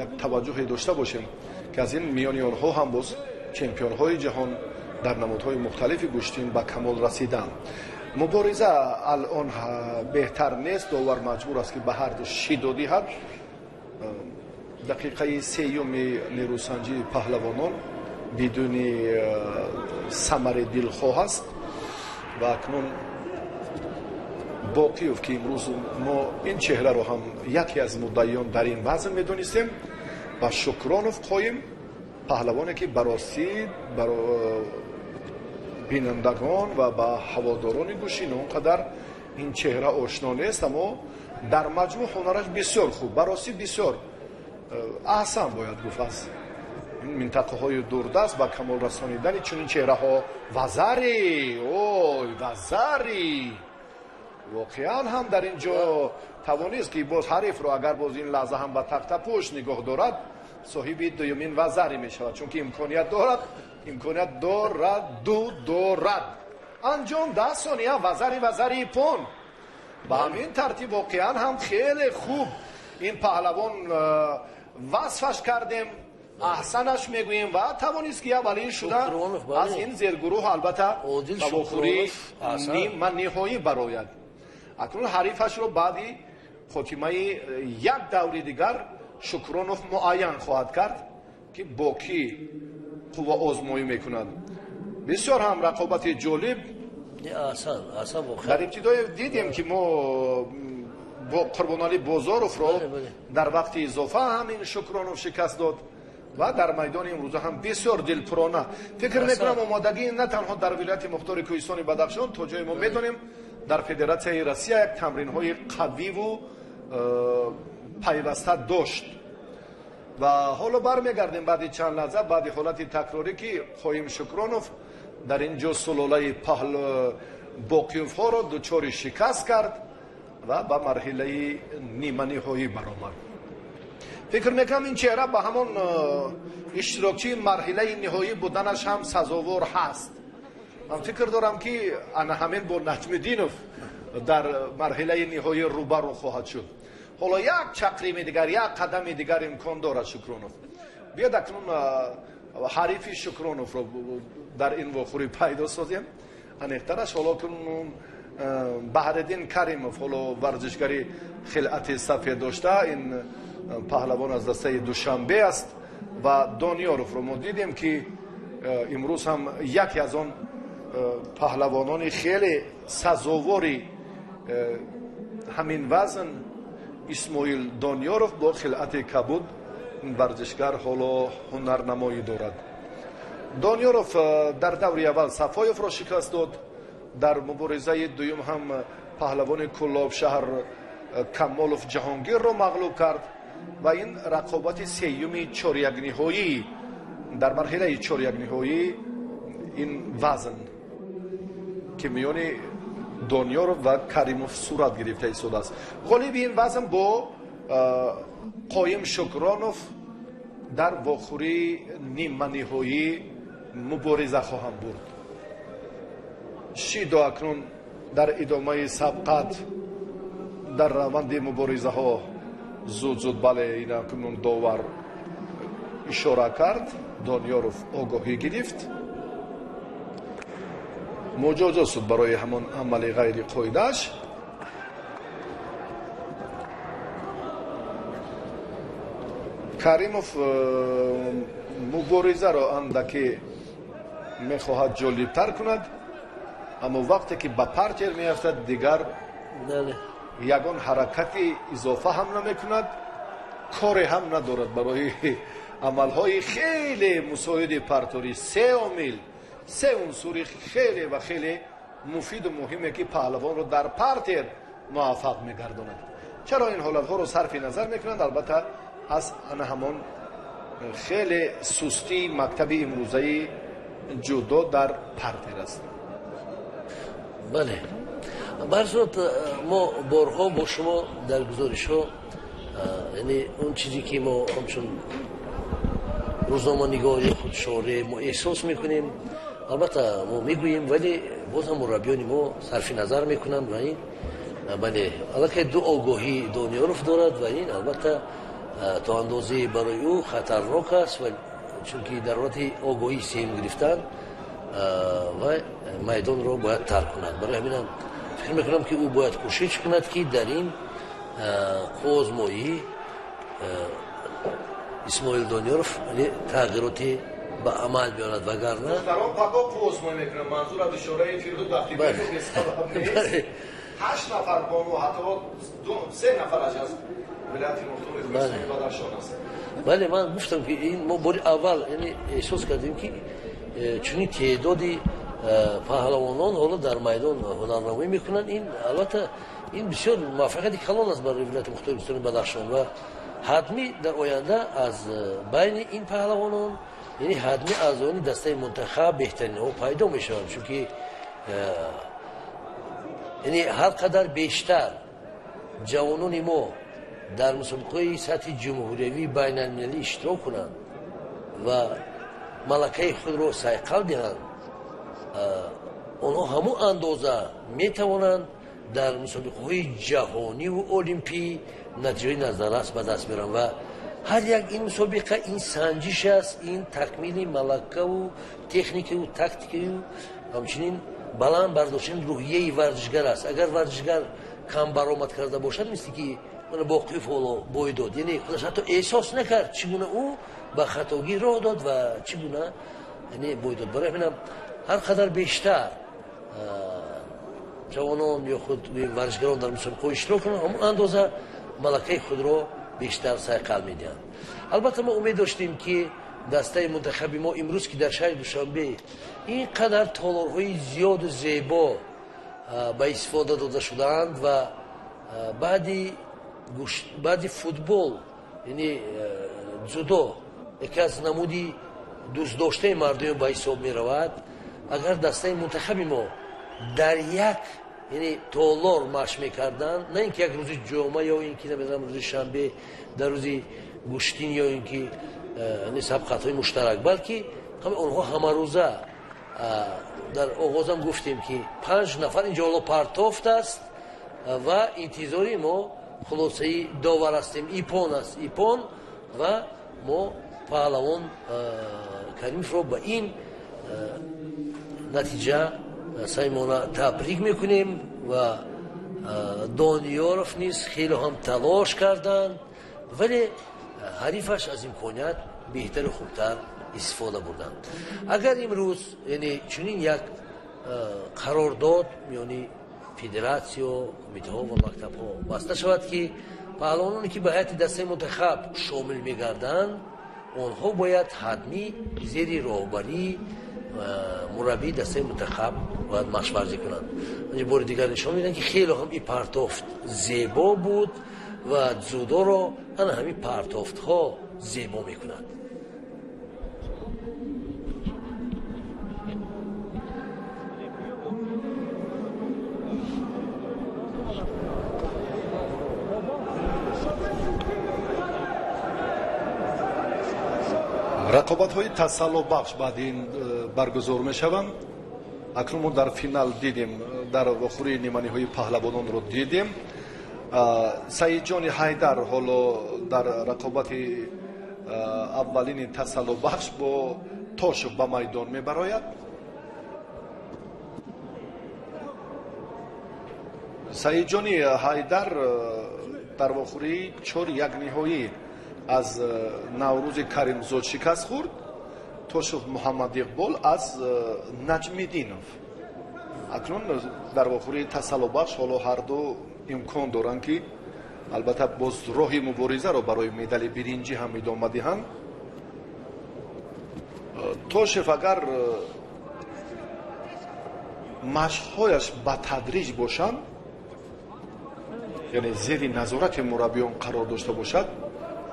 як таваҷҷӯҳе дошта бошем ки аз ин миёни онҳо ҳам боз чемпионҳои ҷаҳон дар намудҳои мухталифи гӯштин ба камол расиданд. Мубориза алон беҳтар нест, довар маҷбур аст ки ба ҳар ду шидо диҳад. Дақиқаи сеюми нерӯсанҷии паҳлавонон бидуни самари дилхоҳ аст ва акнун Боқиев ки имрӯз мо ин чеҳраро ҳам яке аз муддаиён дар ин вазн медонистем ва Шукронов Қоим, паҳлавоне ки ба ростӣ бинандагон ва ба ҳаводорони гӯштин он қадар ин чеҳра ошно нест, аммо дар маҷмӯъ ҳунараш бисёр хуб, ба ростӣ бисёр аҳсан бояд гуфт аз минтақаҳои дурдаст ба камол расонидани чунин чеҳраҳо. Вазари, ой вазари, воқеан ҳам дар ин ҷо тавонист ки боз ҳарифро агар боз ин лаҳза ҳам ба тахтапӯш нигоҳ дорад, Соҳиби дуюмин вазари мешавад, чунки имконият дорад, имконият дорад, ду дорад. Анҷом 10 сония, вазари ипон. Ба ҳамин тартиб воқеан ҳам хеле хуб ин паҳлавон васфаш кардем, аҳсанаш мегӯем ва тавонист ки аввалин шуда аз ин зергурӯҳ албатта ба вохӯрии нима ниҳоӣ барояд. Акнун ҳарифашро баъди хотимаи як даври дигар Шукронов муайян хоҳад кард, ки бо кӣ қувваозмоӣ мекунад. Бисёр ҳам рақобати ҷолиб. Дар ибтидое дидем, ки мо Қурбоналӣ Бозоровро дар вақти изофа ҳамин Шукронов шикаст дод ва дар майдони имрӯза ҳам бисёр дилпурона. Фикр мекунам, омодагӣ на танҳо дар вилояти мухтори кӯҳистони Бадахшон, то ҷое мо медонем, дар Федератсияи Россия як тамринҳои қавиву пайваста дошт. Ва ҳоло бармегардем баъди чанд лаҳза, баъди ҳолати такрорӣ, ки Қоим Шукронов дар ин ҷо сулолаи паҳл Боқиёвҳоро дучори шикаст кард ва ба марҳилаи ниманиҳоӣ баромад. Фикр мекунам, ин чеҳра ба ҳамон иштирокчии марҳилаи ниҳоӣ буданаш ҳам сазовор ҳаст. Ман фикр дорам, ки ана ҳамин бо Наҷмиддинов дар марҳилаи ниҳоӣ рӯбарӯ хоҳад шуд. Ҳоло як чақрими дигар, як қадами дигар имкон дорад Шукронов. Биёд, акнун ҳарифи Шукроновро дар ин вохӯрӣ пайдо созем. Аниқтараш, ҳоло кунун Баҳриддин Каримов, ҳоло варзишгари хилъати сафед дошта, ин паҳлавон аз дастаи Душанбе аст ва Дониёровро мо дидем, ки имрӯз ҳам яке аз он паҳлавонони хеле сазовори ҳамин вазн, Исмоил Дониёров бо хилъати кабуд, варзишгар ҳоло ҳунарнамоӣ дорад. Дониёров дар даври аввал Сафоевро шикаст дод, дар муборизаи дуюм ҳам паҳлавони Куллоб шаҳр Камолов Ҷаҳонгирро мағлуб кард ва ин рақобати сеюми чорякниҳоӣ дар марҳилаи чорякниҳоӣ ин вазн, ки миёни Дониёров ва Каримов сурат гирифта истодааст. Ғолиби ин вазн бо Қоим Шукронов дар вохӯрии ниманиҳоӣ мубориза хоҳанд бурд. Шидо акнун дар идомаи сабқат дар раванди муборизаҳо зуд зуд, бале, ин акнун довар ишора кард, Дониёров огоҳӣ гирифт, муҷозот шуд барои ҳамон амали ғайриқоидааш. Каримов муборизаро андаке мехоҳад ҷолибтар кунад, аммо вақте ки ба партер меафтад, дигар ягон ҳаракати изофа ҳам намекунад, коре ҳам надорад. Барои амалҳои хеле мусоиди парторӣ се омил, се унсури хеле ва хеле муфиду муҳиме, ки паҳлавонро дар партер муваффақ мегардонад, чаро ин ҳолатҳоро сарфи назар мекунанд? Албатта, аз ана ҳамон хеле сустии мактаби имрӯзаи ҷудо дар партер аст. Бале, ба ҳар сурат, мо борҳо бо шумо дар гузоришҳо, яъне он чизе ки мо ҳамчун рӯзноманигор ё худ шореҳ мо эҳсос мекунем, албатта мо мегӯем, вале боз ҳам мураббиёни мо сарфи назар мекунанд. Ва ин, бале, аллакай ду огоҳӣ Дониёров дорад ва ин албатта то андозае барои ӯ хатарнок аст, ва чунки дар ҳолати огоҳии сеюм гирифтан ва майдонро бояд тарк кунад. Барои ҳаминам фикр мекунам, ки ӯ бояд кӯшиш кунад, ки дар ин қувваозмоӣ Исмоил Дониёров тағйироте ба амал биёрад, вагарна Духтарон паго қувваозмоӣ мекунанд. Манзур аз ишораи Фирдӯс Бахтибеков бесабаб нест. Ҳашт нафар бону, ҳатто се нафараш аз вилояти мухтори кӯҳистони Бадахшон аст. Бале, ман гуфтам, ки ин мо бори аввал, яъне эҳсос кардем, ки чунин теъдоди паҳлавонон ҳоло дар майдон ҳунарнамоӣ мекунанд. Ин албатта ин бисёр муваффақияти калон аст барои вилояти мухтори кӯҳистони Бадахшон ва ҳатмӣ дар оянда аз байни ин паҳлавонон, яъне ҳатмӣ аъзоёни дастаи мунтахаб беҳтаринҳо пайдо мешаванд, чунки яъне ҳар қадар бештар ҷавонони мо Дар мусобиқаҳои сатҳи ҷумҳуриявӣ, байналмилалӣ иштирок кунанд ва малакаи худро сайқал диҳанд, онҳо ҳамон андоза метавонанд дар мусобиқаҳои ҷаҳониву олимпӣ натиҷаҳои назаррас ба даст биёранд. Ва ҳар як ин мусобиқа ин санҷиш аст, ин такмили малакаву техникаву тактикаю, ҳамчунин баланд бардоштани рӯҳияи варзишгар аст. Агар варзишгар кам баромад карда бошад, мисли ки Боқиев ҳоло бой дод, яъне худаш ҳатто эҳсос накард, чӣ гуна ӯ ба хатогӣ роҳ дод ва чӣ гуна, яъне, бой дод. Барои ҳаминам ҳар қадар бештар ҷавонон ё худ варзишгарон дар мусобиқаҳо иштирок кунанд, ҳамон андоза малакаи худро бештар сайқал медиҳанд. Албатта, мо умед доштем, ки дастаи мунтахаби мо имрӯз, ки дар шаҳри Душанбе ин қадар толорҳои зиёду зебо ба истифода дода шудаанд ва баъди футбол, яъне, дзюдо яке аз намуди дӯстдоштаи мардуме ба ҳисоб меравад, агар дастаи мунтахаби мо дар як, яъне, толор машқ мекарданд, на ин ки як рӯзи ҷумъа ё ин ки, намедонам, рӯзи шанбе дар рӯзи гӯштин ё ин ки сабқатҳои муштарак, балки онҳо ҳамарӯза. Дар оғозам гуфтем, ки панҷ нафар инҷо ҳоло партофт аст ва интизори мо хулосаи довар ҳастем. Иппон аст, иппон. Ва мо паҳлавон Каримовро ба ин натиҷа самимона табрик мекунем. Ва Дониёров низ хеле ҳам талош карданд, вале ҳарифаш аз имконият беҳтару хубтар истифода бурданд. Агар имрӯз, яъне, чунин як қарордод миёни федератсиё, кумитаҳо ва мактабҳо баста шавад, ки паҳлавононе, ки ба ҳайати дастаи мунтахаб шомил мегарданд, онҳо бояд ҳатмӣ зери роҳбарии мураббии дастаи мунтахаб бояд машқварзӣ кунанд. Бори дигар нишон медиҳанд, ки хеле ҳам ин партофт зебо буд ва дзюдоро ана ҳамин партофтҳо зебо мекунад. Рақобатҳои тасаллобахш баъди ин баргузор мешаванд. Акнун мо дар финал дидем, дар вохӯрии ниманиҳои паҳлавононро дидем. Саидҷони Ҳайдар ҳоло дар рақобати аввалини тасаллобахш бо Тошев ба майдон мебарояд. Саидҷони Ҳайдар дар вохӯрии чор як ниҳоӣ аз Наврӯзи Каримзод шикаст хӯрд, Тошев Муҳаммадиқбол аз Наҷмиддинов. Акнун дар вохӯрии тасаллобахш ҳоло ҳарду имкон доранд, ки албатта боз роҳи муборизаро барои медали биринҷӣ ҳам идома диҳанд. Тошев агар машқҳояш ба тадриҷ бошанд, яъне зери назорати мураббиён қарор дошта бошад,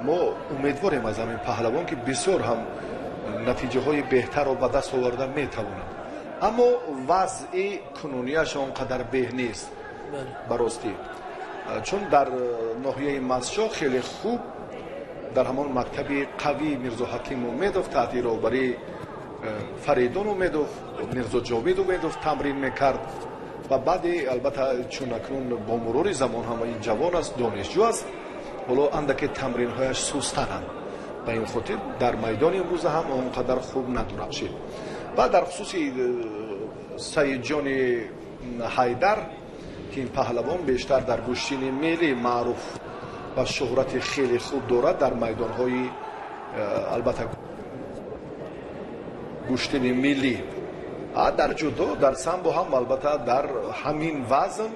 мо умедворем аз ҳамин паҳлавон, ки бисёр ҳам натиҷаҳои беҳтарро ба даст оварда метавонад, аммо вазъи кунунияш он қадар беҳ нест ба ростӣ, чун дар ноҳияи Мастчоҳ хеле хуб дар ҳамон мактаби қавии Мирзоҳаким Умедов таҳти роҳбарии Фаридун Умедов, Мирзо Ҷовид Умедов тамрин мекард. Ва баъди, албатта, чун акнун бо мурури замон ҳама ин ҷавон аст, донишҷӯ аст, ҳоло андаке тамринҳояш сустаранд. Ба ин хотир дар майдони имрӯза ҳам он қадар хуб надурахшид. Ва дар хусуси Саидҷони Ҳайдар, ки ин паҳлавон бештар дар гӯштини мелӣ маъруф ва шӯҳрати хеле хуб дорад дар майдонҳои, албатта, гӯштини миллӣ, дар ҷудо, дар самбо ҳам, албатта, дар ҳамин вазн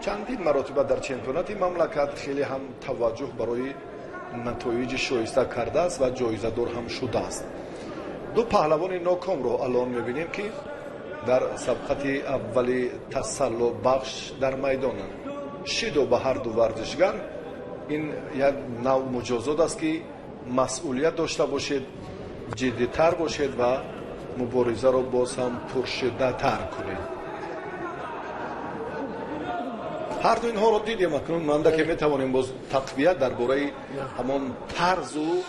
чандин маротиба дар чемпионати мамлакат хеле ҳам таваҷҷӯҳ барои натоиҷи шоиста кардааст ва ҷоизадор ҳам шудааст. Ду паҳлавони нокомро алон мебинем, ки дар сабқати аввали тасаллобахш дар майдонанд. Шидо ба ҳарду варзишгар. Ин як нав муҷозот аст, ки масъулият дошта бошед, ҷиддитар бошед ва муборизаро боз ҳам пуршиддаттар кунед. Ҳар ду инҳоро дидем, акнун манда ки метавонем боз тақвият дар бораи ҳамон тарзу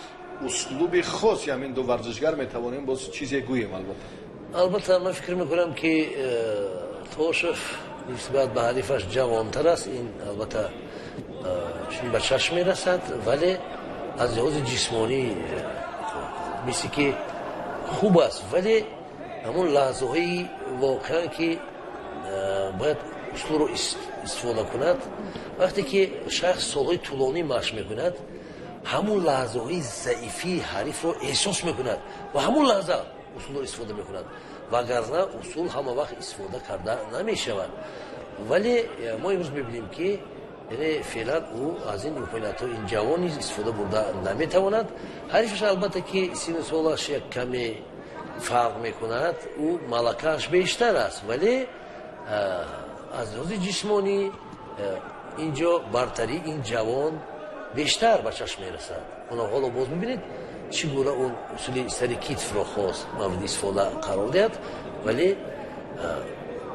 услуби хоси ҳамин ду варзишгар метавонем боз чизе гӯем. Албатта, албатта, ман фикр мекунам, ки Тошев нисбат ба ҳарифаш ҷавонтар аст. Ин албатта чун ба чашм мерасад, вале аз лиҳози ҷисмонӣ мисли ки хуб аст, вале ҳамон лаҳзаҳои воқеан ки бояд услубро истифода кунад, вақте ки шахс солҳои тӯлонӣ машқ мекунад, ҳамун лаҳзаҳои заифии ҳарифро эҳсос мекунад ва ҳамун лаҳза усулро истифода мекунад, вагарна усул ҳама вақт истифода карда намешавад. Вале мо имрӯз мебинем, ки яъне феълан ӯ аз ин имкониятҳо, ин ҷавон низ истифода бурда наметавонад. Ҳарифаш, албатта, ки сину солаш як каме фарқ мекунад, ӯ малакааш бештар аст, вале аз лиҳози ҷисмонӣ инҷо бартарии ин ҷавон бештар ба чашм мерасад. Оно ҳоло боз мебинед, чӣ гуна он усули сари китфро хост мавриди истифода қарор диҳад, вале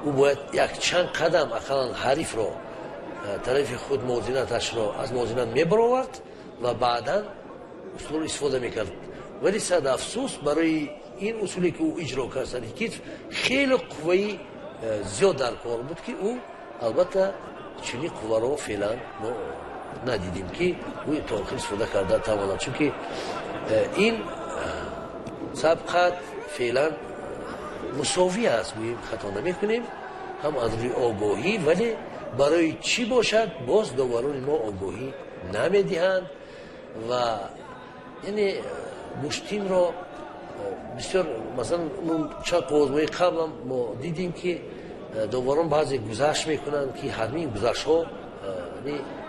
ӯ бояд якчанд қадам ақаллан ҳарифро тарафи худ, мувозинаташро аз мувозинат мебаровард ва баъдан усулро истифода мекард. Вале сад афсӯс, барои ин усуле ки ӯ иҷро кард, сари китф, хеле қувваи зиёд дар кор буд, ки ӯ албатта чунин қувваро феълан мо надидем, ки ӯ то охир истифода карда тавонад, чунки ин сабқат феълан мусовӣ аст, гӯем хато намекунем, ҳам аз рӯи огоҳӣ, вале барои чӣ бошад, боз доварони мо огоҳӣ намедиҳанд. Ва яъне гӯштинро бисёр, масалан, чанд қуввозмои қаблам мо дидем, ки доварон баъзе гузашт мекунанд, ки ҳамин гузаштҳо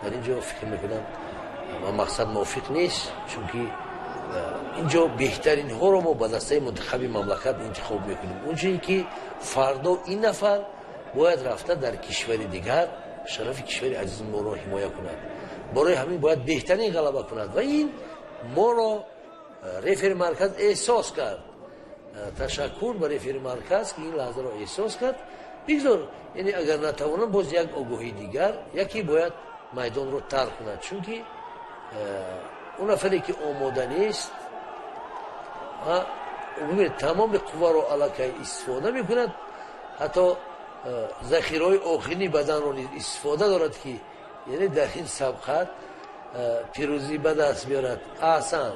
дар ин ҷо фикр мекунам ба мақсад мувофиқ нест, чунки инҷо беҳтаринҳоро мо ба дастаи мунтахаби мамлакат интихоб мекунем, ончое ки фардо ин нафар бояд рафта дар кишвари дигар шарафи кишвари азизи моро ҳимоя кунад. Барои ҳамин бояд беҳтарин ғалаба кунад ва ин моро рефери марказ эҳсос кард. Ташаккур ба рефери марказ, ки ин лаҳзаро эҳсос кард. Бигзор, яъне агар натавонам, боз як огоҳии дигар, яке бояд майдонро тарк кунад, чунки он нафаре ки омода нест, бибинед, тамоми қувваро аллакай истифода мекунад, ҳатто захираҳои охирини баданро низ истифода дорад, ки яъне дар ин сабқат пирӯзӣ ба даст биёрад. Аҳсан,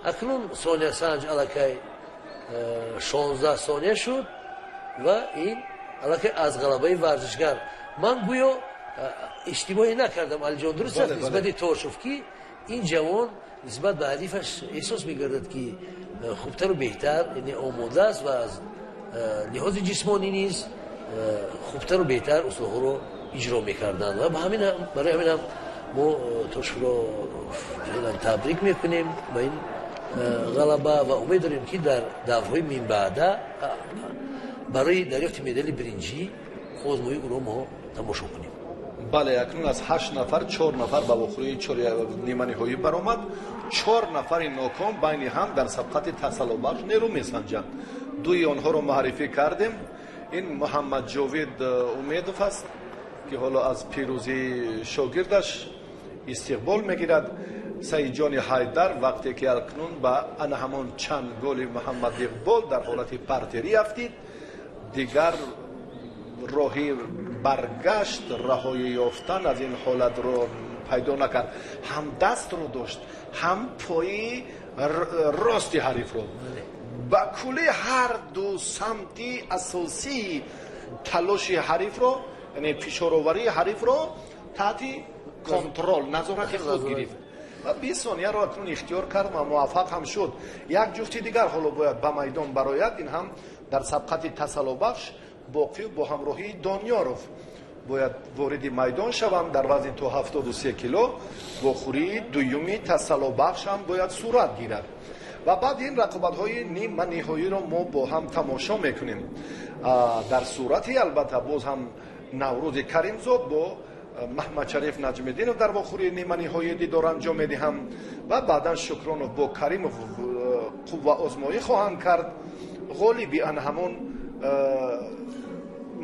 акнун сониясанҷ аллакай 16 сония шуд ва ин аллакай аз ғалабаи варзишгар. Ман гӯё иштибоҳе накардам, Алиҷон, дуруст аст, нисбати Тошев, ки ин ҷавон нисбат ба ҳарифаш эҳсос мегардад, ки хубтару беҳтар, яъне омода аст ва аз лиҳози ҷисмонӣ низ хубтару беҳтар усулҳоро иҷро мекарданд. Ва барои ҳамин ҳам мо Тошевро феълан табрик мекунем ба ин ғалаба ва умед дорем, ки дар даврҳои минбаъда барои дарёфти медали биринҷӣ озмои ӯро мо тамошо кунем. Бале, акнун аз ҳашт нафар чор нафар ба вохӯрии ниманиҳоӣ баромад. Чор нафари ноком байни ҳам дар сабқати тасаллобахш нерӯ месанҷанд. Дуи онҳоро муаррифӣ кардем. Ин Муҳаммадҷовид Умедов аст, ки ҳоло аз пирӯзии шогирдаш истиқбол мегирад. Саидҷони Ҳайдар, вақте ки акнун ба ана ҳамон чанд голи Муҳаммад Иқбол дар ҳолати партерӣ афтид, дигар роҳи баргашт, раҳоӣ ёфтан аз ин ҳолатро пайдо накард. Ҳам дастро дошт, ҳам пои рости ҳарифро. Ба куллӣ ҳар ду самти асосии талоши ҳарифро, яъне фишороварии ҳарифро таҳти контрол, назорати худ гирифт ва 20 сонияро акнун ихтиёр кард ва муваффақ ҳам шуд. Як ҷуфти дигар ҳоло бояд ба майдон барояд. Ин ҳам дар сабқати тасаллобахш Боқиев бо ҳамроҳии Дониёров бояд вориди майдон шаванд дар вазни то 73 кило. Вохӯрии дуюми тасаллобахш ҳам бояд сурат гирад ва баъд ин рақобатҳои ниманиҳоиро мо бо ҳам тамошо мекунем. Дар сурати, албатта, боз ҳам Наврӯзи Каримзод бо Маҳмадшариф Наҷмиддинов дар вохӯрии ниманиҳоӣ дидор анҷом медиҳам ва баъдан Шукронов бо Каримов қувваозмоӣ хоҳанд кард. Ғолиби ан ҳамон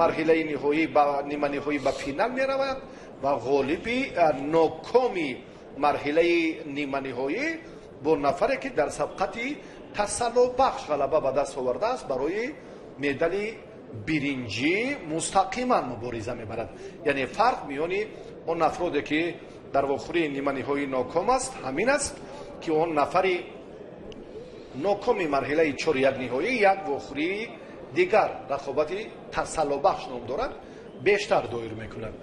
марҳилаи ниҳоӣ ба ниманиҳоӣ, ба финал меравад. Ва ғолиби нокоми марҳилаи ниманиҳоӣ бо нафаре ки дар сабқати тасаллобахш ғалаба ба даст овардааст, барои медали биринҷӣ мустақиман мубориза мебарад. Яъне фарқ миёни он афроде ки дар вохӯрии ниманиҳоӣ ноком аст ҳамин аст, ки он нафари нокоми марҳилаи чоряк ниҳоӣ як вохӯрии дигар, рақобати тасаллобахш ном дорад, бештар доир мекунад.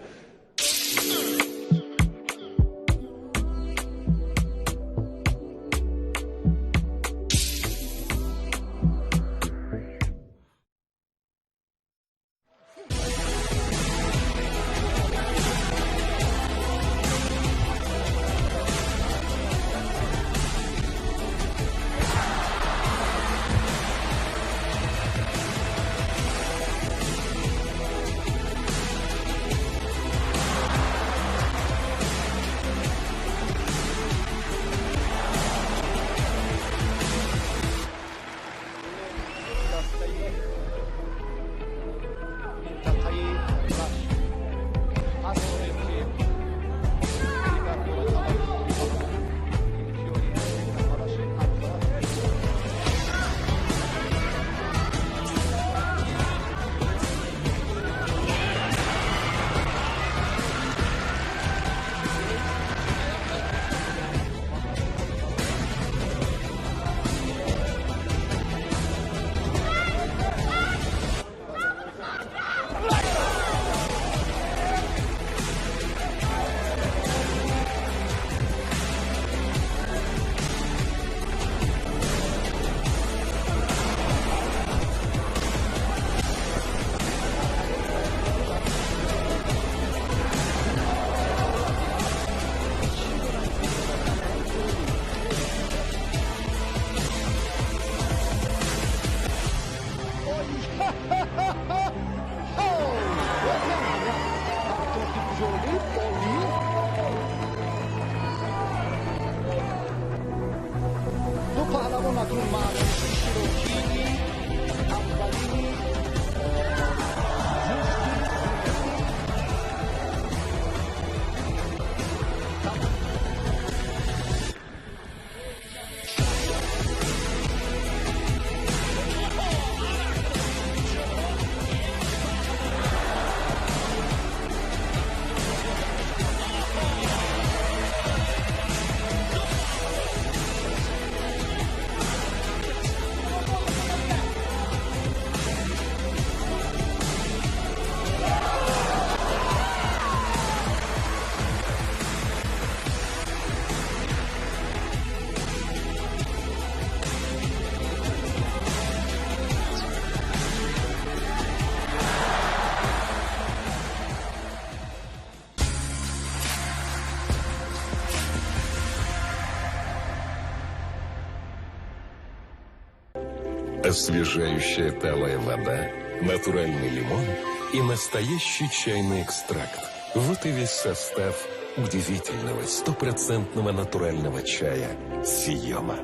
Освежающая талая вода, натуральный лимон и настоящий чайный экстракт. Вот и весь состав удивительного стопроцентного натурального чая «Сиема».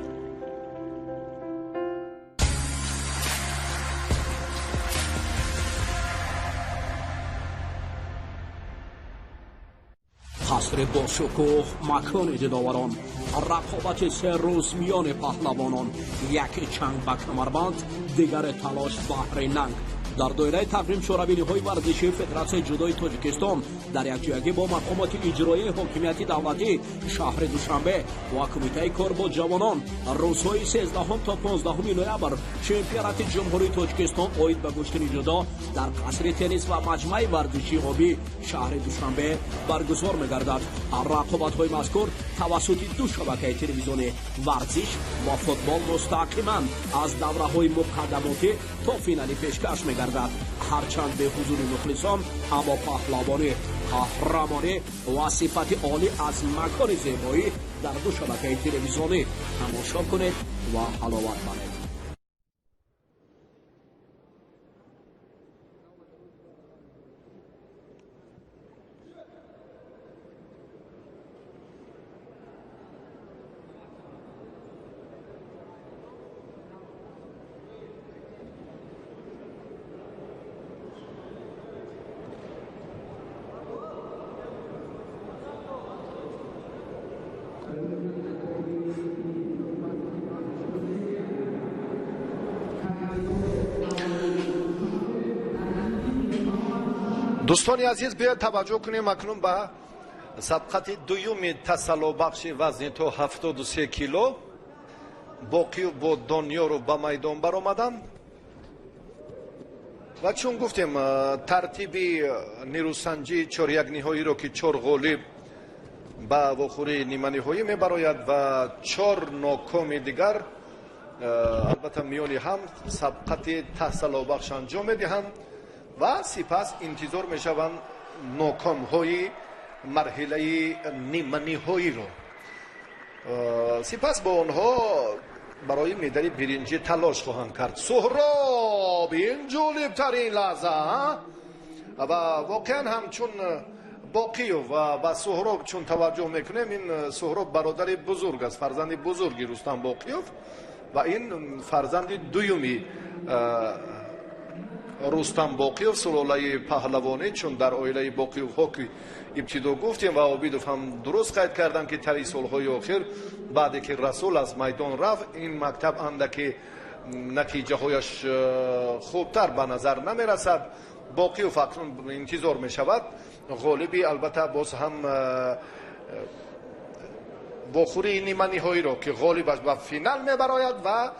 Қасри бошукӯҳ, макони дидоварон, рақобати се рӯз миёни паҳлавонон, яке чанг ба камарбанд, дигаре талош баҳри нанг. Дар доираи тақвим чорабиниҳои варзишии Федератсияи ҷудои Тоҷикистон дар якҷоягӣ бо мақомоти иҷроияи ҳокимияти давлатӣ шаҳри Душанбе ва Кумитаи кор бо ҷавонон, рӯзҳои 13 то 15 ноябр чемпионати Ҷумҳурии Тоҷикистон оид ба гӯштини ҷудо дар қасри теннис ва маҷмӯаи варзишии обӣ шаҳри Душанбе баргузор мегардад. Рақобатҳои мазкур тавассути ду шабакаи телевизионӣ, варзиш ва футбол, мустақиман аз давраҳои муқаддамотӣ то финалӣ пешкаш мегардад. Ҳарчанд бе ҳузури мухлисон, аммо паҳлавонӣ, қаҳрамонӣ ва сифати олӣ аз макони зебоӣ дар ду шабакаи телевизионӣ тамошо кунед ва ҳаловат баред. Дӯстони азиз, биёед таваҷҷӯҳ кунем акнун ба сабқати дуюми тасаллобахши вазни то 73 кило. Боқиев бо Дониёров ба майдон баромаданд ва чун гуфтем, тартиби нерӯсанҷии чорякниҳоиро, ки чор ғолиб ба вохӯрии ниманиҳоӣ мебарояд ва чор нокоми дигар, албатта, миёни ҳам сабқати таҳсалобахш анҷом медиҳанд ва сипас интизор мешаванд нокомҳои марҳилаи ниманиҳоиро, сипас бо онҳо барои медали биринҷӣ талош хоҳанд кард. Суҳроб, ин ҷолибтарин лаҳза ва воқеан ҳам чун Боқиев ва ба Суҳроб чун таваҷҷӯҳ мекунем, ин Суҳроб бародари бузург аст, фарзанди бузурги Рустам Боқиев, ва ин фарзанди дуюми Рустам Боқиев, сулолаи паҳлавонӣ, чун дар оилаи Боқиевҳо, ки ибтидо гуфтем ва Обидов ҳам дуруст қайд карданд, ки тари солҳои охир, баъде ки Расул аз майдон рафт, ин мактаб андаке натиҷаҳояш хубтар ба назар намерасад. Боқиев акнун интизор мешавад ғолиби, албатта, боз ҳам вохӯрии ниманиҳоиро, ки ғолибаш ба финал мебарояд, ва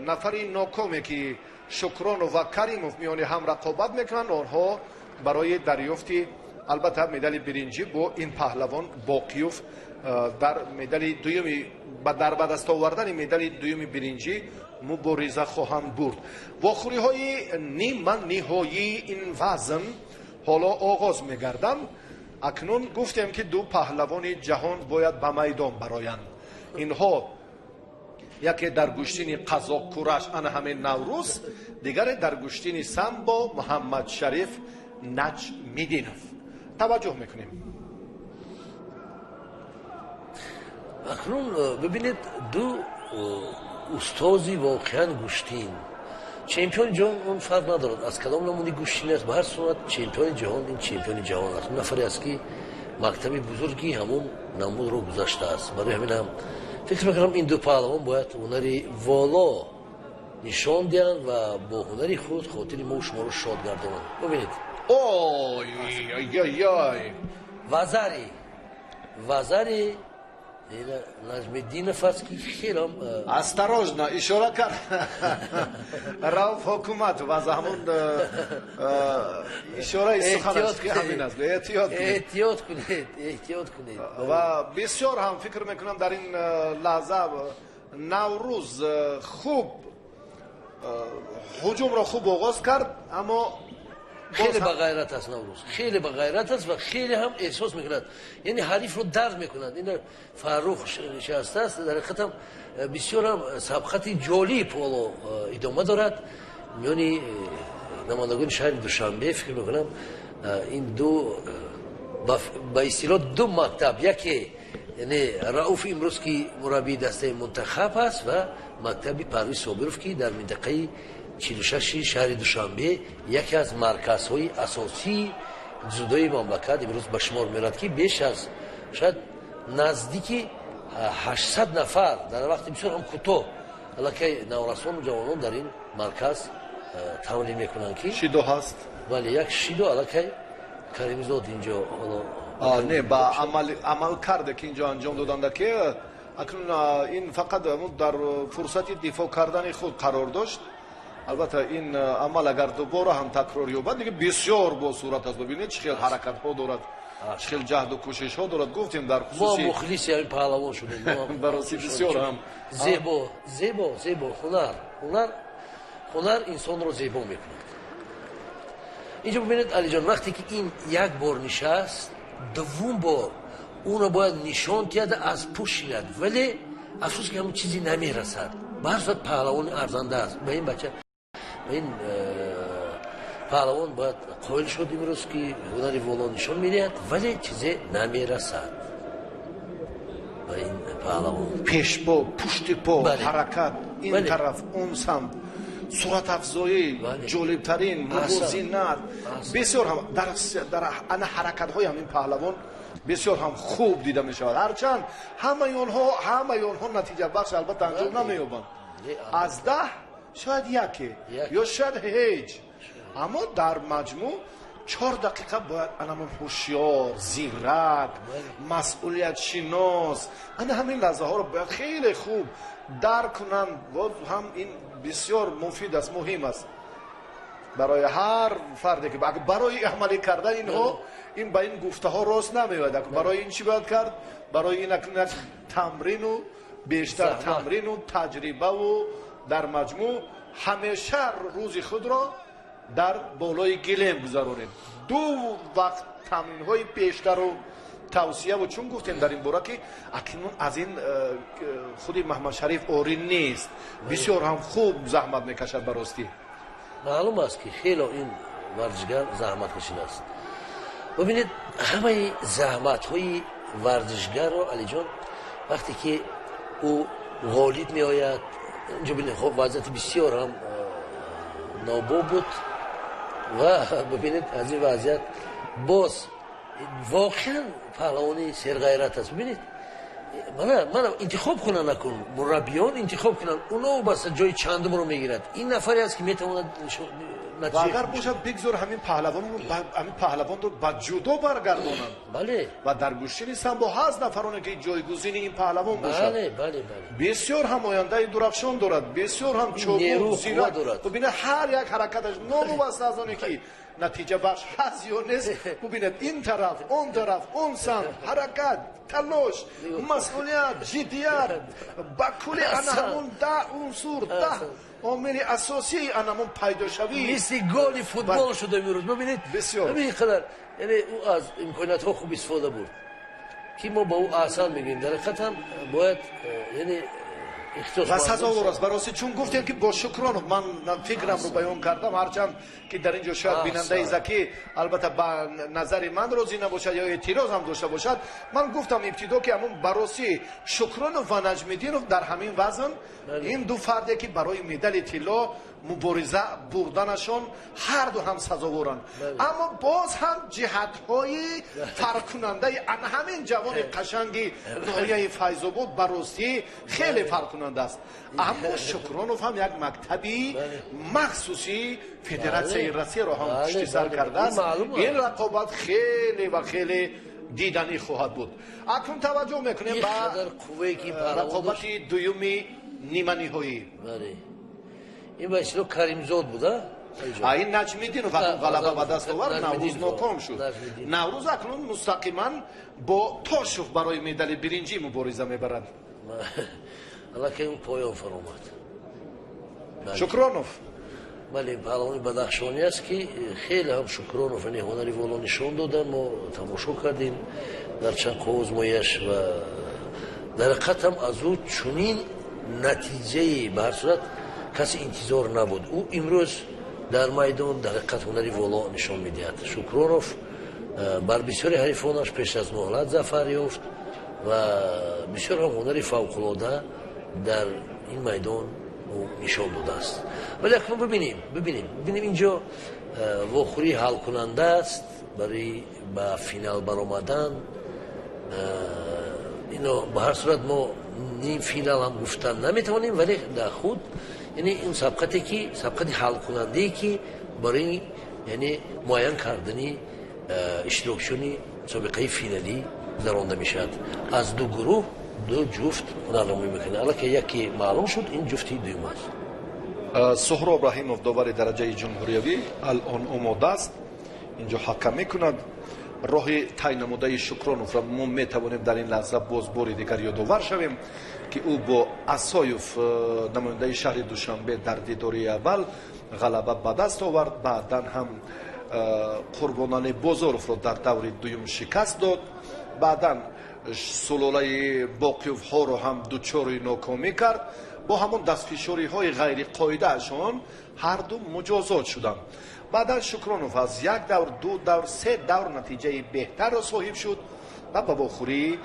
нафари нокоме, ки Шукронов ва Каримов миёни ҳам рақобат мекунанд, онҳо барои дарёфти, албатта, медали биринҷӣ бо ин паҳлавон Боқиев дар медали дуюми, дар ба даст овардани медали дуюми биринҷӣ мубориза хоҳанд бурд. Вохӯриҳои ниманиҳоии ин вазн ҳоло оғоз мегарданд. Акнун гуфтем, ки ду паҳлавони ҷаҳон бояд ба майдон бароянд. Инҳо яке дар гӯштини қазоқ кураш, ана ҳамин Наврӯз, дигаре дар гӯштини самбо, Муҳаммадшариф Наҷмиддинов. Таваҷҷӯҳ мекунем. Акнун бибинед, ду устози воқеан гӯштин, чемпиони ҷаҳон, он фарқ надорад, аз кадом намуди гӯштин аст, ба ҳар сурат чемпиони ҷаҳон ин чемпиони ҷаҳон аст. Нафаре аст, ки мактаби бузурги ҳамун намудро гузаштааст. Барои ҳамин ҳам фикр мекунам, ин ду паҳлавон бояд ҳунари воло нишон диҳанд ва бо ҳунари худ хотири мо шуморо шод гардонанд. Бубинед. Ой-ой-ой! Вазари, вазари Наҷмиддинов аст, ки хелам Осторожно, ишора кард Рауф Ҳукуматов, аз ҳамун ишораи суханаш, ки ҳамин аст: эҳтиёт кунед. Эҳтиёт кунед, эҳтиёт кунед. Ва бисёр ҳам фикр мекунам, дар ин лаҳза Наврӯз хуб ҳуҷумро хуб оғоз кард, аммо Хеле ба ғайрат аст Наврӯз, хеле ба ғайрат аст ва хеле ҳам эҳсос мекунад, яъне ҳарифро дард мекунад. Ин Фаррух нишастааст. Дар ҳақиқат ҳам бисёр ҳам сабқати ҷолиб ҳоло идома дорад миёни намояндагони шаҳри Душанбе. Фикр мекунам, ин ду, ба истилоҳ, ду мактаб, яке, яъне Рауф имрӯз, ки мураббии дастаи мунтахаб аст, ва мактаби Парвиз Собиров, ки дар минтақаи 46-и шаҳри Душанбе яке аз марказҳои асосии дзюдои мамлакат имрӯз ба шумор меравад, ки беш аз, шояд, наздики 800 нафар дар вақти бисёр ҳам кӯтоҳ аллакай наврасону ҷавонон дар ин марказ тамрин мекунанд, ки Шидо ҳаст. Бале, як шидо аллакай Каримзод инҷо ҳоло Не, ба амал карде, ки инҷо анҷом доданда, ки акнун ин фақат дар фурсати дифоъ кардани худ қарор дошт. Албатта, ин амал агар дубора ҳам такрор ёбад, дига бисёр бо сурат аст. Бибинед, чӣ хел ҳаракатҳо дорад, чӣ хел ҷаҳду кӯшишҳо дорад. Гуфтем, дар хусуси Мо мухлиси ҳамин паҳлавон шудем. Бароси бисёр ҳам Зебо, зебо, зебо. Ҳунар, ҳунар, ҳунар инсонро зебо мекунад. Инҷо бибинед, Алиҷон, вақте ки ин як бор нишаст, дуввум бор ӯро бояд нишон диҳад, аз пушт шинад, вале афсӯс, ки ҳамон чизе намерасад. Ба ҳар сурат паҳлавони арзанда аст. Ба ин бача, ба ин паҳлавон бояд қоил шуд имрӯз, ки ҳунари воло нишон медиҳад, вале чизе намерасад ба ин паҳлавон. Пешпо, пушти по, ҳаракат, ин тараф, он самт, суратафзоӣ, ҷолибтарин мувозинат, бисёр ҳам дар ана ҳаракатҳои ҳамин паҳлавон бисёр ҳам хуб дида мешавад. Ҳарчанд ҳамаи онҳо натиҷабахш, албатта, анҷом намеёбанд, аз 10 шояд яке ё шояд ҳеҷ, аммо дар маҷмӯъ 4 дақиқа бояд анамон ҳушёр, зирак, масъулиятшинос, ана ҳамин лаҳзаҳоро бояд хеле хуб дарк кунанд. Боз ҳам ин бисёр муфид аст, муҳим аст барои ҳар фарде ки барои амалӣ кардан инҳо ин ба ин гуфтаҳо рост намеояд. Барои ин чӣ бояд кард? Барои ин як тамрину бештар тамрину таҷрибаву дар маҷмӯъ ҳамеша рӯзи худро дар болои гилем гузаронем. Ду вақт тамринҳои пештару тавсияву чун гуфтем дар ин бора ки акнун аз ин худи Маҳмадшариф орӣ нест, бисёр ҳам хуб заҳмат мекашад ба ростӣ. Маълум аст ки хело ин варзишгар заҳмат кашидааст. Бибинед, ҳамаи заҳматҳои варзишгарро Алиҷон вақте ки ӯ ғолиб меояд, инҷо бинед, хоб вазъияти бисёр ҳам нобоб буд ва бибинед аз ин вазъият боз воқеан паҳлавони серғайрат аст. Бибинед, мана интихоб кунанд, накун мураббиён интихоб кунанд, уно баста ҷои чандумро мегирад. Ин нафаре аст ки метавонад ва агар бошад бигзор ҳамин паҳлавонро ба ҷудо баргардонанд. Бале, ва дар гӯштини самбо ҳаст нафароне ки ҷойгузини ин паҳлавон бошад. Бисёр ҳам ояндаи дурафшон дорад, бисёр ҳам чобук зирак дорад. Бубинед, ҳар як ҳаракаташ новобаста аз оне ки натиҷа бахш ҳаст ё нест, бубинед ин тараф, он тараф, он самт, ҳаракат, талош, масъулият, ҷиддият, ба кулли ана ҳамон 10 унсур, 10 омили асосии ана ҳамон пайдошавӣ мисли голи футбол шуда имрӯз. Бубинед, бисёр ҳамин қадар, яъне ӯ аз имкониятҳо хуб истифода бурд ки мо ба ӯ аҳсан мегӯем. Дар ҳақиқат ҳам бояд яъне ва сазовор аст барости, чун гуфтем ки бо Шукронов ман фикрамро баён кардам, ҳарчанд ки дар ин ҷо шояд бинандаи Закӣ албатта ба назари ман розӣ набошад ё эътироз ҳам дошта бошад. Ман гуфтам ибтидо ки ҳамон барости Шукронов ва Наҷмиддинов дар ҳамин вазн ин ду фарде ки барои медали тилло мубориза бурданашон ҳар ду ҳам сазоворанд, аммо боз ҳам ҷиҳатҳои фарқкунандаи ана ҳамин ҷавони қашанги ноҳияи Файзобод ба ростӣ хеле фарқкунанда аст. Аммо Шукронов ҳам як мактаби махсуси Федератсияи Россияро ҳам пушти сар кардааст. Ин рақобат хеле ва хеле диданӣ хоҳад буд. Акнун таваҷҷӯҳ мекунем ба рақобати дуюми ниманиҳоӣ. Ин ба истилоҳ Каримзод буда? Ин Наҷмиддинов ғалаба ба даст овард, Наврӯз ноком шуд. Наврӯз акнун мустақиман бо Тошев барои медали биринҷӣ мубориза мебарад. Аллакай он поён фаромад. Шукронов. Бале, паҳлавони бадахшонӣ аст ки хеле ҳам Шукронов яъне ҳунари воло нишон дода, мо тамошо кардем дар чанд қовозмояш ва дар ҳақиқат ҳам аз ӯ чунин натиҷаи ба ҳар сурат касе интизор набуд. Ӯ имрӯз дар майдон дар ҳақиқат ҳунари воло нишон медиҳад. Шукронов бар бисёри ҳарифонаш пеш аз муҳлат зафар ёфт ва бисёр ҳам ҳунари фавқулода дар ин майдон ӯ нишон додааст. Вале акнун бибинем, бибинем инҷо вохӯрии ҳалкунанда аст барои ба финал баромадан. Ино ба ҳар сурат мо ним финал ҳам гуфтан наметавонем, вале дар худ яъне ин сабқате ки сабқати ҳалкунандае ки барои яъне муайян кардани иштирокчиёни мусобиқаи финалӣ гузаронда мешавад. Аз ду гурӯҳ ду ҷуфт ҳунарнамоӣ мекунад. Аллакай яке маълум шуд, ин ҷуфти дуюм аст. Суҳроб Раҳимов, довари дараҷаи ҷумҳуриявӣ, алон омода аст, инҷо ҳакам мекунад. Роҳи тай намудаи Шукроновро мо метавонем дар ин лаҳза боз бори дигар ёдовар шавем ки ӯ бо Асоев, намояндаи шаҳри Душанбе, дар дидори аввал ғалаба ба даст овард. Баъдан ҳам Қурбонали Бозоровро дар даври дуюм шикаст дод. Баъдан сулолаи Боқиёвҳоро ҳам дучори нокомӣ кард. Бо ҳамон дастфишориҳои ғайриқоидаашон ҳар ду муҷозот шуданд. Баъдан Шукронов аз як давр, ду давр, се давр натиҷаи беҳтарро соҳиб шуд ва ба вохӯрии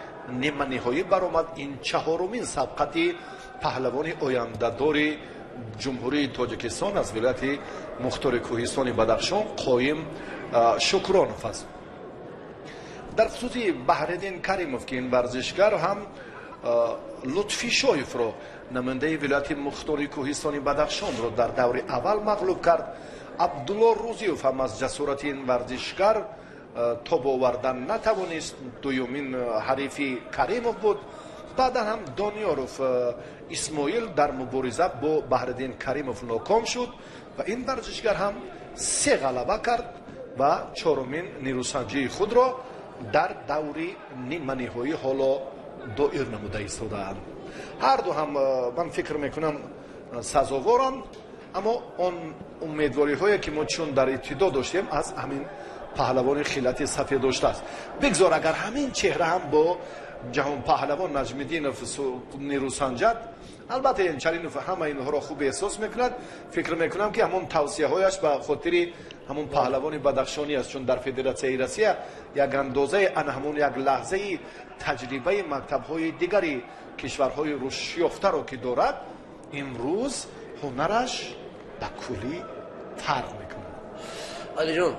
ниманиҳоӣ баромад. Ин чаҳорумин сабқати паҳлавони ояндадори Ҷумҳурии Тоҷикистон аз вилояти мухтори кӯҳистони Бадахшон Қоим Шукронов аст. Дар хусуси Баҳриддин Каримов ки ин варзишгар ҳам Лутфи Шоевро, намояндаи вилояти мухтори кӯҳистони Бадахшонро дар даври аввал мағлуб кард. Абдулло Рӯзиев ҳам аз ҷасорати ин варзишгар тоб овардан натавонист. Дуюмин ҳарифи Каримов буд. Баъдан ҳам Дониёров Исмоил дар мубориза бо Баҳриддин Каримов ноком шуд ва ин варзишгар ҳам се ғалаба кард ва чорумин нерӯсанҷии худро дар даври ниманиҳоӣ ҳоло доир намуда истодаанд. Ҳарду ҳам, ман фикр мекунам, сазоворанд, аммо он умедвориҳое, ки мо чун дар ибтидо доштем, аз ҳамин паҳлавони хилати сафед доштааст. Бигзор, агар ҳамин чеҳра ҳам бо ҷаҳонпаҳлавон Наҷмиддинов нерӯсанҷад. Албатта, Янчалинов ҳама инҳоро хуб эҳсос мекунад. Фикр мекунам, ки ҳамон тавсияҳояш ба хотири ҳамон паҳлавони бадахшонӣ аст, чун дар Федератсияи Россия як андозаи ана ҳамон як лаҳзаи таҷрибаи мактабҳои дигари кишварҳои рушдёфтаро ки дорад, имрӯз ҳунараш ба куллӣ фарқ мекунад. Алиҷон,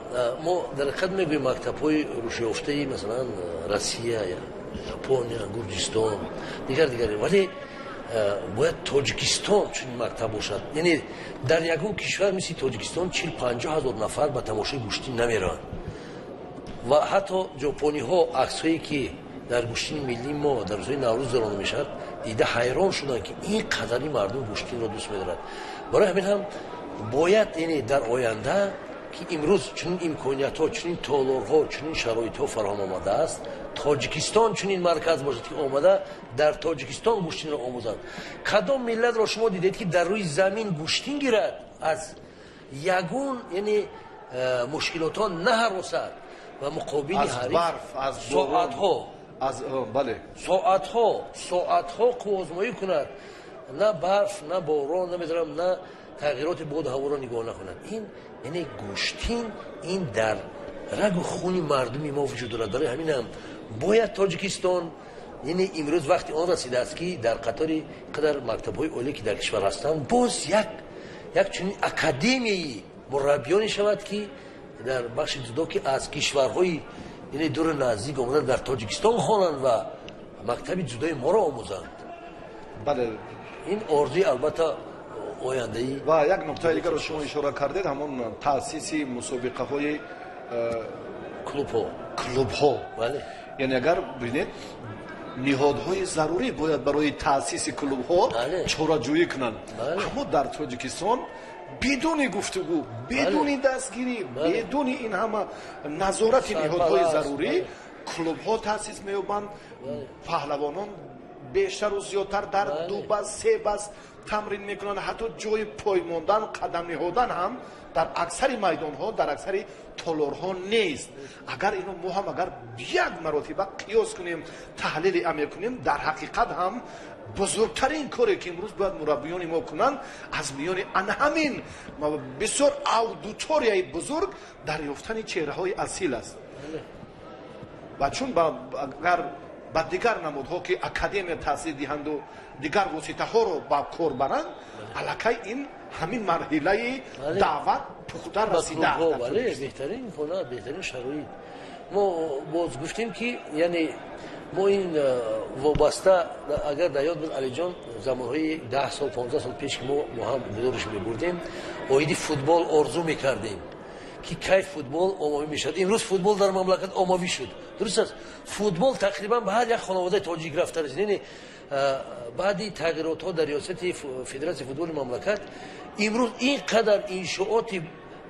мо дар ҳақиқат мегӯем мактабҳои рушдёфтаи, масалан, Россия, Япония, Гурҷистон, дигар дигар, вале бояд Тоҷикистон чунин мактаб бошад. Яъне дар ягон кишвар мисли Тоҷикистон 40-50 ҳазор нафар ба тамошои гӯштин намераванд ва ҳатто ҷопониҳо аксҳое, ки дар гӯштини миллии мо дар рӯзҳои Наврӯз гузаронда мешавад, дида ҳайрон шуданд, ки ин қадари мардум гӯштинро дӯст медорад. Барои ҳамин ҳам бояд, яъне дар оянда, ки имрӯз чунин имкониятҳо, чунин толорҳо, чунин шароитҳо фароҳам омадааст, Тоҷикистон чунин марказ бошад, ки омада дар Тоҷикистон гӯштинро омӯзанд. Кадом миллатро шумо дидед, ки дар рӯи замин гӯштин гирад, аз ягон, яъне мушкилотҳо наҳаросад ва муқобили соатҳо соатҳо соатҳо қувваозмоӣ кунад, на барф, на борон, намедонам, на тағйироти боду ҳаворо нигоҳ накунад? Ин яъне гӯштин ин дар рагу хуни мардуми мо вуҷуд дорад. Барои ҳаминам бояд Тоҷикистон, яъне имрӯз вақти он расидааст, ки дар қатори қадар мактабҳои олие, ки дар кишвар ҳастанд, боз як чунин академияи мураббиёне шавад, ки дар бахши ҷудо, ки аз кишварҳои, яъне дуру наздик омада дар Тоҷикистон хонанд ва мактаби ҷудои моро омӯзанд. Бале. Ин орзуи, албатта, ояндаи. Ва як нуқтаи дигарро шумо ишора кардед, ҳамон таъсиси мусобиқаҳои клубҳо. Клубҳо. Яъне агар бинед, ниҳодҳои зарурӣ бояд барои таъсиси клубҳо чораҷӯӣ кунанд, аммо дар Тоҷикистон бидуни гуфтугӯ, бидуни дастгирӣ, бидуни ин ҳама назорати ниҳодҳои зарурӣ клубҳо таъсис меёбанд. Паҳлавонон бештару зиёдтар дар ду бас, се бас тамрин мекунанд. Ҳатто ҷои пой мондан, қадам ниҳодан ҳам дар аксари майдонҳо, дар аксари толорҳо нест. Агар ино мо ҳам агар як маротиба қиёс кунем, таҳлили амиқ кунем, дар ҳақиқат ҳам бузургтарин коре, ки имрӯз бояд мураббиёни мо кунанд, аз миёни ана ҳамин бисёр аудиторияи бузург дарёфтани чеҳраҳои асил аст. Ва чун агар ба дигар намудҳо, ки академия таъсир диҳанду дигар воситаҳоро ба кор баранд, аллакай ин ҳамин марҳилаи даъват пухта расида. Беҳтарин имконат, беҳтарин шароит. Мо боз гуфтем, ки яъне мо ин вобаста, агар дар ёд буд, Алиҷон, замонҳои 10 сол, 15 сол пеш, ки мо бо ҳам гузориш мебурдем оиди футбол, орзу мекардем, ки кай футбол оммавӣ мешавад. Имрӯз футбол дар мамлакат оммавӣ шуд, дуруст аст. Футбол тақрибан ба ҳар як хонаводаи тоҷик рафта расид. Яъне баъди тағйиротҳо дар риёсати Федератсияи футболи мамлакат имрӯз ин қадар иншооти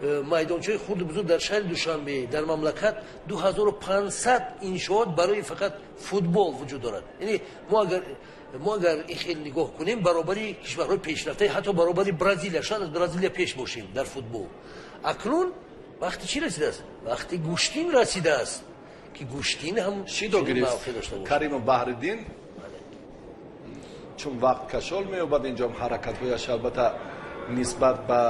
майдончаҳои хурду бузург дар шаҳри Душанбе, дар мамлакат 2500 иншоот барои фақат футбол вуҷуд дорад. Яъне мо агар ин хел нигоҳ кунем, баробари кишварҳои пешрафтаи, ҳатто баробари Бразилия, шояд аз Бразилия пеш бошем дар футбол. Акнун вақти чӣ расидааст? Вақти гӯштин расидааст, ки гӯштин ҳам шидо гирифт Каримов Баҳриддин. Чун вақт кашол меёбад, инҷо ҳаракатҳояш, албатта, нисбат ба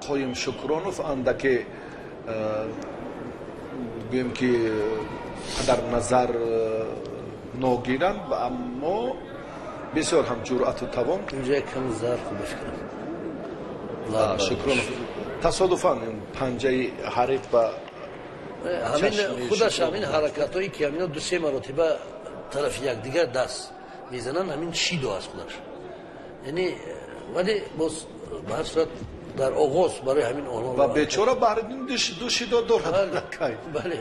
Қоим Шукронов андаке, гӯем ки, қадар назар ногиранд, аммо бисёр ҳам ҷуръату тавон. Инҷо як ками зар хуб фикрам. Шукронов тасодуфан панҷаи ҳариф ба ҳамин худаш, ҳамин ҳаракатҳое, ки ҳамино ду се маротиба тарафи якдигар даст мезананд, ҳамин шидо аст худаш. Яъне вале боз ба ҳар сурат Дар оғоз барои ҳамин онҳо ва бечора Баҳриддин ду шидо дорад. Бале,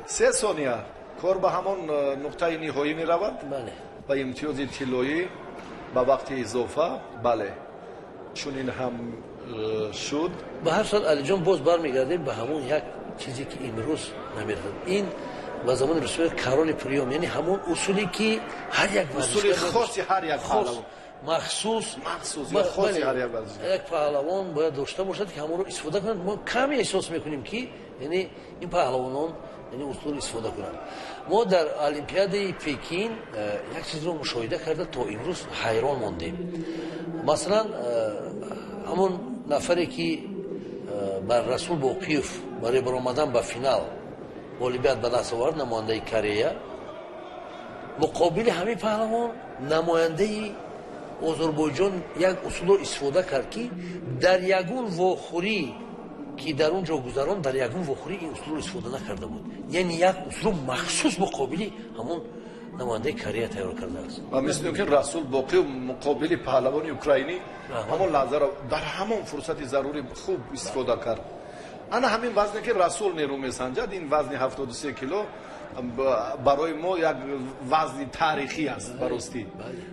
3 сония кор ба ҳамон нуқтаи ниҳоӣ меравад. Бале, ва имтиёзи тиллоӣ ба вақти изофа. Бале, чунин ҳам шуд. Ба ҳар сурат, Алиҷон, боз бармегардем ба ҳамон як чизе ки имрӯз намерасад. Ин ба забони русӣ король приём, яъне ҳамон усуле ки ҳар як усули хоси ҳар як паҳлавон, махсус ё хоси ҳар як варзишгар, як паҳлавон бояд дошта бошад ки ҳамонро истифода кунад. Мо каме эҳсос мекунем ки яъне ин паҳлавонон яъне усулро истифода кунанд. Мо дар Олимпиадаи Пекин як чизро мушоҳида карда то имрӯз ҳайрон мондем. Масалан, ҳамон нафаре ки бар Расул Боқиев барои баромадан ба финал ғолибият ба даст овард, намояндаи Корея, муқобили ҳамин паҳлавон намояндаи Озарбойҷон як усулро истифода кард ки дар ягон вохӯрӣ ки дар он ҷо гузаронд, дар ягон вохӯрӣ ин усулро истифода накарда буд. Яъне як усулро махсус муқобили ҳамон намояндаи Корея тайёр кардааст. Ва мисли ин ки Расул Боқиев муқобили паҳлавони украинӣ ҳамон лаҳзаро дар ҳамон фурсати зарурӣ хуб истифода кард. Ана ҳамин вазне ки Расул нерӯ месанҷад, ин вазни 73 кило барои мо як вазни таърихӣ аст. Баростӣ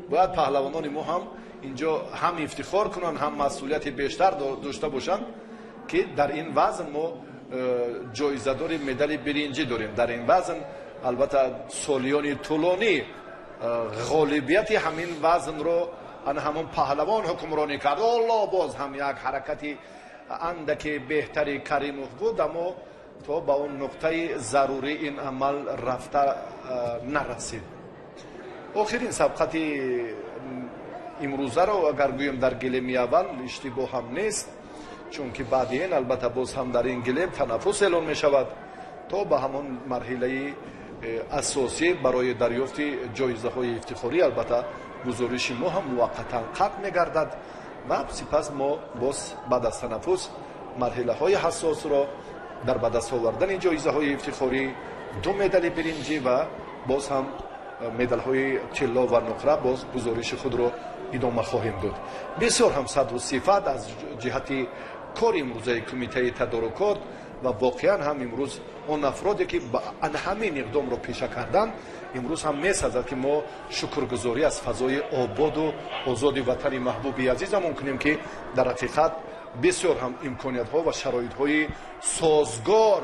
бояд паҳлавонони мо ҳам инҷо ҳам ифтихор кунанд, ҳам масъулияти бештар дошта бошанд ки дар ин вазн мо ҷоизадори медали биринҷӣ дорем. Дар ин вазн албатта солиёни тӯлонӣ ғолибияти ҳамин вазнро ана ҳамон паҳлавон ҳукмронӣ кард. Олло, боз ҳам як ҳаракати андаке беҳтари Каримов буд, аммо то ба он нуқтаи зарурӣ ин амал рафта нарасид. Охирин сабқати имрӯзаро агар гӯем дар гилеми аввал иштибоҳ ҳам нест, чунки баъди ин албатта боз ҳам дар ин гилем танаффус эълон мешавад то ба ҳамон марҳилаи асосӣ барои дарёфти ҷоизаҳои ифтихорӣ. Албатта гузориши мо ҳам муваққатан қатъ мегардад ва сипас мо боз баъд аз танаффус марҳилаҳои ҳассосро дар ба даст овардани ҷоизаҳои ифтихорӣ, 2 медали биринҷӣ ва боз ҳам медалҳои тилло ва нуқра боз гузориши худро идома хоҳем дод. Бисёр ҳам саду сифат аз ҷиҳати кори имрӯзаи кумитаи тадорукот ва воқеан ҳам имрӯз он афроде ки ҳамин иқдомро пеша карданд, имрӯз ҳам месазад ки мо шукргузорӣ аз фазои ободу озоди ватани маҳбуби азизамон кунем ки дар ҳақиқат бисёр ҳам имкониятҳо ва шароитҳои созгор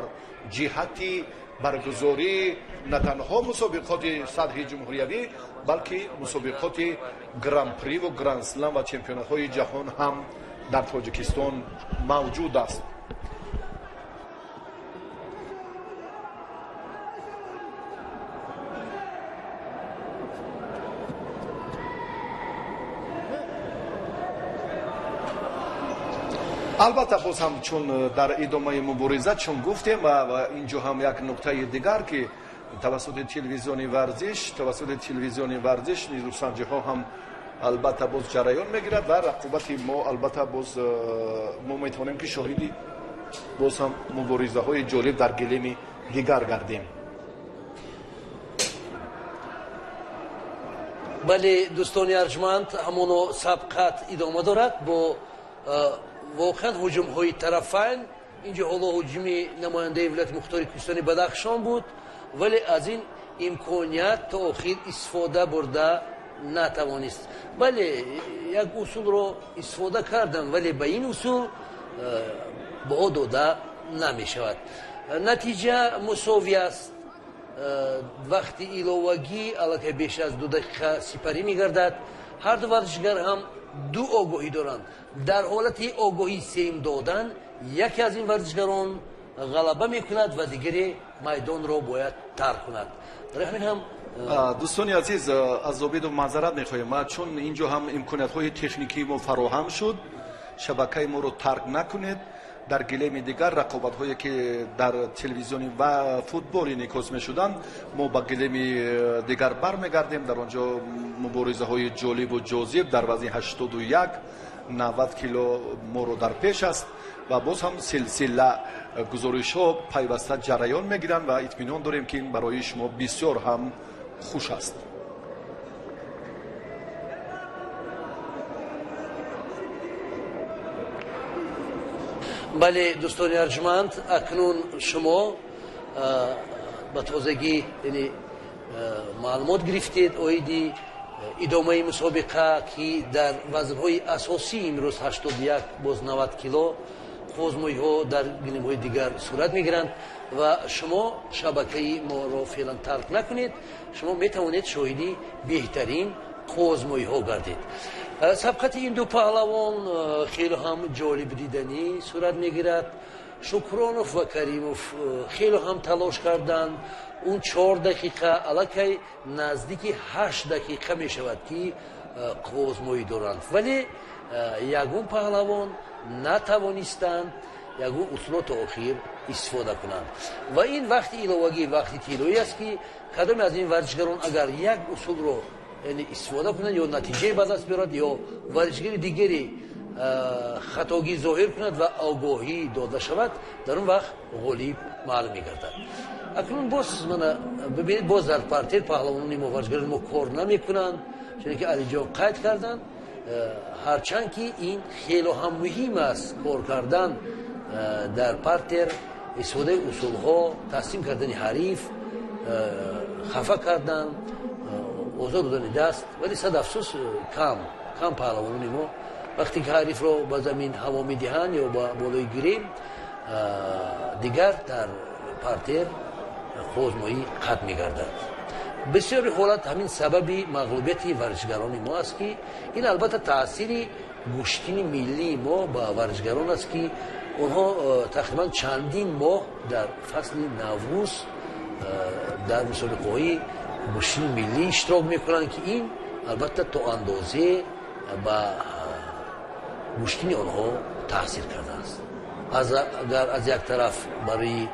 ҷиҳати баргузории на танҳо мусобиқоти сатҳи ҷумҳуриявӣ, балки мусобиқоти гран-приву гранд-слам ва чемпионатҳои ҷаҳон ҳам дар Тоҷикистон мавҷуд аст. Албатта боз ҳам чун дар идомаи мубориза чун гуфтем ва инҷо ҳам як нуқтаи дигар ки тавассути телевизиони варзиш нерӯсанҷиҳо ҳам албатта боз ҷараён мегирад ва рақобати мо албатта боз мо метавонем ки шоҳиди боз ҳам муборизаҳои ҷолиб дар гилеми дигар гардем. Бале, дӯстони арҷманд, ҳамоно сабқат идома дорад бо воқеан ҳуҷумҳои тарафайн. Инҷо ҳоло ҳуҷуми намояндаи вилояти мухтори Кӯҳистони Бадахшон буд, вале аз ин имконият то охир истифода бурда натавонист. Бале, як усулро истифода кардам, вале ба ин усул баҳо дода намешавад. Натиҷа мусовӣ аст. Вақти иловагӣ аллакай беш аз 2 дақиқа сипарӣ мегардад. Ҳар ду варзишгар ҳам 2 огоҳӣ доранд. Дар ҳолати огоҳӣ сеюм додан яке аз ин варзишгарон ғалаба мекунад ва дигаре майдонро бояд тарк кунад. Дар ҳамин ҳам дӯстони азиз, аз обиду маъзарат мехоҳем, чун инҷо ҳам имкониятҳои техникии мо фароҳам шуд. Шабакаи моро тарк накунед. Дар гилеми дигар рақобатҳое ки дар телевизиони ва футбол инъикос мешуданд, мо ба гилеми дигар бармегардем. Дар он ҷо муборизаҳои ҷолибу ҷозиб дар вазни 81 90 кило моро дар пеш аст ва боз ҳам силсила гузоришҳо пайваста ҷараён мегиранд ва итминон дорем ки ин барои шумо бисёр ҳам хуш аст. Бале, дӯстони арҷманд, акнун шумо ба тозагӣ маълумот гирифтед оиди идомаи мусобиқа, ки дар вазнҳои асосӣ имрӯз 81 боз 90 кило қӯзмоиҳо дар гилемҳои дигар сурат мегиранд ва шумо шабакаи моро феълан тарк накунед, шумо метавонед шоҳиди беҳтарин қӯзмоиҳо гардед. Сабқати ин ду паҳлавон хеле ҳам ҷолиб диданӣ сурат мегирад. Шукронов ва Каримов хеле ҳам талош карданд. Он 4 дақиқа аллакай наздики 8 дақиқа мешавад, ки қӯзмоӣ доранд, вале ягон паҳлавон натавонистанд ягон усулро то охир истифода кунанд. Ва ин вақти иловагӣ вақти тиллоӣ аст, ки кадоме аз ин варзишгарон агар як усулро истифода кунад ё натиҷае ба даст биёрад, ё варзишгари дигаре хатогӣ зоҳир кунад ва огоҳӣ дода шавад, дар он вақт ғолиб маълум мегардад. Акнун боз мана бибинед, боз дар партер паҳлавонони мо, варзишгарони мо кор намекунанд, чунки Алиҷон қайд карданд, ҳарчанд ки ин хело ҳам муҳим аст, кор кардан дар партер, истифодаи усулҳо, таслим кардани ҳариф, хафа кардан, озод додани даст, вале сад афсӯс кам кам паҳлавонони мо вақте ки ҳарифро ба замин ҳаво медиҳанд ё ба болои гирем, дигар дар партер қӯзмоӣ қатъ мегардад. Бисёри ҳолат ҳамин сабаби мағлубияти варзишгарони мо аст, ки ин албатта таъсири гӯштини миллии мо ба варзишгарон аст, ки онҳо тақрибан чандин моҳ дар фасли Наврӯз дар мусобиқаҳои гӯштини миллӣ иштирок мекунанд, ки ин албатта то андозе ба гӯштини онҳо таъсир кардааст. Агар аз як тараф барои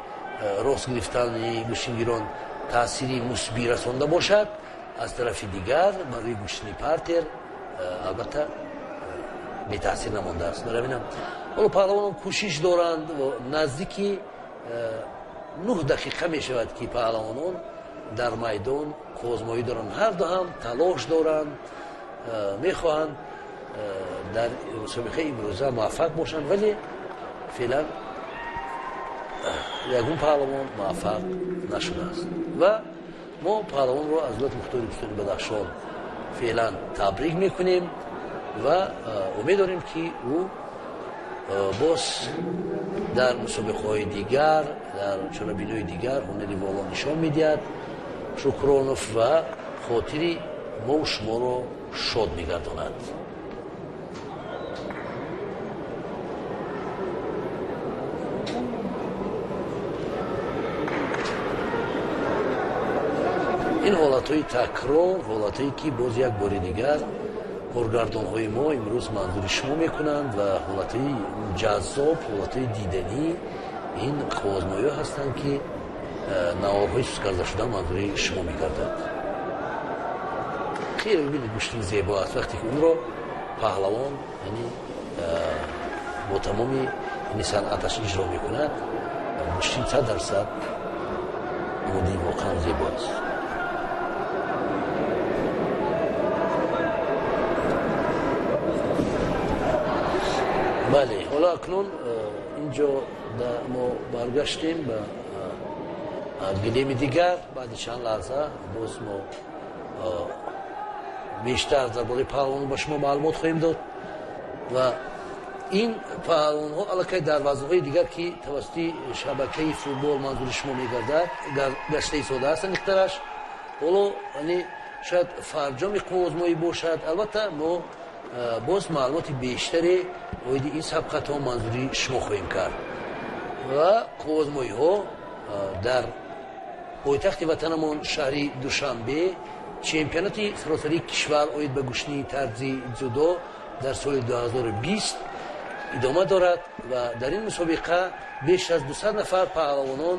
рост гирифтани гӯштингирон таъсири мусбӣ расонда бошад, аз тарафи дигар барои гӯштини партер албатта бетаъсир намондааст. Барои ҳамин ҳоло паҳлавонон кӯшиш доранд, наздики 9 дақиқа мешавад, ки паҳлавонон дар майдон қӯзмоӣ доранд, ҳар ду ҳам талош доранд, мехоҳанд дар мусобиқаи имрӯза муваффақ бошанд, вале феълан ягон паҳлавон муваффақ нашудааст. Ва мо паҳлавонро аз вилояти мухтори Кӯҳистони Бадахшон феълан табрик мекунем ва умед дорем, ки ӯ боз дар мусобиқаҳои дигар, дар чорабиниҳои дигар ҳунари воло нишон медиҳад Шукронов ва хотири мо шуморо шод мегардонад. Ин ҳолатҳои такрор, ҳолатҳое ки боз як бори дигар коргардонҳои мо имрӯз манзури шумо мекунанд ва ҳолатҳои ҷаззоб, ҳолатҳои диданӣ ин қӯзмоиҳо ҳастанд, ки наворҳои сускарда шуда манзури шумо мегардад. Хеле бибинед, гӯштини зебо аст вақте ки онро паҳлавон яъне бо тамоми санъаташ иҷро мекунад. Гӯштин 100% намуди воқеан зебо аст. Бале, ҳоло акнун инҷо мо баргаштем ба гилеми дигар. Баъди чанд лаҳза боз мо бештар дар бораи паҳлавонон ба шумо маълумот хоҳем дод ва ин паҳлавонҳо аллакай дар вазнҳои дигар, ки тавассути шабакаи футбол манзури шумо мегардад, гашта истода ҳастанд иқтараш. Ҳоло шояд фарҷоми қӯзмоӣ бошад. Албатта мо боз маълумоти бештаре оиди ин сабқатҳо манзури шумо хоҳем кард ва қӯзмоиҳо дар пойтахти ватанамон шаҳри Душанбе, чемпионати саросарии кишвар оид ба гӯштини тарзи дзюдо дар соли 2020 идома дорад ва дар ин мусобиқа беш аз 200 нафар паҳлавонон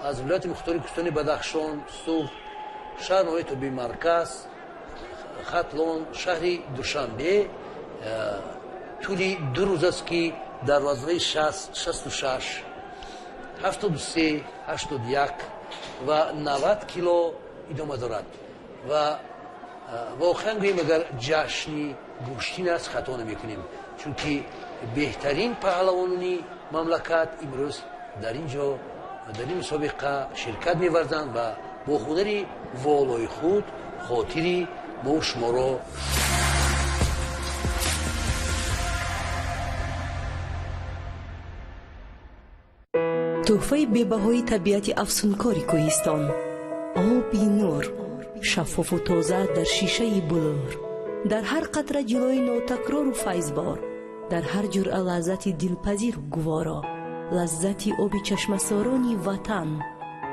аз вилояти мухтори Кӯҳистони Бадахшон, Суғд, шаҳр ноҳияи тобеи марказ, Хатлон, шаҳри Душанбе тӯли 2 рӯз аст, ки дар вазнҳои 60, 66, 73, 81 ва 90 кило идома дорад. Ва воқеан гӯем, агар ҷашни гӯштин аст, хато намекунем, Чунки беҳтарин паҳлавонони мамлакат имрӯз дар ин ҷо дар ин мусобиқа ширкат меварзанд ва бо ҳунари волои худ хотири мо шуморо. Тӯҳфаи бебаҳои табиати афсункори кӯҳистон, оби нур, шаффофу тоза дар шишаи булур, дар ҳар қатра ҷилои нотакрору файзбор, дар ҳар ҷуръа лаззати дилпазиру гуворо, лаззати оби чашмасорони ватан,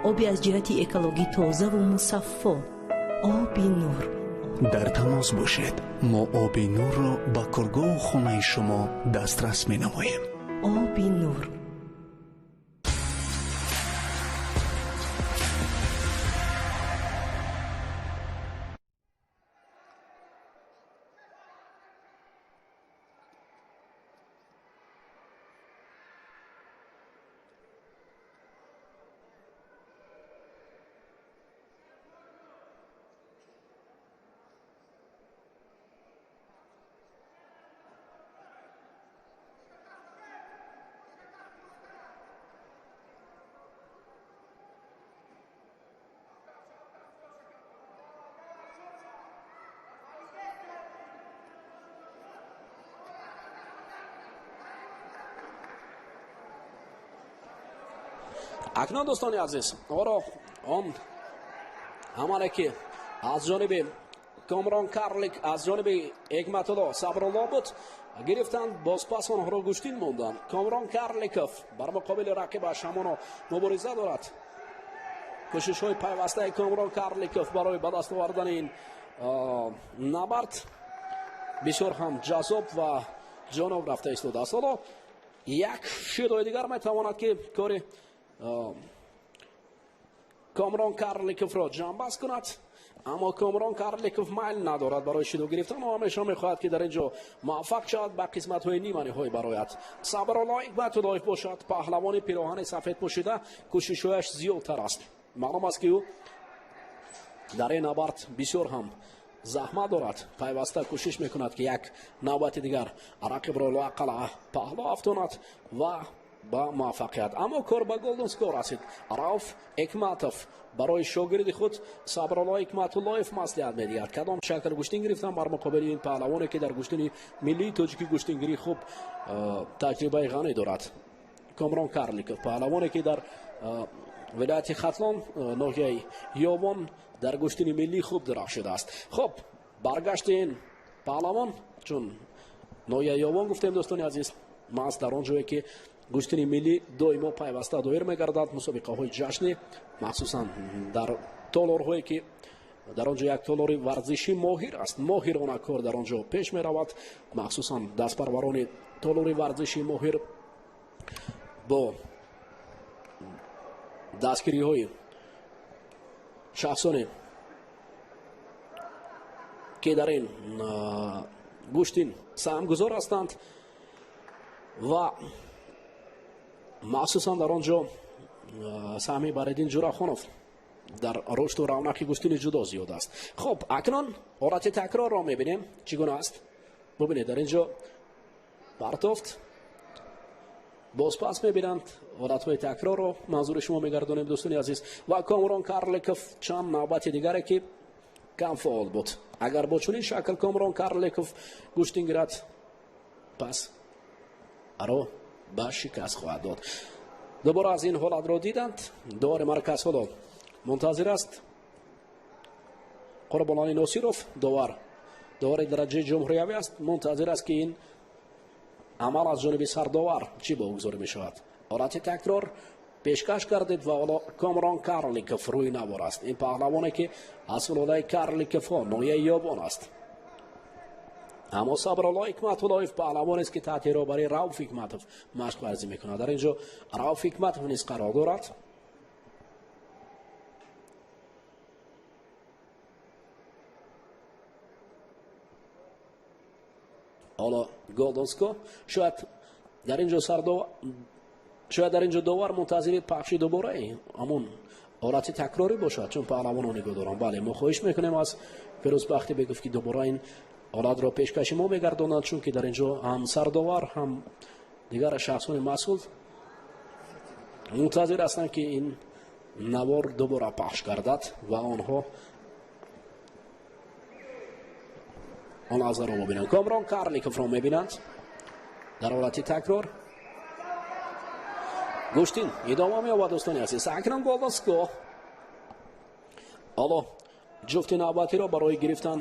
оби аз ҷиҳати экологӣ тозаву мусаффо, оби нур. Дар тамос бошед, мо оби нурро ба коргоҳу хонаи шумо дастрас менамоем. Оби нур. Акнун, дӯстони азиз, оро он ҳамале ки аз ҷониби Комрон Карлик, аз ҷониби Ҳикматулло Сабрулло буд, гирифтанд, бозпас онҳоро гӯштин монданд. Комрон Карликов бар муқобили рақибаш ҳамоно мубориза дорад. Кӯшишҳои пайвастаи Комрон Карликов барои ба даст овардани ин набард бисёр ҳам ҷаззоб ва ҷоноб рафта истодааст. Ҳоло як шидои дигар метавонад ки кори Комрон Карликовро ҷамъбаст кунад, аммо Комрон Карликов майл надорад барои шидо гирифтан ва ҳамеша мехоҳад ки дар ин ҷо муваффақ шавад, ба қисматҳои ниманиҳоӣ барояд. Сабрулло Ҳикматуллоев бошад, паҳлавони пироҳани сафед пӯшида, кӯшишҳояш зиёдтар аст. Маълум аст ки ӯ дар ин набард бисёр ҳам заҳмат дорад, пайваста кӯшиш мекунад ки як навбати дигар рақибро лоақал паҳло афтонад ва ба муваффақият. Аммо кор ба golden score расид. Рауф Ҳикматов барои шогирди худ Сабрулло Ҳикматуллоев маслиҳат медиҳад, кадом шакл гӯштин гирифтан бар муқобили ин паҳлавоне ки дар гӯштини миллии тоҷикӣ гӯштингирӣ хуб таҷрибаи ғанӣ дорад. Комрон Карликов, паҳлавоне ки дар вилояти Хатлон, ноҳияи Ёвон дар гӯштини миллӣ хуб дурахшидааст. Хуб, баргашти ин паҳлавон, чун ноҳияи Ёвон гуфтем, дӯстони азиз, маҳз дар он ҷое ки гӯштини миллӣ доимо пайваста доир мегардад, мусобиқаҳои ҷашнӣ, махсусан дар толорҳое ки дар он ҷо як толори варзишӣ моҳир аст, моҳирона кор дар он ҷо пеш меравад, махсусан дастпарварони толори варзиши моҳир бо дастгириҳои шахсоне ки дар ин гӯштин саҳмгузор ҳастанд ва махсусан дар он ҷо саҳми Бариддин Ҷурахонов дар рушду равнақи гӯштини ҷудо зиёд аст. Хуб, акнун ҳолати такрорро мебинем, чӣ гуна аст. Бубинед, дар ин ҷо партофт, бозпас мебинанд ҳолатҳои такрорро, манзури шумо мегардонем, дӯстони азиз. Ва Комрон Карликов чанд навбати дигаре ки кам фаъол буд. Агар бо чунин шакл Комрон Карликов гӯштин гирад, пас аро ба шикаст хоҳад дод. Дубора аз ин ҳолатро диданд. Довари марказ ҳоло мунтазир аст. Қурбоналӣ Носиров, довар, довари дараҷаи ҷумҳуриявӣ аст, мунтазир аст ки ин амал аз ҷониби сардовар чӣ богузорӣ мешавад. Ҳолати такрор пешкаш кардед ва ҳоло Комрон Карликов рӯи навор аст. Ин паҳлавоне ки аз сулолаи Карликовҳо, ноҳияи Ёбон аст. Аммо Сабрулло Ҳикматуллоев паҳлавонест ки таҳти роҳбарии Рауф Ҳикматов машқ варзӣ мекунад. Дар ин ҷо Рауф Ҳикматов низ қарор дорад. Ҳоло golden score, шояд дар ин ҷо шояд дар ин ҷо довар мунтазири пахши дубораи ҳамон ҳолати такрорӣ бошад, чун паҳлавонон нигоҳ доранд. Бале, мо хоҳиш мекунем аз Фирӯзбахти Бегов ки дубора ин Ҳолатро пешкаши мо мегардонанд, чунки дар ин ҷо ҳам сардовар, ҳам дигар шахсони масъул мунтазир ҳастанд, ки ин навор дубора пахш гардад ва онҳо он лаҳзаро бубинанд. Комрон Карликовро мебинанд дар ҳолати такрор. Гӯштин идома меёбад, дӯстони азиз. Акнун Голдоско ҳоло ҷуфти навбатиро барои гирифтан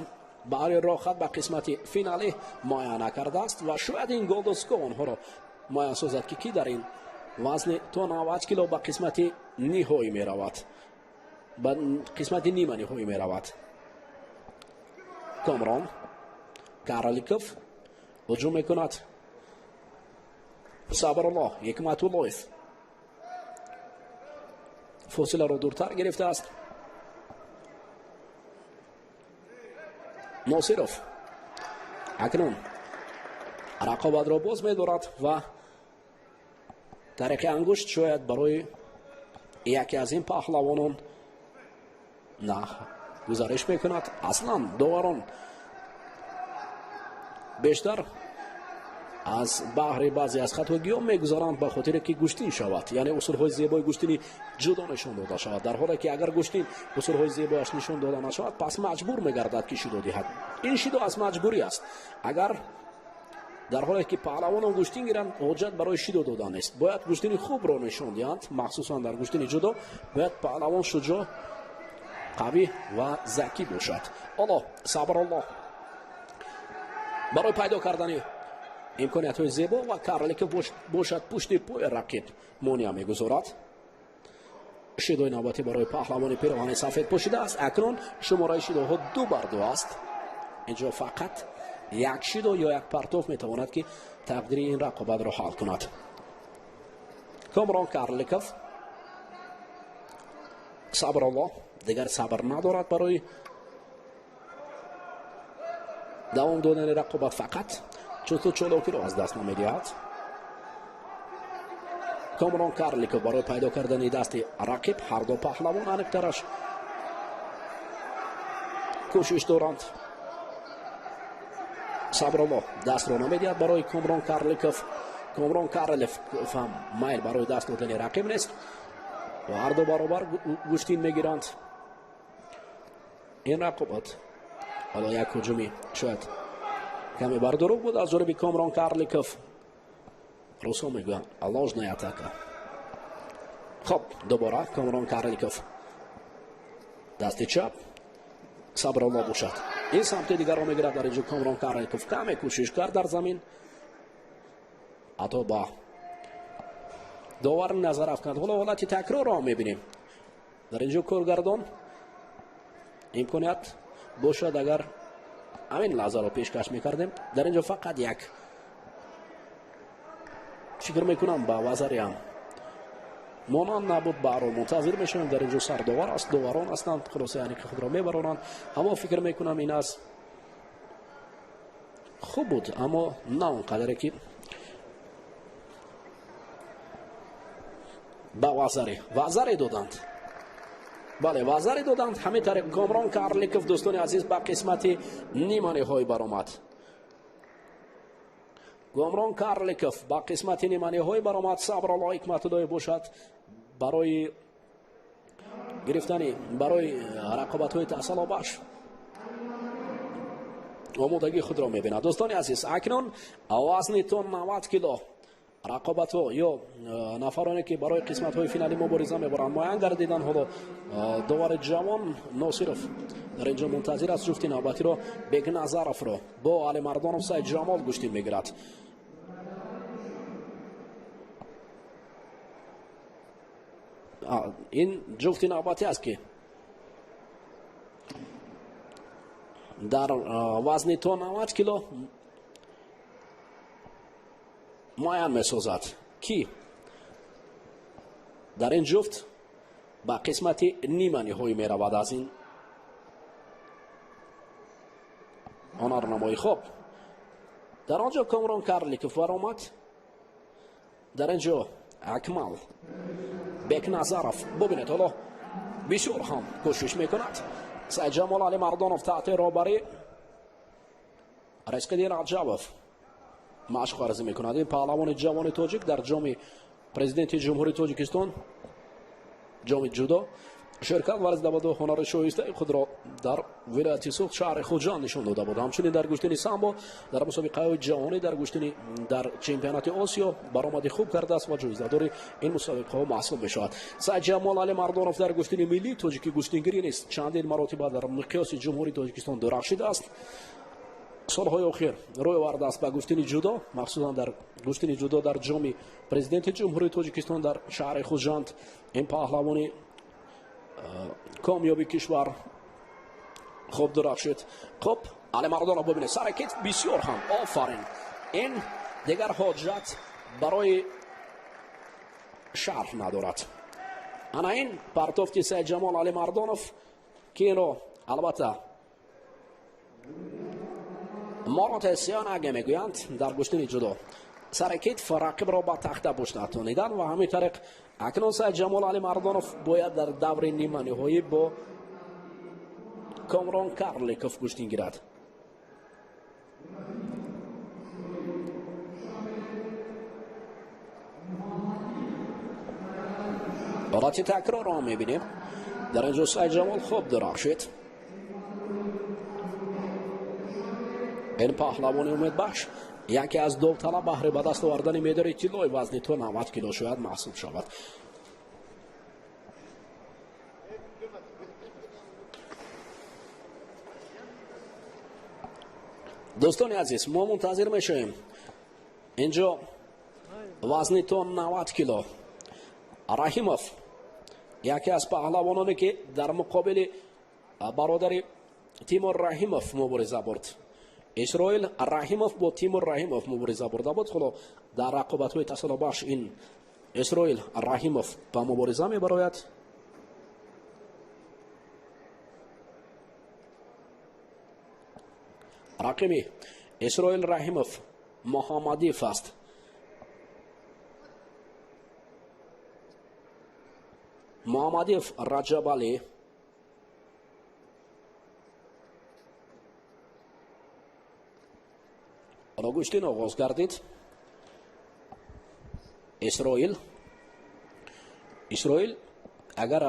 баҳри роҳхат ба қисмати финалӣ муайян накардааст ва шояд ин Голдоско онҳоро муайян созад, ки кӣ дар ин вазни то 90 кило ба қисмати ниҳоӣ меравад, ба қисмати нима ниҳоӣ меравад. Комрон Карликов ҳуҷум мекунад. Сабруллоҳ Ҳикматуллоев фосиларо дуртар гирифтааст. Носиров акнун рақобатро боз медорад ва тариқи ангушт шояд барои яке аз ин паҳлавонон на гузариш мекунад. Аслан доварон бештар аз баҳри баъзе аз хатогиҳо мегузаранд ба хотире ки гӯштин шавад, яъне усулҳои зебои гӯштини ҷудо нишон дода шавад. Дар ҳоле ки агар гӯштин усулҳои зебояш нишон дода нашавад, пас маҷбур мегардад ки шидо диҳад. Ин шидо аз маҷбурӣ аст. Агар дар ҳоле ки паҳлавонон гӯштин гиранд, ҳоҷат барои шидо додан нест. Бояд гӯштини хубро нишон диҳанд, махсусан дар гӯштини ҷудо бояд паҳлавон шуҷоъ, қавӣ ва закӣ бошад. Ҳоло Сабруллоҳ барои пайдо кардани имкониятҳои зебо ва Карликов бошад пушти пои рақиб монеа мегузорад. Шидои навбатӣ барои паҳлавони пироҳани сафед пӯшидааст. Акнун шумораи шидоҳо 2 бар 2 аст. Инҷо фақат як шидо ё як партоф метавонад ки тақдири ин рақобатро ҳал кунад. Комрон Карликов, Сабруллоҳ дигар сабр надорад барои давом додани рақобат, фақат чусту чолокиро аз даст намедиҳад. Комрон Карликов барои пайдо кардани дасти рақиб ҳарду паҳлавон аниқтараш кӯшиш доранд. Сабруллоҳ дастро намедиҳад барои Комрон Карликов. Комрон Карликов ҳам майл барои даст додани рақиб нест ва ҳарду баробар гӯштин мегиранд. Ин рақобат ҳоло як ҳуҷуми шояд каме бардурӯғ буд аз ҷониби Комрон Карликов. Русҳо мегӯянд ложная атака. Хоб, дубора Комрон Карликов дасти чап, Сабруллоҳ бошад ин самти дигарро мегирад. Дар инҷо Комрон Карликов каме кӯшиш кард дар замин, ҳатто ба довар назар афканд. Ҳоло ҳолати такрорро мебинем. Дар инҷо коргардон имконият бошад агар ҳамин лаҳзаро пешкаш мекардем. Дар инҷо фақат як фикр мекунам ба вазариам монанд набуд, баҳрол мунтазир мешавем. Дар инҷо сардовар аст, доварон ҳастанд, хулоса яъне ки худро мебаронанд. Аммо фикр мекунам ин аз хуб буд, аммо на он қадаре ки ба вазаре доданд. Бале, вазаре доданд. Ҳамин тариқ Комрон Карликов, дӯстони азиз, ба қисмати ниманиҳоӣ баромад. Комрон Карликов ба қисмати ниманиҳоӣ баромад. Сабруллоҳ Ҳикматуллоев бошад барои гирифтани барои рақобатҳои таъсалобахш омодагии худро мебинад. Дӯстони азиз, акнун вазни то 90 кило рақобатҳо ё нафароне ки барои қисматҳои финалӣ мубориза мебаранд муайян гардиданд. Ҳоло довари ҷавон Носиров дар инҷо мунтазир аст ҷуфти навбатиро Бекназаровро бо Алимардонов Сайдҷамол гӯштин мегирад. Ин ҷуфти навбатӣ аст ки дар вазни то 90 кило муайян месозад, ки дар ин ҷуфт ба қисмати нима ниҳоӣ меравад аз ин ҳунарнамоӣ. Хоб, дар он ҷо Комрон Карликов баромад, дар ин ҷо Акмал Бекназаров. Бубинед, ҳоло бисёр ҳам кӯшиш мекунад. Сайдҷамол Алимардонов таҳти роҳбарӣ Ризқиддин Раҷабов машқ варзӣ мекунад. Ин паҳлавони ҷавони тоҷик дар ҷоми президенти Ҷумҳурии Тоҷикистон, ҷоми ҷудо ширкат варзида буд ва ҳунари шоистаи худро дар вилояти Суғд, шаҳри Хуҷанд нишон дода буд. Ҳамчунин дар гӯштини самбо дар мусобиқаҳои ҷаҳонӣ, дар гӯштини дар чемпионати Осиё баромади хуб кардааст ва ҷоизадори ин мусобиқаҳо маҳсуб мешавад. Сайдҷамол Алимардонов дар гӯштини миллии тоҷикӣ гӯштингирӣ низ чандин маротиба дар миқёси Ҷумҳурии Тоҷикистон дурахшидааст. Солҳои охир рӯй овардааст ба гӯштини ҷудо, махсусан дар гӯштини ҷудо дар ҷоми президенти Ҷумҳурии Тоҷикистон дар шаҳри Хуҷанд. Ин паҳлавони комёби кишвар хуб дурахшид. Хуб, Алимардонов бибинед, саракет бисёр ҳам офарин. Ин дигар ҳоҷат барои шарҳ надорад. Ана ин партофти Сайдҷамол Алимардонов, ки инро албатта Мороте Сиёнаге мегӯянд дар гӯштини ҷудо. Саракет рақибро ба тахта пушт натонидан ва ҳамин тариқ акнун Сайдҷамол Алимардонов бояд дар даври ниманиҳоӣ бо Комрон Карликов гӯштин гирад. ҳолати такрорро мебинем. Дар инҷо Сайдҷамол хуб дурахшид. Ин паҳлавони умедбахш яке аз довталаб баҳри ба даст овардани медали тиллои вазни то 90 кило шояд маҳсуб шавад. Дӯстони азиз, мо мунтазир мешавем. Инҷо вазни то 90 кило Раҳимов, яке аз паҳлавононе ки дар муқобили бародари Тимур Раҳимов мубориза бурд. Исроил Раҳимов бо Тимур Раҳимов мубориза бурда буд. Ҳоло дар рақобатҳои тасаллобахш ин Исроил Раҳимов ба мубориза мебарояд. Рақиби Исроил Раҳимов Муҳаммадиев аст. Муҳаммадиев Раҷабалӣ. Ҳоло гӯштин оғоз гардид. Исроил агар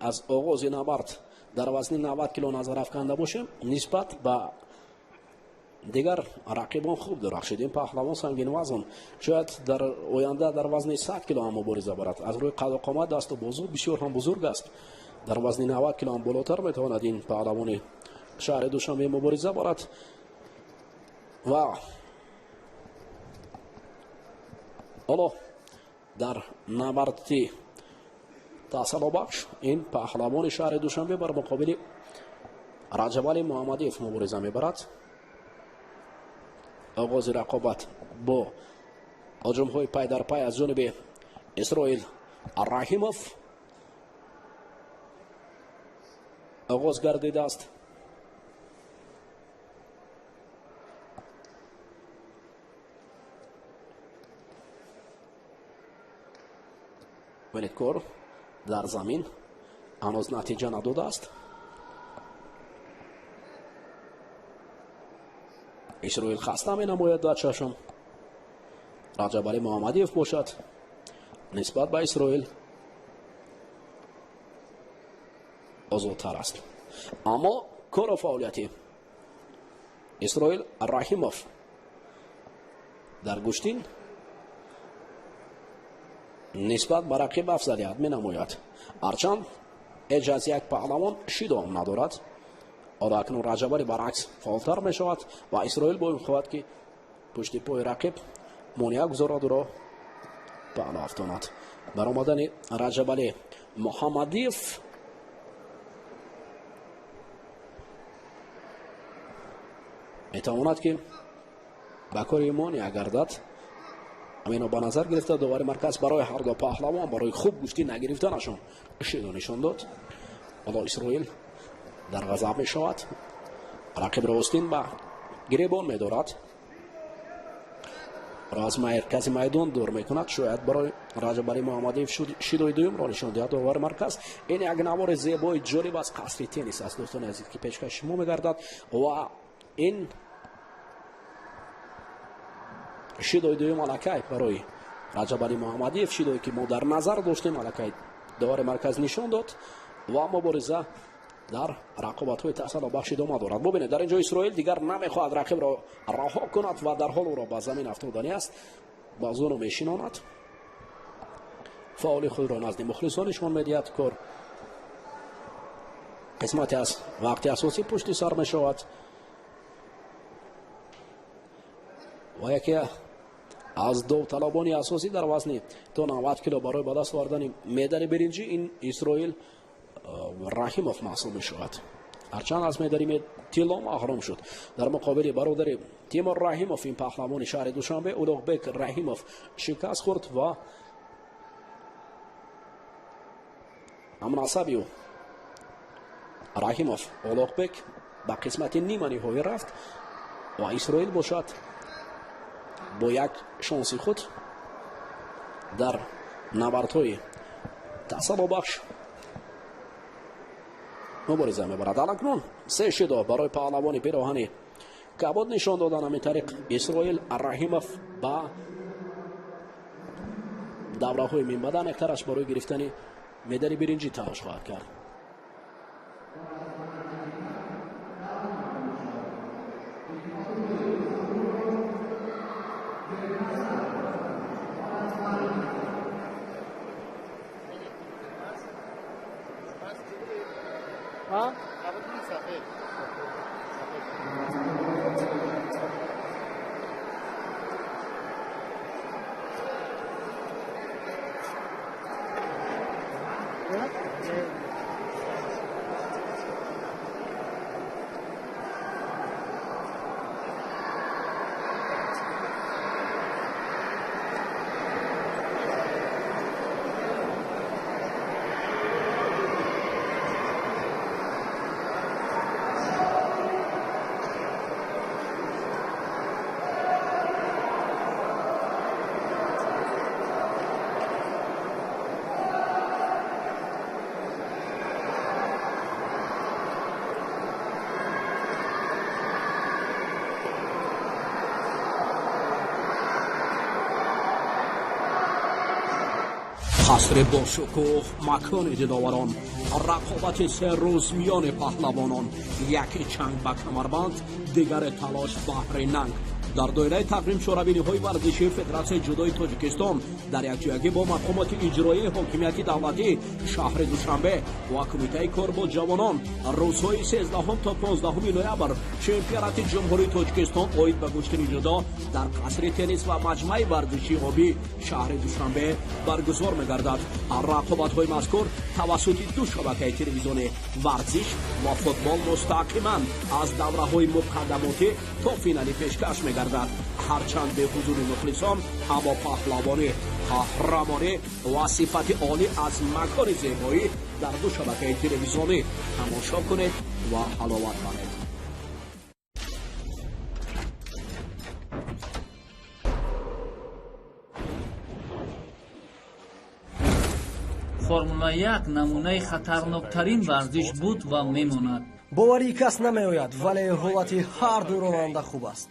аз оғози набард дар вазни 90 кило назар афканда бошем, нисбат ба дигар рақибон хуб дурахшид. Ин паҳлавон сангинвазн шояд дар оянда дар вазни 100 кило ҳам мубориза барад. Аз рӯи қаду қомат, дасту бозу бисёр ҳам бузург аст. Дар вазни 90 кило ҳам болотар метавонад ин паҳлавони шаҳри Душанбе мубориза барад. Ва ҳоло дар набарди тасаллобахш ин паҳлавони шаҳри Душанбе бар муқобили Раҷабали Муҳаммадиев мубориза мебарад. Оғози рақобат бо ҳуҷумҳои пай дар пай аз ҷониби Исроил Раҳимов оғоз гардидааст. Бинед, кор дар замин ҳанӯз натиҷа надодааст. Исроил хаста менамояд дар чашм. Раҷабали Муҳаммадиев бошад нисбат ба Исроил озодтар аст. Аммо кору фаъолияти Исроил Раҳимов дар гӯштин нисбат ба рақиб афзалият менамояд. Ҳарчанд ҳеҷ аз як паҳлавон шидом надорад. Ҳоло акнун Раҷабали баръакс фаъолтар мешавад ва Исроил бо мехоҳад ки пушти пои рақиб монеа гузорад, ӯро паҳлу афтонад. Баромадани Раҷабали Муҳаммадиев метавонад ки ба кори монеа гардад. Ҳаминро ба назар гирифта довари марказ барои ҳар ду паҳлавон барои хуб гӯштӣ нагирифтанашон шидо нишон дод. Ҳоло Исроил дар ғазаб мешавад. Рақибро остин ба гиребон медорад. Аз маркази майдон дур мекунад. Шояд барои Раҷабали Муҳаммадиев шидои дуюмро нишон диҳад довари марказ. Ин як навори зебои ҷолиб аз қасри теннис аст, дӯстони азиз, ки пешкаши шумо мегардад ва ин Шидои дуюм аллакай барои Раҷабалӣ Муҳаммадиев, шидое ки мо дар назар доштем, аллакай довари марказ нишон дод ва мубориза дар рақобатҳои тасаллобахш идома дорад. Бубинед, дар ин ҷо Исроил дигар намехоҳад рақибро раҳо кунад ва дар ҳол ӯро ба замин афтоданӣ аст. Ба зону мешинонад, фаъоли худро назди мухлисон нишон медиҳад. Кор қисмате аз вақти асосӣ пушти сар мешавад ва яке аз довталабони асосӣ дар вазни то 90 кило барои ба даст овардани медали биринҷӣ ин Исроил Раҳимов маҳсуб мешавад. Ҳарчанд аз медали тилло маҳрум шуд. Дар муқобили бародари Тимур Раҳимов, ин паҳлавони шаҳри Душанбе Улуғбек Раҳимов шикаст хӯрд ва ҳамнасаби ӯ Раҳимов Улуғбек ба қисмати нима ниҳоӣ рафт ва Исроил бошад бо як шонси худ дар набардҳои тасаллобахш мубориза мебарад. Алакнун се шидо барои паҳлавони пироҳани кабуд нишон додан. Ҳамин тариқ Исроил Раҳимов ба давраҳои минбаъда аниқтараш барои гирифтани медали биринҷӣ талош хоҳад кард. Қасри бошукӯҳ, макони диловарон, рақобати се рӯз миёни паҳлавонон, яке чанг ба камарбанд, дигаре талош баҳри нанг. Дар доираи тақвим чорабиниҳои варзишии Федератсияи ҷудои Тоҷикистон дар якҷоягӣ бо мақомоти иҷроияи ҳокимияти давлатӣ шаҳри Душанбе ва Кумитаи кор бо ҷавонон рӯзҳои 13 то 15 ноябр чемпионати Ҷумҳурии Тоҷикистон оид ба гӯштини ҷудо дар қасри теннис ва маҷмӯаи варзишии обӣ шаҳри Душанбе баргузор мегардад. Рақобатҳои мазкур тавассути ду шабакаи телевизиони варзиш ва футбол мустақиман аз давраҳои муқаддамотӣ то финалӣ пешкаш мегардад. Ҳарчанд бе ҳузури мухлисон, аммо паҳлавонӣ, қаҳрамонӣ ва сифати олӣ аз макони зебоӣ дар ду шабакаи телевизионӣ тамошо кунед ва ҳаловат баред. Формула 1 намунаи хатарноктарин варзиш буд ва мемонад. Боварии кас намеояд, вале ҳолати ҳар ду ронанда хуб аст.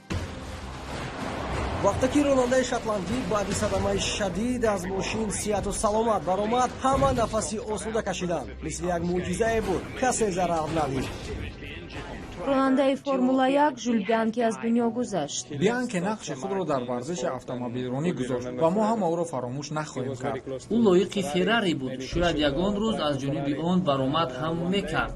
Вақте ки ронандаи шотландӣ баъди садамаи шадид аз мошин сиҳату саломат баромад, ҳама нафаси осуда кашиданд. Мисли як мӯъҷизае буд, касе зарар надид. Ронандаи Формула 1 Жюл Бианки аз дунё гузашт. Бианки нақши худро дар варзиши автомобилронӣ гузошт ва мо ҳама ӯро фаромӯш нахоҳем кард. Ӯ лоиқи Феррари буд, шояд ягон рӯз аз ҷониби он баромад ҳам мекард.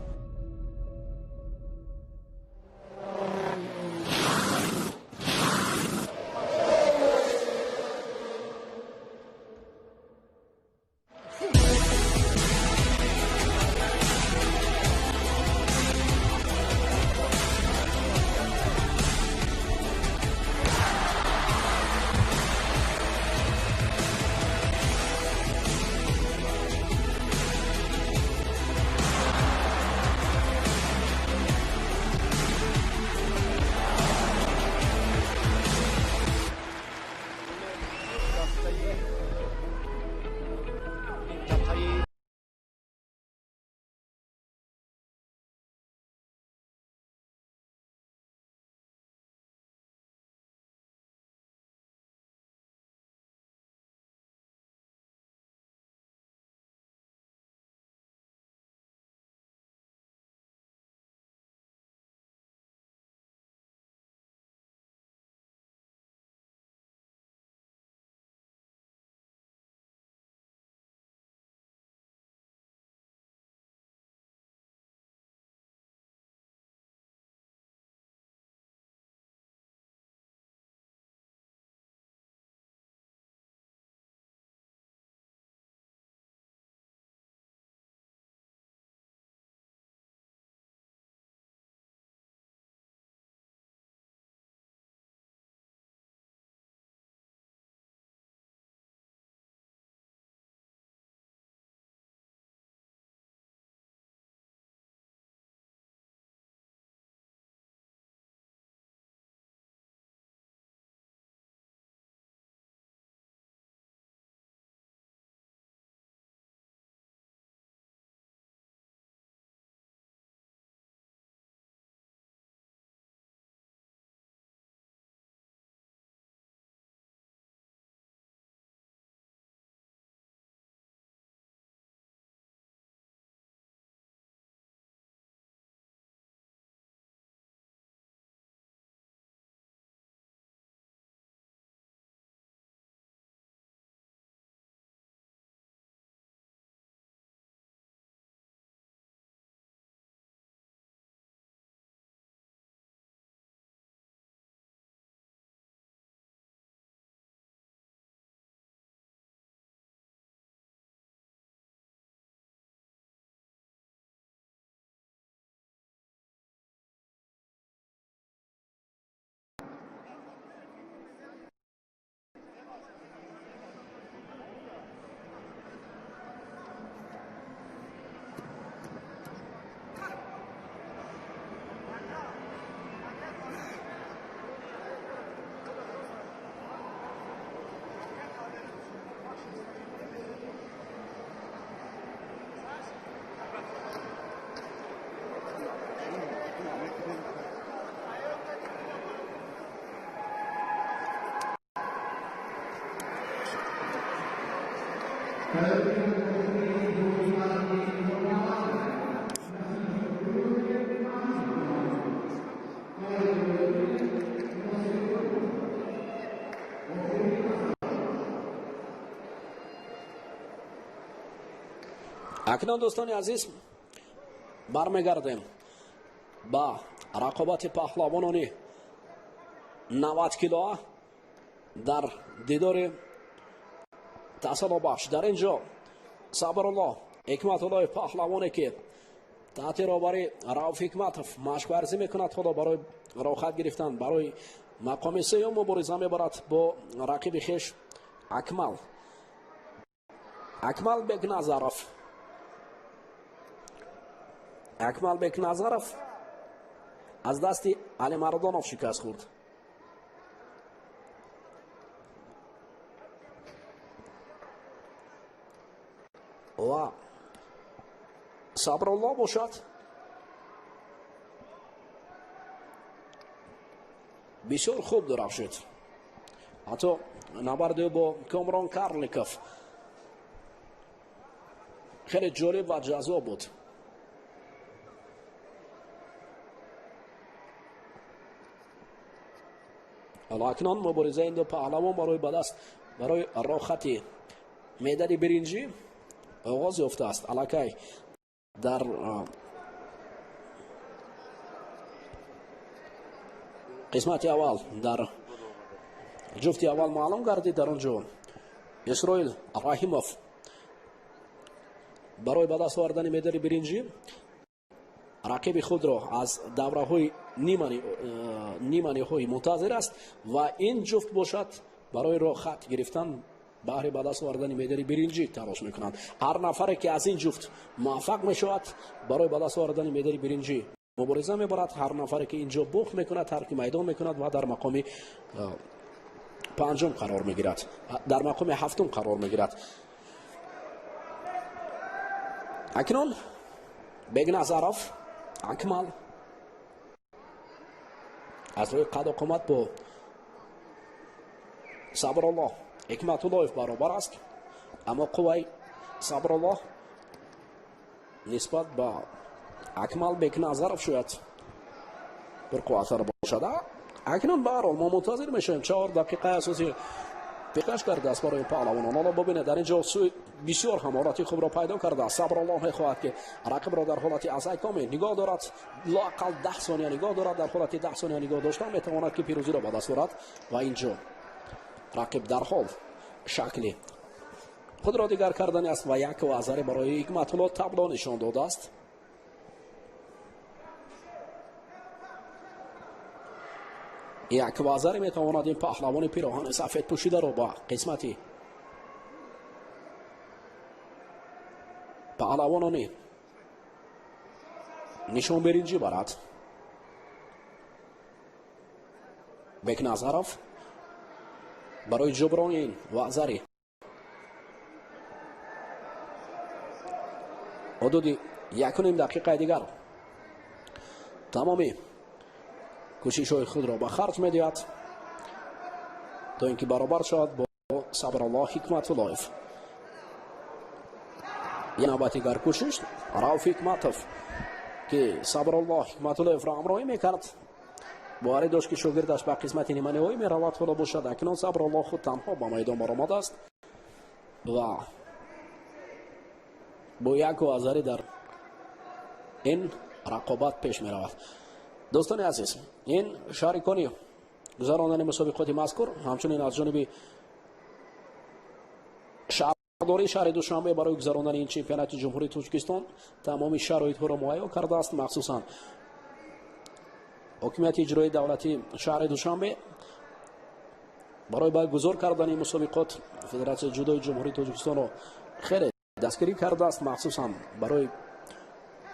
Акнун, дӯстони азиз, бармегардем ба рақобати паҳлавонони 90 килоа дар дидори тасаллобахш. Дар ин ҷо Сабрулло Ҳикматуллоев, паҳлавоне ки таҳти роҳбари Рауф Ҳикматов машқварзӣ мекунад, ҳоло барои роҳхат гирифтан барои мақоми сеюм мубориза мебарад бо рақиби хеш Акмал Бекназаров. Акмал Бекназаров аз дасти Алимардонов шикаст хӯрд. Ва Сабрулло бошад бисёр хуб дурафшид. Ҳатто набарди ӯ бо Комрон Карликов хеле ҷолиб ва ҷаззоб буд. Ҳоло акнун муборизаи ин ду паҳлавон барои ба даст барои роҳхати медали биринҷӣ оғоз ёфтааст. Аллакай дар қисмати аввал, дар ҷуфти аввал маълум гардид. Дар он ҷо Исроил Раҳимов барои ба даст овардани медали биринҷӣ рақиби худро аз давраҳои ниманиҳои мунтазир аст ва ин ҷуфт бошад барои роҳхат гирифтан баҳри ба даст овардани медали биринҷӣ талош мекунанд. Ҳар нафаре ки аз ин ҷуфт муваффақ мешавад барои ба даст овардани медали биринҷӣ мубориза мебарад. Ҳар нафаре ки инҷо бухт мекунад, тарки майдон мекунад ва дар мақоми панҷум қарор мегирад, дар мақоми ҳафтум қарор мегирад. Акнун Бекназаров Акмал аз рӯи қаду қомат бо Сабрулло Ҳикматуллоев баробар аст, аммо қувваи Сабрулло нисбат ба Акмал Бекназаров шояд пурқувваттар бошад. Акнун баҳарҳол мо мунтазир мешавем. 4 дақиқаи асосӣ пешкаш кардааст барои паҳлавонон. Ҳоло бубинед, дар ин ҷо бисёр ҳам ҳолати хубро пайдо кардааст. Сабрулло мехоҳад ки рақибро дар ҳолати азайкоме нигоҳ дорад, лоақал 10 сония нигоҳ дорад. Дар ҳолати 10 сония нигоҳ доштан метавонад ки пирӯзиро ба даст орад ва ин ҷо рақиб дарҳол шакли худро дигар кардани аст ва як вазаре барои Ҳикматулло табло нишон додааст. Як вазаре метавонад ин паҳлавони пироҳани сафед пӯшидаро ба қисмати паҳлавонони нишонбиринҷӣ барад. Бекназаров барои ҷуброни ин вазари ҳудуди 1.5 дақиқаи дигар тамоми кӯшишҳои худро ба харҷ медиҳад то ин ки баробар шавад бо Сабрулло Ҳикматуллоев. Як навбати дигар кӯшиш Рауф Ҳикматов ки Сабрулло Ҳикматуллоевро ҳамроҳӣ мекард, боварӣ дошт ки шогирдаш ба қисмати ниманиҳоӣ меравад. Ҳоло бошад акнун Сабрулло худ танҳо ба майдон баромадааст ва бо як вазари дар ин рақобат пеш меравад. Дӯстони азиз, ин шарикони гузарондани мусобиқоти мазкур ҳамчунин аз ҷониби шаҳрдории шаҳри Душанбе барои гузарондани ин чемпионати Ҷумҳурии Тоҷикистон тамоми шароитҳоро муҳайё кардааст. Махсусан ҳокимияти иҷроии давлатии шаҳри Душанбе барои баргузор кардани мусобиқот Федератсияи ҷудои Ҷумҳурии Тоҷикистонро хеле дастгирӣ кардааст, махсусан барои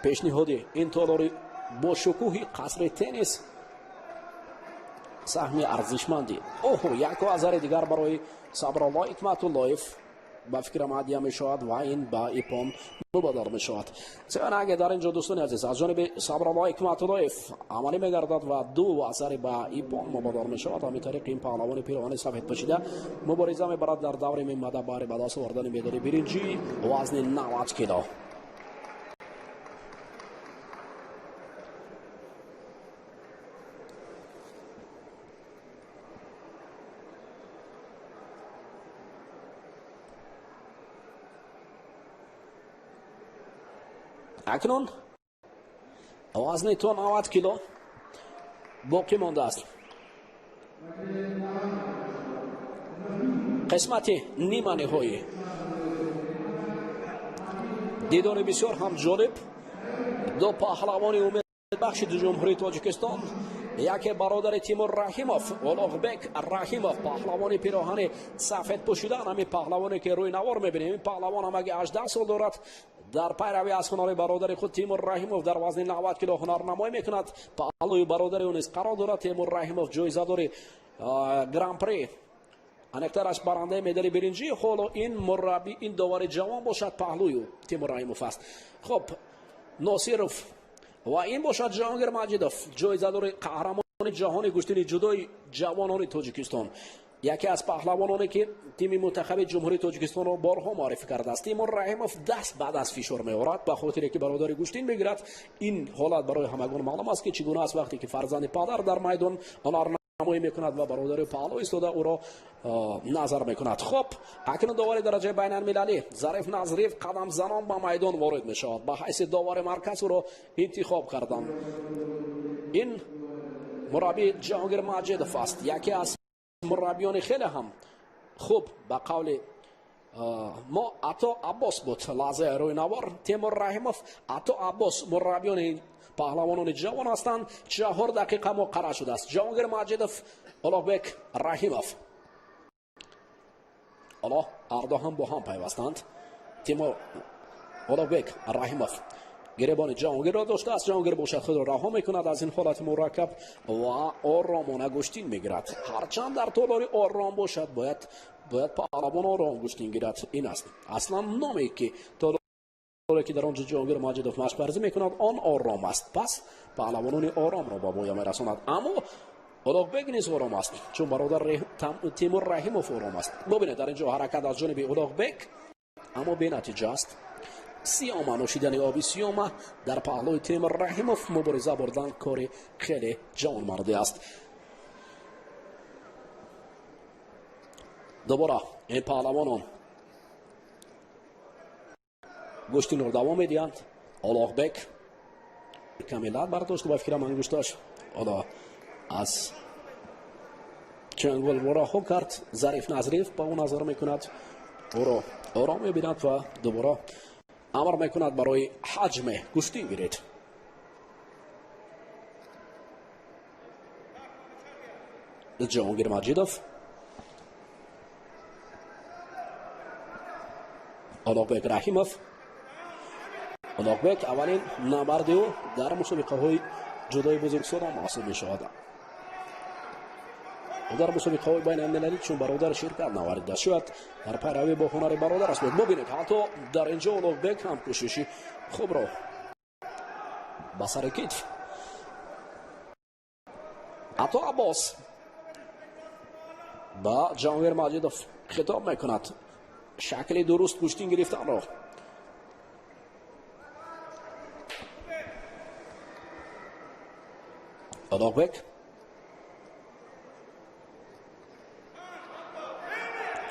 пешниҳоди ин толори бо шукӯҳи қасри теннис саҳми арзишманди. Оҳо, як вазари дигар барои Сабрулло Ҳикматуллоев. ба фикрам ҳадя мешавад ва ин ба ипон мубаддал мешавад. Сеанаге дар инҷо, дӯстони азиз, аз ҷониби Сабралло Ҳикматуллоев амалӣ мегардад ва ду вазари ба ипон мубаддал мешавад. Ҳамин тариқ ин паҳлавони пироҳани сафед пӯшида мубориза мебарад дар даври минбаъда баҳри ба даст овардани медали биринҷӣ вазни 90 кило. Акнун вазни то 90 кило боқӣ мондааст. Қисмати нима ниҳоӣ, дидори бисёр ҳам ҷолиб. Ду паҳлавони умедбахши Ҷумҳурии Тоҷикистон, яке бародари Тимур Раҳимов, Улуғбек Раҳимов, паҳлавони пироҳани сафед пӯшидан, ҳамин паҳлавоне ки рӯи навор мебинем, ин паҳлавон ҳамаги 18 сол дорад, дар пайравӣ аз ҳунари бародари худ Тимур Раҳимов дар вазни 90 кило ҳунарнамоӣ мекунад. Паҳлӯи бародари ӯ низ қарор дорад. Тимур Раҳимов ҷоизадори Гран-при, аниқтараш барандаи медали биринҷӣ. Ҳоло ин мураббӣ, ин довари ҷавон бошад, паҳлӯи Тимур Раҳимов аст. Хуб, Носиров ва ин бошад Ҷаҳонгир Маҷидов, ҷоизадори қаҳрамони ҷаҳони гӯштини ҷудои ҷавонони Тоҷикистон, яке аз паҳлавононе ки тими мунтахаби Ҷумҳурии Тоҷикистонро борҳо муаррифӣ кардааст. Тимур Раҳимов даст ба даст фишор меорад ба хотире ки бародари гӯштин мегирад. Ин ҳолат барои ҳамагон маълум аст ки чӣ гуна аст вақте ки фарзанди падар дар майдон ҳунарнамоӣ мекунад ва бародари паҳлӯ истода ӯро назар мекунад. Хуб, акнун довари дараҷаи байналмилалӣ Зариф Назриев қадамзанон ба майдон ворид мешавад. Ба ҳайси довари марказ ӯро интихоб карданд. Ин мураббӣ Ҷаҳонгир Маҷидов аст, яке аз мураббиёни хеле ҳам хуб. Ба қавли мо Ато Аббос буд лаҳзаи рӯи навор. Тимур Раҳимов, Ато Аббос мураббиёни паҳлавонони ҷавон ҳастанд. 4 дақиқа муқаррар шудааст. Ҷаҳонгир Маҷидов, Улуғбек Раҳимов, ҳоло ҳарду ҳам бо ҳам пайвастанд. Тимур Улуғбек Раҳимов гиребони Ҷаҳонгирро доштааст. Ҷаҳонгир бошад худро раҳо мекунад аз ин ҳолати мураккаб ва оромона гӯштин мегирад. Ҳарчанд дар толори ором бошад, бояд паҳлавон ором гӯштин гирад. Ин аст аслан номе ки толоре ки дар он ҷо Ҷаҳонгир Маҷидов машқварзӣ мекунад, он ором аст. Пас паҳлавонони оромро ба боя мерасонад. Аммо Улуғбек низ ором аст, чун бародар Тимур Раҳимов ором аст. Бубинед, дар ин ҷо ҳаракат аз ҷониби Улуғбек, аммо бенатиҷа аст. Сиёма, нӯшидани оби сиёма дар паҳлӯи Тимур Раҳимов мубориза бурдан кори хеле ҷавонмардӣ аст. Дубора ин паҳлавонон гӯштинро давом медиҳанд. Улуғбек каме лат бардошт ба фикрам ангушташ ҳоло аз чангол раҳо кард. Зариф Назриев ба ӯ назар мекунад, ӯро ором мебинад ва дубора амр мекунад барои ҳаҷме гӯштин гиред. Ҷаҳонгир Маҷидов, Улуғбек Раҳимов. Улуғбек аввалин набарди ӯ дар мусобиқаҳои ҷудои бузургсолон маҳсуб мешавад. Дар мусобиқаҳои байналмилалӣ чун бародар ширкат наварида, шояд дар пайравӣ бо ҳунари бародар аст. Бубинед, ҳатто дар инҷо Улуғбек ҳам кӯшиши хубро ба сари китф. Ато Аббос ба Ҷаҳонгир Маҷидов хитоб мекунад шакли дуруст гӯштин гирифтанро. Улуғбек,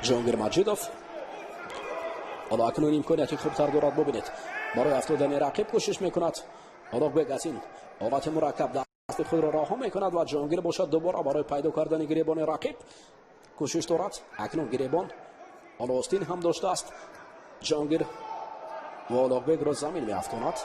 Ҷаҳонгир Маҷидов ҳоло акнун имконияти хубтар дорад. Бубинед, барои афтодани рақиб кӯшиш мекунад. Улуғбек аз ин ҳолати мураккаб дасти худро раҳо мекунад ва Ҷаҳонгир бошад дубора барои пайдо кардани гиребони рақиб кӯшиш дорад. Акнун гиребон ҳоло остин ҳам доштааст. Ҷаҳонгир ва Улуғбекро замин меафтонад.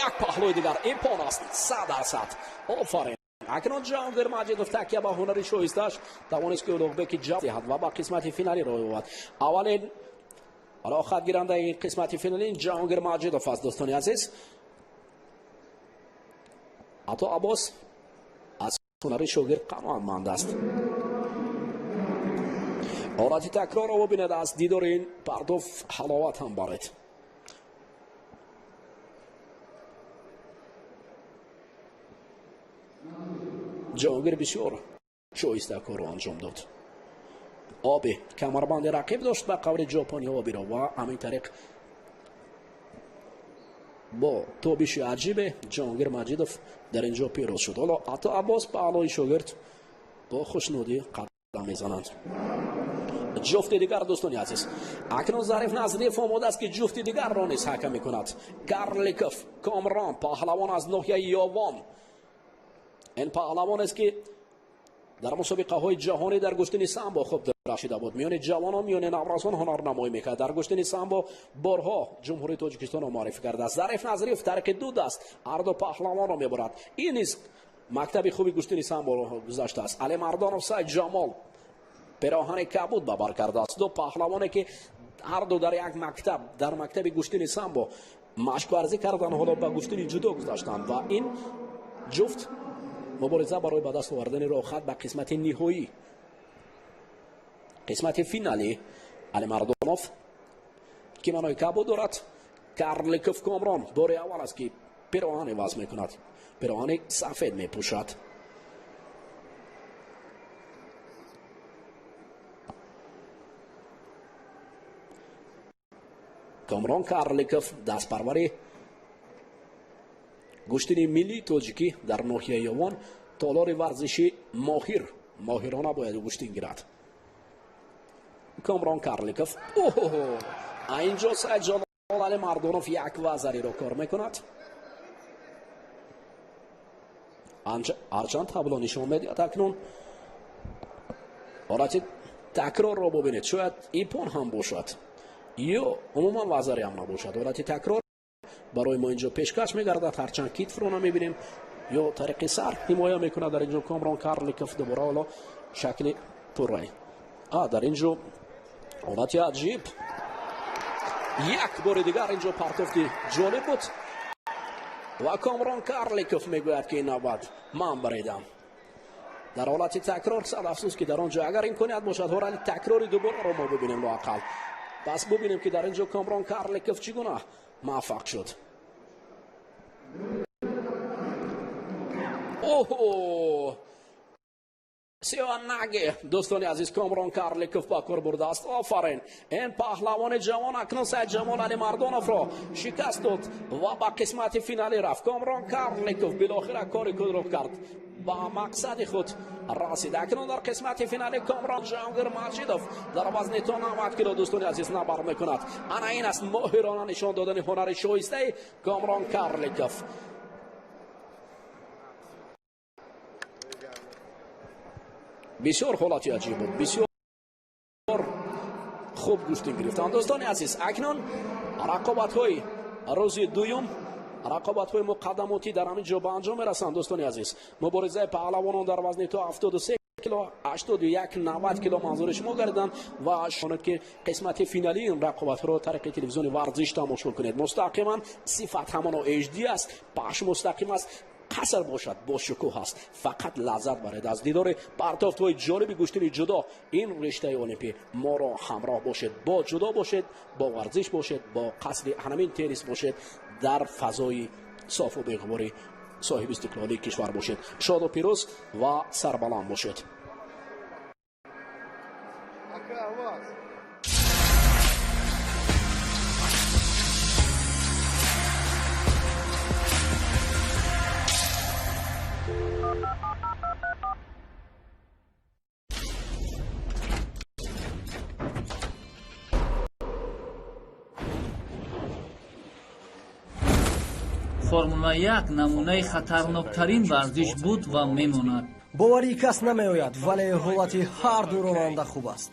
Як паҳлӯи дигар импон аст, 100%. Офарин. Акнун Ҷаҳонгир Маҷидов такя ба ҳунари шоистааш тавонист ки Улуғбеки ҷавоб диҳад ва ба қисмати финалӣ роҳ ёбад. Аввалин ҳоло хатгирандаи қисмати финалӣ Ҷаҳонгир Маҷидов аст, дӯстони азиз. Ато Аббос аз ҳунари шогирд қаноатманд аст. Ҳолати такрорро бубинед, аз дидори ин партоф ҳаловат ҳам баред. Ҷаҳонгир бисёр шоиста корро анҷом дод. Оби камарбанди рақиб дошт, ба қавли ҷопони обиро, ва ҳамин тариқ бо тобиши аҷибе Ҷаҳонгир Маҷидов дар ин ҷо пирӯз шуд. Ҳоло Ато Аббос паҳлӯи шогирд бо хушнудӣ қадам мезананд. Ҷуфти дигар, дӯстони азиз, акнун Зариф Назриев омода аст, ки ҷуфти дигарро низ ҳакам мекунад. Карликов Комрон, паҳлавон аз ноҳияи Ёвон. Ин паҳлавон аст, ки дар мусобиқаҳои ҷаҳонӣ дар гӯштини самбо хуб дурахшида буд. Миёни ҷавонон, миёни наврасон ҳунарнамоӣ мекард. Дар гӯштини самбо борҳо Ҷумҳурии Тоҷикистонро муаррифӣ кардааст. Зариф Назриев тариқи ду даст ҳарду паҳлавонро мебурад. Ин низ мактаби хуби гӯштини самборо гузаштааст. Алимардонов Сайдҷамол пироҳани кабуд ба бар кардааст. Ду паҳлавоне, ки ҳарду дар як мактаб, дар мактаби гӯштини самбо машқварзӣ карданд, ҳоло ба гӯштини ҷудо гузаштанд ва ин ҷуфт мубориза барои ба даст овардани роҳхат ба қисмати ниҳоӣ, қисмати финалӣ. Алимардонов кимонои кабуд дорад. Карликов Комрон бори аввал аст, ки пироҳан иваз мекунад, пироҳани сафед мепӯшад. Комрон Карликов, дастпарвари гӯштини миллии тоҷикӣ дар ноҳияи Ёвон, толори варзиши Моҳир, моҳирона бояд гӯштин гирад. Комрон Карликов, оҳо, инҷо Сайдҷалол Алимардонов як вазариро кор мекунад. Ҳарчанд табло нишон медиҳад, акнун ҳолати такрорро бубинед, шояд ипон ҳам бошад ё умуман вазаре ҳам набошад. Ҳолати такрор барои мо инҷо пешкаш мегардад, ҳарчанд китфро намебинем ё тариқи сар ҳимоя мекунад дар инҷо Комрон Карликов. Дубора ҳоло шакли пуррай. Дар инҷо ҳолати аҷиб, як бори дигар инҷо партофти ҷолиб буд ва Комрон Карликов мегӯяд, ки ин навбат ман баридам. Дар ҳолати такрор, сад афсӯс, ки дар он ҷо агар имконият бошад, ҳолати такрори дубораро мо бибинем лоақал. Пас бубинем, ки дар ин ҷо Комрон Карликов чӣ гуна муваффақ шуд. Оҳо, сиёнаги, дӯстони азиз, Комрон Карликов ба кор бурдааст. Офарин, ин паҳлавони ҷавон акнун Сайдҷамол Алимардоновро шикаст дод ва ба қисмати финалӣ рафт. Комрон Карликов билохира кори худро кард, ба мақсади худ расид. Акнун дар қисмати финали Комрон Ҷаҳонгир Маҷидов дар вазни то 90 кило, дӯстони азиз, набард мекунад. Ана ин аст моҳирона нишон додани ҳунари шоистаи Комрон Карликов. Бисёр ҳолати аҷиб буд, бисёр хуб гӯштин гирифтанд, дӯстони азиз. Акнун рақобатҳои рӯзи дуюм, рақобатҳои муқаддамотӣ дар ҳамин ҷо ба анҷом мерасанд, дӯстони азиз. Муборизаи паҳлавонон дар вазни то 73 кило, 81, 90 кило манзури шумо гардиданд ва шонед, ки қисмати финалии ин рақобатҳоро тариқи телевизиони варзиш тамошо кунед. Мустақиман, сифат ҳамоно HD аст, пахш мустақим аст, қаср бошад бо шукӯҳ аст. Фақат лаззат баред аз дидори партофтҳои ҷолиби гӯштини ҷудо, ин риштаи олимпӣ. Моро ҳамроҳ бошед, бо ҷудо бошед, бо варзиш бошед, бо қасри ҳамин теннис бошед, дар фазои софу беғубори соҳиби истиқлолии кишвар бошед. Шоду пирӯз ва сарбаланд бошед. Формула 1 намунаи хатарноктарин варзиш буд ва мемонад. Боварии кас намеояд, вале ҳолати ҳарду ронанда хуб аст.